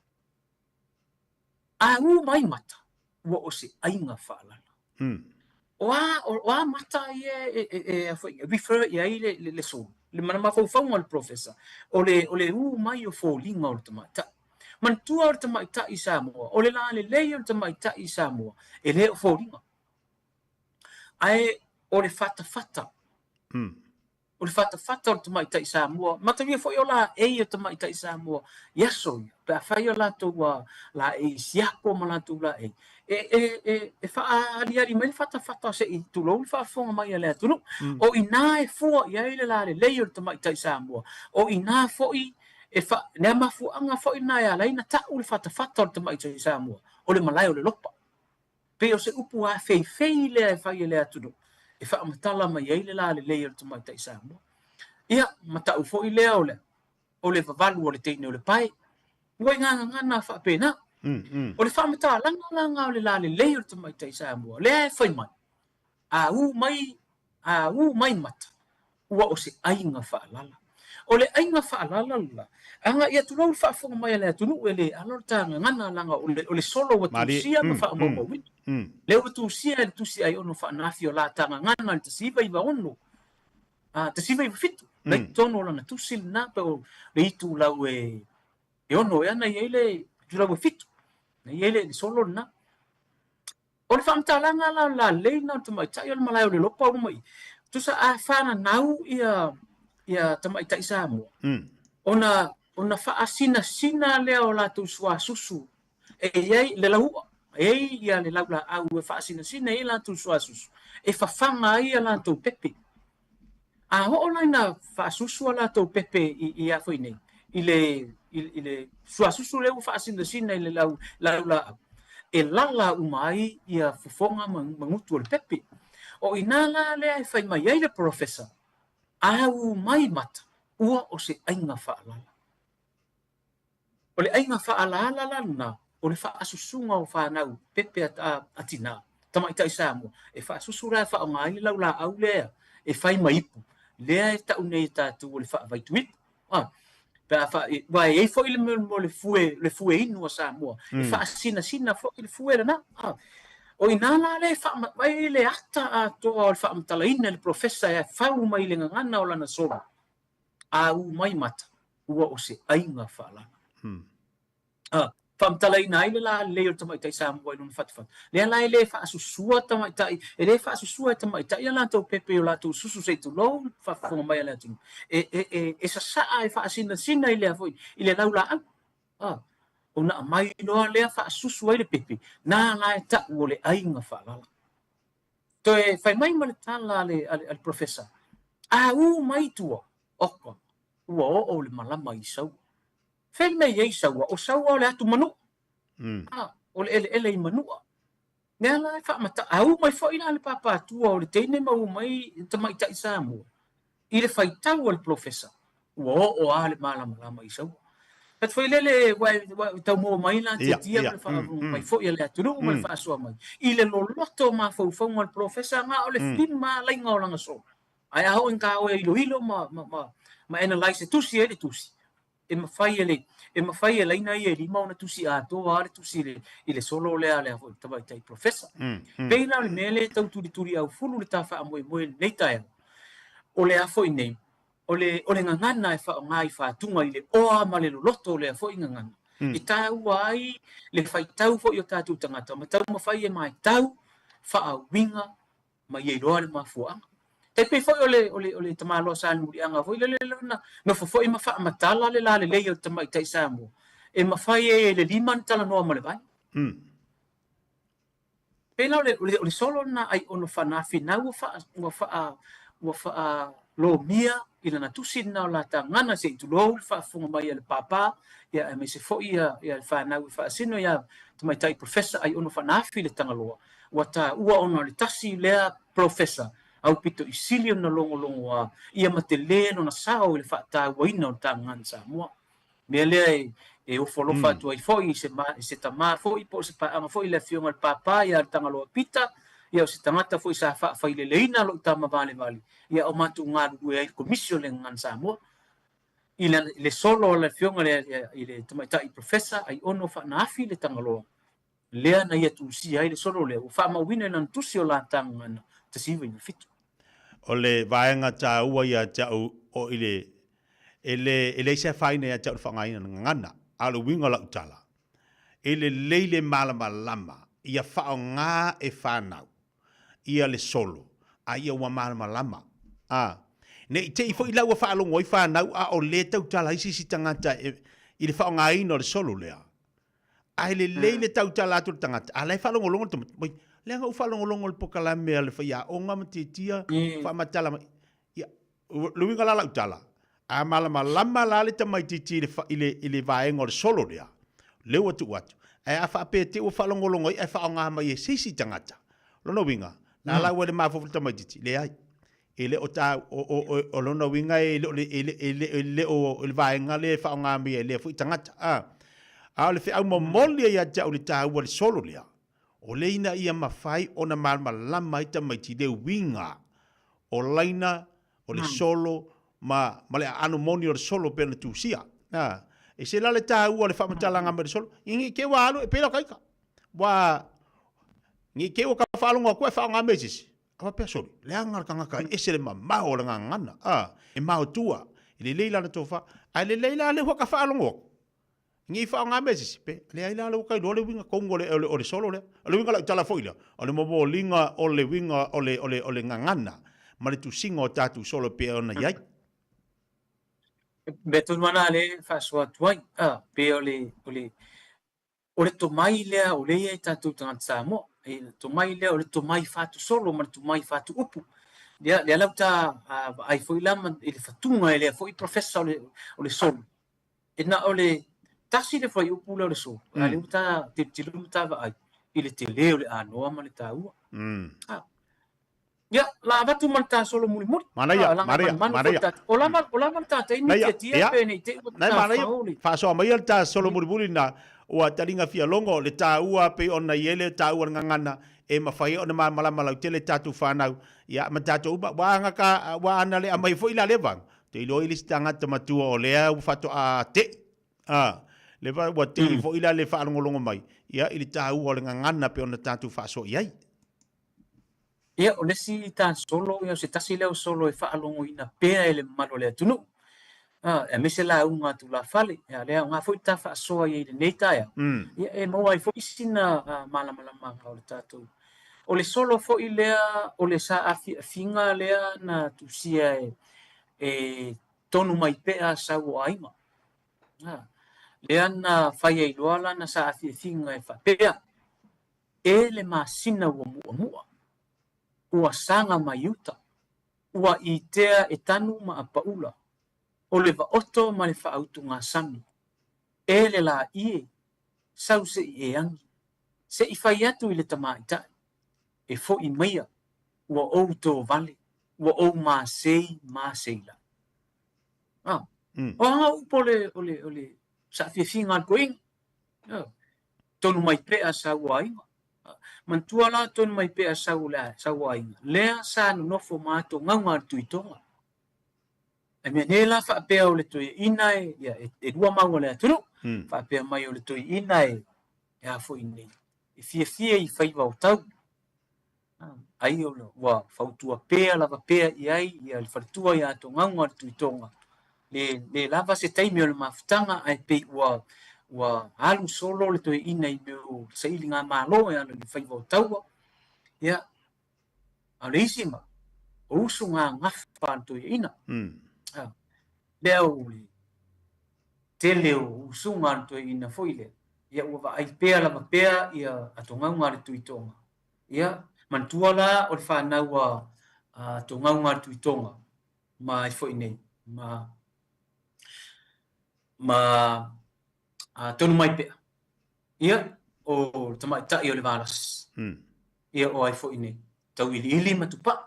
A ū mai mata. Ua o se aiga faalala. O a, o a mata ia e, e, e, a foi, refer i ai le, le, le solo, le mana mafaufauga o le professor, o le, o le ū mai o foliga o le tamaitai. Manatua o le tamaitai i Samoa, o le lalelei o le tamaitai i Samoa, e le o foliga. Ae o le fatafata. O le fatafata o le tamaitai Samoa, mataulia foi o laei o tamaitai Samoa i aso ia, pe afai o latou laei siapo ma latou laei, e, e, e, e faaaliali mai le fatafata se i tulou le faafofoga mai a le atunuu. O i ina e fua i ai le lalelei o le tamaitai Samoa, o i ina foi e fa, le mafuaaga foi lena e ala ai ona tau le fatafata o le tamaitai Samoa, o le malae o le lopa. Pei o se upu afeifei lea e fai e le atunuu e faamatala mai ai le lalelei o le tamaitai Samoa. Ia, ma tau foi lea o le, o le vavalu o le teine o le pae. Ua i gagagana faapena. O le faamatalaga la nga o le lalelei o le tamaitai Samoa, lea e fai mai, a ū mai, a ū mai mata, ua o se aiga faalala. O le aiga faalala la, aga'i atu loa le faafofoga mai a le atunuu e le ala o le ta gagana laga o le, o le solo ua tusia ma faamaumauina. Lea ua tusia e le Tusi Aiono Faanafi o la ta gagana i le 1996, a, 1997, la i totonu o lana tusi lena pe o le itulau e, e ono ea na i ai le itulau e fitu, na i ai le, le solo lena. O le faamatalaga la o le lalei lena o le tamaitai o le malae o le lopa uma i, tusa a fananau ia, ia tamaitai Samoa, ona, ona faasinasina lea o latou suasusu e i ai le lauua, e i ai ia le laulaau e faasinasina ai latou suasusu, e fafaga ai a latou pepe. A oo la ina faasusu a latou pepe i, i a foi nei, i le, i, i le suasusu lea ua faasinasina i le lau, laulaau, e lala uma ai ia fofoga ma, ma gutu o le pepe. O i ina la lea e fai mai ai le polofesa, a ū mai mata, ua o se aiga faalala. O le aiga faaalaala la lena, o le faasusuga o fanau pepe a tinā, tamaitai Samoa, e faasusu la e faaaoga ai le laulaau lea e fai ma ipu, lea e tau nei e tatou o le faavaituipu. A, pe a faa, aua e i ai foi le mea o le fue, le fue inu a Samoa, e faasinasina foi le fue lena. A, o i ina la lea e faamavae ai le ata atoa o le faamatalaina e le polofesa e fau mai i le gagana o lana solo, a ū mai mata, ua o se aiga faalala. A, faamatalaina ai le lalelei o le tamaitai Samoa i lona fatafata. Lea la e le faasusua tamaitai, e le faasusua e tamaitai a latou pepe i o latou susu se i tulou le faafofoga mai a le atunuu. E, e, e, e sasaa e faasinasina i lea foi, i le laulaau. A, ona aumai loa lea faasusu ai le pepe, na la e tau o le aiga faalala. Toe fai mai ma le tala a le, a le, a le professor, a ū mai tua, oka, ua oo le malama i Saua. Fea le mea i ai Saua? O Saua o le atu Manua. A, o le eleele i Manua. Mea la e faamata, a ū mai foi la le pāpātua o le teine ma ū mai tamaitai Samoa, i le faitau a le polofesa, ua oo lava le malamalama i Saua. Atu foi lele, ua e tau maua mai la tiatia ma le faafofoga mai foi a le atunuu ma le faasoa mai, i le loloto o mafaufauga o le polofesa na o le lima laiga o lana solo. Ae a oo ina ta o e iloilo ma, ma, ma, ma analyse e tusi ai le tusi, e mafai e le, e mafai e laina ia e lima ona tusi atoa lava le tusi i le, i le solo lea a le tamaitai polofesa. Pei la o le mea lea e tau tulituli aufulu le ta faamoemoe i lenei taeao, o le a foi nei, o le, o le gagana e faaaoga i fatuga i le oa ma le loloto o lea foi gagana, e taua ai le faitau foi o tatou tagata ma taumafai e matau faauiga ma ia iloa le mafuaaga. Tai pei foi o le, o le, o le tamaloa Sa Lemuliaga foi lele lona nofo foi ma faamatala le lalelei o le tamaitai Samoa, e mafai ai e le lima ona talanoa ma le vai. Pei la o le, o le, o le solo lena ai ono fanafinau ua faa, ua faa, ua faalomia i lana tusi lena o la ta gagana se i tulou le faafofoga mai a le pāpā, ia aemaise foi ia, ia le fanau e faasino ia tamaitai Professor ai ono fanafi le Tagaloa. Ua taua ona o le tasi lea polofesa aupito i sili ona logologoa ia ma telē lona sao i le faatauaina o le Tagagana Samoa. Mea lea e, e ofo alofa atu ai foi i se, ma, i se tamā foi po o se paaga foi i le afioga i le Pāpā ia Tagaloa Pita, ia o se tagata foi sa faafaileleina lo'u tama valevale, ia o matou galulue ai i le Komisi o le Gagana Samoa. I le, le solo a le afioga i le, i le tamaitai Professor Aiono Faanaafi le Tagaloa. lea na ia tusia ai le solo lea ua faamauina i lana tusi o Latagana 1997. O le vaega taua ia te au o i le, e le, e leai se afaina ia te au i le faaaogaina o le gagana, a o le uiga o lau tala, e lelei le malamalama ia faaaoga e fanau ia le solo, a ia ua malamalama. A, ne i te i foi la ua faalogo ai fanau a o lē tautala ai se isi tagata e, i le faaaogaina o le solo lea. Ae lelei le tautala atu o le tagata, a la e faalogologo le tamaiti, oi, leaga ua faalogologo i le pokalame a le faiaoga ma tiatia, faamatala mai. Ia, le uiga la lau tala, a malamalama la le tamaitiiti i le, i le, i le vaega o le solo lea, lea ua tuu atu. Ae a faapea te ua faalogologo ai ae faaaoga mai e se isi tagata, lona uiga, na la ua le mafaufau le tamaitiiti, leai. E le o ta, o, o, o, o lona uiga e le o le, e le, e le, e le o le vaega lea e faaaoga mai e lea foi tagata. A, a o le feau momoli ia te au i le taua o le solo lea, o le ina ia mafai ona malamalama ai tamaiti i le uiga o laina, o le solo, ma, ma le aano moni o le solo pei ona tusia. A, e se la le taua o le faamatalaga mai le solo, i ke ua alu e pei la o ka ika. Ua, nge i te ua ka faalogo atu ae faaaoga mai e se isi. A faapea soli, leaga le tagata e ese le mamao o le gagana, a, e maotua, e lelei lana tofa, ae lelei la le ua ka faalogo atu. Nge i faaaoga mai e se isi, pe, leai la lea ua ka iloa le uiga tonu o le, o le, o le solo lea. O le uiga o lau tala foi lea, o le momoliga o le uiga o le, o le, o le gagana ma le tusiga o tatou solo e pei ona i ai. Mea tonu lava la lea e faasoa atu ai, a, pei o le, o le, O le tomai lea o lea e i ai tatou tagata Samoa. E le tomai lea o le tomai fatusolo ma le tomai fatuupu. Lea, lea la ua ta vaai foi la ma, i le fatuga e lea foi professor o le, o le solo. E na o le tasi le fuaiupu lea o le solo, mm. a lea ua ta tilotilo ma ta vaai i le tele o le anoa ma le taua. Mm. Ah. Ia, la avatu ma le ta solo mulimuli. Manaia, ah, manaia, manaia. O lava, o lava le ta taimi tia tia pe nei te ua ta fauli. Faasoa mai le ta solo mulimuli na ua talinga fia longo le taua pei ona i ai le taua le gagana e mafai ai ona malamalama lautele tatou fanau ia ma tatou uma ua aga ka ua ana le aumai foi la lea vaega te iloa i le isi tagata matua o lea ua faatoa te'i a le va ua te'i foi la le faalogologo mai ia i le taua o le gagana pei ona tatou faasoa i ai. Ia, o le isi ta solo, ia, o se tasi lea o solo e faalogoina pea e le mamalu o le atunuu, a, aemaise lauga a tulafale, ia, lea aoga foi ta faasoa i ai i lenei taeao, ia, e maua ai foi sina malamalamaaga o le tatou. O le solo foi lea, o le saafiafiga lea na tusia e, e Tonumaipea Sauoaiga. A, lea na fai ai loa lana saafiafiga e faapea, E le masina ua muʻamuʻa, ua saga mai uta, ua itea e tanu ma apaula, o le vaoto ma le faautugasami. E le lāʻie, sau se i e agi, se i fai atu i le tamaitai, e foʻi maia, ua ou tōvale, ua ou māsei māsei la. Ah, mm. O aga upu o le, o le, o le saafiafiga a le toeaina. Tonumaipea Sauaiga. Manatua la Tonumaipea Sauaiga, lea sa nonofo ma atogauga a le Tuitoga. Ae mea nei la faapea o le toeaina e, ia, e, e lua mau a le atunuu, mm. faapea mai o le toeaina e, e a foi nei, e fiafia i faiva o tau. Ai ua fautua pea lava pea i ai ia le faletua ia Togauga le Tuitoga. Le, le lava se taimi o le mafutaga ae pei ua, ua alu solo le toeaina i mea o sailigamalo e ala i le faiva o taua. Ia, a o le isi ma, o usuga gafa a le toeaina. Mm. Ah, lea o le tele o usuga a le toeaina foi lea. Ia ua vaai pea lava pea ia atogauga a le Tuitoga. Ia, manatua la o le fanau a, a Togauga a le Tuitoga ma ai foi nei, ma, ma a, Tonumaipea. Ia, o le tamaitai o le Valasi. Mm. Ia, o ai foi nei, Tauiliili ma Tupai.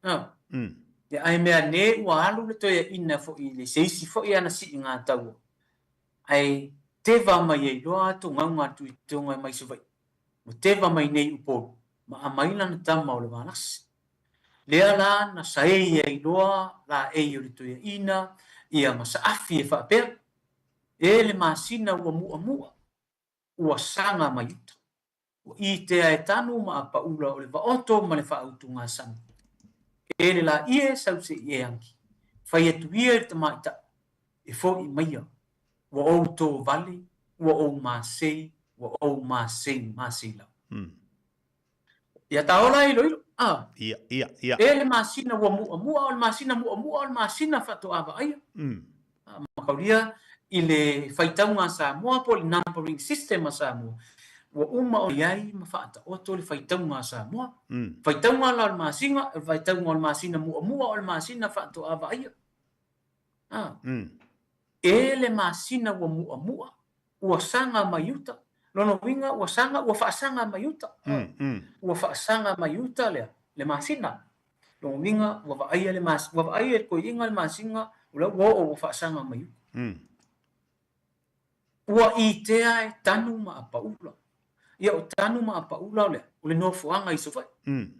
Ah. Mm. Ia, ae mea ne ua alu le toeaina foi i le se isi foi ana siiga taua. Ae teva mai ai loa Togauga a le Tuitoga e mai Savaii. Ua teva mai nei Upolu, ma aumai lana tama o le Valasi. Lea la na saei ai loa laei o le toeaina ia ma saafi e faapea, E le masina ua muʻamuʻa. Ua saga mai uta. Ua itea e Tanu ma Apaula o le vaoto ma le faautugasami. E le laie sau se i e agi. Fai atu ia i le tamaitai, e fo'i maia. Ua ou tō vale, ua ou māsei, ua ou māsei māsei lava. Ia ta ola e iloilo, a. Ia, ia, ia. E le masina ua mu'amu'a, o le masina mu'amu'a o le masina faatoa vaaia. A, makaulia i le faitauga a Samoa po o le numbering system a Samoa, ua uma ona i ai ma faataoto le faitauga a Samoa. Faitauga la o le masina, o le faitauga o le masina mu'amu'a o le masina faatoa vaaia. A. E le masina ua mu'amu'a, ua saga mai uta, lona uiga ua saga, ua faasaga mai uta, ua faasaga mai uta lea, le masina. Lona uiga ua vaaia le mas, ua vaaia e le toeaina le masina, o lea ua oo ua faasaga mai uta. Ua itea e Tanu ma Apaula. Ia o Tanu ma Apaula o le a? O le nofoaga i Savaii.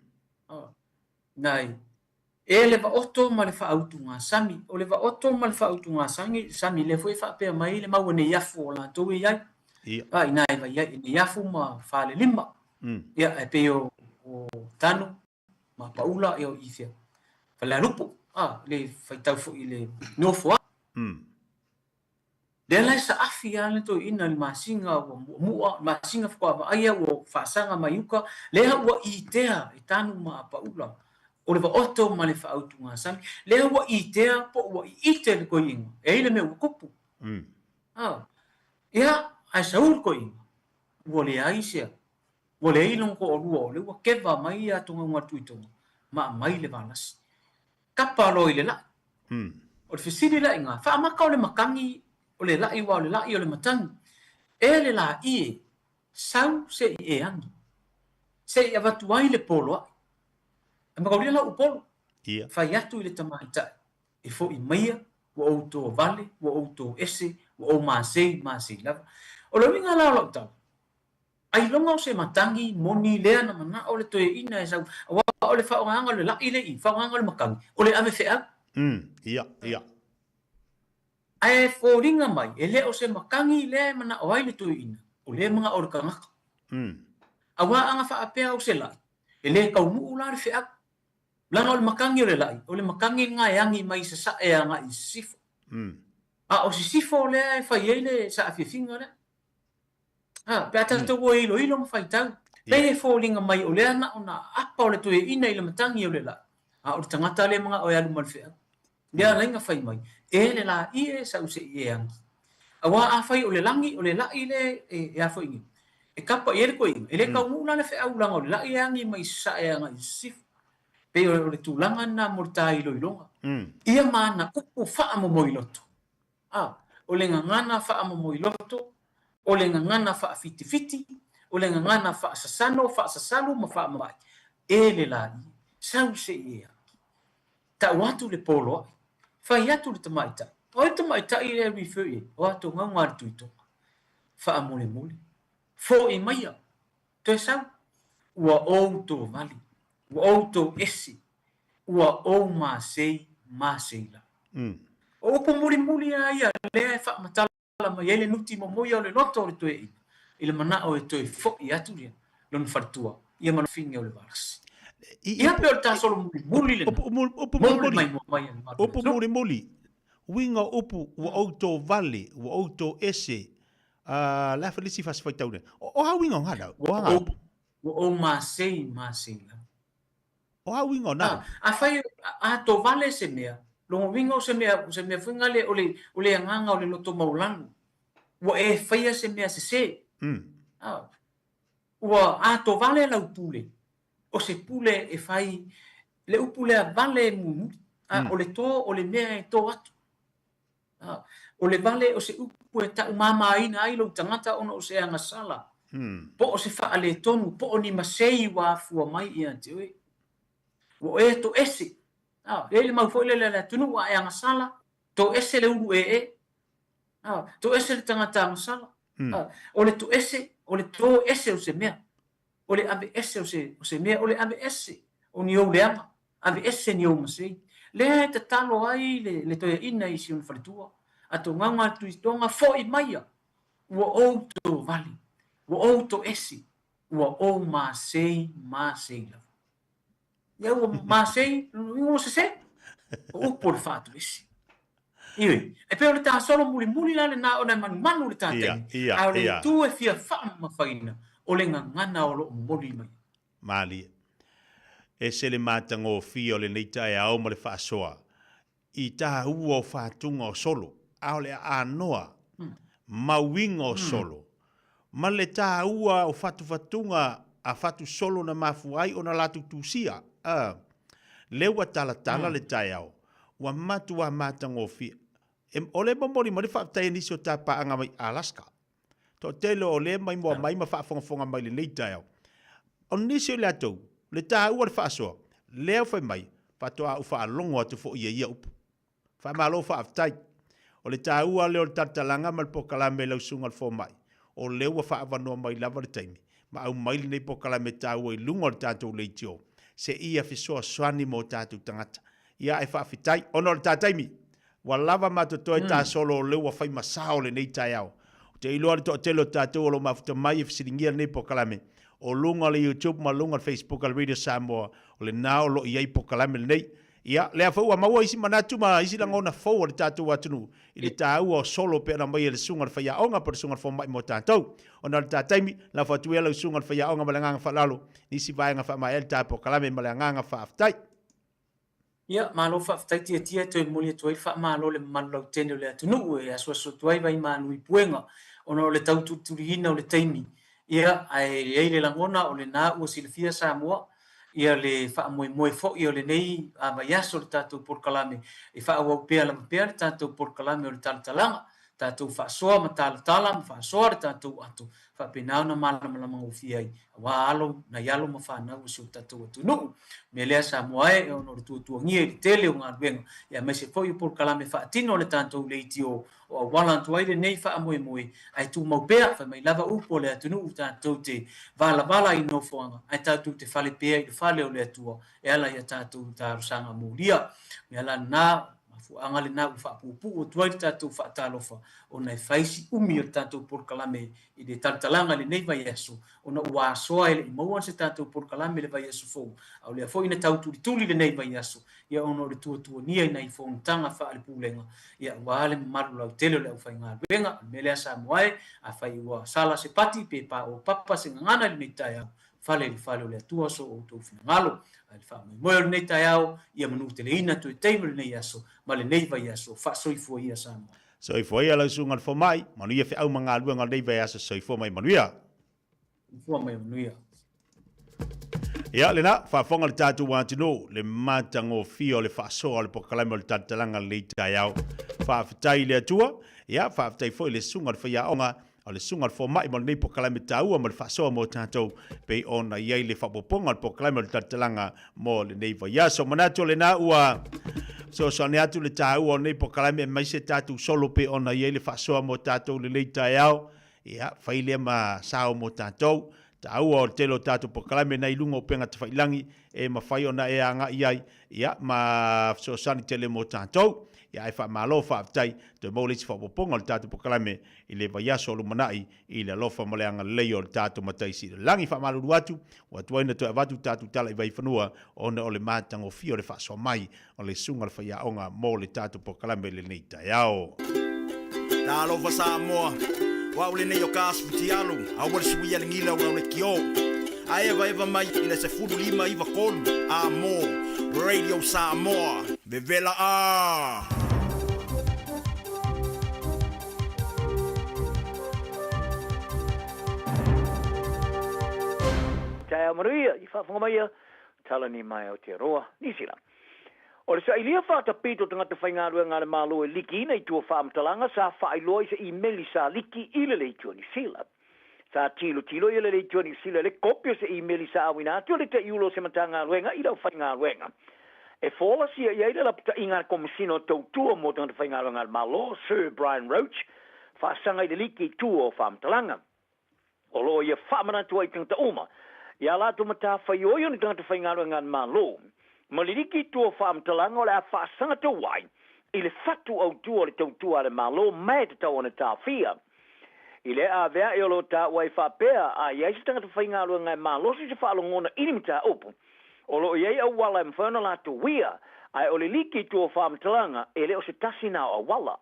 Nai E le vaoto ma le faautugasami. O le vaoto ma le faautugasami, sami, lea foi e faapea mai le mau e neiafu o latou e i ai. Ia. A, inā e vai ai, e neiafu ma falelima. Ia, e pei o, o Tanu ma Paula, ia o i fea. Falealupo, a, le faitau foi i le nofoaga. Lea la e saafi lava le toeaina i le masina ua muamua, le masina faatoa vaaia ua faasaga mai uka, lea ua itea e Tanu ma Apaula, o le vaoto ma le faautugasami, lea ua itea po ua iite le toeaina, e ai le mea ua tupu. A, ia, ae sau le toeaina, ua leai se, ua leai lona toalua, o lea ua keva mai ia togauga a le Tuitoga ma aumai le valasi. Kapa loa i le la'i. O le fesili la i ina, faamata o le matagi o le la'i aua o le la'i o le matagi. E le la'i e, sau se i e agi. Se i avatu ai le poloa'i. E makaulia lau Upolu. Ia. Fai atu i le tamaitai, e fo'i maia, ua ou tovale, ua ou toese, ua ou masei, masei lava. O le uiga la o lau tala, Ailoga o se matagi moni lea na manao le toeaina e sau, aua o le faaaogaga o le la'i le i, faaaogaga o le matagi, o le ave feau. Mm, ia, ia. Ae foliga mai, e le o se matagi lea e manao ai le toeaina, o lea e manao le tagata. Aua a na faapea o se la'i, e le taunuu la le feau. Leaga o le matagi o le la'i, o le matagi lena e agi mai i sasae agai i sisifo. A o sisifo lea e fai ai le saafiafiga lea. Ha, pe a tatou o e iloilo ma faitau, pei e foliga mai o lea na ona aapa o le toeaina i le matagi o le la'i, a o le tagata lea e manao e alu ma le feau. Lea alai na fai mai, e le la'i e sau se i e agi. Aua afai o le lagi, o le la'i le e a foi nei, e kapa i ai le toeaina, e le taunuu la le feau leaga o le la'i e agi mai i sasae agai i sisifo. Pei o le tulaga lena mo le ta iloiloga. Ia ma ana upu faamomoiloto. A, o le gagana faamomoiloto, o le gagana faafitifiti, o le gagana faasasano, faasasalu ma faamama'i, e le la'i, sau se i e agi. Tau atu le poloa'i, fai atu le tamaitai, o ai le tamaitai lea e refer i ai? O Atogauga a le Tuitoga. Faamolemole, fo'i maia, toe sau, ua ou tovali, ua ou toese, ua ou masei, masei la. O upu mulimuli lava ia lea e faamatala mai ai le nuti momoia o le loto o le toeaina i le manao e toe fo'i atu ia lona faletua ia ma fine o le valasi. Ia pei o le tasolo mulimuli lena. Upu mulimuli. Upu mulimuli. Uiga o upu ua ou tovale, ua ou toese, a le a foi le isi fasi faitau lea. O a uiga o ngā lau? O a ngā upu? Ua ou masei, masei lava. O a uiga o nā upu? Afai a tovale se mea, lona uiga o se mea, o se mea foi lea o le, o le agaga o le loto maualalo, ua e faia se mea sesē. A, ua atovale lau pule, o se pule e fai, le upu lea vale e mulimuli, a, o le tō o le mea e tō atu. A, o le vale o se upu e taumāmāina ai lou tagata ona o se agasala, po o se faaletonu, po o ni masei ua afua mai ia te oe. Ua e toese. A, e i ai le mau foi lele a le atunuu, a e agasala, toese le ulu ee. A, toese le tagata agasala. A, o le toese, o le toese o se mea. O le aveese o se, o se mea, o le aveese o ni ou leaga, aveese ni ou masei. Lea e tatalo ai le, le toeaina i si ona faletua, a togauga atu i toga, fo'i maia, ua ou tovale. Ua ou toesi, ua ou masei, masei lava. Ia ua masei, ua sese. O upu o le faatoesi. Ioe, e pei o le tasolo mulimuli la lena ona e manumanu i le ta taimi, ae o le itu e fia faamamafaina, o le gagana o lo o momoli mai. Malie. Ese le matagofie o lenei taeao ma le faasoa i taua o fatuga o solo, a o le aanoa ma uiga o solo, ma le taua o fatufatuga a fatu solo na mafua ai ona latou tusia, a lea ua talatala le taeao, ua matuā matagofie. E, o le momoli mai le faafetai a nisi o ta paaga mai Alaska. Toatele o lea maimoa mai ma faafogafoga mai lenei taeao. O nisi o i latou, le taua o le faasoa, lea fai mai, faatoa ou faalogo atu foi i ia upu. Faamalo faafetai. O le taua lea o le talatalaga ma le polokalame i lau susuga i le fomai, o lea ua faaavanoa mai lava le taimi ma aumai lenei polokalame taua i luga o le tatou leitio, seia fesoasoani mo tatou tagata. Ia ae faafetai, ona o le ta taimi, ua lava ma totoe ta solo o lea ua fai ma sao lenei taeao. Ou te iloa le toatele o tatou o lo o mafuta mai e fesiligia lenei polokalame, o luga o le YouTube ma luga o le Facebook a le Radio Samoa, o lena o lo o i ai polokalame lenei. Ia, lea foi ua maua isi manatu ma isi lagona fou o le tatou atunuu i le taua o solo pei ona aumai e le Susuga i le Faiaoga po o le Susuga i le Fomai mo tatou. Ona o le ta taimi, lafo atu ia lau Susuga i le Faiaoga ma le agaga faaaloalo nisi vaega faamaea ai le ta polokalame ma le agaga faafetai. Ia, malo faafetai Tiatia e toe momoli atu ai le faamalo i le mamalu lautele o le atunuu e asuasu atu ai vaimalu i puega ona o le tau tulituliina o le taimi. Ia, ae i ai le lagona o lena ua silafia Samoa, ia le faamoemoe foi o lenei vaiaso o le tatou polokalame e faaauau pea lava pea le tatou polokalame o le talatalaga, tatou faasoa ma talatala ma faasoa le tatou ato faapena ona malamalama gofie ai aua alo, nai alo ma fanau o si o tatou atunuu. O le mea lea Samoa e, ona o le tuatuagia i le tele o galuega, ia aemaise foi o polokalame faatino a le tatou leitio o auala atu ai lenei faamoemoe, ae tumau pea, fai mai lava upu a le atunuu tatou te valavala i nofoaga, ae tatou te fale pea i le fale o le Atua e ala i a tatou talosaga molia. O le mea la lena, mafuaaga lena ua faapuupuu atu ai le tatou faatalofa ona e fai si umi o le tatou polokalame i le talatalaga i lenei vaiaso, ona ua asoa e le i maua se tatou polokalame i le vaiaso fou, a o lea foi na tau tulituli lenei vaiaso, ia ona o le tuatuania i nai fonotaga faale-pulega, ia aua le mamalu lautele o le aufaigaluega. O le mea lea Samoa e, afai ua sala se pati pe paopapa se gagana i lenei taeao, fale i le fale o le Atua so outou finagalo. Ae le faamoemoe o lenei taeao, ia manuteleina toe taimi o lenei aso ma lenei vaiaso. Faasoifua ia Samoa. Soifua ia lau susuga i le fomai, manuia feau ma galuega o lenei vaiaso, soifua mai manuia. Soifua mai manuia. Ia lena, faafofoga le tatou atunuu, le matagofie o le faasoa o le polokalame o le talatalaga lenei taeao. Faafetai i le Atua, ia faafetai foi i le susuga i le faiaoga, o le susuga i le fomai mo lenei polokalame taua mo le faasoa mo tatou, pei ona i ai le faaopoopoga o le polokalame o le talatalaga mo lenei vaiaso. Manatu o lena ua fesoasoani atu le taua o lenei polokalame aemaise tatou solo pei ona i ai le faasoa mo tatou lenei taeao. Ia, fai lea ma sao mo tatou. Taua o le tele o tatou polokalame na i luga o upega tafailangi e mafai ona e agai ai, ia, ma fesoasoani tele mo tatou. Ia, ae faamalo, faafetai, toe maua le isi faaopoopoga o le tatou polokalame i le vaiaso o lumanai i le alofa ma le agalelei o le tatou Matai Sili i le Lagi. Faamalulu atu, ua tuai ona toe avatu tatou tala i Vaifanua ona o le matagofie o le faasoa mai o le Susuga i le Faiaoga mo le tatou polokalame i lenei taeao. Talofa Samoa, o au lenei o Kas Futialu, aua le suia le gila o le kio. A evaeva mai i le 15 93 a mo Radio Samoa. Vevela a! Taeao manuia i faafofoga mai ia Talani mai Aotearoa, Niu Sila. O le sailia faatapito tagata faigaluega a le Malo e likiina i tua faamatalaga sa faailoa i se imeli sa liki i le Leitio Niu Sila. Sa tilotilo ia le Leitio Niu Sila i le kopi o se imeli sa auina atu e le Taiulu o se Matagaluega i le aufaigaluega. E folasia i ai le lapataiga a le Komesina o Tautua mo Tagata Faigaluega a le Malo, Sir Brian Roche, faasaga i le liki i tua o faamatalaga. O lo o ia faamanatu ai i tagata uma, i a latou matafaioi o ni tagata faigaluega a le Malo, ma liliki i tua o faamatalaga o le a faasaga tau ai i le fatu autu o le tautua a le Malo ma e tatau ona taofia. I le aveaʻe o lo o taua ai faapea, a i ai se tagata faigaluega e malosi se faalogona i ni mataupu, o lo o i ai auala e mafai ona latou uia, ae o le liki i tua o faamatalaga, e le o se tasi na o auala.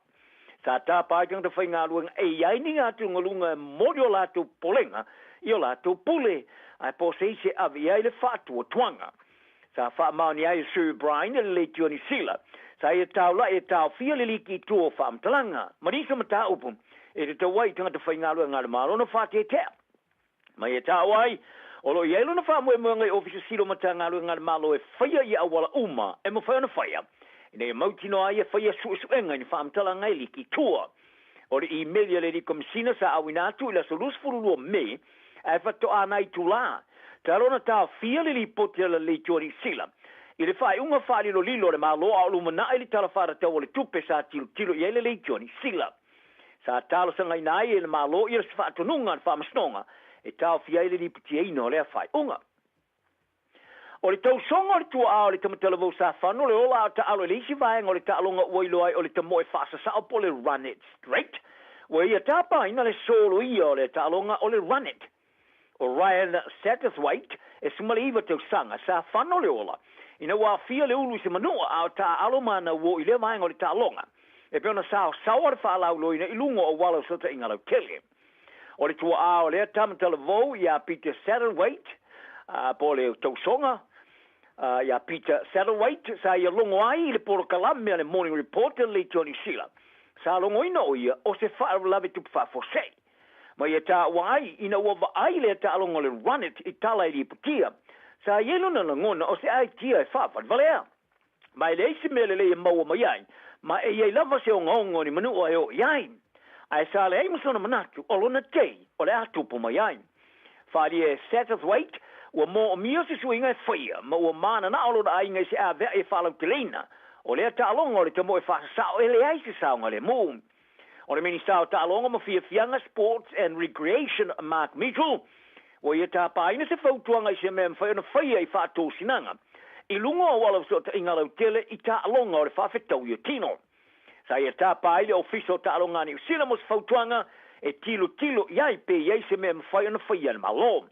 Sa tapa ai tagata faigaluega e i ai ni atugaluga e momoli o latou popolega i o latou pule, ae po o se isi e ave i ai le faatuatuaga. Sa faamaonia ai e Sir Brian e le Leitio Niu Sila, sa ia taulaʻi e taofia le liki i tua o faamatalaga ma nisi o mataupu e tatau ai i tagata faigaluega a le Malo ona faatetea. Ma ia taua ai, o lo o i ai lona faamoemoega i Ofisa Sili o Matagaluega a le Malo e faia ia auala uma e mafai ona faia, ina ia mautinoa ai e faia suesuega i ni faamatalaga e liki i tua. O le imeli a le Alii Komesina sa auina atu i le aso 22 Me, ae faatoa nai itulā talu ona taofia le lipoti a le Leitio a Niu Sila i le faaiuga faalilolilo a le Malo a o lumanai le Tala Faatatau o le Tupe sa tilotilo i ai le Leitio a Niu Sila. Sa talosagaina ai e le Malo ia se faatonuga a le Faamasinoga e taofia ai le lipotiaina o lea faaiuga. O le tausoga o le tuaa o le tamatalavou sa fano le ola a o taalo i le isi vaega o le taaloga ua iloa ai o le tamoe faasasao po o le run it straight. Ua ia tapaina le soloia o le taaloga o le run it. O Ryan Satterthwaite, e 19 tausaga, sa fano le ola ina ua aafia le ulu i se manua a o taaalo ma ana uo i lea vaega o le taaloga e pei ona saosaoa le faalauiloaina i luga o auala o fesootaiga lautele. O le tuaa o lea tama talavou iā Peter Satterthwaite, po o le tausoga iā Peter Satterthwaite, sa ia logo ai i le polokalame a le Morning Report a le Leitio a Niu Sila. Sa logoina o ia o se faalavelave tupu faafuasei. Ma ia taua ai, ina ua vaai lea taaloga o le Run It i tala e lipotia, sa i ai lona lagona o se aitia e faavalevalea. Ma e leai se mea lelei e maua mai ai, ma e i ai lava se ogaoga o ni manua e oo i ai. Ae sa leai ma sona manatu o lona tei o le a tupu mai ai. Faaalia e Satterthwaite, ua moomia se suiga e faia, ma ua mananao lona aiga i se aveaʻi e faalauteleina o lea taaloga o le tamoe faasasao e leai se saogalemu. O le Minisita o Taaloga ma Fiafiaga, Sports and Recreation, Mark Mitchell, ua ia tapaina se fautuaga i se mea e mafai ona faia i faatosinaga i luga o auala o fesootaiga lautele i taaloga o le faafetaui o tino. Sa ia tapa ai le Ofisa o Taaloga a Niu Sila mo se fautuaga e tilotilo i ai pe i ai se mea e mafai ona faia e le Malo.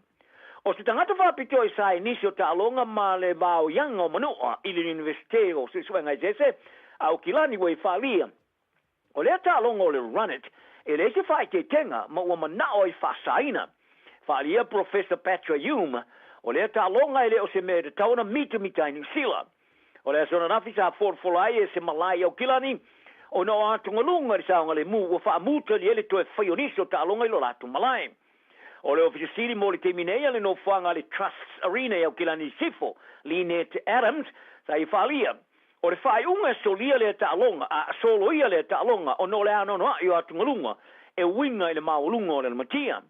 O se tagata faapitoa i saenisi o taaloga ma le vaoiaga o manua i le Iunivesite o Suesuega Eseese a Aukilani ua i faaalia O lea taaloga o le Run It, e leai se faaeteetega ma ua manao ai faasaina. Faaalia Professor Patra Hume, o lea taaloga e le o se mea e tatau ona mitamita ai Niu Sila. O le aso ananafi sa folafola ai e se malae i Aukilani, ona o atugaluga i le saogalemu ua faamutali ai le toe fai o nisi o taaloga i lo latou malae. O le Ofisa Sili mo le taimi nei a le nofoaga a le Trusts Arena i Aukilani i Sisifo, Lynette Adams, sa ia faaalia, O le faaiuga e solia lea taaloga, a soloia lea taaloga ona o le anoanoai o atugaluga e uiga i le maualuga o le lamatia.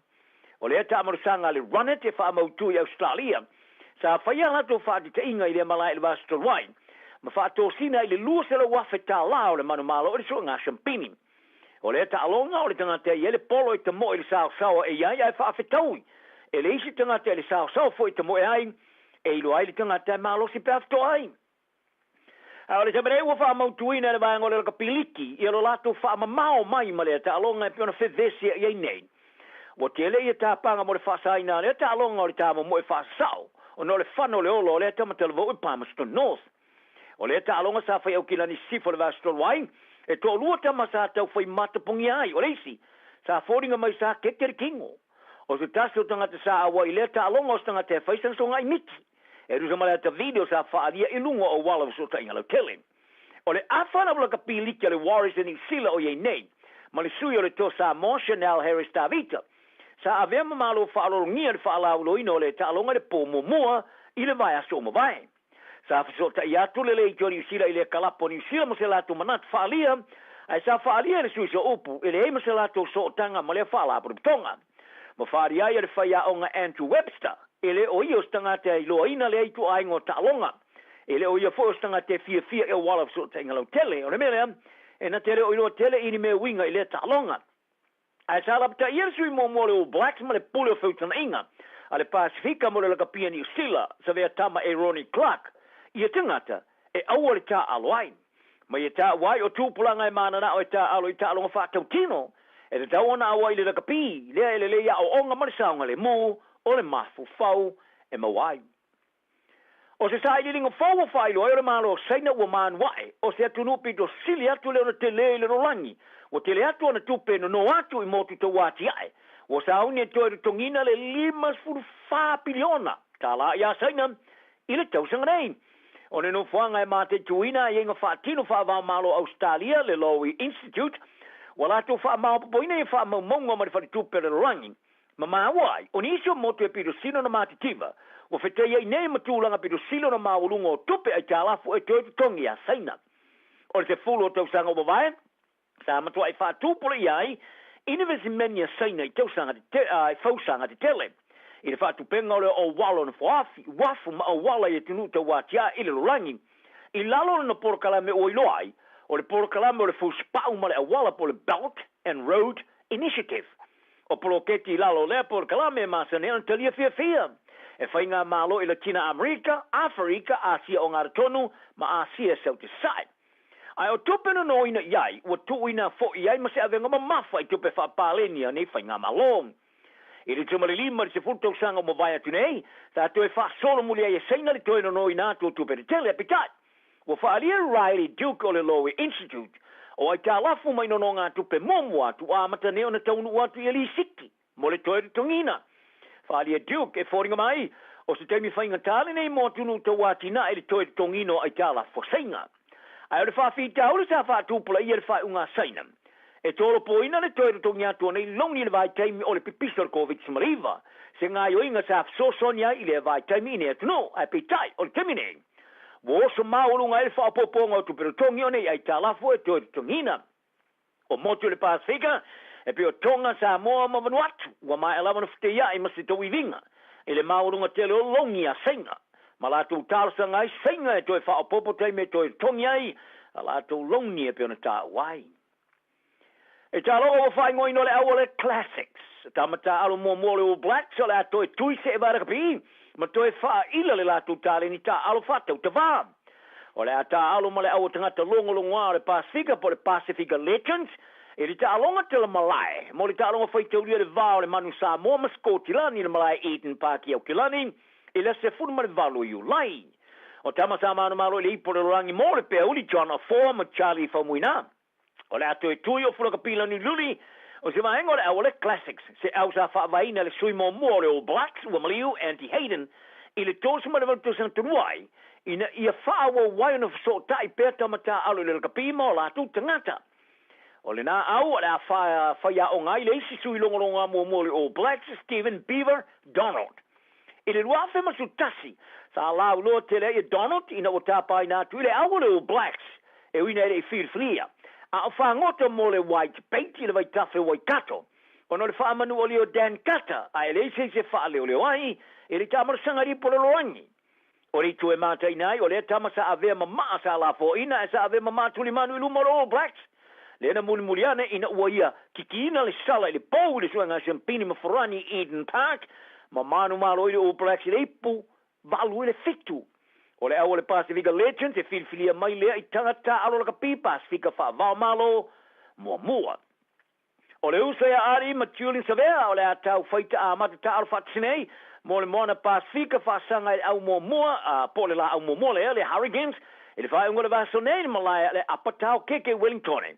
O lea taamalosaga a le Runit e faamautu i Ausetalia, sa faia a latou faatitaiga i lea malae i le vaiaso talu ai, ma faatosina ai le $200,000 tala o le manumalo i le suega siampini. O lea taaloga o le tagata e i ai le polo e tamoe i le saosaoa e i ai ae faafetaui e le isi tagata i le saosaoa foi e tamoe ai, e iloa ai le tagata e malosi pe a fetoa ai. A o le taimi nei ua faamautuina e le vaega o le Lakapiliki ia lo latou faamamao mai ma lea taaloga e pei ona fevesiaʻi ai nei. Ua tele ia tapaga mo le faasaina a lea taaloga o le tamomoe faasasao ona o le fano o le ola o lea tama talavou i Palmerston North. O lea taaloga sa fai Aukilani Sisifo i le vaiaso talu ai, e toalua tama sa tau fai matapogia ai, o le isi sa foliga mai sa keke le kino. O se tasi o tagata sa auai i lea taaloga o se tagata e fai sana sogaʻi miti. E tusa ma le ata video sa faaalia i luga o auala o fesootaiga lautele. O le afa na ula ka piliki a le Warriors i Niu Sila o i ai nei, ma le sui o le Toa Samoa Chanel Harris Tavita, sa avea ma malo faaaloalogia le faalauiloaina o le taaloga i le po muamua i le vaiaso ua mavae. Sa fesootai atu le Leitio a Niu Sila i lea kalapu a Niu Sila ma se latou manatu faaalia, ae sa faaalia e le sui sooupu e leai ma se latou sootaga ma lea faalapotopotoga. Ma faaalia ai e le faiaoga Andrew Webster, e le o ia o se tagata e iloaina lea ituaiga o taaloga. E le o ia foi o se tagata e fiafia i auala o fesootaiga lautele. O le mea lea, e na te le o iloa tele i ni mea uiga i lea taaloga. Ae sa lapataia le sui muamua o le All Blacks ma le pule o feutagaiga a le Pasifika mo le lakapia Niu Sila, Savea Tama e Ronnie Clark, ia tagata e aua le taaalo ai. Ma ia taua ai o tupulaga e mananao e taaalo i taaloga faatautino, E tatau ona auai i le lakapi lea e lelei aoaoga ma le saogalemu o le mafaufau e maua ai. O se sailiiliga fou ua faailoa ai o le Malo o Saina ua manuae o se atunuu pito sili atu le ona telē i le lalolagi, ua tele atu ana tupe e nono atu i motu tauatiae, ua sauni e toe totogiina le $54 piliona tālā iā Saina i le tausaga nei. O le nofoaga e mataituina aiaiga faatino faava-o-Malo Ausetalia, le Lowy Institute, ua latou faamaopoopoina ia faamaumauga ma le Faletupe o le Lalolagi ma maua ai, o nisi o motu e pito sili ona matitiva, ua fetaiai nei ma tulaga pito sili ona maualuga o tupe aitalafu e toe totogi iā Saina. O le 10 o tausaga ua mavae, sa matuai faatupulaia ai inivesimeni a Saina i tausaga i fausaga tetele i le faatupenga o le auala o nofoafi, uafu ma auala i atunuu tauatiae i le lalolagi. I lalo o lona polokalame ua iloa ai, o le polokalame o le Fusipau ma le Auala po o le Belt and Road Initiative. O poloketi i lalo o lea polokalame e masani ai ona talia fiafia e faigamalo i Latina Amerika, Aferika, Asia Ogaratonu ma Asia Saute Sae. Ae o tupe nonoina i ai, ua tuuina foi i ai ma se avega mamafa i tupe faapaleni a nei faigamalo. I le 15 i le 10 tausaga ua mavae atu nei, sa toe faasolomuli ai e Saina le toe nonoina atu o tupe tetele, peitai, ua faaalia e Riley Duke o le Lowy Institute o aitalafu mai nonogatupe muamua atu ua amata nei ona taunuu atu i lisiti mo le toe totogiina. Faaalia Duke e foliga mai, o se taimi faigata lenei mo atunuu tauatinae i le toe totogiina o aitalafu a Saina. Ae o le faafitauli sa faatupulaia i le faaiuga a Saina, e tolopoina le toe totogi atu o nei loni i le vaitaimi o le pipisi o le Koviti-19, se gaoioiga sa fesoasoani ai i lea vaitaimi i nei atunuu. Ae peitai, o le taimi nei, ua oso maualuga ai le faaopoopoga o tupe totogi o nei aitalafu e toe totogiina. O motu o le Pasefika, e pei o Tonga, Samoa ma Vanuatu, ua maea lava ona feteiai ma se tauiviga i le maualuga tele o logi a Saina, ma latou talosaga ai Saina e toe faaopoopo taimi e toe totogi ai a latou logi e pei ona taua ai. E taloga ua faaigoaina o le au o le Classics, tama taaalo muamua o le All Blacks o le a toe tui see valakapi ma toe faaila le latou taleni taaalo faatautavā. O le a taaalo ma le au o tagata logologoa o le Pasefika po o le Pasefika Legends i le taaloga tela malae mo le taaloga faitaulia le va o le Manu Samoa ma Sikotilani i le malae Eden Park i Aukilani i le aso 18 o Iulai. O tama sa manumalo i le ipu o le lalolagi mo le peauli John Afoa ma Charlie Faumuina. O le a toe tui o Fulakapilani Luli o se vaega o le au o le Classics, se au sa faavaeina e le sui muamua o le All Blacks ua maliu, Andy Hayden, i le 38 tausaga talu ai, ina ia faaauau ai ona fesootai pea tama taaalo i le lakapi ma o latou tagata. O lena au o le a faiaoga ai le isi sui logologoa muamua o le All Blacks, Stephen Beaver Donald. I le 2011, sa lauloa tele ai e Donald ina ua tapaina atu i le au o le All Blacks, e ui ina e le i filifilia, a o fagota mo le White Bait i le vaitafe o Waikato, ona o le faamanualia o Dan Carter, a e leai se isi e faaleoleo ai i le taamalosaga lipo lalolagi. O le itu e mataina ai, o lea tama sa avea ma maa sa lafoaina ae sa avea ma maa tulimanu i luma o le All Blacks, lea na mulimuli ane ina ua ia kikiina le sala i le pou i le suega siampini ma Farani i Eden Park, ma manumalo ai le All Blacks i le ipu 8-7. O le au o le Pasifika Legends e filifilia mai lea i tagata alo lakapi Pasifika faavaomalo muamua. O le uso ia Ali ma Julian Savea o le a tau faita amata taaalo faatasi nei mo le Moana Pasifika faasaga i le au muamua, po o le laau muamua lea, le Hurricanes, i le faaiuga o le vaiaso nei i le malae a le Apa Taokeke i Wellingtone.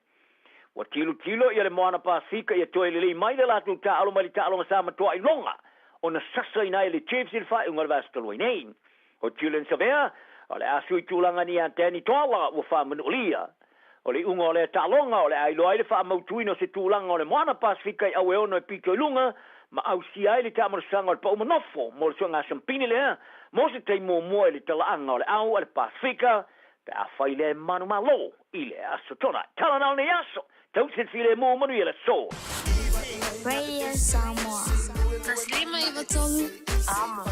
Ua tilotilo ia le Moana Pasifika ia toe lelei mai le latou taaalo mai le taaloga sa matuai loga ona sasaina ai e le Chiefs i le faaiuga o le vaiaso talu ai nei. O Julian Savea, o le a sui tulaga nei ia Danny Toala ua faamanualia. O le iuga o lea taaloga, o le a iloa ai le faamautuina o se tulaga o le Moana Pasefika i aueono e pito i luga ma ausia ai le taamalosaga o le pau manofo mo le suega siampini lea mo se taimi muamua i le talaaga o le au a le Pasefika pe afai lea e manumalo i le Aso Toonai. Tala na o lenei aso! Tausi le filemu manuia le aso! Radio Samoa. 153 Amo.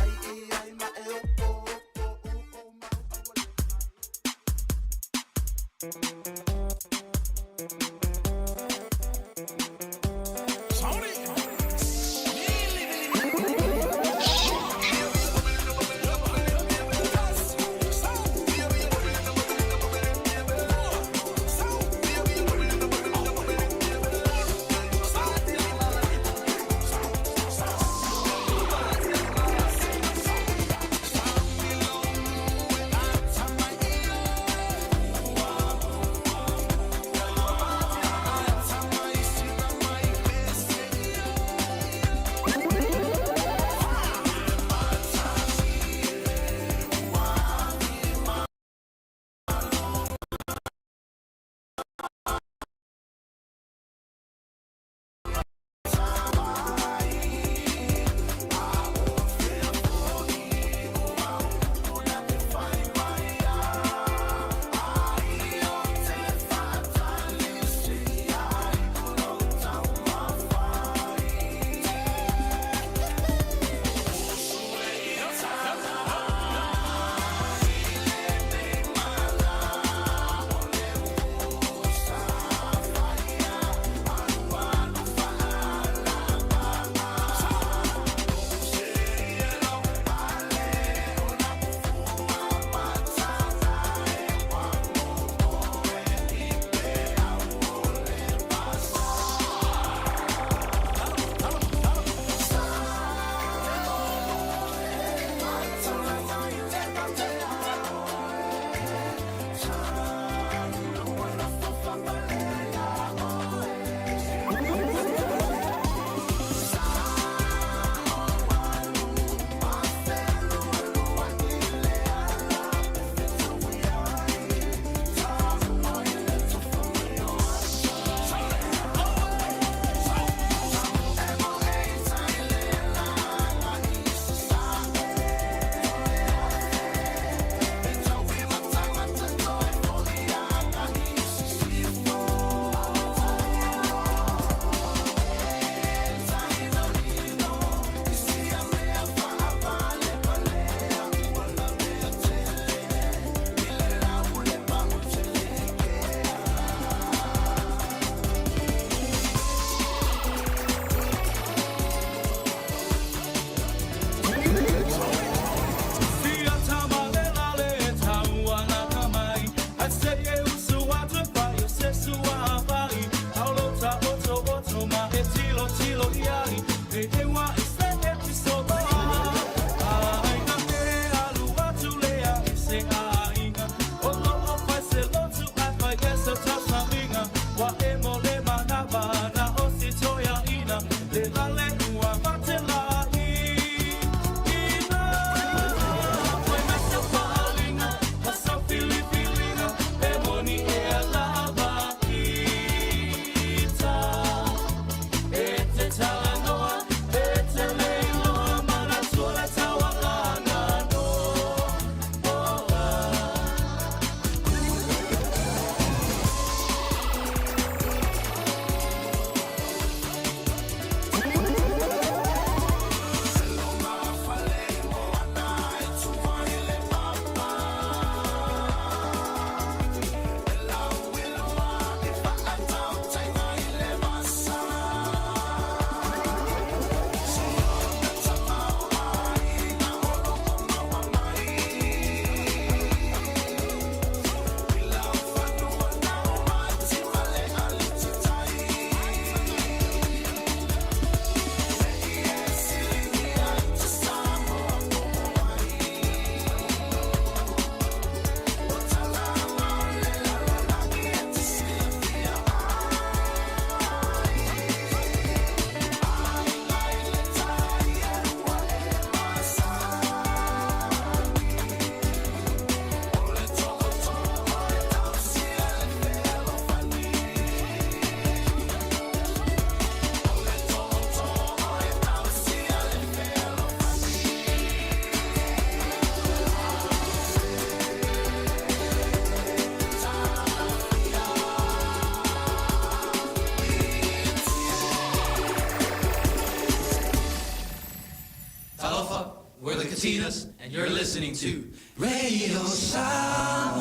Katinas, and you're listening to Radio Samoa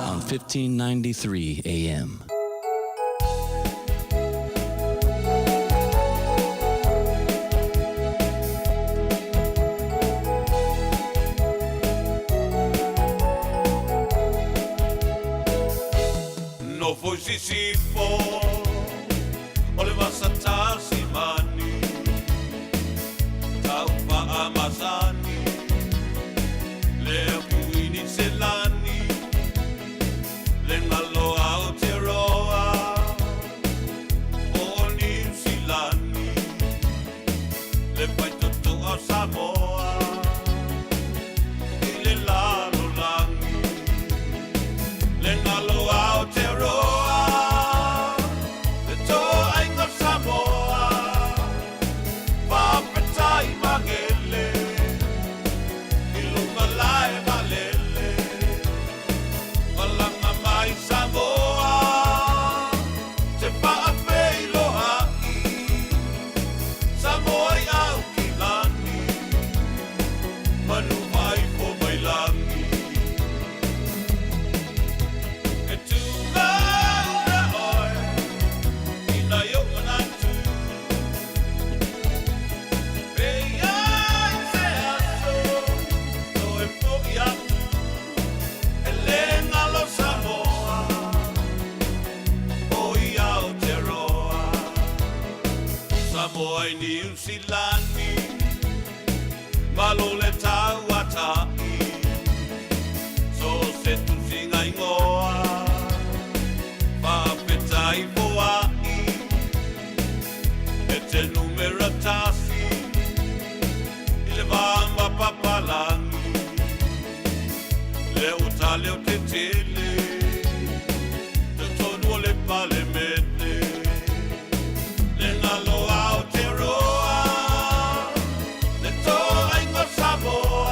on 1593 AM. Nofo i Sisifo o le vasa Tasimani, taufa'a masani le Kuini Selani, le galo Aotearoa po o Niu Silani, le faitotoa o Samoa i le lalolagi. Le galo Aotearoa, le toaiga o Samoa, faafetai magele i luga lae vaalele, malaga mai Samoa te faafeiloai, Samoa i Aukilani, manu faifo mai lagi. E tū lau oe i nai ou manatu, pe i ai se aso toe fo'i atu, e le galo Samoa o i Aotearoa. Samoa i Niu Silani, malo le tauata'i, so o se tusiga igoa, faafetai foa'i, e te numera tasi i le va ma papalagi, le uta leo tetele totonu o le Palemene, le galo Aotearoa, le toaiga o Samoa.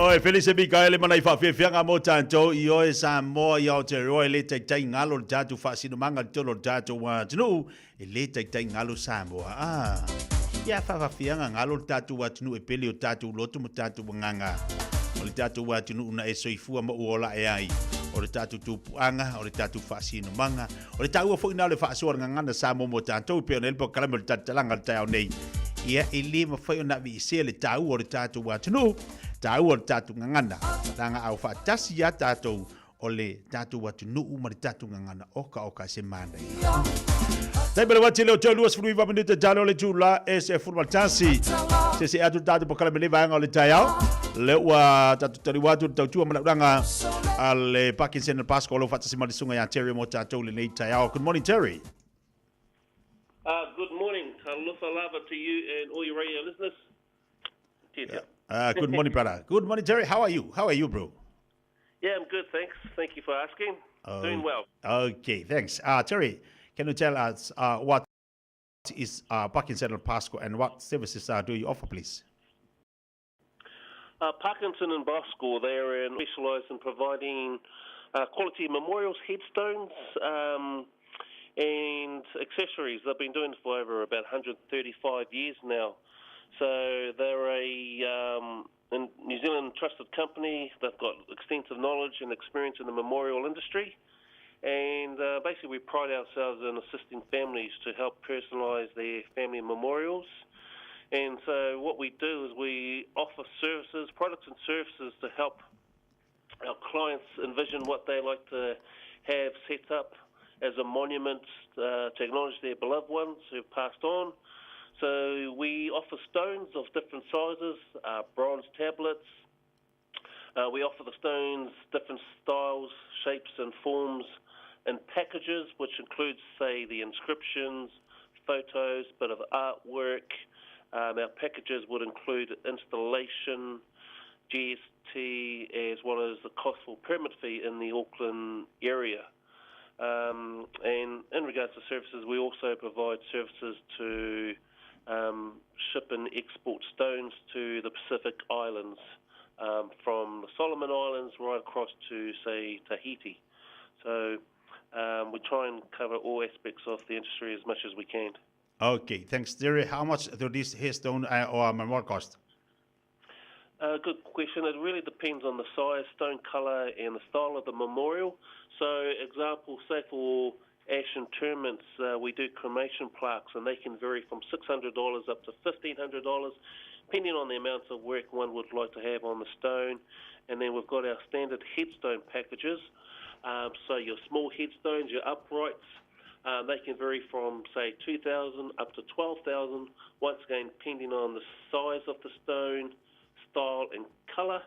Oi, Felice Mikaele ma nai faafiafiaga mo tatou i oe Samoa i Aotearoa e le taitai galo le tatou faasinomaga i totonu o le tatou atunuu, e le taitai galo Samoa. Ah, ia faafafiaga galo le tatou atunuu e pele o tatou loto ma tatou agaga. O le tatou atunuu na e soifua ma ua ola ae ai. O le tatou tupuaga, o le tatou faasinomaga, O le taua foi na o le faasoa le gagana Samoa mo tatou, pei ona i ai le polokalame o le Talatalaga o le taeao nei. Ia, e le mafai ona aveesea le taua o le tatou atunuu, taua o le tatou gagana, leaga a o faatasi ia tatou, o le tatou atunuu ma le tatou gagana, oka oka se manaia. Taimi le uati leo tau 29 minute talo le tula e se fulu tasi. Se se atu tatou polokalame le vaega o le taeao. Le ua tatou taliu atu le tautua ma laulanga a le Parkinson and Pascal o lo faatasi ma le susuga ia Terry mo tatou lenei taeao. Good morning, Terry. Good morning. Talofa lava to you and all your radio listeners. Tia. Good morning, brother. Good morning, Terry. How are you? How are you, bro? Yeah, I'm good, thanks. Thank you for asking. Doing well. Okay, thanks. Terry, can you tell us what is Parkinson and Pascal and what services do you offer, please? Parkinson and Bosco, they are in, specialised in providing quality memorials, headstones, and accessories. They've been doing it for over about 135 years now. So they're a in New Zealand trusted company. They've got extensive knowledge and experience in the memorial industry. And basically, we pride ourselves in assisting families to help personalise their family memorials. And so what we do is we offer services, products and services to help our clients envision what they like to have set up as a monument to acknowledge their beloved ones who've passed on. So we offer stones of different sizes, bronze tablets. We offer the stones different styles, shapes and forms and packages, which includes, say, the inscriptions, photos, bit of artwork. Our packages would include installation, GST, as well as the cost for permit fee in the Auckland area. And in regards to services, we also provide services to ship and export stones to the Pacific Islands, from the Solomon Islands right across to, say, Tahiti. So we try and cover all aspects of the industry as much as we can. Okay, thanks, Jerry. How much do this headstone or memorial cost? Good question. It really depends on the size, stone colour and the style of the memorial. So, example, say for ash interments, we do cremation plaques and they can vary from $600 up to $1,500, depending on the amount of work one would like to have on the stone. And then we've got our standard headstone packages. So your small headstones, your uprights, they can vary from, say, $2,000 up to $12,000, once again, depending on the size of the stone, style and colour,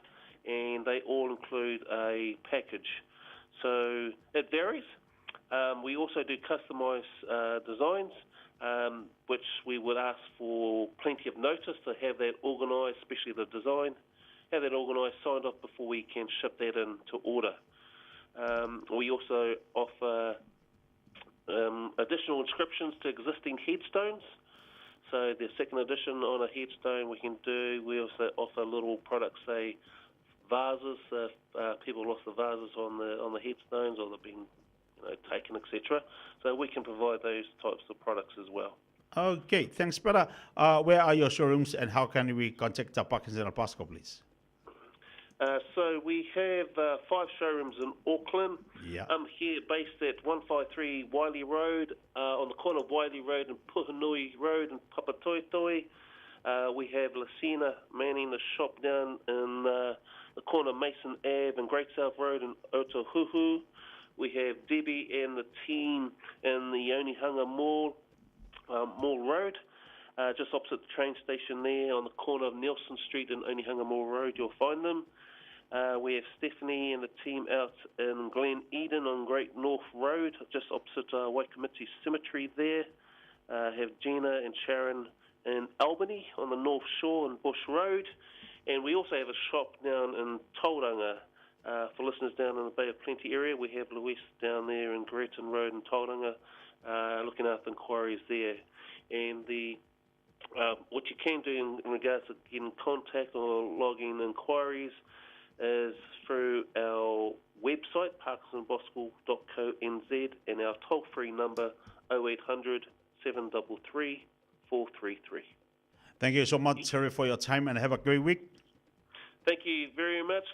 and they all include a package. So it varies. We also do customised designs, which we would ask for plenty of notice to have that organised, especially the design, have that organised, signed off before we can ship that in to order. We also offer additional inscriptions to existing headstones. So the second edition on a headstone we can do. We also offer little products, say vases. If people lost the vases on the headstones or they've been taken, etc. So we can provide those types of products as well. Okay, thanks, brother. Where are your showrooms and how can we contact Parkinson and Pascal, please? So we have 5 showrooms in Auckland. I'm here based at 153 Wiley Road, on the corner of Wiley Road and Puhinui Road in Papatoetoe. We have Lucina manning the shop down in the corner of Mason Ave and Great South Road in Otahuhu. We have Debbie and the team in the Onehunga Mall Road, just opposite the train station there on the corner of Nelson Street and Onehunga Mall Road, you'll find them. We have Stephanie and the team out in Glen Eden on Great North Road, just opposite Waikumete Cemetery there. Have Gina and Sharon in Albany on the North Shore and Bush Road. And we also have a shop down in Tauranga. For listeners down in the Bay of Plenty area, we have Luis down there in Greton Road in Tauranga, looking after inquiries there. And the what you can do in regards to getting contact or logging inquiries, is through our website, parkinsonboscall.co.nz, and our toll-free number, 0800 733 433. Thank you so much, Terry, for your time and have a great week. Thank you very much.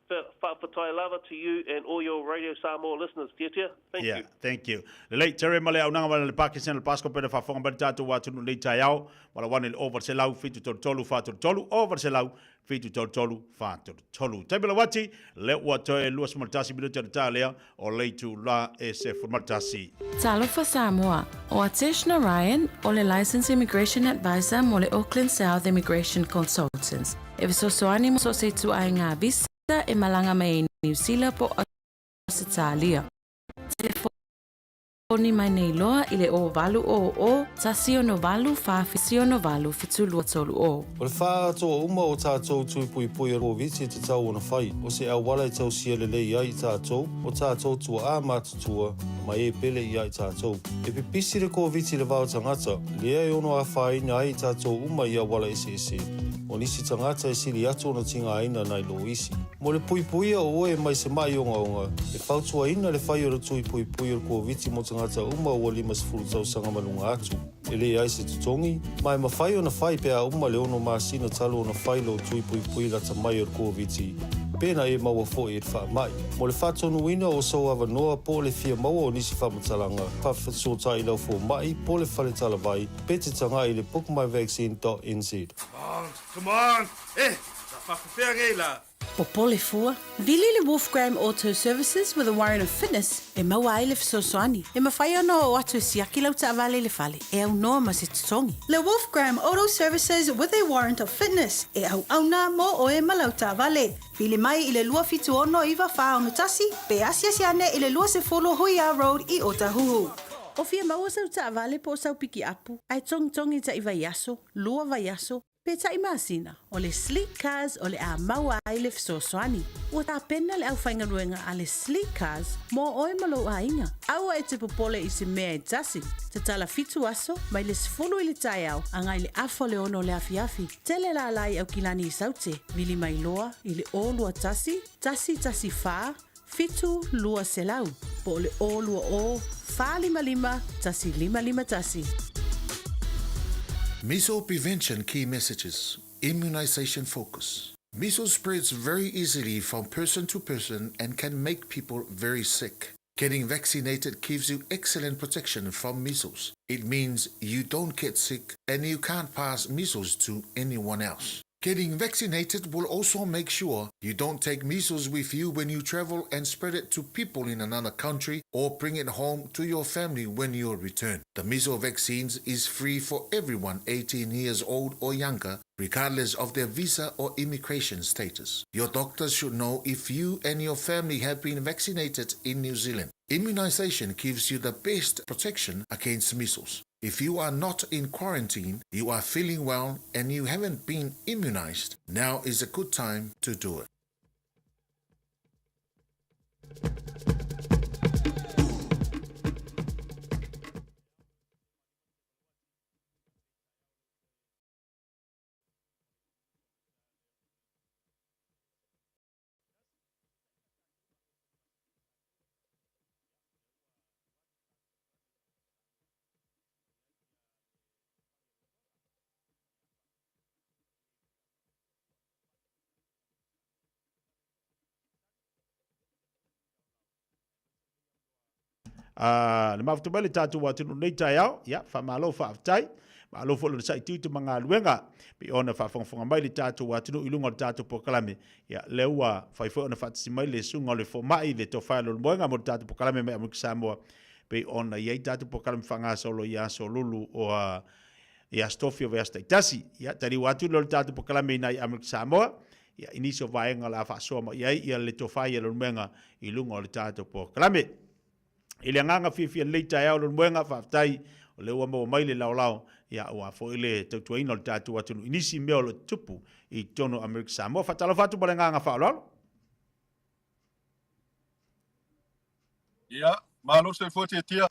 Fa'afetai lava to you and all your Radio Samoa listeners. Tia tia. Thank yeah, you. Thank you. Lelei, Terry ma le aunaga ma le Pakistan le Pasco pele faafofoga mai le tatou atunuu nei taeao. Ma la wane le over 173 433 over 173 433. Taimi lau ati, le ua toe 21 minute le ta lea o le itula e 11. Talofa Samoa, o Atesh Narayan o le Licensed Immigration Advisor mo le Auckland South Immigration Consultants e fesoasoani mo so o se ituaiga visa e malaga mai ai Niu Sila po o Ausetalia. Telefoni mai nei loa i le 0800 168 4 68 7 2 30. O le faaatoa uma o tatou tui puipui o Koviti e tatau ona fai, o se auala e tausia lelei ai i tatou, o tatou tuaa matutua, ma e pele ia i tatou. E pipisi le Koviti i le vao tagata, lea e ono afaina ai i tatou uma i auala eseese. O nisi tagata e sili atu ona tigaina nai lo isi. Mo le puipuia o oe mai se maʻi ogaoga, e fautuaina le fai o le tui puipui o le Koviti mo tagata uma ua 50 tausaga ma luga atu. E leai se totogi, ma e mafai ona fai pe a uma le ono masina talu ona fai lou tui puipui lata mai o le Koviti, pena e maua foi i le faamai. Mo le faatonuina o sou avanoa po o le fia maua o nisi faamatalaga, faafesootai i lau fomai po o le fale talavai pe te tagai i le bookmyvaccine.nz. Come on, come on! Eh, sa faafefea nei la? Popole fua, vili le Wolfgram Auto Services with a warrant of fitness e maua ai le fesoasoani. E mafai ona oo atu e siaki lau taavale i le fale e aunoa ma se totogi. Le Wolfgram Auto Services with a warrant of fitness e auauna mō oe ma lau taavale. Vili mai i le 276 9461 pe asiasi ane i le 20 Huia Road i Otahuhu. O fia maua sau taavale po o sau pikiapu ae togitogi taʻi vaiaso, lua vaiaso, Pe taʻi masina, o le Sleek Cars o le a maua ai le fesoasoani. Ua tapena le aufaigaluega a le Sleek Cars mo oe ma lou aiga. Aua e te popole i se mea e tasi. Tatala fitu aso, mai le 10 i le taeao agai le afa o le ono o le afiafi. Tele lala i Aukilani i Saute, vili mai loa i le 0 21 114 7 200 po o le 0 20 455 1551. Measles prevention key messages, immunization focus. Measles spreads very easily from person to person and can make people very sick. Getting vaccinated gives you excellent protection from measles. It means you don't get sick and you can't pass measles to anyone else. Getting vaccinated will also make sure you don't take measles with you when you travel and spread it to people in another country or bring it home to your family when you return. The measles vaccines is free for everyone 18 years old or younger, regardless of their visa or immigration status. Your doctor should know if you and your family have been vaccinated in New Zealand. Immunization gives you the best protection against measles. If you are not in quarantine, you are feeling well, and you haven't been immunized, now is a good time to do it. Uh, le mafuta mai le tātou atunuu nei taeao, ia, whamalo whaaftai, malo fo le sai tutu ma ngā luenga, pe ona whaafongafonga mai le tātou atunuu i lunga o le tātou pokalame, ia, le ua whai foi ona whaatasi mai le sunga o le fomai le tofai lo le moenga mo le tātou pokalame mai Amerika Samoa, pe ona i ai tātou pokalame whangasolo i aso lulu o uh, i aso tofi o vaiaso taitasi. Ia, taliu atu lea o le tātou pokalame i nai Amerika Samoa, ia, i nisi o vaega o le a faasoa mai ai ia le tofa ia Leulumoega i luga o le tātou pokalame. I le agaga fiafia lelei taeao Leulumoega, faafetai o lea ua maua mai le laolao, ia, aua foi le tautuaina o le tātou atunuu i nisi mea o lo o tutupu i totonu o Amerika Samoa. Faatalofa atu ma le agaga faaaloalo. Ia, malo soifua Tiatia.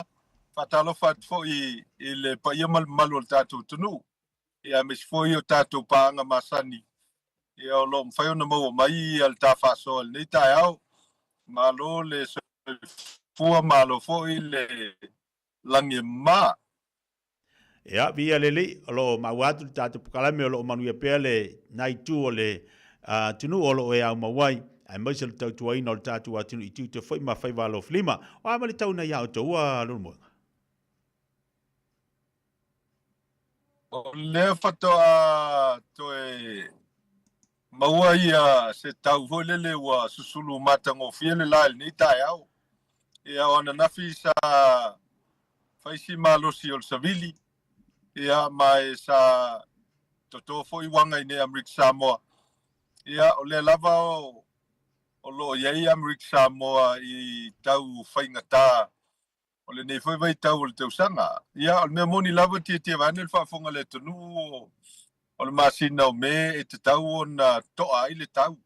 Faatalofa atu foi i le paia ma le mamalu o le tatou atunuu, ia aemaise foi o tatou paaga masani. Ia, o lo o mafai ona maua mai ia le ta faasoa i lenei taeao. Malo le soifua, malo foi le lagi e mama. Ia, viia le Alii, o lo o maua atu le tatou pokalame o lo o manuia pea le na itu o le atunuu o lo o e aumau ai, aemaise le tautuaina o le tatou atunuu i tiute foi ma faiva alofilima. O a ma le tauina ia outou ua Leulumoega? O lea faatoa toe maua ia se tau foi lele ua susulu matagofie le la i lenei taeao. Ia, o ananafi sa fai si malosi o le savili, ia, ma e sa toto foi uaga i nei Amerika Samoa. Ia, o lea lava o, o lo o i ai Amerika Samoa i tau faigata o lenei foi vaitau o le tausaga. Ia, o le mea moni lava, tietie vaeane le faafofoga a le atunuu, o le masina o Me e tatau ona to'a ai le tau.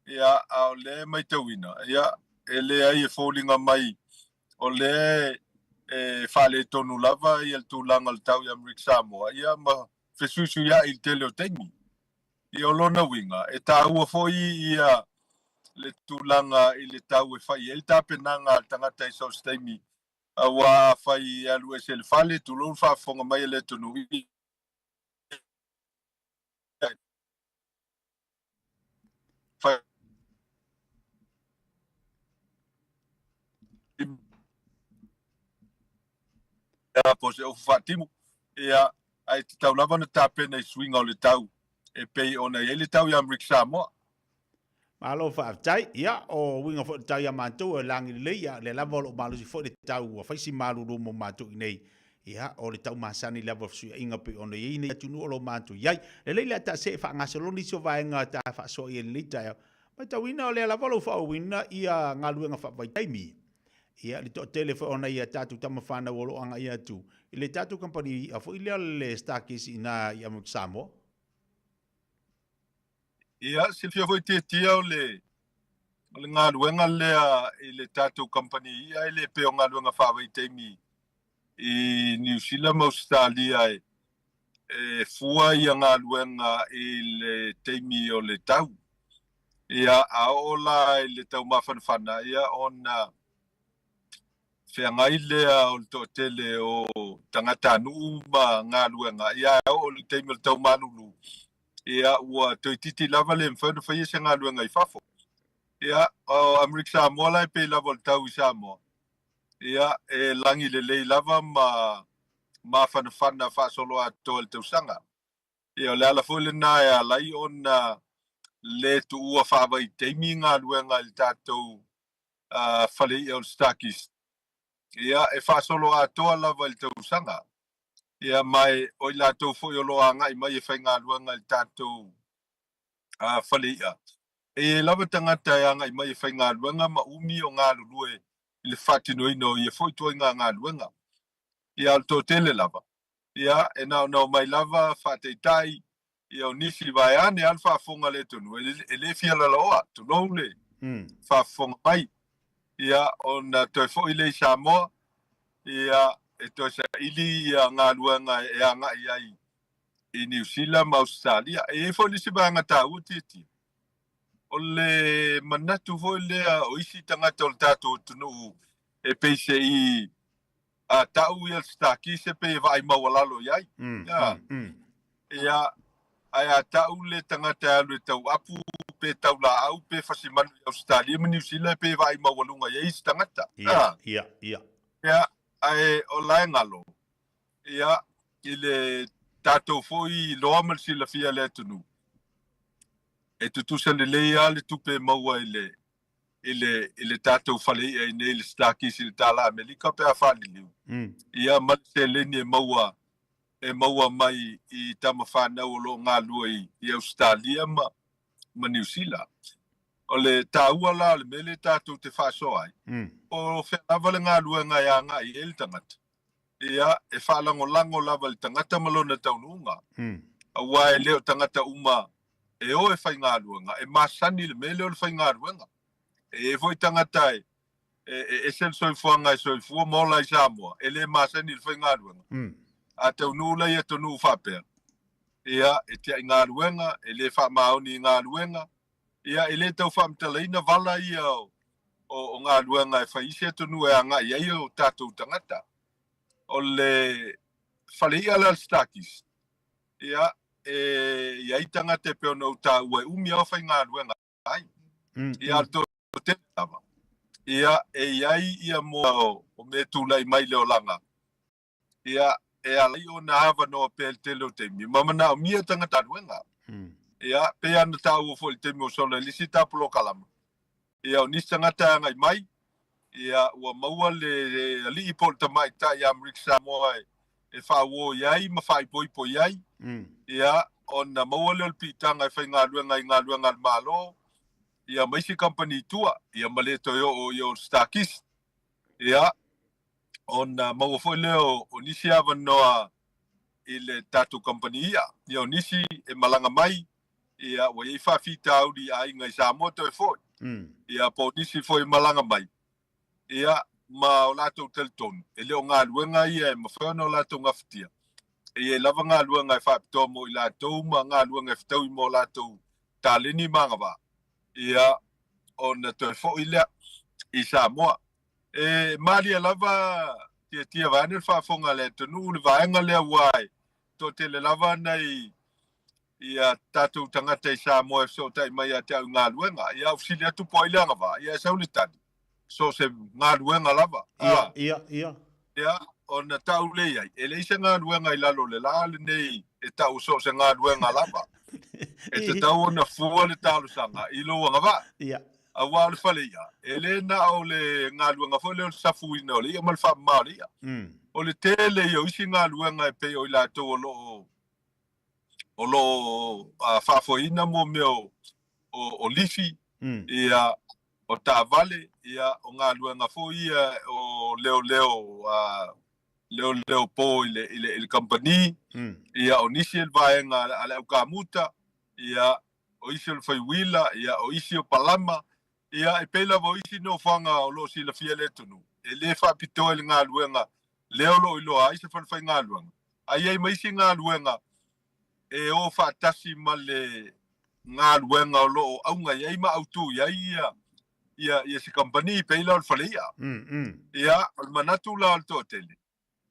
Ia, a o lea e matauina, ia, e leai e foliga mai o lea e faaletonu lava ia le tulaga o le tau i Amerika Samoa, ia, ma fesuisuia'i i le tele o taimi. Ia, o lona uiga, e taua foi ia le tulaga i le tau e fai ai le tapenaga a le tagata i so o se taimi, aua afai e alu ese i le fale, tulou le faafofoga mai a le atunuu, ia, e fai po o se ofu faatimu, ia, ae tatau lava ona tapena i suiga o le tau e pei ona i ai le tau i Amerika Samoa. Malo faafetai. Ia, o uiga foi o le tau ia matou e lagi lelei, ia, lea lava o lo o malosi foi le tau ua fai si malulu mo matou i nei. Ia, o le tau masani lava o fesuiaiga pei ona i ai nei atunuu o lo o matou i ai. Lelei le a ta see faagasolo nisi o vaega ta faasoa i ai i lenei taeao. Matauina o lea lava o lo o faaauauina ia galuega faavaitaimi. Ia, le toatele foi o nai a tatou tama fanau o lo o agai atu i le tatou kamupani i'a foi lea o le Stargaze i ina i Amerika Samoa. Ia, silafia foi Tietia o le, o le galuega lea i le tatou kamupani i'a e le pei o galuega faavaitaimi i Niu Sila ma Ausetalia e, e fua ia galuega i le taimi o le tau. Ia, a oo la i le tau mafanafana, ia ona feagai lea o le toatele o tagatanuu ma galuega, ia a oo i le taimi o le tau malulu, ia ua toeitiiti lava le mafai ona faia se galuega i fafo. Ia, o Amerika Samoa la e pei lava o le tau i Samoa, ia e lagi lelei lava ma mafanafana faasoloatoa i le tausaga. Ia, o le ala foi lena e ala ai ona le tuua faavaitaimi galuega i le tatou fale i'a o le Starkist. Ia, e faasolo atoa lava i le tausaga. Ia, ma e, o i latou foi o lo o agai mai e faigaluega i le tatou fale i'a, e i ai lava tagata e agai mai e faigaluega ma umi o galulue i le faatinoina o ia foi ituaiga galuega. Ia, a o le toatele lava, Ia, e na ona omai lava faataitai, ia o nisi vaeane a le faafofoga a le atunuu, e le fia lalaoa, tulou le faafofoga mai. Ia, ona toe foi lea i Samoa, ia, e toe saili ia galuega e agai ai i Niu Sila ma Ausetalia. E i ai foi le isi vaega taua Tietie, o le manatu foi lea o isi tagata o le tatou atunuu e pei se i a tau ia le Starkeys e pei e vaai maualalo i ai. Ia. Ia, ae a tau le tagata e alu e tau apu pe tau laau pe fasi manu i Ausetalia ma Niu Sila e pei e vaai maualuga i ai isi tagata. Ia, ia, ia. Ia, ae o la e galo, ia, i le tatou foi iloa ma le silafia e le atunuu, e tutusa lelei lava le tupe e maua i le i le, i le tatou fale i'a i nei i le Starkeys i le tala Amerika pe a faaliliu. Ia ma le seleni e maua e maua mai i tama fanau o lo o galulue i, i Ausetalia ma, ma Niu Sila. O le taua la o le mea lea tatou te faasoa ai, po o fea lava le galuega e agai i ai le tagata, ia, e faalagolago lava i le tagata ma lona taunuuga. Aua e le o tagata uma e o e faigaluega, e masani le mea lea o le faigaluega. E i ai foi tagata e, e ese le soifuaga e soifua ma ola i Samoa, e le masani i le faigaluega. A taunuu la i atunuu faapea, Ia, e tia'i galuega, e lē faamaoni i galuega, ia, e lē tau faamatalaina vala ia o, o, o galuega e fai i isi atunuu e aga'i ai o tatou tagata. O le fale i'a la o le StarKist, ia, e i ai tagata e pei ona ou taua e umi lava o faigaluega ai. Ia, a o le toatele lava, ia, e i ai ia mo o mea e tulai mai i le olaga, ia, e ala ai ona avanoa pea i le tele o taimi, ma manaomia tagata galuega. Ia, pei lava ona taua foi i le taimi ua sola i le isi ta polokalama, ia, o nisi tagata e agai mai, ia, ua maua le alii po o le tamaitai Amerika Samoa e faauo i ai ma faaipoipo i ai, ia, ona maua lea o le piitaga e faigaluega i galuega a le Malo, ia, ma isi kamupani i tua, ia, ma le toe oo i o le StarKist. Ia, ona maua foi lea o nisi avanoa i le tatou kamupani i'a. Ia, o nisi e malaga mai, ia, ua i ai faafitauli i aiga i Samoa toe foi. Ia, po o nisi foi e malaga mai, ia, ma o latou talitonu, e le o galuega ia e mafai ona o latou gafatia. E i ai lava galuega e faapitoa mo i latou ma galuega e fetaui mo latou taleni ma agavaa, ia, ona toe foi lea i Samoa. E malie lava tiatia vaeane le faafofoga a le atunuu le vaega lea aua e toatele lava nai ia tatou tagata i Samoa e fesootai mai ia te au i galuega. Ia ou fesili atu po o ai le agavaa, ia e sau le tali, so o se galuega lava. Ia, ia, ia. Ia, ona tau lea i ai, e leai se galuega i lalo o le la lenei e tau so o se galuega lava. E tatau ona fua le talosaga i lou agavaa. Ia. Aua o le fale i'a, e le na o le galuega foi lea o le safuina o le i'a ma le faamama o le i'a. O le tele ia o isi galuega e pei o i latou o lo o o lo o faafoeina mo mea o, o, o lifi, ia, o taavale, ia, o galuega foi ia o leoleo, leoleo po i le, i le, i le kamupani, ia, o nisi e le vaega a le aukamuta, ia, o isi o le fai uila, ia, o isi o palama, ia, e pei lava o isi nofoaga o lo o silafia e le atunuu, e le faapitoa i le galuega lea o lo o iloa ai se falefaigaluega, a i ai ma isi galuega e o faatasi ma le galuega o lo o auga i ai ma autu i ai ia, ia, ia se kamupani, pei la o le fale i'a. Ia, o le manatu la o le toatele,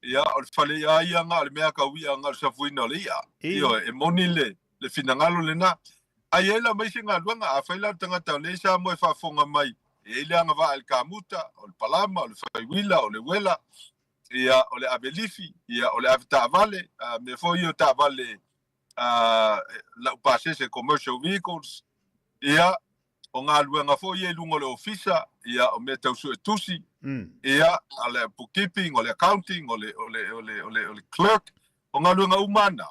Ia, o le fale i'a ia na o le mea kau i'a na o le safuina o le i'a. Ioe, e moni le, le finagalo lena. A i ai la ma isi galuega, afai la o le tagata o lea i Samoa e faafofoga mai, e i ai le agavaa i le kamuta, o le palama, o le fai uila, o le uela, ia, o le ave lifi, ia, o le ave taavale, a mea foi ia o taavale a, laupasese, commercial vehicles, ia, o galuega foi ia i luga o le ofisa, ia, o mea tau suetusi, ia, o le bookkeeping, o le accounting, o le, o le, o le, o le, o le clerk, o galuega uma na,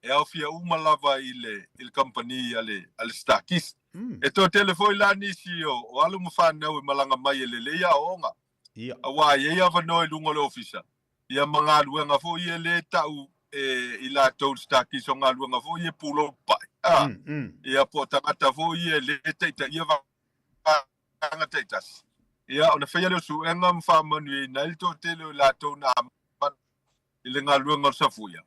e aofia uma lava i le, i le kamupani a le, a le StarKist. E toatele foi la nisi o, o alo ma fanau e malaga mai e lelei aoaoga, Ia. Aua e i ai avanoa i luga o le ofisa, ia ma galuega foi ia lea e tau e i latou le StarKist o galuega foi ia e pulou papae, a, ia po o tagata foi ia e lē taitaia vaega taitasi, ia ona faia lea o suega ma faamanuiaina ai le toatele o i latou na amata i le galuega o le safuia,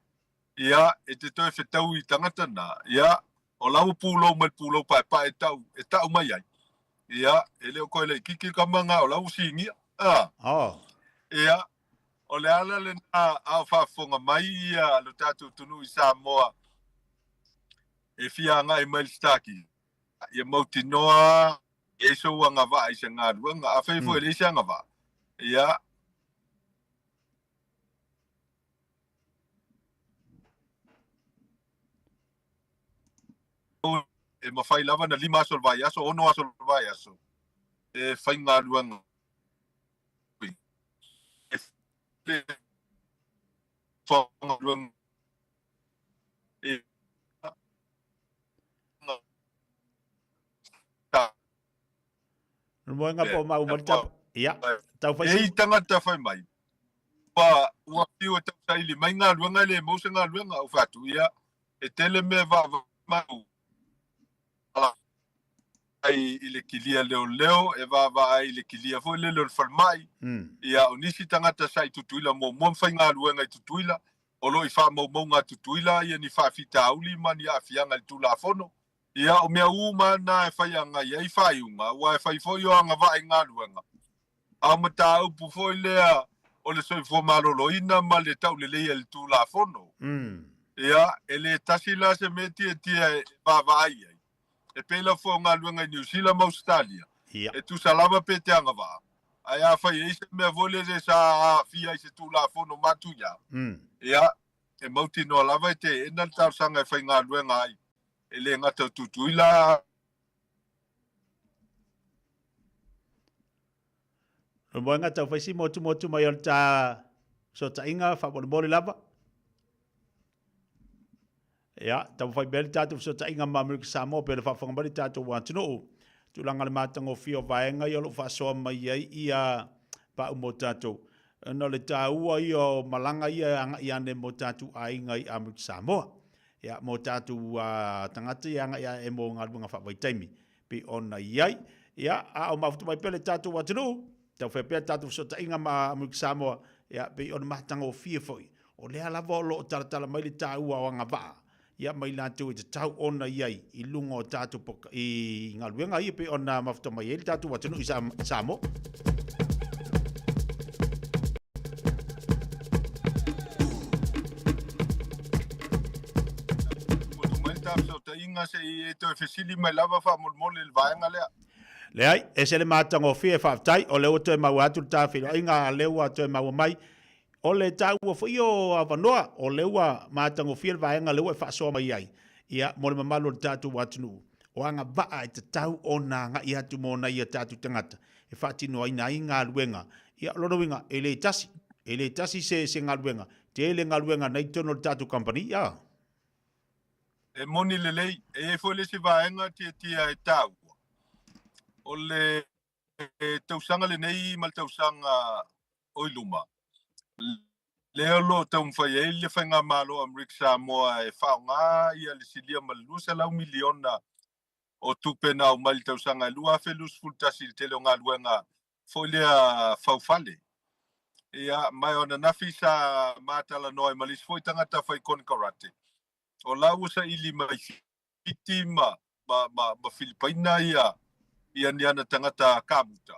ia, e te toe fetaui i tagata na, ia, o la ua pulou mai le pulou paepae e tau, e tau mai ai, ia, e le o koe laitiiti le tama na, o la ua sinia, a. Oh. Ia, o le ala lena a o faafofoga mai ia lo tatou atunuu i Samoa e fia agai mai le StarKist, ia mautinoa e i ai sou agavaa i se galuega. Afai foi e leai se agavaa, ia, e mafai lava na 5 aso o le vaiaso, 6 aso o le vaiaso e faigaluega e faigaluega e Moenga po mau mo tap. Ia, tau fai. E i tangata fai mai. Ua ua fiu e tausaili mai galuega e le maua se galuega ou fai atu ia e tele mea vaavaai mai ai i le kilia leoleo e vaavaai i le kilia foi lele o le falemai ia o nisi tagata sa i Tutuila muamua ma faigaluega i Tutuila. O lo o i faamaumauga a Tutuila ia ni faafitauli ma ni aafiaga i le Tulafono. Ia, o mea uma na e fai agai ai faaiuga, aua e fai foi o agavaa i galuega, a o mataupu foi lea o le soifua maloloina ma le tauleleia i le Tulafono. Ia, e le tasi la se mea tietie e vaavaai ai, e pei lava foi o galuega i Niu Sila ma Ausetalia, e tusa lava pe te agavaa, ae afai e i ai se mea foi lele sa aafia i se Tulafono matuia, ia, e mautinoa lava e teena le talosaga e faigaluega ai, e le gata o Tutuila. O moenga tau whaisi motu motu mai o le tā fesootaiga faamolemole lava. Ia, taumafai pea le tatou fesootaiga ma Amerika Samoa pei ona faafofoga mai le tatou atunuu. Tulaga le matagofie o vaega ia o lo o faasoa mai ai ia pau mo tatou. Ona o le taua ia o malaga ia e agai ane mo tatou aiga i Amerika Samoa. Ia, mo tatou uh, tagata ia agai ae mo galuega faavaitaimi. Pei ona i ai. Ia, a o mafuta mai pea le tatou atunuu, taufai pea tatou fesootaiga ma Amerika Samoa, ia, pei ona matagofie foi. O lea lava o lo o talatala mai le taua o agavaa, ia, ma i latou e tatau ona i ai i luga o tatou i galuega ia pei ona mafuta mai ai le tatou atunuu i Samoa. Motu mai le ta fesootaiga se i e toe fesili mai lava faamolemole i le vaega lea. Leai, ese le matagofie, faafetai, o lea ua toe maua atu le ta feiloaiga, a lea ua toe maua mai. O le taua foi o avanoa, o lea ua matagofie le vaega lea ua e faasoa mai ai, ia, mo le mamalu o le tatou atunuu. O agavaa e tatau ona agai atu mo nai a tatou tagata e faatinoaina ai galuega. Ia, o lona uiga, e le tasi, e le tasi se, se galuega, tele galuega na i totonu o le tatou kamupani, ia. E moni lelei, e i ai foi le isi vaega tietie e taua, o le tausaga lenei ma le tausaga o i luma, lea o lo o taumafai ai le Faigamalo a Amerika Samoa e faaaoga ia le silia ma le $200 miliona o tupe na aumai i le tausaga e 2021 i le tele o galuega foi lea faufale. Ia, ma o ananafi sa ma talanoa ai ma le isi foi tagata fai konekarate, o la ua saili mai Fiti ma, ma, ma, ma Filipaina ia, ia ni ana tagata kamuta,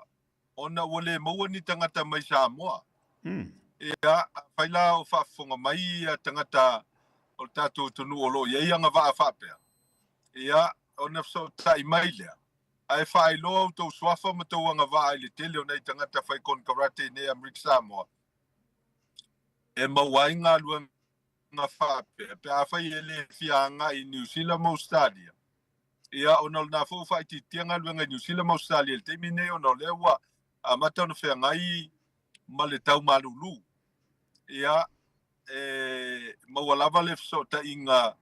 ona ua le maua ni tagata mai Samoa. Ia, afai la o faafofoga mai ia tagata o le tatou atunuu o lo o i ai agavaa faapea, ia, ona fesootai mai lea, ae faailoa outou suafa ma tou agavaa i le tele o nai tagata fai konekarate i nei Amerika Samoa e maua ai galuega faapea pe afai e le fia agai i Niu Sila ma Ausetalia. Ia, ona o lena foi ua faaitiitia galuega i Niu Sila ma Ausetalia i le taimi lenei ona o lea ua amata ona feagai ma le tau malulu. Ia, e maua lava le fesootaiga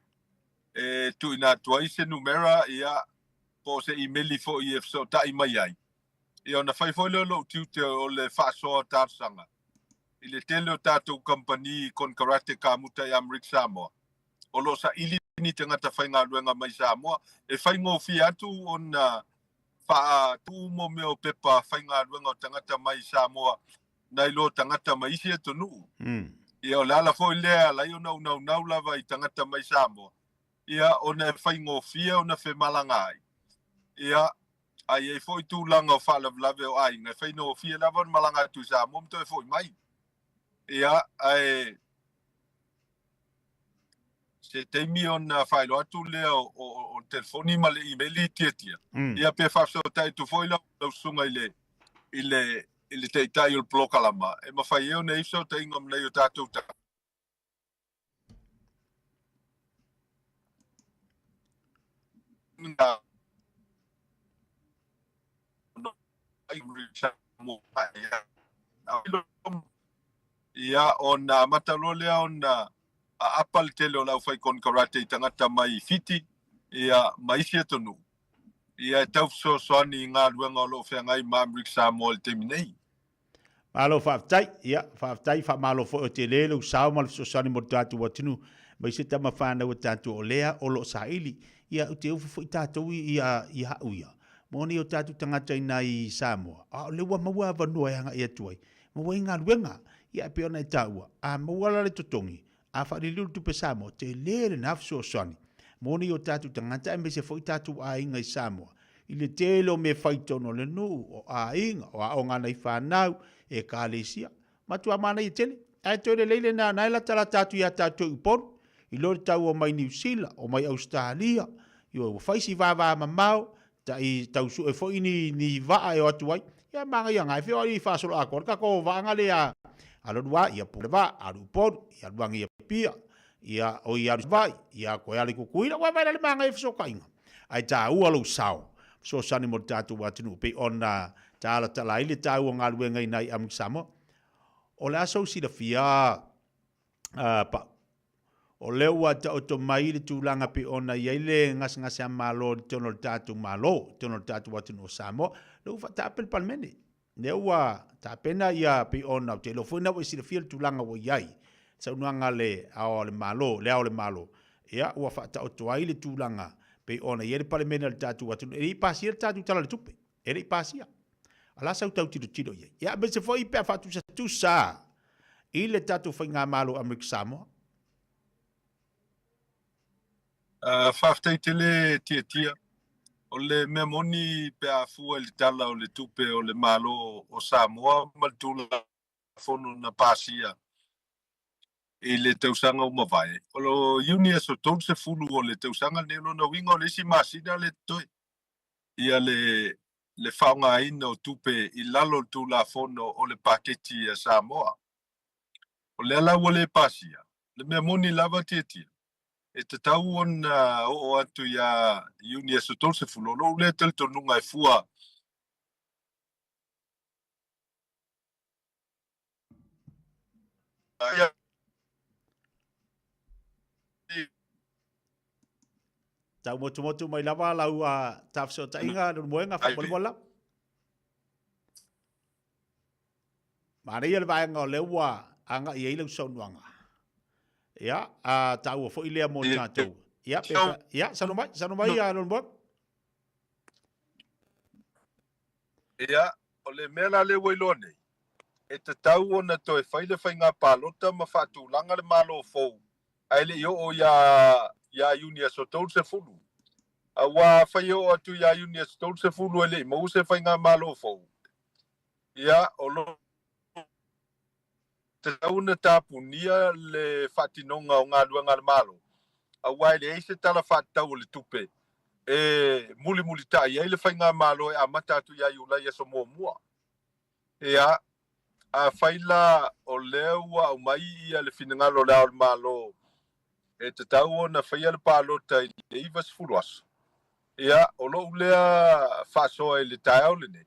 e tuuina atu ai se numera, ia, po o se imeli foi e fesootai mai ai, ia ona fai foi lea o lou tiute o le faasoa talosaga i le tele o tatou kamupani konekarate kamuta i Amerika Samoa o lo o saili ni tagata faigaluega mai Samoa e faigofie atu ona faatu mo mea o pepa faigaluega o tagata mai Samoa nai lo tagata mai isi atunuu. Ia o le ala foi lea e ala ai ona unaunau lava i tagata mai Samoa ia ona e faigofie ona femalaga ai. Ia, a i ai foi tulaga o faalavelave o aiga, e faigofie lava ona malaga atu i Samoa ma toe foi mai. Ia, ae se taimi ona faailoa atu lea o, o, o le telefoni ma le imeli tietie. Ia pe faafesootai atu foi lau, lau susuga i le, i le, i le taitai o le polokalama, e mafai ai ona i ai fesootaiga ma nai o tatou tagata. Ia, ona amata loa lea ona aapa le tele o le aufai-konekarate i tagata mai Fiti, ia, ma isi atunuu, ia, e tau fesoasoani i galuega o lo o feagai ma Amerika Samoa i le taimi nei. Malo faafetai. Ia, faafetai, faamalo foi o tele lou sao ma le fesoasoani mo le tatou atunuu, aemaise tama fanau a tatou o lea o lo o saili. Ia, ou te ofo foi tatou i, i au ia, mo nei o tatou tagata i nai Samoa, a o lea ua maua avanoa e agai atu ai, maua ai galuega. Ia, e pei ona e taua, a maua la le totogi, A faaliliu le tupe Samoa, tele lena fesoasoani mo nei o tatou tagata aemaise foi tatou aiga i Samoa i le tele o mea fai i totonu o le nuu, o aiga, o aoga a nai fanau, ekalesia. Matua manaia tele. Ae toe lelei lena na e latalata atu ia tatou i Upolu, i lo le tau o mai Niu Sila, o mai Ausetalia, ioe, ua fai si vavamamao, tai tau sue foi ni, ni vaa e o atu ai. Ia manaia na e feoai i faasoloatoa le tatou vaaga lea a Lolua, ia pule vaa, alu i Upolu, ia alu ane i Apia, ia oi alu i Savaii, ia toe alu i Tutuila, ua vaai la le manaia fesootaiga. Ae taua lou sao, fesoasoani mo le tatou atunuu pei ona talatala ai le taua o galuega i nai Amerika Samoa. O le a sou silafia, Pau? O lea ua taoto mai le tulaga pei ona i ai le gasegase a Malo i totonu o le tatou Malo, i totonu o le tatou atunuu o Samoa, lea ua faataape le Palemene. Lea ua tapena ia pei ona, ou te iloa foi na ua e silafia le tulaga ua i ai, saunoaga a le Ao o le Malo, le Ao o le Malo, ia ua faataoto ai le tulaga pei ona i ai le Palemene o le tatou atunuu, e le i pasia le tatou Tala o le Tupe, e le i pasia. A o le a sau tau tilotilo i ai? Ia aemaise foi pe a faatusatusa i le tatou Faigamalo Amerika Samoa. Faafetai tele Tiatia. O le mea moni pe a fua i le Tala o le Tupe o le Malo o Samoa ma le Tulafono na pasia i le tausaga ua mavae, o Iuni aso 30 o le tausaga lenei, o lona uiga o le isi masina lea totoe ia le le faaaogaina o tupe i lalo o le Tulafono o le Paketi a Samoa. O lea la ua le pasia, le mea moni lava Tiatia, e tatau ona oo atu ia Iuni aso 30, o lou lea talitonuga e fua ai. Taumotumotu mai lava lau tafesootaiga Leulumoega faamolemole lava. Manaia le vaega o lea ua agai i ai lau saunoaga. Ia, a taua foi lea mo tatou. Ia, pe, ia, saunoa mai, saunoa mai Leulumoega. Ia, o le mea la lea ua iloa nei, e tatau ona toe fai le faiga palota ma faatulaga le Malo fou ae le i oo ia ia Iuni aso 30. Aua afai e oo atu ia Iuni aso 30 e le i maua se faigamalo fou, ia, o lo tatau ona tapunia le faatinoga o galuega a le Malo, aua e leai se tala faatatau o le tupe e mulimulitai ai le faigamalo e amata atu ia Iulai aso muamua. Ia, afai la o lea ua aumai ia le finagalo o Le Ao o le Malo e tatau ona faia le palota i le 90 aso, ia, o lou lea faasoa i le taeao lenei,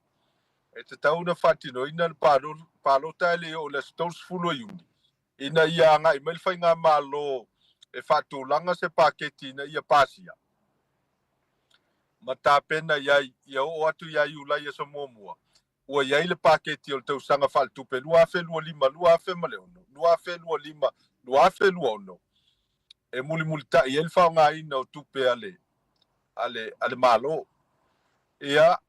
e tatau ona faatinoina le palota ae le i oo i le aso 30 o Iuni, ina ia agai mai le Faigamalo e faatulaga se paketi ina ia pasia ma tapena i ai ia oo atu ia Iulai aso muamua, ua i ai le paketi o le tausaga faaletupe 2025, 2006, 2025, 2026 e mulimulitai ai le faaaogaina o tupe a le, a le, a le Malo. Ia,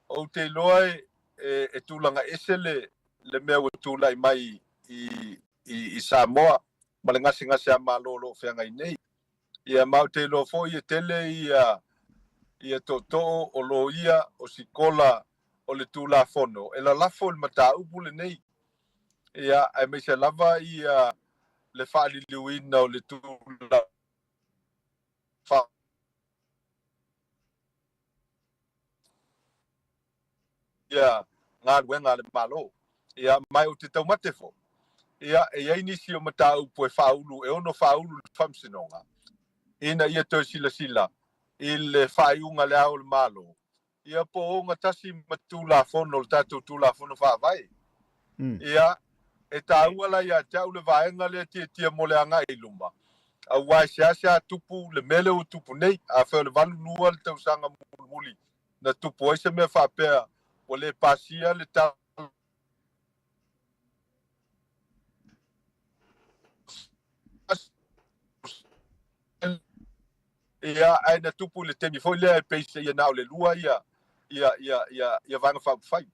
ou te iloa e, e, e tulaga ese le, le mea ua tulai mai i, i, i Samoa ma le gasegase a Malo o lo o feagai nei. Ia, ma ou te iloa foi e tele ia, ia tootoo o loia, o sikola o le Tulafono e lalafo i le mataupu lenei, ia, aemaise lava ia le faaliliuina o le Tulafono. Ia galuega a le Malo. Ia, ma ou te taumate foi, ia, e i ai nisi o mataupu e faaulu, e ono faaulu i le Faamasinoga, ina ia toe silasila i le faaiuga a Le Ao o le Malo, ia po o ogatasi ma Tulafono, le tatou Tulafono Faavae. Ia, e taua la ia te au le vaega lea tiatia mo le agai i luma, aua e seasea tupu le mea lea ua tupu nei. Afai o le 82 le tausaga mulimuli na tupu ai se mea faapea ua le pasia le tala ia ae na tupu i le taimi foi lea e pei seia na o le lua ia ia ia ia ia Vaega Faaupufai.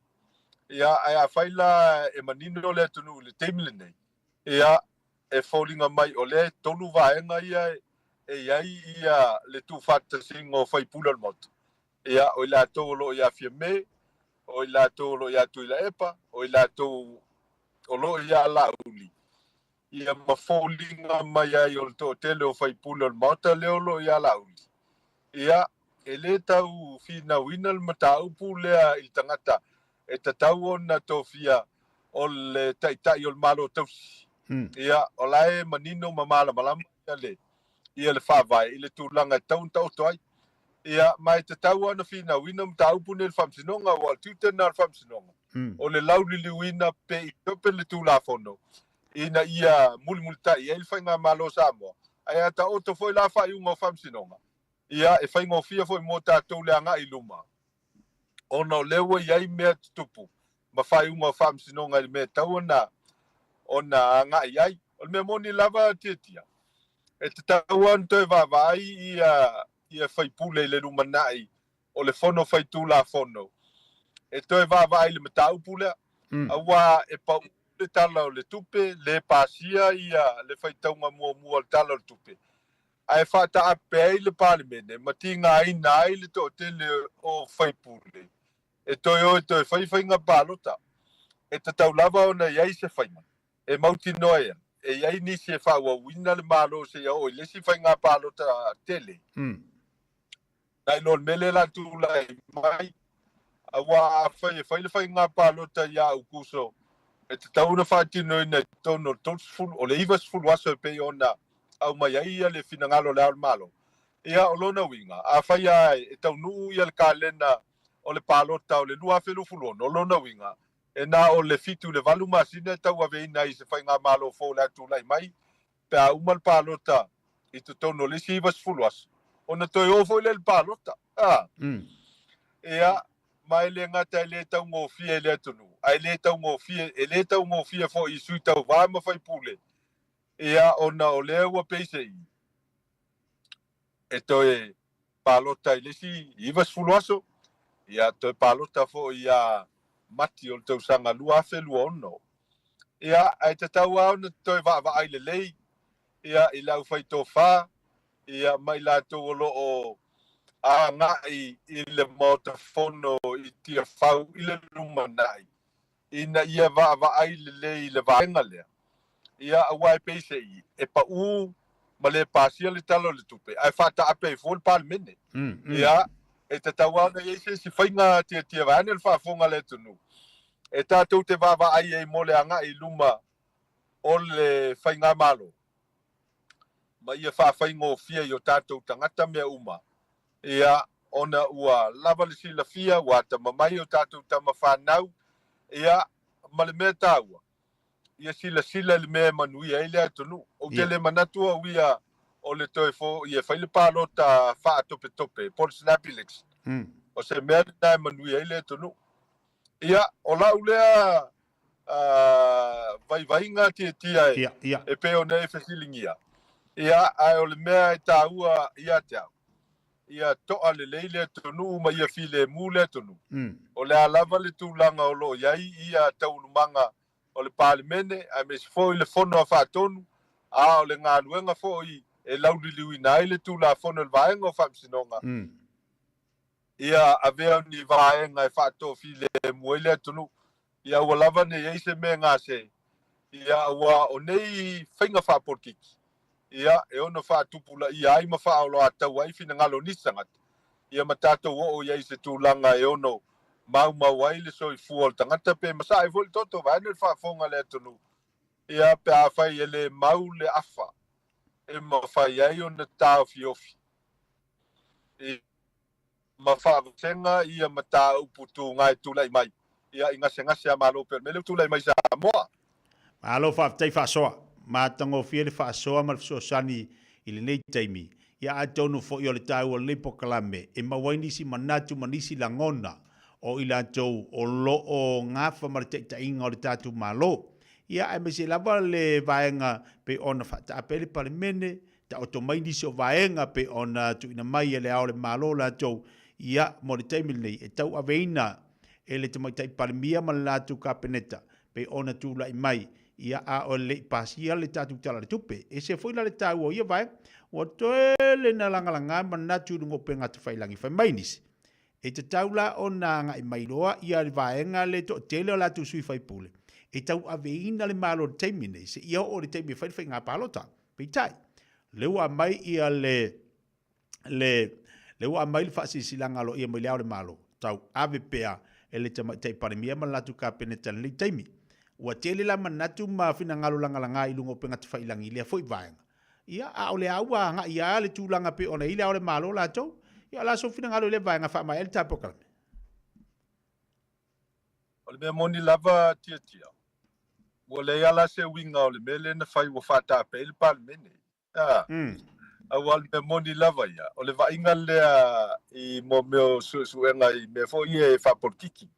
Ia ae afai la e manino le atunuu i le taimi lenei, ia e foliga mai o lea e tolu vaega ia e i ai ia le tuufaatasiga o faipule o le Maota. Ia, o i latou o lo o ia Fiame, o i latou o lo o ia Tuilaepa, o i latou o lo o ia Laauli, ia ma foliga mai ai o le toatele o faipule o le Maota lea o lo o ia Laauli. Ia, e lē tau finauina le mataupu lea i le tagata e tatau ona tofia o le Taitai o le Malo Tausi. Ia, o la e manino ma malamalama ia le, ia le Faavae i le tulaga e tatau ona taoto ai. Ia, ma e tatau lava ona finauina mataupu nei i le Faamasinoga, aua o le tiute lena o le Faamasinoga, o le lauliliuina pe i tope le Tulafono ina ia mulimulitai ai le Faigamalo o Samoa, ae a taoto foi la faaiuga o Faamasinoga, ia, e faigofie foi mo tatou le agai i luma, ona o lea ua i ai mea tutupu ma faaiuga o Faamasinoga i le mea e tatau ona agai ai. O le mea moni lava, Tiatia, e tatau lava ona toe vaavaai ia faipule i le lumanai o le Fono Faitulafono e toe vaavaai i le mataupu lea, aua e pau le Tala o le Tupe, le pasia ia le faitauga muamua o le Tala o le Tupe, ae faataape ai le Palemene ma tigaina ai le toatele o faipule e toe o e toe fai faiga palota. E tatau lava ona i ai se faiga e mautinoa ai e i ai nisi e faaauauina le Malo seia oo i le isi faiga palota tele. Nai lo le mea lea la tulai mai, aua afai e fai le faiga palota ia Aukuso, e tatau ona faatinoina i totonu o le 30, o le 90 aso e pei ona aumai ai ia le finagalo o Le Ao o le Malo. Ia, o lona uiga, afai lava e taunuu ia le kalena o le palota o le 2026, o lona uiga, e na o le 7 i le 8 masina e tauaveina ai se faigamalo fou o le a tulai mai pe a uma le palota i totonu o le isi 90 aso, ona toe o foi lea i le palota. A? Ia, ma e le gata e le taugofie i le atunuu, ae le taugofie, e le taugofie foi i sui tauva ma faipule, ia, ona o lea ua peiseai e toe palota i le isi 90 aso, ia toe palota foi ia Mati o le tausaga 2026. Ia, ae tatau lava ona toe vaavaai lelei ia i le aufaitofa ia ma i latou o lo o agai i le Maota Fono i Tiafau i le lumanai, ina ia vaavaai lelei i le vaega lea, ia aua e peiseai e pau ma le pasia le Tala o le Tupe, ae faataape ai fua le Palemene. Ia, e tatau lava ona i ai se isi faiga tiatia vaeane le faafofoga a le atunuu, e tatou te vaavaai ai mo le agai i luma o le Faigamalo, ma ia faafaigofie i o tatou tagata mea uma, ia, ona ua lava le silafia, ua atamamai o tatou tama fanau, ia, ma le mea taua, ia silasila i le mea e manuia ai le atunuu. Ou te le manatu au ia o le toe fo'i e fai le palota faatopetope, po o le snap election, o se mea lena e manuia ai le atunuu. Ia, o lau lea vaivaiga tiatia e pei ona e fesiligia. Ia, ae o le mea e taua ia te au, ia to'a lelei le atunuu ma ia filemu le atunuu. O le a lava le tulaga o lo o i ai ia taualumaga o le Palemene, aemaise foi le Fono a Faatonu, a o le galuega foi e lauliliuina ai le Tulafono i le Vaega o Faamasinoga, ia avea ni vaega e faatofilemu ai le atunuu, ia aua lava ne i ai se mea gase, ia aua o nei faiga faapolitiki, ia e ono faatupulaia ai ma faaoloataua ai finagalo o nisi tagata, ia ma tatou oo i ai i se tulaga e ono maumau ai le soifua o le tagata pe masaa ai foi le toto vaeane le faafofoga a le atunuu, ia pe afai e le mau le afa e mafai ai ona taofiofi. I ma faavasega ia mataupu tuga e tulai mai ia i gasegase a Malo pei o le mea lea ua tulai mai i Samoa. Malo faafetai faasoa. Matagofie le faasoa ma le fesoasoani i lenei taimi. Ia atonu foi o le taua o lenei polokalame e maua ai nisi manatu ma nisi lagona o i latou o lo o gafa ma le taitaiga o le tatou Malo. Ia aemaise lava le vaega pei ona faataape ai le Palemene, Taoto mai nisi o vaega pei ona tuuina mai e Le Ao o le Malo latou, ia, mo le taimi lenei, e tauaveina e le Tamaitai Palemia ma le latou Kapeneta, pei ona tulai mai, ia a o le i pasia le tatou Tala o le Tupe. E ese foi la le taua o ia vaega, ua tele na lagalaga manatu i luga o upega tafailagi fai mai nisi, e tatau la ona agai mai loa ia le vaega le toatele o latou sui faipule e tauaveina le Malo i le taimi nei seia oo i le taimi e fai le faiga palota. Peitai, lea ua aumai ia le le lea ua aumai le faasilasilaga aloaia mai le Ao o le Malo, tauave pea e le Tamaitai Palemia ma le latou Kapeneta i lenei taimi. Ua tele la manatu ma finagalo lagalaga i luga o upega tafailagi i lea foi vaega. Ia, a o lea ua agai lava le tulaga pei ona i ai le Ao o le Malo latou. Ia, o le a sou finagalo i lea vaega e faamaea ai le ta polokalame? O le mea moni lava Tiatia, ua leai lava la se uiga o le mea lea na fai ua faataape ai le Palemene. A, aua o le mea moni lava ia, o le vaaiga lea i mo mea o suesuega i mea foi ia e faapolokiki.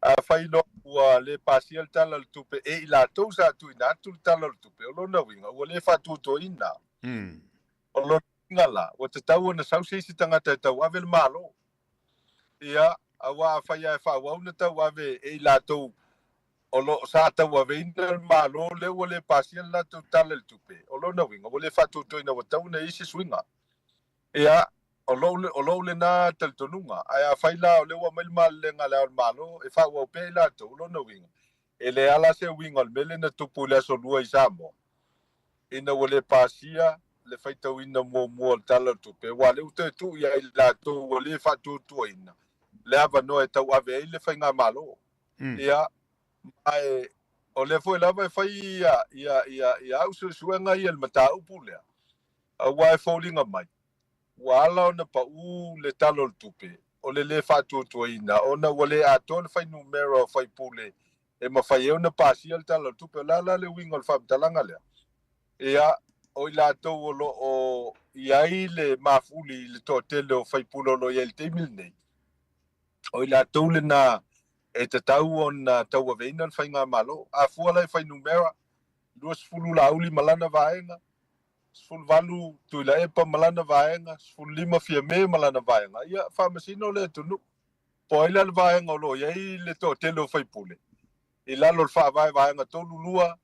Afai loa ua le pasia le Tala o le Tupe e i latou sa tuuina atu le Tala o le Tupe, o lona uiga ua le faatuatuaina. O lona uiga la, ua tatau ona sau se isi tagata e tauave le Malo. Ia, aua afai lava e faaauau ona tauave e i latou o lo o sa tauaveina le Malo lea ua le pasia le latou Tala i le Tupe, o lona uiga ua le faatuatuaina ua tatau ona i ai se suiga. Ia, o lou, o lou lena talitonuga. Ae afai la o lea ua aumai le malelega a Le Ao o le Malo e faaauau pea i latou, o lona uiga, e leai lava la se uiga o le mea lea na tupu i le Aso Lua i Samoa, ina ua le pasia le faitauina muamua o le Tala o le Tupe, aua o lea ua toe tuu ia i latou ua le faatuatuaina le avanoa e tauave ai le Faigamalo. Ia, ma e, o lea foi lava e fai ia, ia, ia, ia au suesuega ia i le mataupu lea, aua e foliga mai, ua ala ona pau le Tala o le Tupe, o le le faatuatuaina, ona ua le atoa le fuainumera o faipule e mafai ai ona pasia le Tala o le Tupe. O le a la le uiga o le faamatalaga lea? Ia, o i latou o lo o i ai le mafuli i le toatele o faipule o lo o i ai i le taimi lenei, o i latou lena e tatau ona tauaveina le faigamalo. A fua la i fuainumera, 20 Laauli ma lana vaega, 18 Tuilaepa ma lana vaega, 15 Fiame ma lana vaega, ia faamasino le atunuu. Po o ai la le vaega o lo o i ai le toatele o faipule i lalo o le Faavae Vaega 32,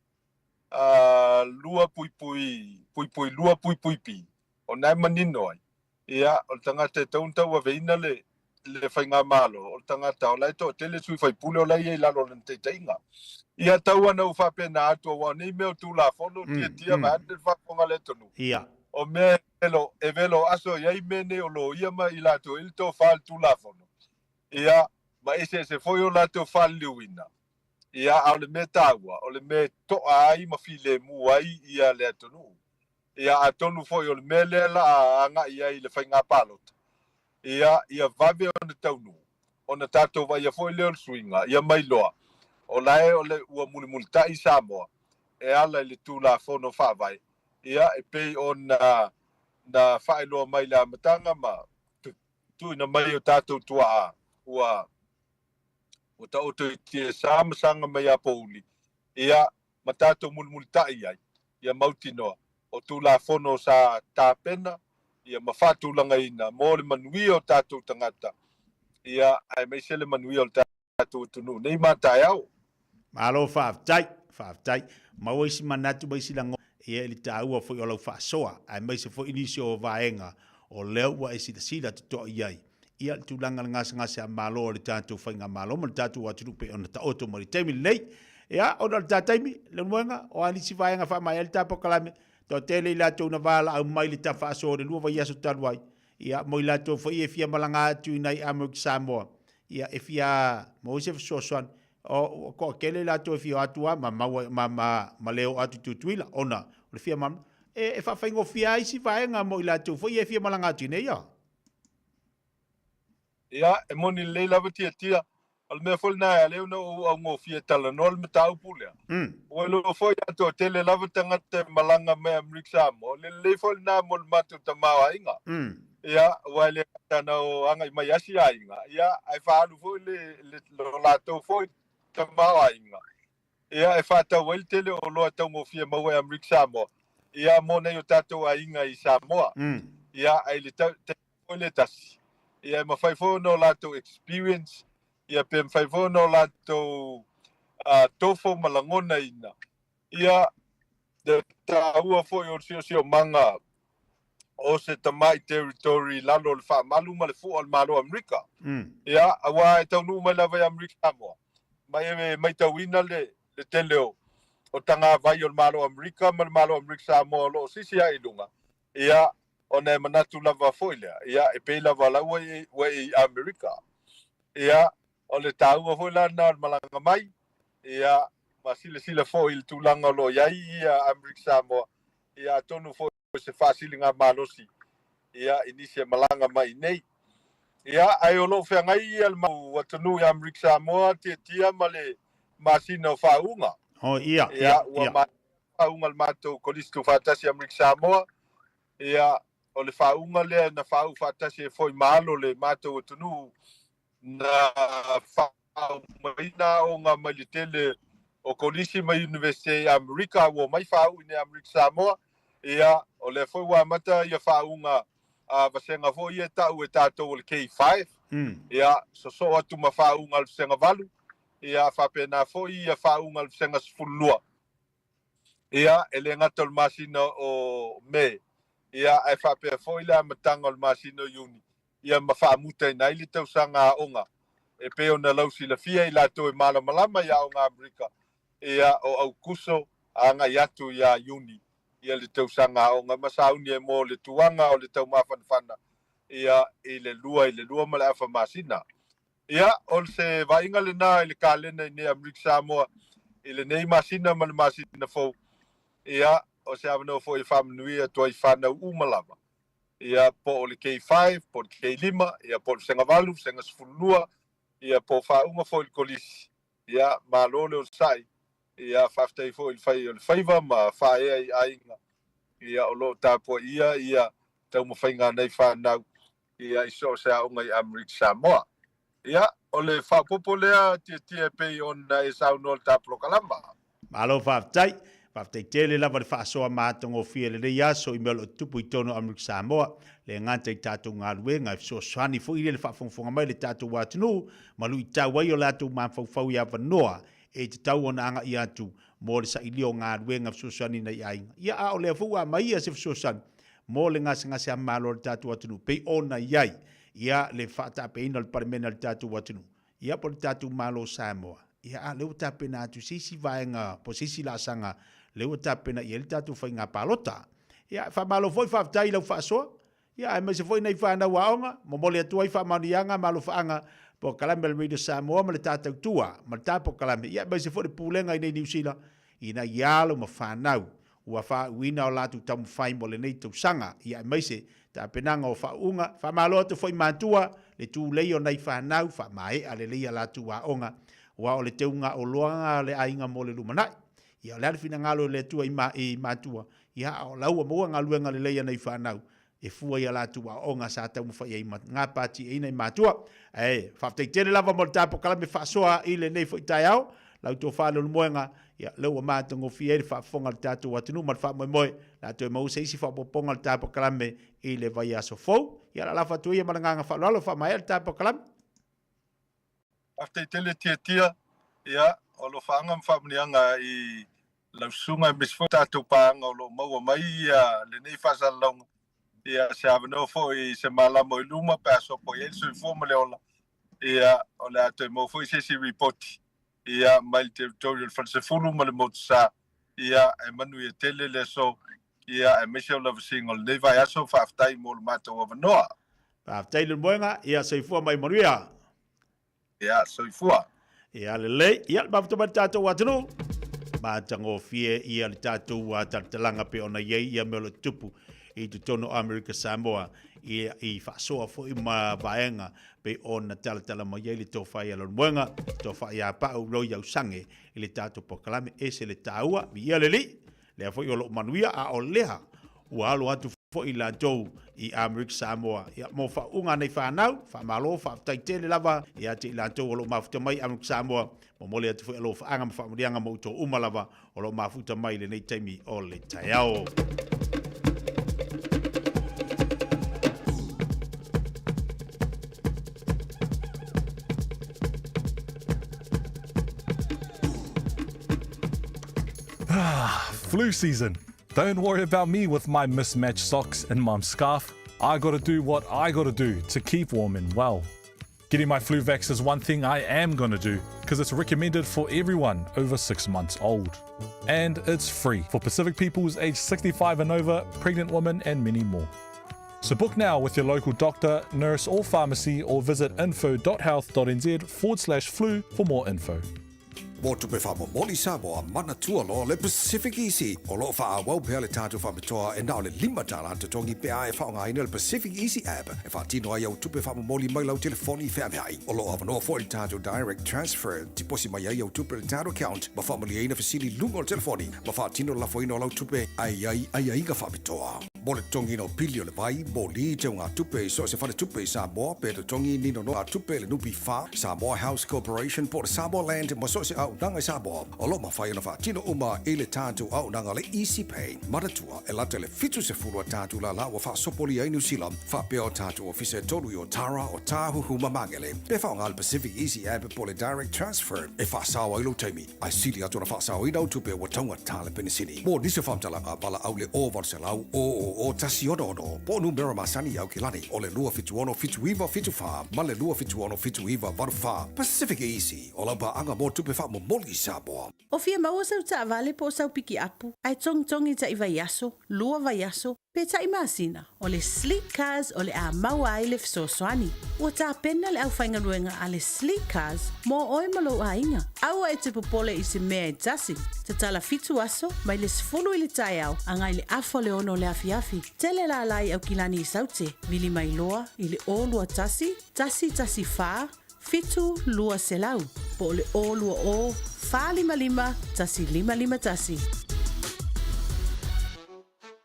2 puipui, puipui 2 puipui B, o lena e manino ai, ia, o le tagata e tatau ona tauaveina le, le faigamalo, o le tagata o la e toatele sui faipule o la e i ai i lalo o lana taitaiga. Ia, tau ana ou faapena atu, aua o nei mea o Tulafono, tiatia vaeane le faafofoga a le atunuu. Ia. O mea e velo, e velo aso i ai mea nei o loia ma i latou i ai le tofa i le Tulafono, ia, ma eseese foi o latou faliliuina. Ia, a o le mea taua, o le mea e toa ai ma filemu ai ia le atunuu. Ia, atonu foi o le mea lea la a agai ai i le faiga palota, ia, ia vave ona taunuu, ona tatou vaaia foi lea o le suiga, ia mailoa, o la e o le ua mulimulitai Samoa e ala i le Tulafono Faavae, ia, e pei ona na faailoa mai i le amataga ma tuuina mai e o tatou tuaa, ua, ua taoto i tiasa ma saga mai ia pouli, ia, ma tatou mulimulitai ai, ia mautinoa, o Tulafono sa tapena, ia, ma faatulagaina mo le manuia o tatou tagata, ia, aemaise le manuia o le tatou atunuu nei ma taeao. Malo faafetai, faafetai. Maua isi manatu ma isi lagona ia i le taua foi o lau faasoa, aemaise foi nisi o vaega o lea ua e silasila totoa i ai ia le tulaga o le gasegase a Malo o le tatou faigamalo ma le tatou atunuu pei ona taoto mai i le taimi lenei. Ia, ona o le ta taimi, Leulumoega, o a nisi vaega faamaea ai le ta polokalame, toatele i latou na valaau mai i le ta faasoa i le lua vaiaso talu ai, ia, mo i latou foi e fia malaga atu i nai Amerika Samoa, ia, e fia maua se fesoasoani. O, ua toatele i latou e fia o atu lava ma maua, ma, ma, ma le oo atu i Tutuila, ona o le fia malamalama. E, e faafaigofie lava isi vaega mo i latou foi e fia malaga atu i nei, ia. Ia, e moni lelei lava Tiatia. O le mea foi lena e ala ai ona ou augofie e talanoa le mataupu lea. Ua iloa foi a toatele lava tagata e malaga mai Amerika Samoa, o le lelei foi lena mo le matou tamaoaiga. Ia, aua e le gata na o agai mai asi aiga, ia, ae faaalu foi le, le, lo latou foi tamaoaiga. Ia, e faatau ai le tele o oloa e taugofie maua e Amerika Samoa, ia, mo nai o tatou aiga i Samoa. Ia, ae i le taimi foi lea tasi, ia, e mafai foi ona o latou experience, ia, pe mafai foi ona o latou tofo ma lagonaina, ia, le taua foi o le siosiomaga o se tamai territory i lalo o le faamalu ma le fua o le Malo o Amerika. Ia, aua e taunuu mai lava i Amerika Samoa, ma e maitauina le le tele o o tagavai o le Malo o Amerika ma le Malo o Amerika Samoa o lo o sisi ae i luga, ia, ona e manatu lava foi lea, ia, e pei lava o la ua e ua e i Amerika. Ia, o le taua foi la lena o le malaga mai, ia, ma silasila foi i le tulaga o lo o i ai ia Amerika Samoa, ia, atonu foi o se faasiliga malosi ia i nisi e malaga mai i nei. Ia, ae o lo o feagai ia le mau atunuu i Amerika Samoa tiatia ma le masina o faauuga. Oh, ia, ia, ua maea faauuga le matou Kolisi Tuufaatasi Amerika Samoa. Ia, o le faauuga lea na faauu faatasi ai foi ma alo le matou atunuu na faaumaina aoga mai le tele o kolisi ma Iunivesite i Amerika ua omai faauu i nei Amerika Samoa. Ia, o lea foi ua amata ia faauuga a vasega foi ia e ta'u e tatou o le K5. Ia, sosoo atu ma faauuga a le vasega 8, ia faapena foi ia faauuga a le vasega 12. Ia, e le gata o le masina o Me, ia, ae faapea foi le amataga o le masina o Iuni, ia ma faamutaina ai le tausaga aoga e pei ona lausilafia i latou e malamalama i aoga Amerika, ia, o Aukuso agai atu iā Iuni, ia le tausaga aoga ma sauni ai mo le tuaga o le taumafanafana, ia, i le lua i le lua ma le afa masina. Ia, o se vaaiga lena i le kalena i nei Amerika Samoa i lenei masina ma le masina fou, ia, o se avanoa foi e faamanuia atu ai i whanau uma lava. Ia, po o le K5, po o le K5, ia, po o le Vasega 8, Vasega 12, ia, po o faauuga foi i le kolisi. Ia, malo le onosai. Ia, faafetai foi i le fai o le faiva ma faaea i aiga, ia, o lo o tapuaia ia taumafaiga a nei whanau, ia, i so o se aoga i Amerika Samoa. Ia, o le faaopoopo lea tiatia e pei ona e saunoa le ta polokalama. Malo faafetai. Faafetai tele lava le faasoa matagofie i lenei aso i mea o lo o tutupu i totonu o Amerika Samoa, le gata i tatou galuega e fesoasoani foi i le faafogafoga mai le tatou atunuu ma luitau ai o latou mafaufau i avanoa e tatau ona agai atu mo le sailia o galuega fesoasoani nai aiga. Ia a o lea foi ua aumaia se fesoasoani mo le gasegase a Malo o le tatou atunuu pei ona i ai ia le faataapeina o le Palemene a le tatou atunuu, ia po o le tatou Malo o Samoa, ia a o lea ua tapena atu se isi vaega po o se isi laasaga lea ua tapena i ai le tatou faiga palota. Ia, faamalo foi, faafetai i lau faasoa, ia aemaise foi nai fanau aoga, momoli atu ai faamanuiaga ma alofaaga polokalame a le Radio Samoa ma le ta tautua ma le ta polokalame, ia aemaise foi le Pulega i nei Niu Sila ina ia alo ma fanau ua faauuina o latou taumafai mo lenei tausaga, ia aemaise tapenaga o faauuga. Faamalo atu foi matua le tulei o nai fanau faamaea lelei a latou aoga, aua o le teuga oloaga o le aiga mo le lumanai. Ia o le a le finagalo i le Atua i matua, ia a o la ua maua galuega lelei a nai fanau, e fua i a latou aoaoga sa taumafai ai ma gapatiaina i matua. Ae faafetai tele lava mo le ta polokalame faasoa i lenei foi taeao. Lau tofa Leulumoega, ia lea ua matagofie ai le faafofoga a le tatou atunuu ma le faamoemoe le a toe maua se isi faaopoopoga o le ta polokalame i le vaiaso fou. Ia o le a lafo atu ia ma le agaga faaaloalo faamaea le ta polokalame. Faafetai tele Tiatia, ia, o alofaaga ma faamanuiaga i lau susuga aemaise foi tatou paaga o lo o maua mai ia lenei faasalalauga, ia se avanoa foi i se malama o i luma pe a sopo i ai le soifua ma le ola, ia o le a toe maua foi se isi ripoti ia mai le territory o le Falesefulu ma le Motusa, ia e manuia tele le aso, ia aemaise o lavasiga o lenei vaiaso, faafetai mo le matou avanoa. Faafetai Leulumoega, ia soifua mai manuia. Ia, soifua. Ia lelei, ia le mafuta mai le tatou atunuu. Matagofie ia le tatou talatalaga pe ona i ai ia mea o lo o tutupu i totonu o Amerika Samoa ia i faasoa foi ma vaega pei ona talatala mai ai le tofa ia Leulumoega, tofa ia Pau Roy Ausange i le tatou polokalame ese le taua, viia le Alii. Lea foi o lo o manuia, a o lea ua alo atu foi latou i Amerika Samoa. Ia, mo faauuga a nei fanau, faamalo, faafetai tele lava ia te i latou o lo o mafuta mai i Amerika Samoa. Momoli atu foi alofaaga ma faamanuiaga mo outou uma lava o lo o mafuta mai i lenei taimi o le taeao. Flu season. Don't worry about me with my mismatched socks and mum's scarf. I gotta do what I gotta do to keep warm and well. Getting my flu vax is one thing I am gonna do because it's recommended for everyone over six months old. And it's free for Pacific peoples aged 65 and over, pregnant women, and many more. So book now with your local doctor, nurse, or pharmacy, or visit info.health.nz forward slash flu for more info. Mo tupe faamomoli Samoa, manatua loa le Pacific Easy. O lo o faaauau pea le tatou faapitoa e na o le $5 totogi pe a e faaaogaina le Pacific Easy app e faatino ai au tupe faamomoli mai lau telefoni feaveai. O lo o avanoa foi le tatou Direct Transfer, tiposi mai ai au tupe i le tatou account ma faamalieina fesili i luga o le telefoni ma faatino le lafoina o lau tupe ae i ai aiaiga faapitoa. Mo le totogiina o pili o le vai, moli, teugatupe i so o se faletupe i Samoa pe totogi ni nonogatupe i le NPF, Samoa House Corporation po o le Samoa Land ma so o se auaunaga i Samoa, o lo o mafai ona faatino uma i le tatou auaunaga le Easy Pay. Manatua, e lata i le 70 a tatou lala ua faasopolia ai Niu Sila, faapea o tatou ofisa e tolu i Otara, Otāhuhu ma Magele. Pe faaaoga le Pacific Easy App po o le Direct Transfer e faasao ai lou taimi. Ae sili atu ona faasaoina au tupe ua taugata le penisini. Mo nisi o faamatalaga, valaau le 0800 000 166 po o numera masani i Aukilani o le 276 7974 ma le 276 7984. Pacific Easy, o lau paaga mo tupe faamomoli i Samoa. O fia maua sau taavale po o sau pikiapu, ae togitogi taʻi vaiaso, lua vaiaso, pe taʻi masina, o le Sleek Cars o le a maua ai le fesoasoani. Ua tapena le aufaigaluega a le Sleek Cars mo oe ma lou aiga. Aua e te popole i se mea e tasi. Tatala fitu aso, mai le 10 i le taeao agai le afa o le ono o le afiafi. Tele lala i Aukilani i Saute, vili mai loa i le 0 21 114 7200 po o le 020 455 1551.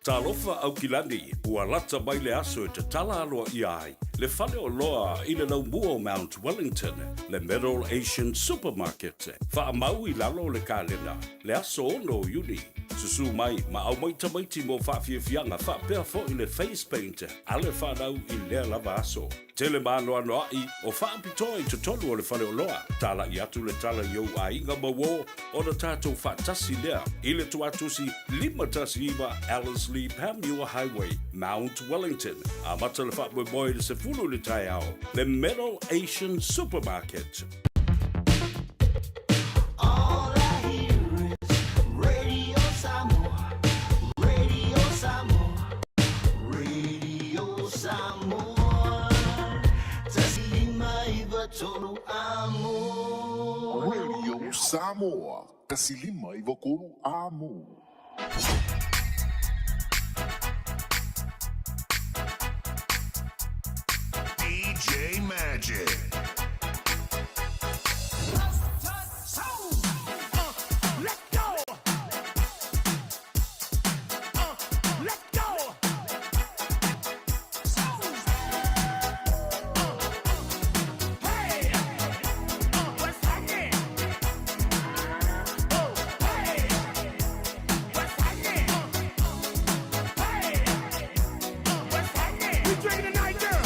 Talofa Aukilani, ua lata mai le aso e tatala aloaia ai le faleoloa i le laumua o Mount Wellington, le Middle Asian Supermarket. Faamau i lalo o le kalena, le aso 6 o Iuni. Susu mai ma aumai tamaiti mo faafiafiaga faapea foi le face paint a le fanau i lea lava aso. Tele ma anoanoai o faapitoa i totonu o le faleoloa. Talaʻi atu le tala i ou aiga ma uō ona tatou faatasi lea i le tuatusi 519 Ellerslie Panmure Highway, Mount Wellington. Amata le faamoemoe i le 10 i le taeao. Le Middle Asian Supermarket. All I hear is Radio Samoa, Radio Samoa, Radio Samoa. 159 amo. Radio Samoa, 159 amo. DJ Magic. Let go. Let go. Hey, what's happening? Oh, hey, what's happening? Hey, what's happening? We drinking tonight, girl.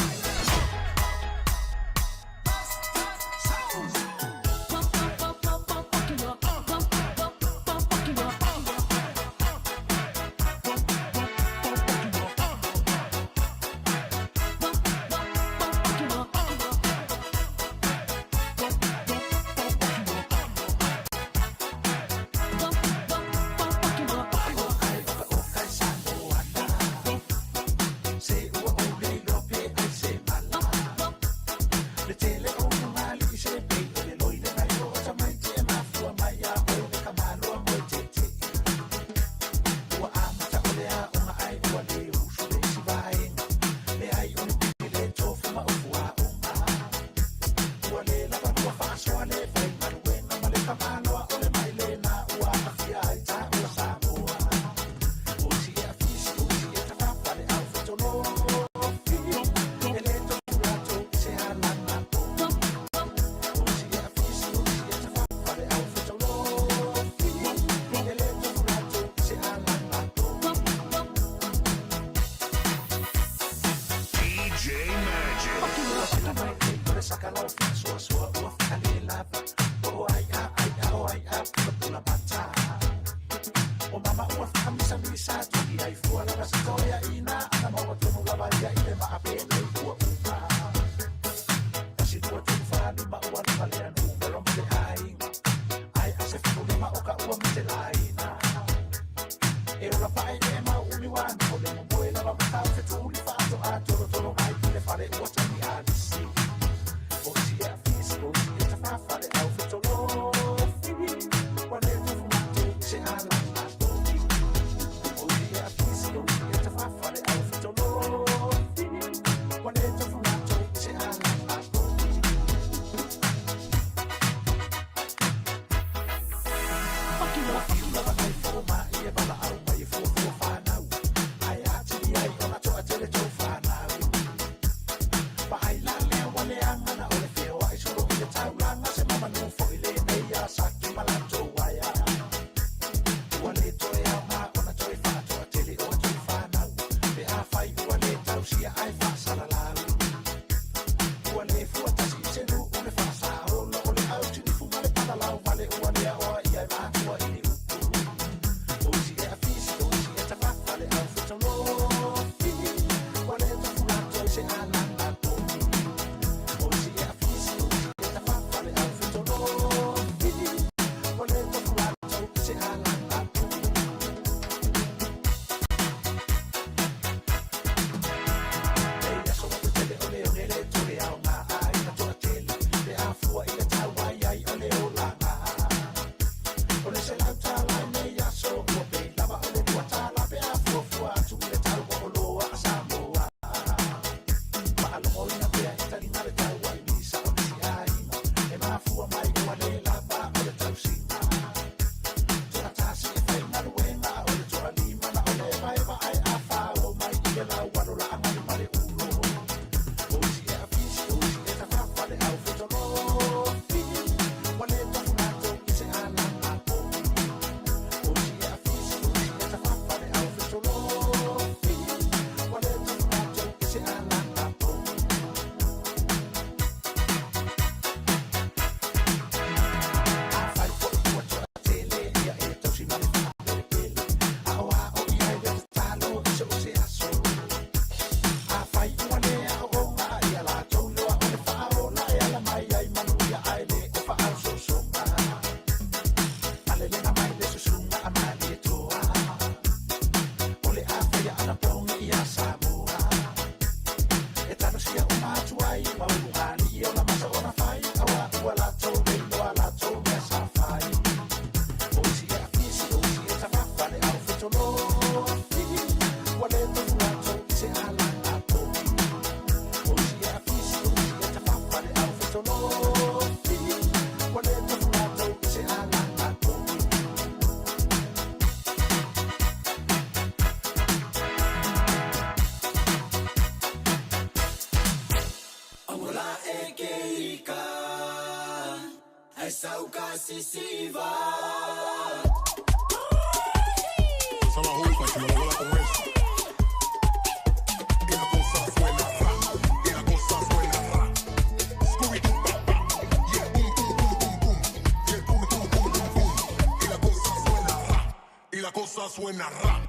Suena rap.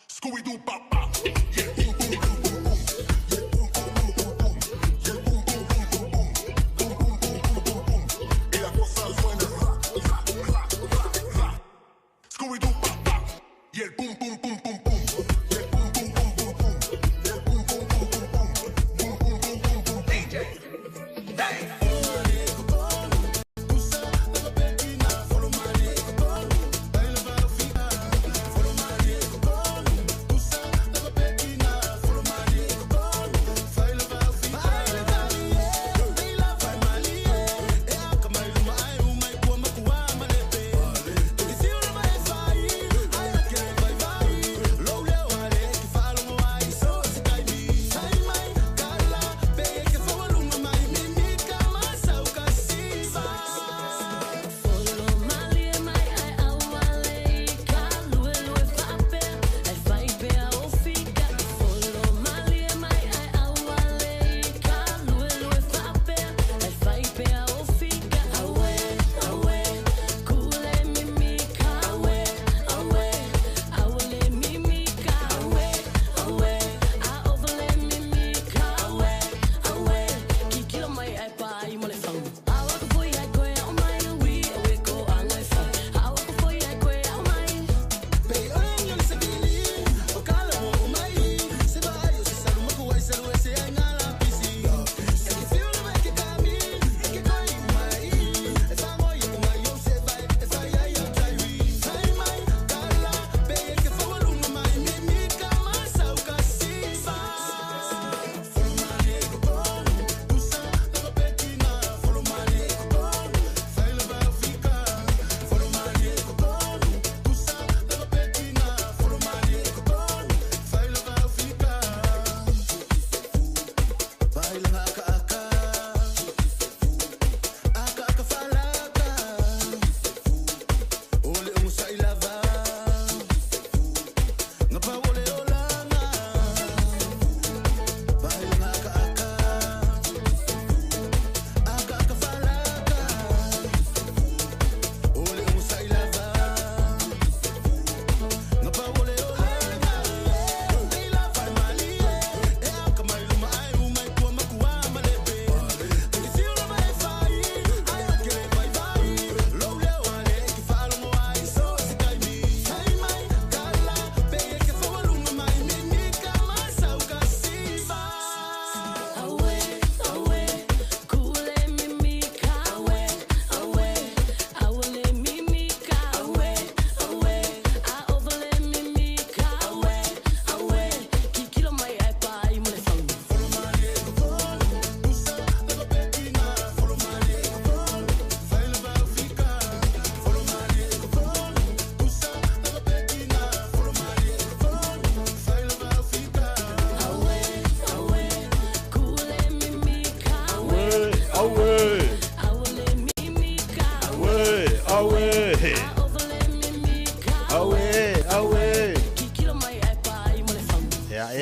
Scooby-Doo papá. Yeah, boom, boom, boom, boom, boom. Yeah, boom, boom, boom, boom, boom. Yeah, boom, boom, boom, boom, boom. Boom, boom, boom, boom, boom, boom. Y la cosa suena rap, rap, rap, rap, rap. Scooby-Doo papá. Yeah, boom, boom, boom, boom, boom. Yeah, boom, boom, boom, boom, boom. Yeah, boom, boom, boom, boom, boom. Boom, boom, boom, boom, boom. DJ. Hey.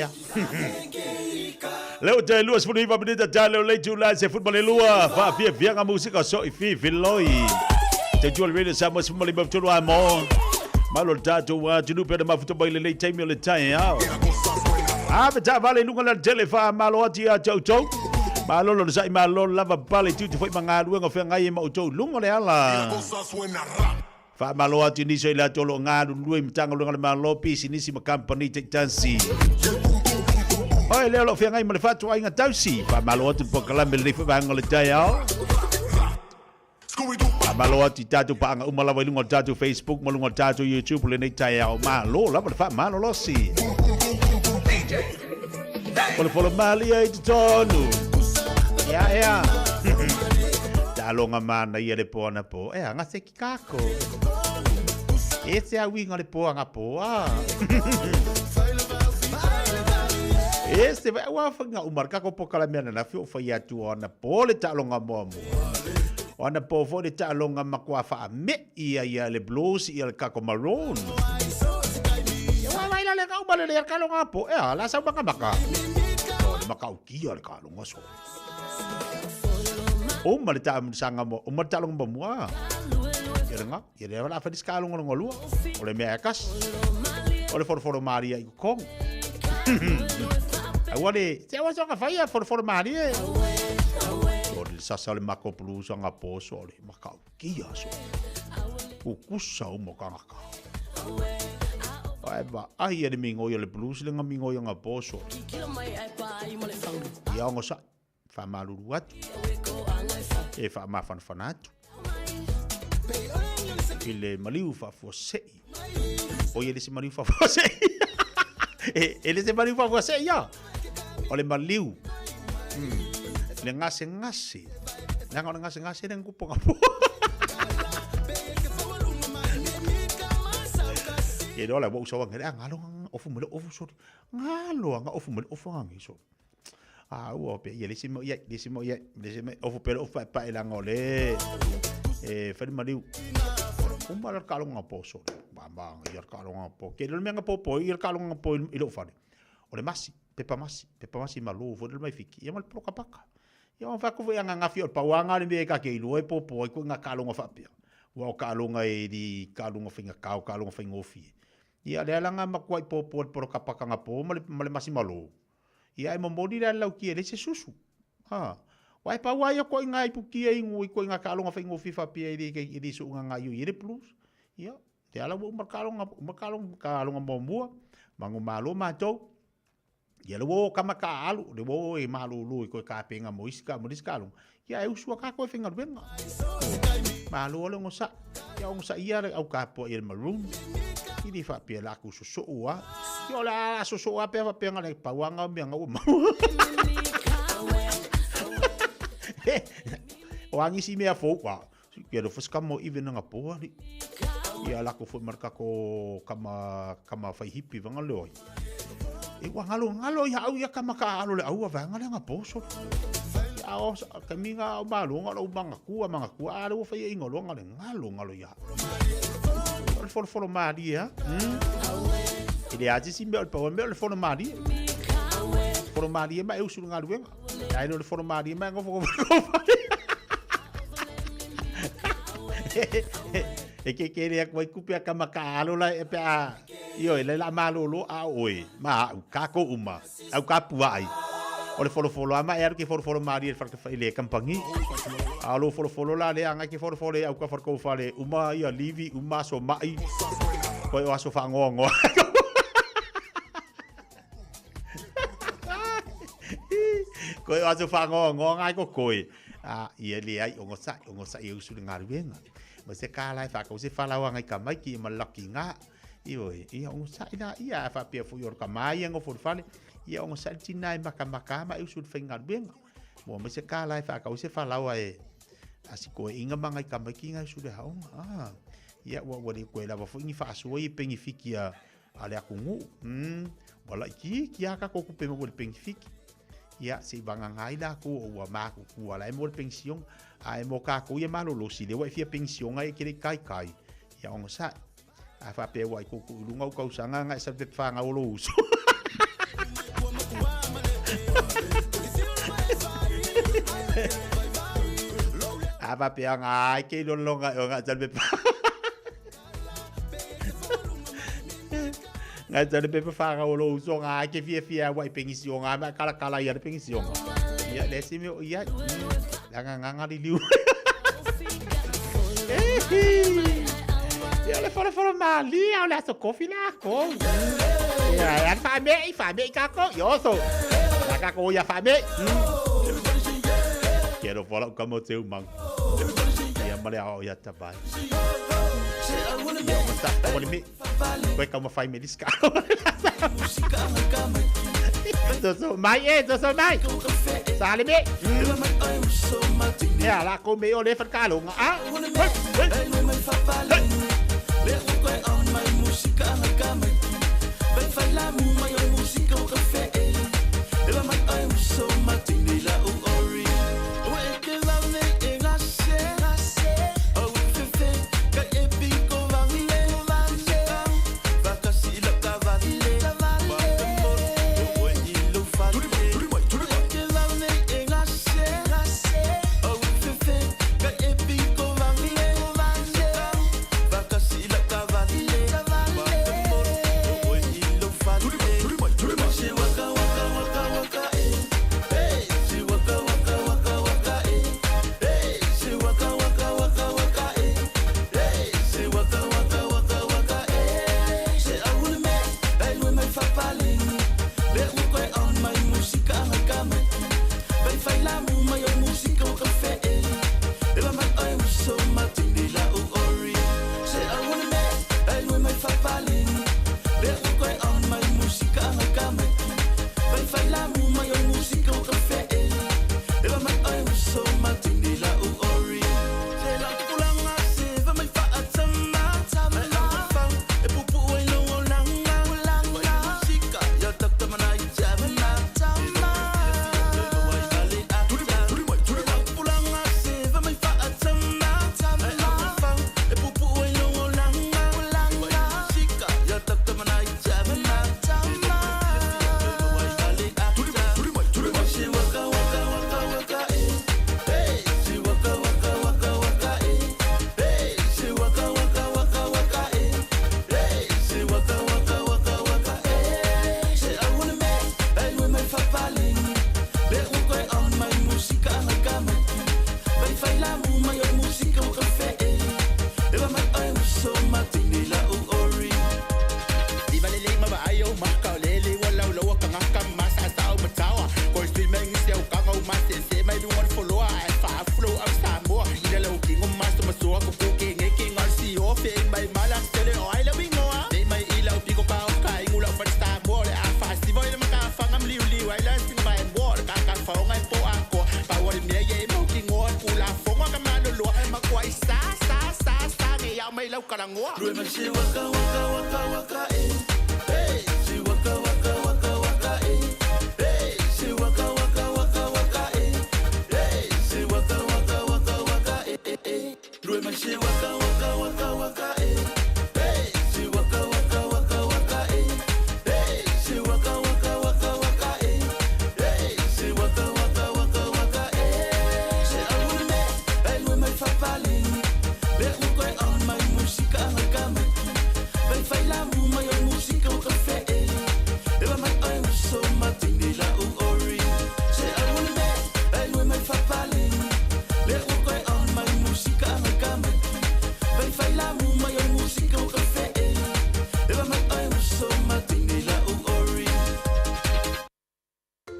lea. Leo te 29 minita ta leo le tula se football lua fa fia fia musika so i fi filoi. Te tual rede sa mo smali mo tulu a mo. Malo tatou wa tulu pe ma futu mai le lei taimi o le tai ao. A pe ta vale lunga la tele fa malo ati a tau tau. Malo lo sai malo lava pale tu te foi mangaluenga whengai e ma utou lunga le ala. Faamalo atu i nisi o i latou o lo o galulue i Matagaluega a le Malo, pisinisi ma kamupani taitasi. Oe lea o lo o feagai ma le faatuaiga tausi. Faamalo atu i le polokalame lenei foi vaega o le taeao. Faamalo atu i tatou paaga uma lava i luga o le tatou Facebook ma luga o le tatou YouTube lenei taeao. Malo lava le faamalolosi. Folofolo malia i totonu. Ia, ea. Taloga manaia le po anapo. Ea, gase ki kako. E te auiga le po anapo, a. E se vai ua whainga umar kako po kala mea nana whio whai atu o ana po le taaloga mua mua. O ana po fo le taaloga makua wha me ia ia le blues ia le kako maroon. Ia wai wai la le kau male le kalonga po. Ea, la sau maka maka. O le maka ukia le kalonga so. O ma le ta sanga mo, o ma le talonga mo mua. Ia le nga, ia le la whanis kalonga longa lua. O le mea e kas. O le foroforo maria i kong. Aua le, te awa soka whaia foroforo maria. O le sasa o le mako blues anga poso o le maka ukia so. Kukusa o mo kangaka. Ai va ai le mingo le blues le nga mingo nga poso. Ia ongo sa fa malulu atu. E fa mafanafana atu. I le maliu faafuasei. O ia le se maliu faafuasei. E le se maliu faafuasei ia. O le maliu. Le gase gase. Leaga o le gase gase le ngupo ngapo. Ia le ola ua usa wanga le ngalo ofu mo le ofu sori. Ngalo anga ofu mo le ofu ngangi sori. A ua pe ia le se mo ia le se mo ia le se mo ofu pe ofu pa pa ila ngole. E fali maliu. Uma la kalonga po sori. Ba ba ia kalonga po. Ke le mea po po ia kalonga po i lo fale. O le masi, pepa masi, pepa masi malo fo le mai fiki. Ia ma le poloka paka. Ia o fa ku ia nga fi o pauanga le me ka ke ilo e po po ko nga kalonga fa pia. Ua o kalonga e di kalonga finga kau kalonga finga ofi. Ia le alanga makua i po po le poloka paka nga po ma le masi malo. Ia e momoli le lau ki e le se susu. Ha. Wai pa wai ko inga i pukia i ngui ko inga kalonga finga ofi fa pia i i di su nga nga yu i le plus. Ia te ala ua uma kalonga uma kalonga kalonga mo mua mangu malo matou. Ia le wo kama ka alu le wo e malulu i koe ka penga mo isi ka mo isi kalonga. Ia e usua ka koe finga luenga. Malo le ngosa. Ia o ngosa ia le au ka po i le maroon. I di fa pia la ku susu ua. Ia o la susu ua pia fa pia nga le pauanga o mea nga ua mau. O angi si mea fou wa. Ia le fuska mo i vena nga poa li. Ia la ko fo marka ko kama kama fai hipi vanga le oi. E ua ngalo ngalo ia au ia kama ka alo le au vanga le nga poso. Ia o kami nga o malo nga lo manga kua manga kua ale o fai ingo lo nga le ngalo ngalo ia. O le folo folo mali ia. E le ati si me o le pa me o le folo mali. Folo mali ma e usu nga luenga. Ai le folo mali ma ngo fo fo. E ke ke le ko kupe ka maka alo la e pe a io e le la malolo a oe ma au ka ko uma au ka pua ai o le folo folo ama e aru ke folo folo mari e farka le kampangi a lo folo folo la le anga ke folo folo au ka farko fale uma ia livi uma so mai ko o aso fa ngo ngo ko o aso fa ngo ngo ngai ko koi a ia le ai o ngosa o ngosa i usu le ngaruenga ma se ka lai fa ko se fa la wanga ka mai ki ma laki nga i oi ia o ngosa ina ia fa pia fu yor ka mai ngo fu fale ia o ngosa tina i maka maka ma usu le ngaruenga mo ma se ka lai fa ko se fa la wa e asiko inga manga ka mai ki nga usu le haonga a ia ua ua le ko la fu ni fa so i pengi fikia ale akungu wala ki ki aka ko ku pe mo le pengi fiki ia se vanga ngai la ko o ua maku ku ala e mo le pension a e mo ka ko ia malo lo si le wa fia pension ai ke le kai kai ia ongo sa a fa pe wa ko ku lunga u ka usanga ngai sa pe fa nga o lo uso. A faapea ga ai ke ilologa e o ga tsa le pepa. Ga tsa le pepa fa ga o lo uso ga ke fia fia wa i pengisi o ga ma kala kala ia le pengisi o ga. Ia le si me o ia. La ga ga ga li liu. Ia le fole fole ma li au le aso kofi la ko. Ia ya fa me fa me ka ko yo so. La ka ko ia fa me. Quiero fola ka mo teu mang. Ia ma le ao ia tabai. Ia ma ta ko le me. Koe ka ma fai me diska. So mai e so mai. Sa le me. Ia la ko me o le fa ka lo nga a.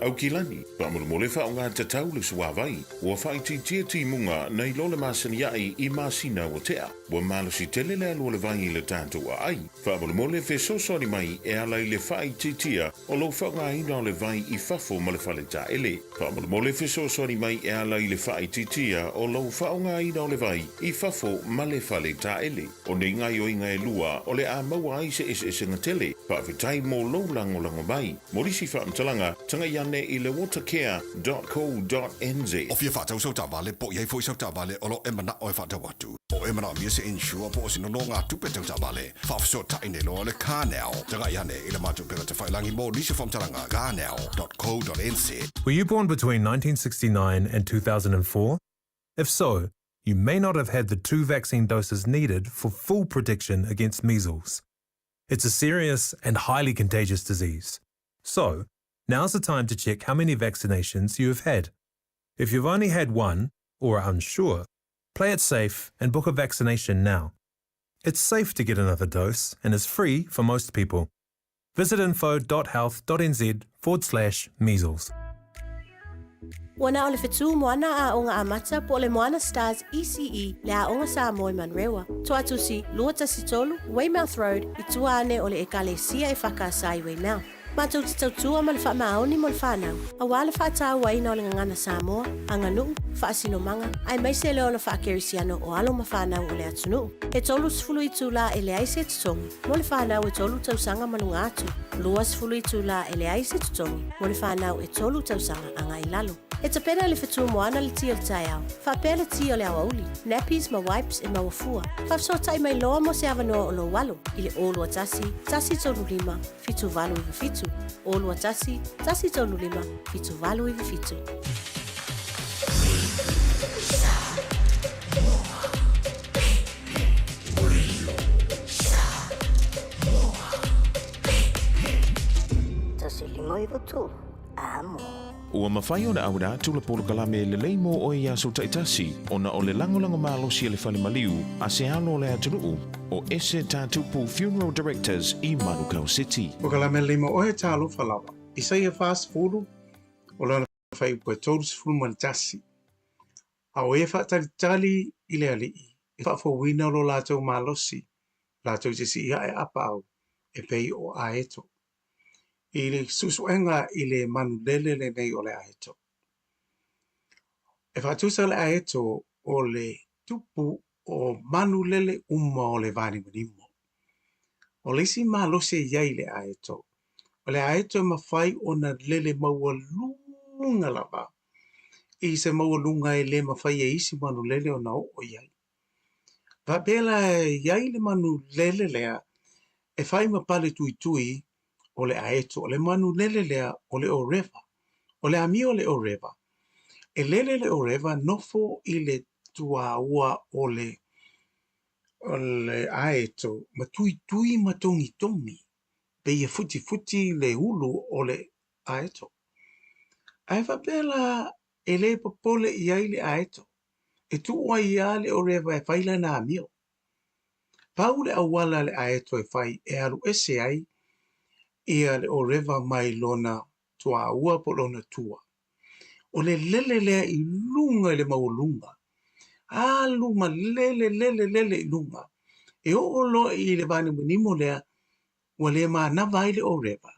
Aukilani, faamolemole faaaoga tatau le suāvai, ua faaitiitia timuga nai lo le masani aʻe i masina ua tea. Ua malosi tele le alu o le vai i le tatou aai. Faamolemole fesoasoani mai e ala i le faaitiitia o lou faaaogaina o le vai i fafo ma le fale taele. Faamolemole fesoasoani mai e ala i le faaitiitia o lou faaaogaina o le vai i fafo ma le fale taele. O nei gaoioiga e lua o le a maua ai se eseesega tele. Faafetai mo lou lagolago mai. Mo nisi faamatalaga, tagai ane. ane i le watercare.co.nz. O fia whaatau sau taavale, po o i ai foi sau taavale o lo o e manao e faatau atu. Po o e manaomia se insure po o se nonogatupe tau taavale, faafesootai nei loa le CarNow. Tagai ane i le matou upega tafailagi mo nisi o faamatalaga, carnow.co.nz. Were you born between 1969 and 2004? If so, you may not have had the two vaccine doses needed for full protection against measles. It's a serious and highly contagious disease. So, now's the time to check how many vaccinations you have had. If you've only had one, or are unsure, play it safe and book a vaccination now. It's safe to get another dose and is free for most people. Visit info.health.nz forward slash measles. Ua na o le fetu moana aoga amata po o le Moana Stars ECE le Aoga Samoa i Manurewa. Toatusi, 213, Weymouth Road, i tua ane o le Ekalesia e Whakaasa i Weymouth. Matou te tautua ma le faamaoni mo le fanau, aua le faatauaina o le gagana Samoa, aganuu, faasinomaga, aemaise le ola faakerisiano o alo ma fanau o le atunuu. E 30 itulā e leai se totogi mo le fanau e tolu tausaga ma luga atu, 20 itulā e leai se totogi mo le fanau e tolu tausaga agai i lalo. E tapena e le fetu moana le ti o le taeao, faapea le ti o le aoauli, nappies ma wipes e maua fua. Faafesootai mai loa mo se avanoa o lou alo i le 021 135 7897, 021 135 7897. 153, Amo. Ua mafai ona auina atu le polokalame e lelei mo oe i aso taitasi ona o le lagolago malosi a le fale maliu a se alo o le atunuu o Ese Tatupu Funeral Directors i Manukau City. Polokalame lelei mo oe, talofa lava. Isaia 40, o lona fuaiupu e 31. A o e faatalitali i le Alii, e faafouina lo latou malosi, latou te sii ae apaau, e pei o aeto. I le suesuega i le manulele lenei o le aeto. E faatusa le aeto o le tupu o manulele uma o le vanimonimo. O le isi malosi e i ai i le aeto, o le aeto e mafai ona lele maualuga lava i se maualuga e le mafai e isi manulele ona oo i ai. Faapea la e i ai le manulele lea e fai ma pale tuitui o le aeto, o le manulele lea o le orewa. O le amio o le orewa, e lele le orewa nofo i le tuaua o le o le aeto ma tuitui ma togitogi, pei e futifuti le ulu o le aeto. Ae faapea la e le popole i ai le aeto, e tuu ai lava le orewa e fai lana amio. Pau le auala a le aeto e fai e alu ese ai ia le orewa mai lona tuaua po o lona tua. O le lele lea i luga i le maualuga, alu ma lele lele lele i luga, e oo loa i le vanimonimo lea ua le manava ai le orewa,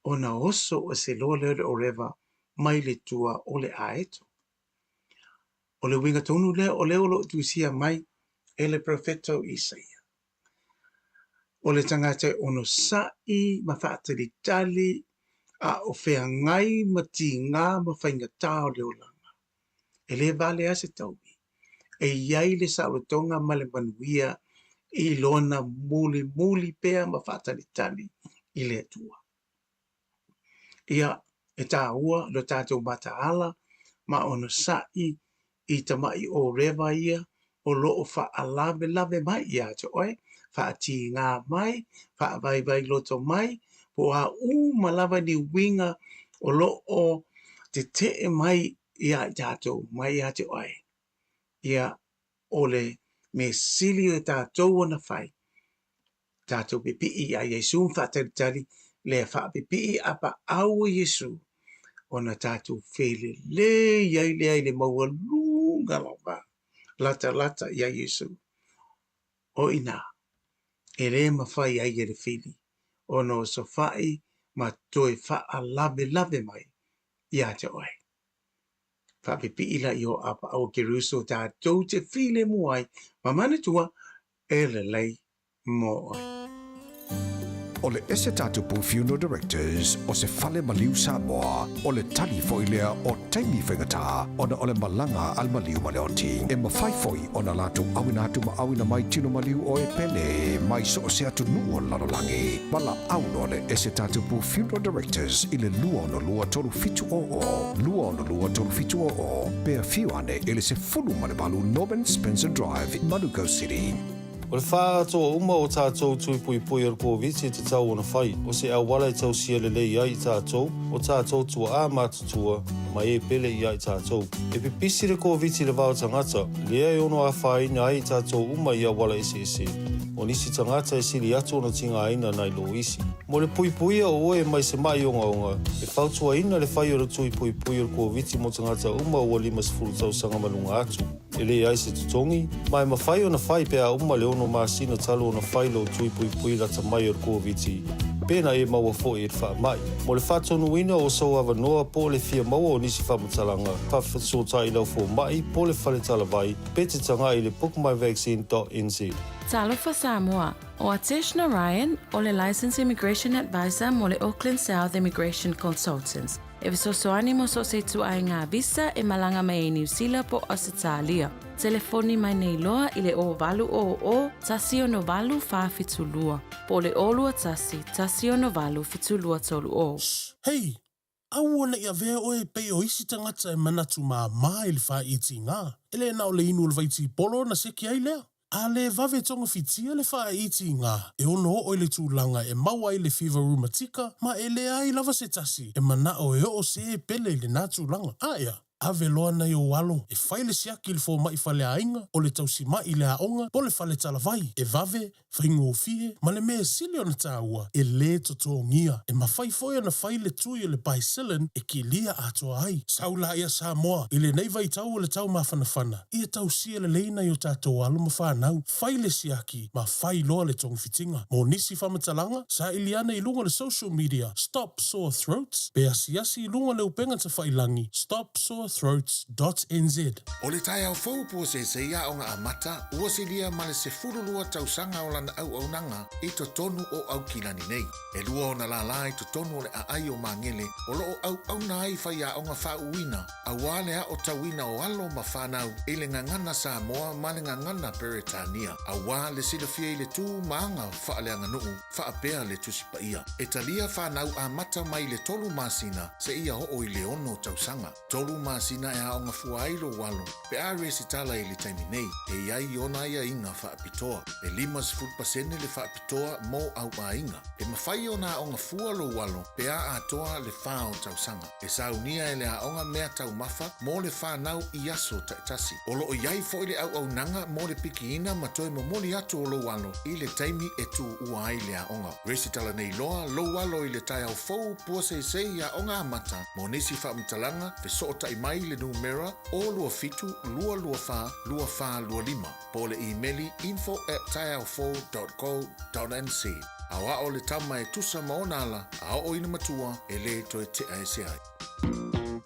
ona oso ese loa lea o le orewa mai le tua o le aeto. O le uiga tonu lea o lea o lo o tusia mai e le perofeta o Isaia. O le tagata e onosai ma faatalitali a o feagai ma tigā ma faigata o le olaga, e le vale lava se taui, e i ai le saolotoga ma le manuia i lona mulimuli pea ma faatalitali i le Atua. Ia, e taua lo tatou mataala ma onosai i tama'i ōrewa ia o lo o faalavelave mai ia te oe, faatigā mai, faavaivai loto mai, po o a uma lava ni uiga o lo o tetee mai iā i tatou, mai ia te oe. Ia, o le mea sili e tatou ona fai, tatou pipii iā Iesu ma faatalitali lea faapipii apaau o Iesu ona tatou felelei ai lea i le maualuga lava latalata iā Iesu. O i inā, e le mafai ai e le fili ona osofai ma toe faalavelave mai ia te oe. Faapipii laia o apaau o Keriso tatou te filemu ai ma manatua e lelei mo oe. O le ese tatupu Funeral Directors o se fale maliu Samoa, o le tali foi lea o taimi faigata ona o le malaga a le maliu ma le oti. E mafai foi ona latou auina atu ma auina mai tino maliu o e pele mai so o se atunuu o le lalolagi. Valaau loa le ese tatupu Funeral Directors i le 262 3700, 262 3700, pe afio ane i le 18 Norman Spencer Drive, Manukau City. O le faaatoa uma o tatou tui puipui o le Koviti e tatau ona fai, o se auala e tausia lelei ai i tatou, o tatou tuaa matutua, ma e pele ia i tatou. E pipisi le Koviti i le va o tagata, lea e ono afaina ai i tatou uma i auala eseese. O nisi tagata e sili atu ona tigaina nai lo isi. Mo le puipuia o oe mai se ma'i ogaoga, e fautuaina le fai o le tui puipui o le Koviti mo tagata uma ua 50 tausaga ma luga atu. E leai se totogi, ma e mafai ona fai pe a uma le 6 masina talu ona fai lou tui puipui lata mai o le Koviti, pe na e maua foi i le faamai. Mo le faatonuina o sou avanoa po o le fia maua o nisi faamatalaga, faafesootai i lau fomai po o le fale talavai pe te tagai i le bookmyvaccine.nz. Talofa Samoa, o Atesh Narayan, o le Licensed Immigration Advisor mo le Auckland South Immigration Consultants. E fesoasoani mo so o se ituaiga visa e malaga mai ai Niu Sila po o Ausetalia. Telefoni mai nei loa i le 0800 168 472 po o le 021 168 7230. Hei! Aua ne i avea oe e pei o isi tagata e manatu māmā i le faaitiga. E le na o le inu o le vaitipolo ona seki ai lea. A le vave togafitia le faaitiga, e ono oo i le tulaga e maua ai le fiva rumatika ma e leai lava se tasi e manao e oo se pele i lena tulaga. A ea, ave loa nai ou alo e fai le siaki i le fomai faleaiga, o le tausima'i i le aoga po o le fale talavai, e vave, faigofie, ma le mea sili ona taua, e lē totogia. E mafai foi ona fai le tui o le Bicillin e kilia atoa ai. Sau laia Samoa i lenei vaitau o le taumafanafana, ia tausia lelei nai o tatou alo ma fanau, fai le siaki ma fai loa le togafitiga. Mo nisi faamatalaga, saili ane i luga o le social media Stop Sore Throats pe asiasi i luga o le upega tafailagi stopsorethroats.nz. O le taeao fou puaseisei aoga amata ua silia ma le 12 tausaga o lana auaunaga i totonu o Aukilani nei. E lua ona lālā i totonu o le aai o Magele o lo o auauna ai faiaoga faauuina auā le aotauina o alo ma fanau i le gagana Samoa ma le gagana Peretania, auā le silafia i le tū ma aga faaleaganuu faapea le Tusi Paia. E talia fanau amata mai le tolu masina seia oo i le ono tausaga. Tolu masina e aoga fua ai lou alo pe a resitala i le taimi nei, e i ai ona aiaiga faapitoa. E 50% le faapitoa mo au aiga. E mafai ona aoga fua lou alo pe a atoa le fa o tausaga. E saunia e le aoga mea taumafa mo le fanau i aso taitasi. O lo o i ai foi le auaunaga mo le pikiina ma toe momoli atu o lou alo i le taimi e tuua ai le aoga. Resitala nei loa lou alo i le taeao fou puaseisei i Aoga Amata mo nisi faamatalaga fesootai mai i le numera 027 224 2425 po o le imeli info@taeaofou.co.nz. Aoao le tama e tusa ma ona ala a oo ina matua e lē toe tea ese ai.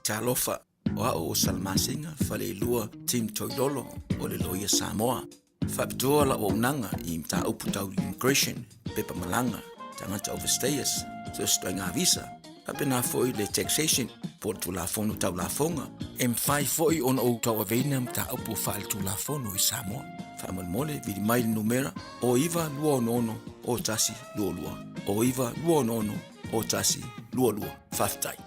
Talofa, o au o Salamasina, faleilua Tim Toilolo o le Loia Samoa. Faapitoa lau auaunaga i mataupu tau immigration, pepa malaga, tagata overstayers, so o se ituaiga visa, faapena foi le taxation po o le Tulafono Tau Lafoga. E mafai foi ona ou tauaveina mataupu faaletulafono i Samoa. Faamolemole, vili mai le numera o 9266 o 122, o 9266 o 122. Faafetai.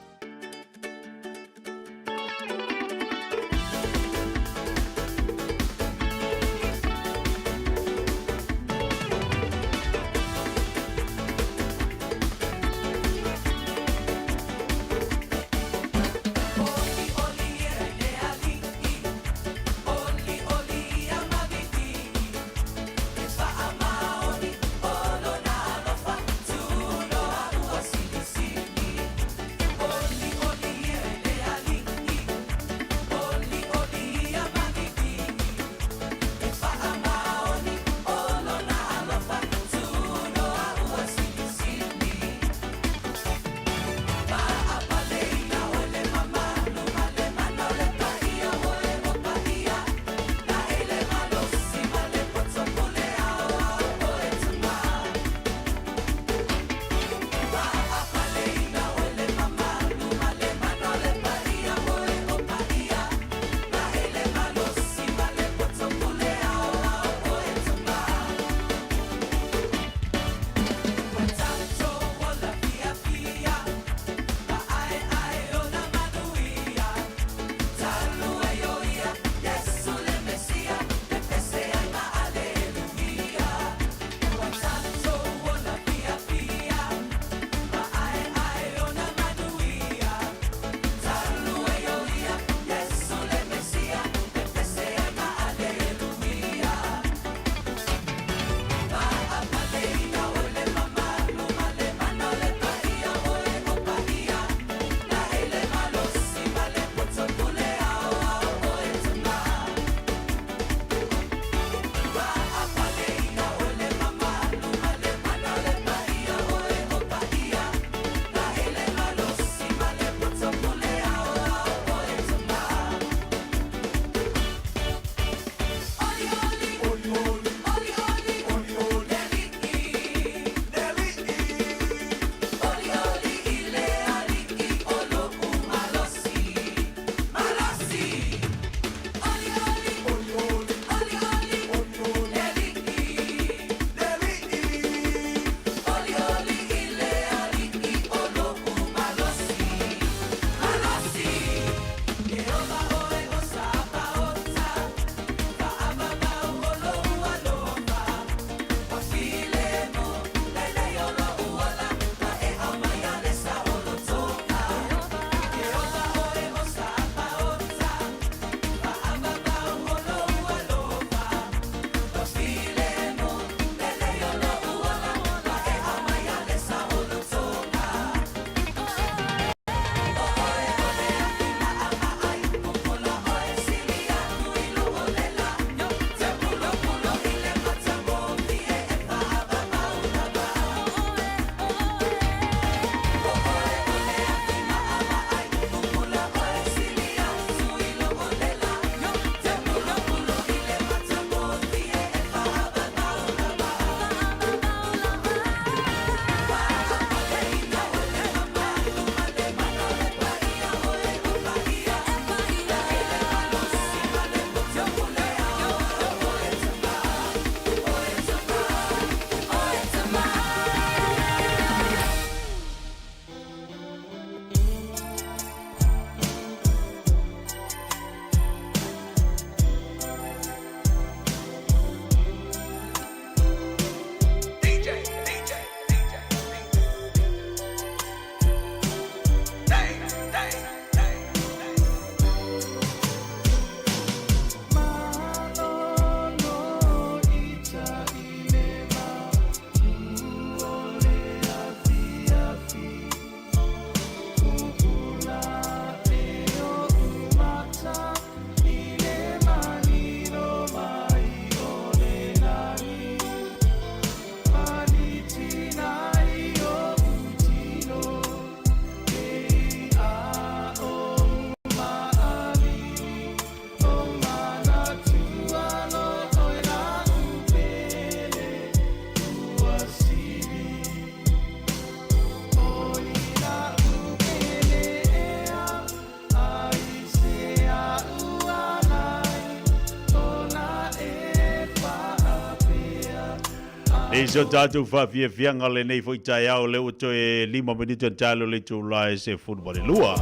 I so tātou whaafiafianga lenei foi taeao le ua toe 5 minute o talo le itula e 12.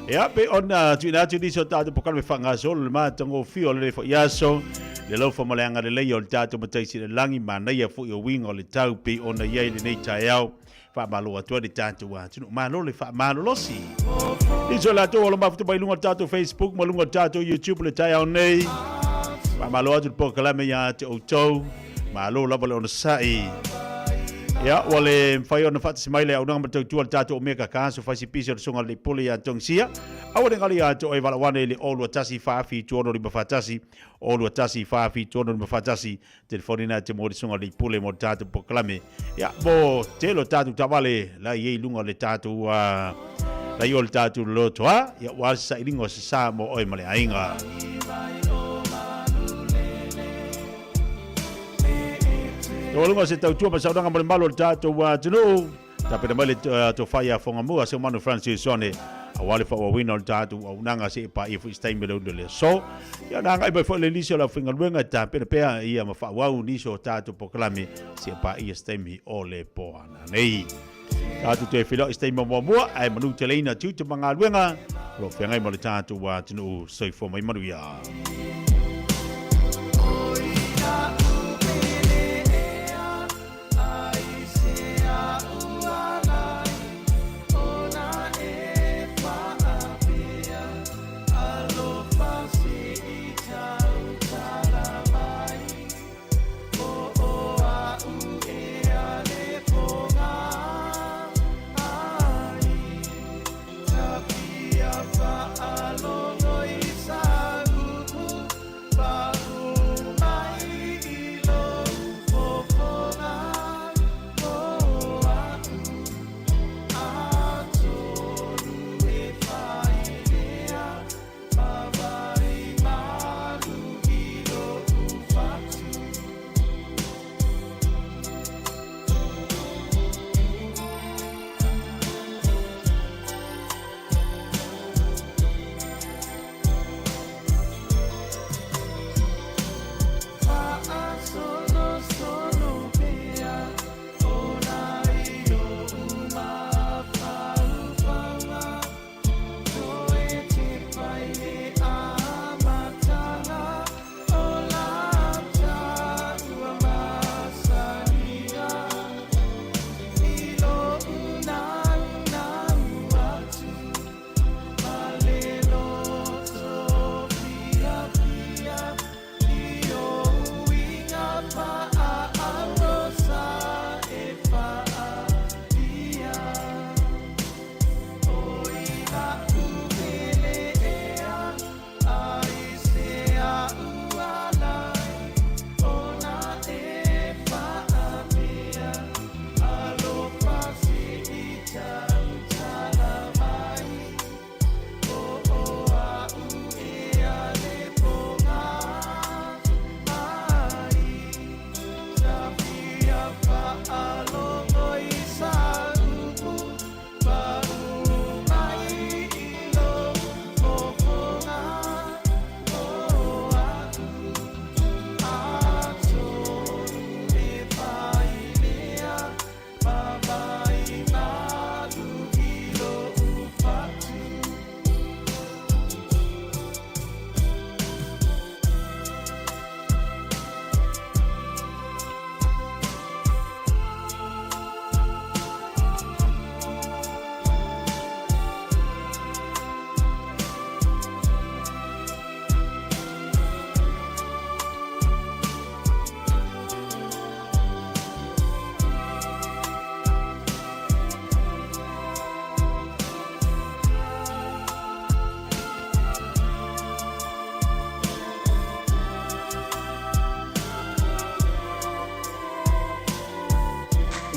Ia, pe ona tuuina atu nisi o tātou polokalame faagasolo le matagofie o lenei foi aso, le alofa ma le agalelei o le tātou Matai Sili i le Lagi, manaia foi o uiga o le tau pei ona i ai lenei taeao. Faamalo atu ai le tātou atunuu. Malo le faamalolosi. Nisi o latou o lo mafuta mai luga o le tātou Facebook ma luga o le tātou YouTube le taeao nei. Faamalo atu le polokalame ia te outou. Malo lava le onosai. Ia, ua le mafai ona faatasi mai le auaunaga ma le tautua a le tatou Omega Council fai sipisi o le Susuga i le Pule ia Tongisia. Aua ne galo ia te oe valaau ane i le 021 4 7 6 5 1, 021 4 7 6 5 1, telefoni na te mo le Susuga i le Pule mo le tatou polokalame. Ia, mo tele o tatou taavale la i ai i luga o le tatou, la i o le tatou loto, a, ia, ua se sailiga o se sa mo oe ma le aiga. Taualuga o se tautua ma saunoaga mo le malu o le tatou atunuu. Tapena mai le tofa ia Fogamua Seumanu Francis One aua le faaauauina o le tatou auaunaga seia paia foi se taimi o le ulu o le aso. Ia na agai mai foi le nisi o le aufaigaluega e tapena pea ia ma faaauau nisi o tatou polokalame seia paia se taimi o le poana nei. Tatou toe feiloai se taimi o muamua ae manuteleina tiute ma galuega o lo o feagai ma le tatou atunuu. Soifua mai manuia.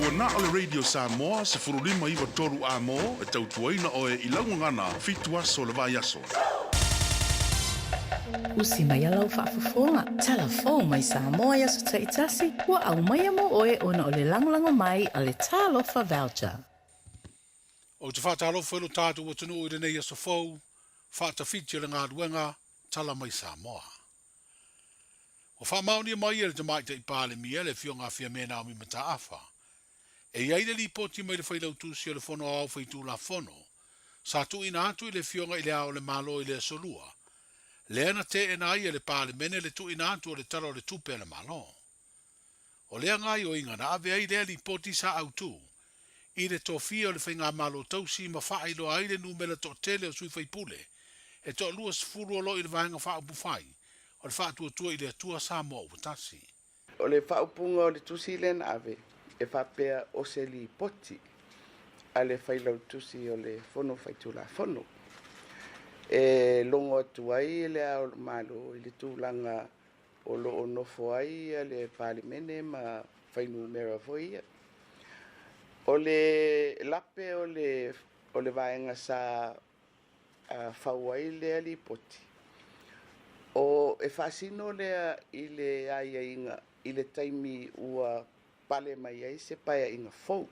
Ua na o le Radio Samoa 15 93 amo e tautuaina oe i lau gagana fitu aso o le vaiaso. Usi mai a lau faafofoga, tala fou mai Samoa i aso taitasi, ua aumaia mo oe ona o le lagolago mai a le Talofa Voucher. Ou te faatalofa i lo tatou atunuu i lenei aso fou, faatafiti o le galuega, tala mai Samoa. Ua faamaonia mai e le Tamaitai Palemia le Afioga a Fiame Naomi Mataafa e i ai le lipoti mai le Failautusi o le Fono Aoao Faitulafono sa tuuina atu i le Afioga i Le Ao o le Malo i le Aso Lua, lea na teena ai e le Palemene le tuuina atu o le Tala o le Tupe a le Malo. O lea gaoioiga na ave ai lea lipoti sa autu i le tofia o le Faigamalo Tausi ma faailoa ai le numera toatele o sui faipule e toa 20 o lo o i le Vaega Faaupufai o le Faatuatua i le Atua Samoa Ua Tasi. O le faaupuga o le tusi lea na ave, e faapea o se lipoti a le Failautusi o le Fono Faitulafono e logo atu ai Le Ao o le Malo i le tulaga o lo o nofo ai le Palemene ma fuainumera foi ia. O le lape o le, o le vaega sa fau ai lea lipoti, o e faasino lea i le aiaiga i le taimi ua pale mai ai se paeaiga fou.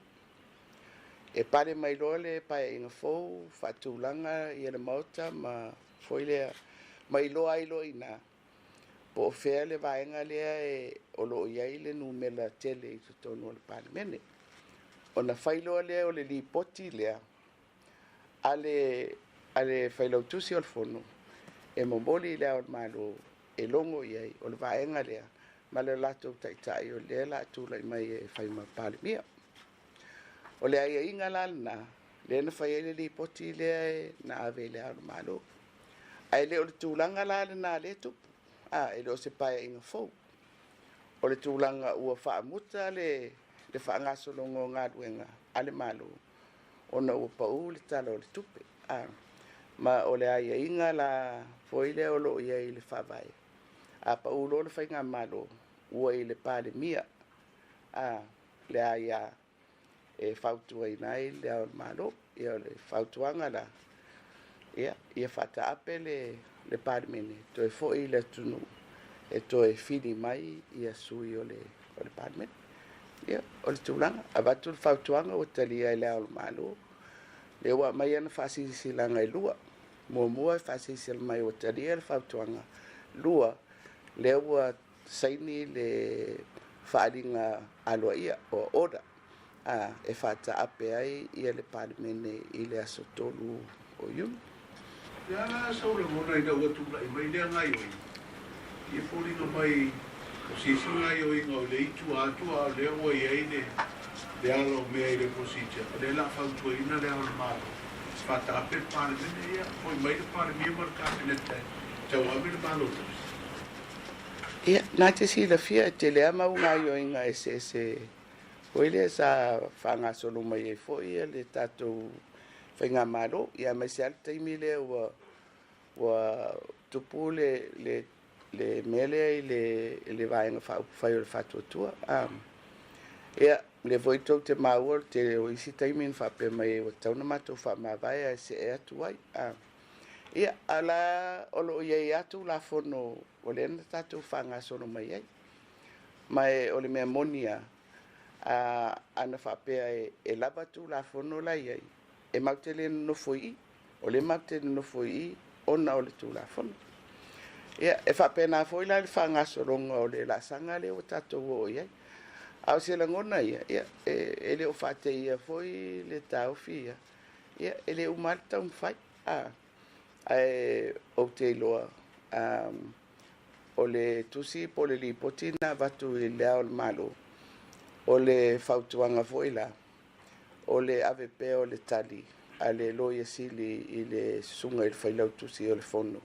E pale mai loa le paeaiga fou, faatulaga ia le Maota ma foi lea, ma iloa ai loa i ina po o fea le vaega lea e, o lo o i ai le numera tele i totonu o le Palemene. Ona fai loa lea o le lipoti lea a le, a le Failautusi o le Fono e momoli i Le Ao o le Malo e logo i ai o le vaega lea ma le latou taitai o lea la a tulai mai e fai ma Palemia. O le aiaiga la lena, lea na fai ai le lipoti lea e na ave i Le Ao o le Malo. Ae le o le tulaga la lena lea e tupu, a, e le o se paeaiga fou. O le tulaga ua faamuta le, le faagasologa o galuega a le Malo ona ua pau le Tala o le Tupe. A, ma o le aiaiga la foi lea o lo o i ai i le Faavae, a pau loa le Faigamalo, ua i le Palemia, a, le aia e fautuaina ai Le Ao o le Malo. Ia, o le fautuaga la, ia, ia faataape le, le Palemene, toe foi i le atunuu e toe fili mai ia sui o le, o le Palemene. Ia, o le tulaga, avatu le fautuaga ua talia e Le Ao o le Malo. Lea ua aumai ana faasilasilaga e lua. Muamua e faasilasila mai ua talia le fautuaga. Lua, lea ua saini le faaaliga aloaia, or order, a, e faataape ai ia le Palemene i le aso 3 o Iuni. Le a la sau lagona ina ua tulai mai lea gaoioiga? I e foliga mai o se isi gaoioiga o lea i tua atu a o lea ua i ai le le ala o mea i le procedure, o lea o le a fautuaina Le Ao o le Malo e faataape le Palemene, ia foi mai le Palemia ma le Kapeneta e tauave le Malo tausi. Ia, na te silafia e tele lava mau gaoioiga eseese foi lea sa faagasolo mai ai foi le tatou faigamalo, ia aemaise lava le taimi lea ua ua tupu le le le mea lea i le i le Vaega Faaupufai o le Faatuatua. A, ia, lea foi tou te maua o le tele o isi taimi na faapea mai ai ua tatau ona matou faamavae ae see atu ai. A, ia, a o la o lo o i ai lava Tulafono o lea na tatou faagasolo mai ai. Ma e o le mea moni lava, a, ana faapea e, e lava Tulafono la e i ai, e matou te le nonofo i i. O lea matou te nonofo i i ona o le Tulafono. Ia, e faapena foi la le faagasologa o le laasaga lea ua tatou oo i ai. A o se lagona ia, ia, e, e le o faateia foi le taofi ia, ia, e le uma lava le taumafai. A, ae ou te iloa, a, o le tusi po o le lipoti na avatu i Le Ao o le Malo, o le fautuaga foi la, o le ave pea o le tali a le Loia Sili i le Susuga i le Failautusi o le Fono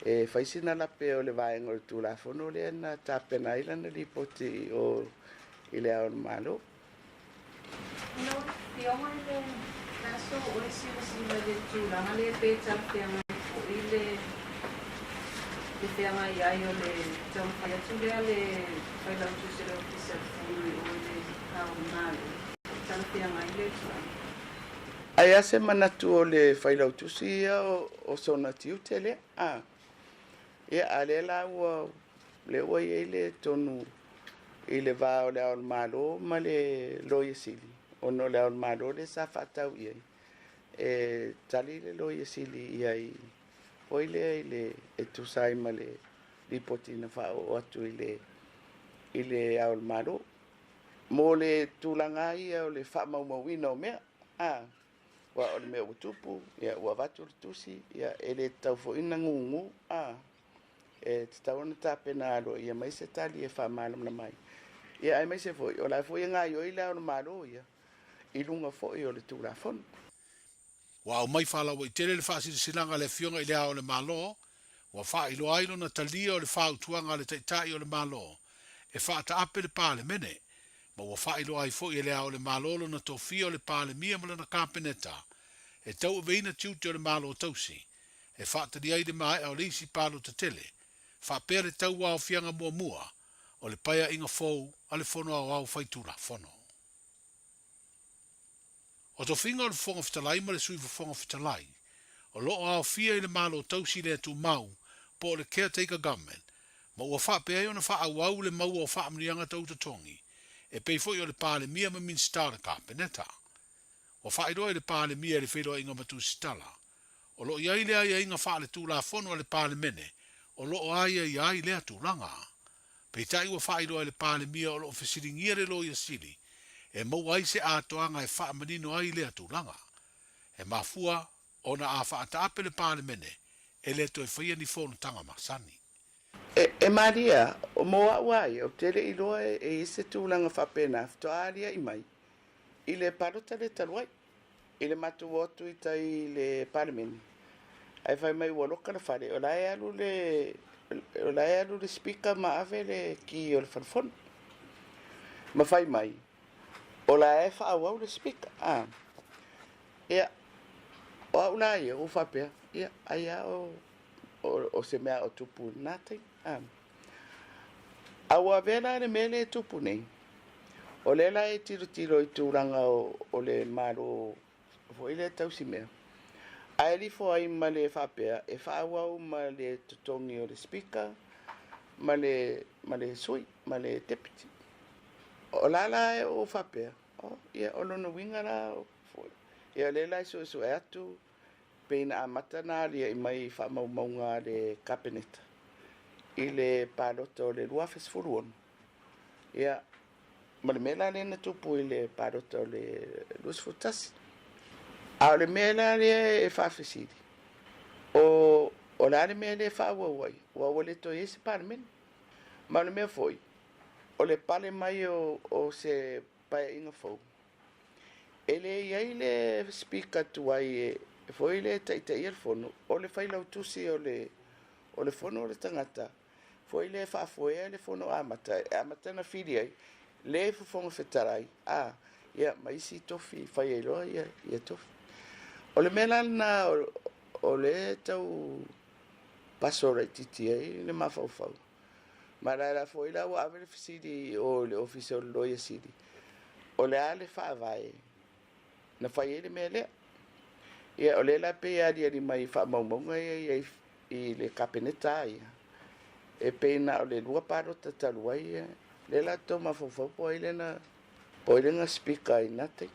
e fai sina lape o le vaega o le Tulafono lea na tapena ai lana lipoti o i Le Ao o le Malo. Lau Afioga i le aso o e silasila i le tulaga lea pe talafeagai foi le le feagai ai o le taumafai atu lea a le Failautusi o le Ofisa o le Fono i o i le Ao o le Malo, e talafeagai lea tulaga. Ai a se manatu o le Failautusi ia o sona tiute lea? A. Ia, a lea la ua, lea ua i ai le tonu i le va o Le Ao o le Malo ma le Loia Sili, ona o Le Ao o le Malo lea sa faatau i ai, e tali le Loia Sili i ai foi lea i le, e tusa ai ma le lipoti na faaoo atu i le i le Ao o le Malo. Mo le tulaga ia o le faamaumauina o mea, a, aua o le mea ua tupu, ia, ua avatu le tusi, ia, e le tatau foi ona gugu, a, e tatau ona tapena aloaia mai se tali e faamalamalama ai. Ia, aemaise foi, o la foi e gaoioi le Ao o le Malo ia i luga foi o le Tulafono. Ua aumai faalauaitele le faasilasilaga a le Afioga i Le Ao o le Malo, ua faailoa ai lona talia o le fautuaga a le Taitai o le Malo e faataape le Palemene, ma ua faailoa ai foi e Le Ao o le Malo lona tofia o le Palemia ma lana Kapeneta e tauaveina tiute o le Malo tausi e faatali ai le maea o le isi palota tele, faapea le tauaofiaga muamua o le paeaiga fou a le Fono Aoao Faitulafono. O tofiga o le Fofoga Fetalai ma le Sui Fofoga Fetalai, o lo o aofia i le Malo Tausi le Tumau po o le Caretaker Government, ma ua faapea ai ona faaauau le maua o faamanuiaga tau totogi, e pei foi o le Palemia ma Minisita o le Kapeneta. Ua faailoa i le Palemia i le feiloaiga ma Tusitala, o lo o i ai le aiaiga faaletulafono a le Palemene o lo o aiaia ai lea tulaga. Peitai ua faailoa e le Palemia o lo o fesiligia le Loia Sili e maua ai se atoaga e faamanino ai lea tulaga. E mafua ona a faataape le Palemene e le toe faia ni fonotaga masani. E malie a, mo a'u a ia, ou te le i iloa e i ai se tulaga faapena faatoa alia'i mai i le palota lea talu ai. I le matou o atu i tai i le Palemene, ae fai mai ua loka le fale, o la e alu le, o la e alu le Speaker ma ave le ki o le fale fono. Ma fai mai, o la e faaauau le Speaker. A. Ia, o au la ia, ua faapea, ia, ai lava o, o, o se mea o tupu i lena taimi. A. A ua avea la le mea lea e tupu nei, o lea la e tilotilo i tulaga o le Malo foi lea tausi mea, ae lifo ai ma le faapea e faaauau ma le totogi o le Speaker ma le, ma le sui, ma le Deputy. O la la e ou faapea, oh, ia, o lona uiga la foi, ia o lea la e suesue atu pei na amata na aliaʻi mai i faamaumauga a le Kapeneta i le palota o le 2016. Ia, ma le mea la lea na tupu i le palota o le 21. A o le mea la lea e faafesili, o, o le a le mea lea e faaauau ai, aua ua le toe i ai se Palemene. Ma o le mea foi, o le pale mai o, o se paeaiga fou, E le i ai le Speaker tuai e foi le taitaia le fono, o le failautusi o le o le fono o le tagata foi le faafoea le fono amata e amata na fili ai le Fofoga Fetalai a ia ma isi tofi fai ai loa ia ia tofi. O le mea la lena o, o le tau paso laitiiti ai le mafaufau. Ma la la foi la ua ave le fesili i o i le Ofisa o le Loia Sili, o le a le faavae na fai ai le mea lea. Ia, o lea la pei e aliali mai i faamaumauga ia i ai i le Kapeneta a ia, e pei na o le lua palota talu ai ia, lea la tou mafaufau po o ai lea na, po o ai lea na speaker ai i na taimi.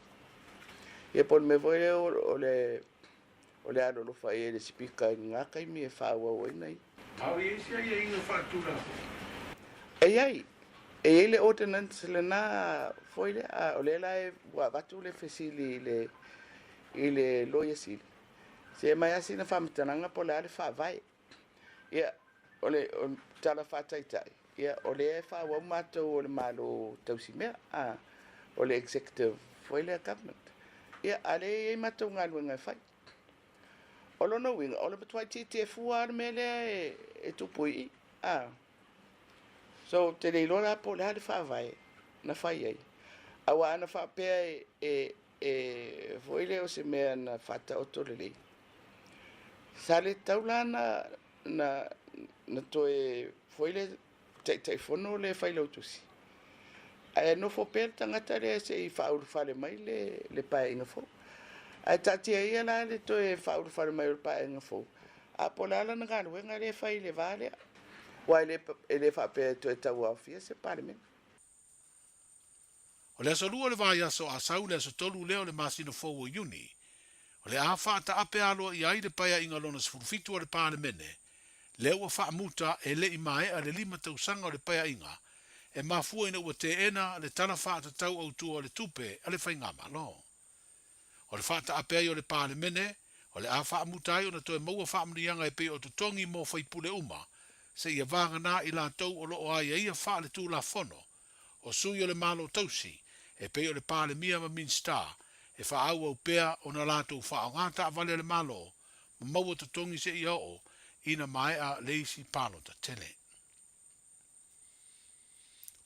Ia po o le mea foi lea o le O le alolofa i ai le Sipika i lena taimi e faaauau ai nai. A o i ai se aiaiga faatulafono? E i ai. E i ai le ordinance lena foi lea, a o lea la e ua avatu le fesili i le i le Loia Sili, se e aumai lava sina faamatalaga po o le a le faavae. Ia, o le tala faataitai, ia, o lea e faaauau matou o le Malo tausimea, a, o le executive foi lea government. Ia, a lea e i ai matou galuega e fai. O lona uiga, o le matuai tietie fua lava le mea lea e, e tupu i i. A. So, ou te le iloa la po o le a le faavae na fai ai. Aua ana faapea e, e, e foi lea o se mea na faataoto lelei, sa le tatau la na, na, na toe foi le Taitaifono le Failautusi, ae nofo pea le tagata lea se i faaulufale mai le, le Paeaiga fou. Ae taatia ia la le toe faaulufale mai o le Paeaiga fou, a po o le a lana galuega lea e fai i le va lea, aua e le, e le faapea e toe tauaofia se Palemene. O le aso Lua o le vaiaso a sau le aso 3 lea o le masina fou o Iuni, o le a faataape aloaia ai le Paeaiga lona 17 a le Palemene. lea ua faamuta e le i maea le lima tausaga o le Paeaiga, e mafua ina ua teena le Tala Faatatau Autu o le Tupe a le Faigamalo. O le faataape ai o le Palemene, o le a faamuta ai ona toe maua faamanuiaga e pei o totogi mo faipule uma, seia vagana i latou o lo o aiaia faaletulafono, o sui o le Malo tausi, e pei o le Palemia ma Minisita, e faaauau pea ona latou faaaoga taavale a le Malo ma maua totogi seia oo ina maea le isi palota tele.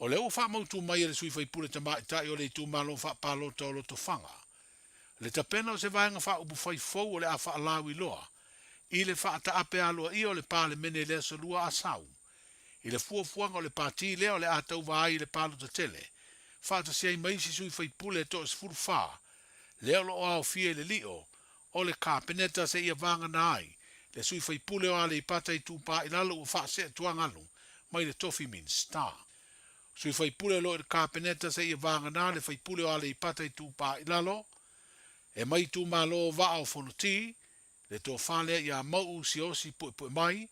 O lea ua faamautu mai e le sui faipule tamaitai o le itumalo faapalota o Lotofaga le tapena o se vaega faaupufai fou o le a faalauiloa i le faataape aloaia o le Palemene i le Aso Lua Asau i le fuafuaga o le pati lea o le a tauva ai i le palota tele faatasi ai ma isi sui faipule e toa-14 lea o lo o aofia i le lio o le Kapeneta seia vagana ai le sui faipule o Aleipata Itupa i Lalo ua faasee tuagalu mai le tofi Minisita. Sui faipule o lo o i le Kapeneta seia vagana le faipule o Aleipata Itupa i Lalo e mai itumalo o Vaa o Fonoti, le tofa lea ia Mauu Siaosi Puepuemai,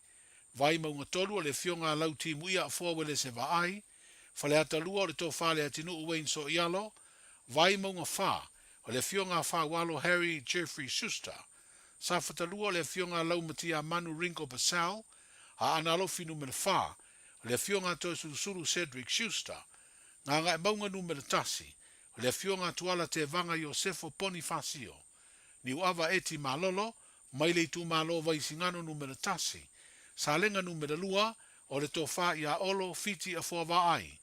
Vaimauga 3 o le afioga a Lau Timuia Afoa Uelese Vaai, Faleata 2 o le tofa Leatinuu Wayne Soialo, Vaimauga 4 o le afioga a Faualo Harry Jeffrey Schuster, Safata 2 o le afioga a Laumatiamanu Ringo Purcell, Aana Alofi Numera 4 o le afioga a Toesulusulu Cedric Schuster, Gagaemauga Numera 1 o le afioga a Tuala Tevaga Iosefo Ponifasio, Niuava Eti Malolo, mai le itumalo o Vaisigano Numera 1, Salega Numera 2, o le Tofa ia Olo Fiti Afoa Vaai,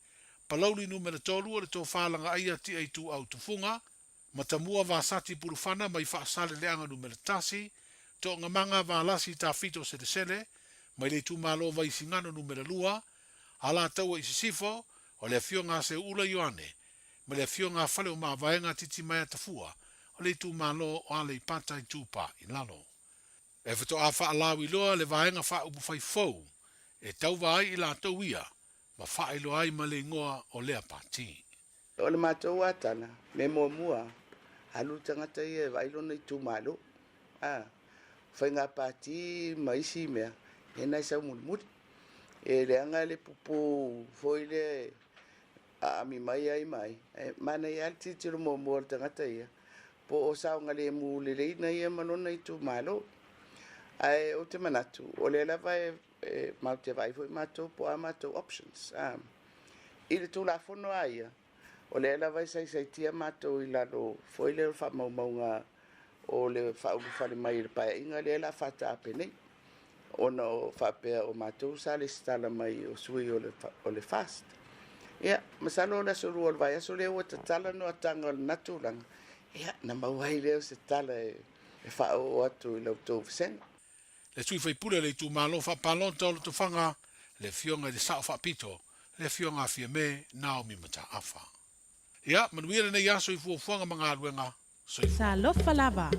Palauli Numera 3 o le Tofa Lagaaia Tia Ituau Tufuga, Matamua Vasati Pulufana mai Faasaleleaga Numera 1, Toogamaga Valasi Tafito Selesele, mai le itumalo o Vaisigano Numera 2, Alataua i Sisifo, o le Afioga a Seuula Ioane, ma le Afioga a Faleomavaega Titimaea-Tafua o le itumalo o Aleipata Itupa i Lalo. E faatoa faalauiloa le vaega faaupufai fou e tauva ai i latou ia ma faailoa ai ma le igoa o lea pati. O le matou atala, mea muamua, alu le tagata ia e vaai lona itumalo. A, faiga pati ma isi mea, lena e sau mulimuli. E leaga le pupu foi lea aami mai ai ma ai, e manaia lava le tilotilo muamua o le tagata ia, po o saogalemu lelei na ia ma lona itumalo. Ae ou te manatu, o lea lava e, e matou te vaai foi matou po o a matou options. A, i le Tulafono lava ia, o lea lava e saisaitia matou i lalo foi lea o le faamaumauga o le faaulufale mai i le Paeaiga lea o le a faataape nei, ona o faapea o matou sa lesitala mai o sui o le, o le FAST. Ia, masalo o le aso lua o le vaiaso lea ua tatala noataga o lena tulaga, ia, na maua ai lea o se tala e, e faaoo atu i la outou vasega. Le sui faipule o le itumalo faapalota o Lotofaga, le Afioga i le Sao Faapito, le Afioga a Fiame Naomi Mataafa. Ia, manuia lenei aso i fuafuaga ma galuega. Soifua. Talofa lava.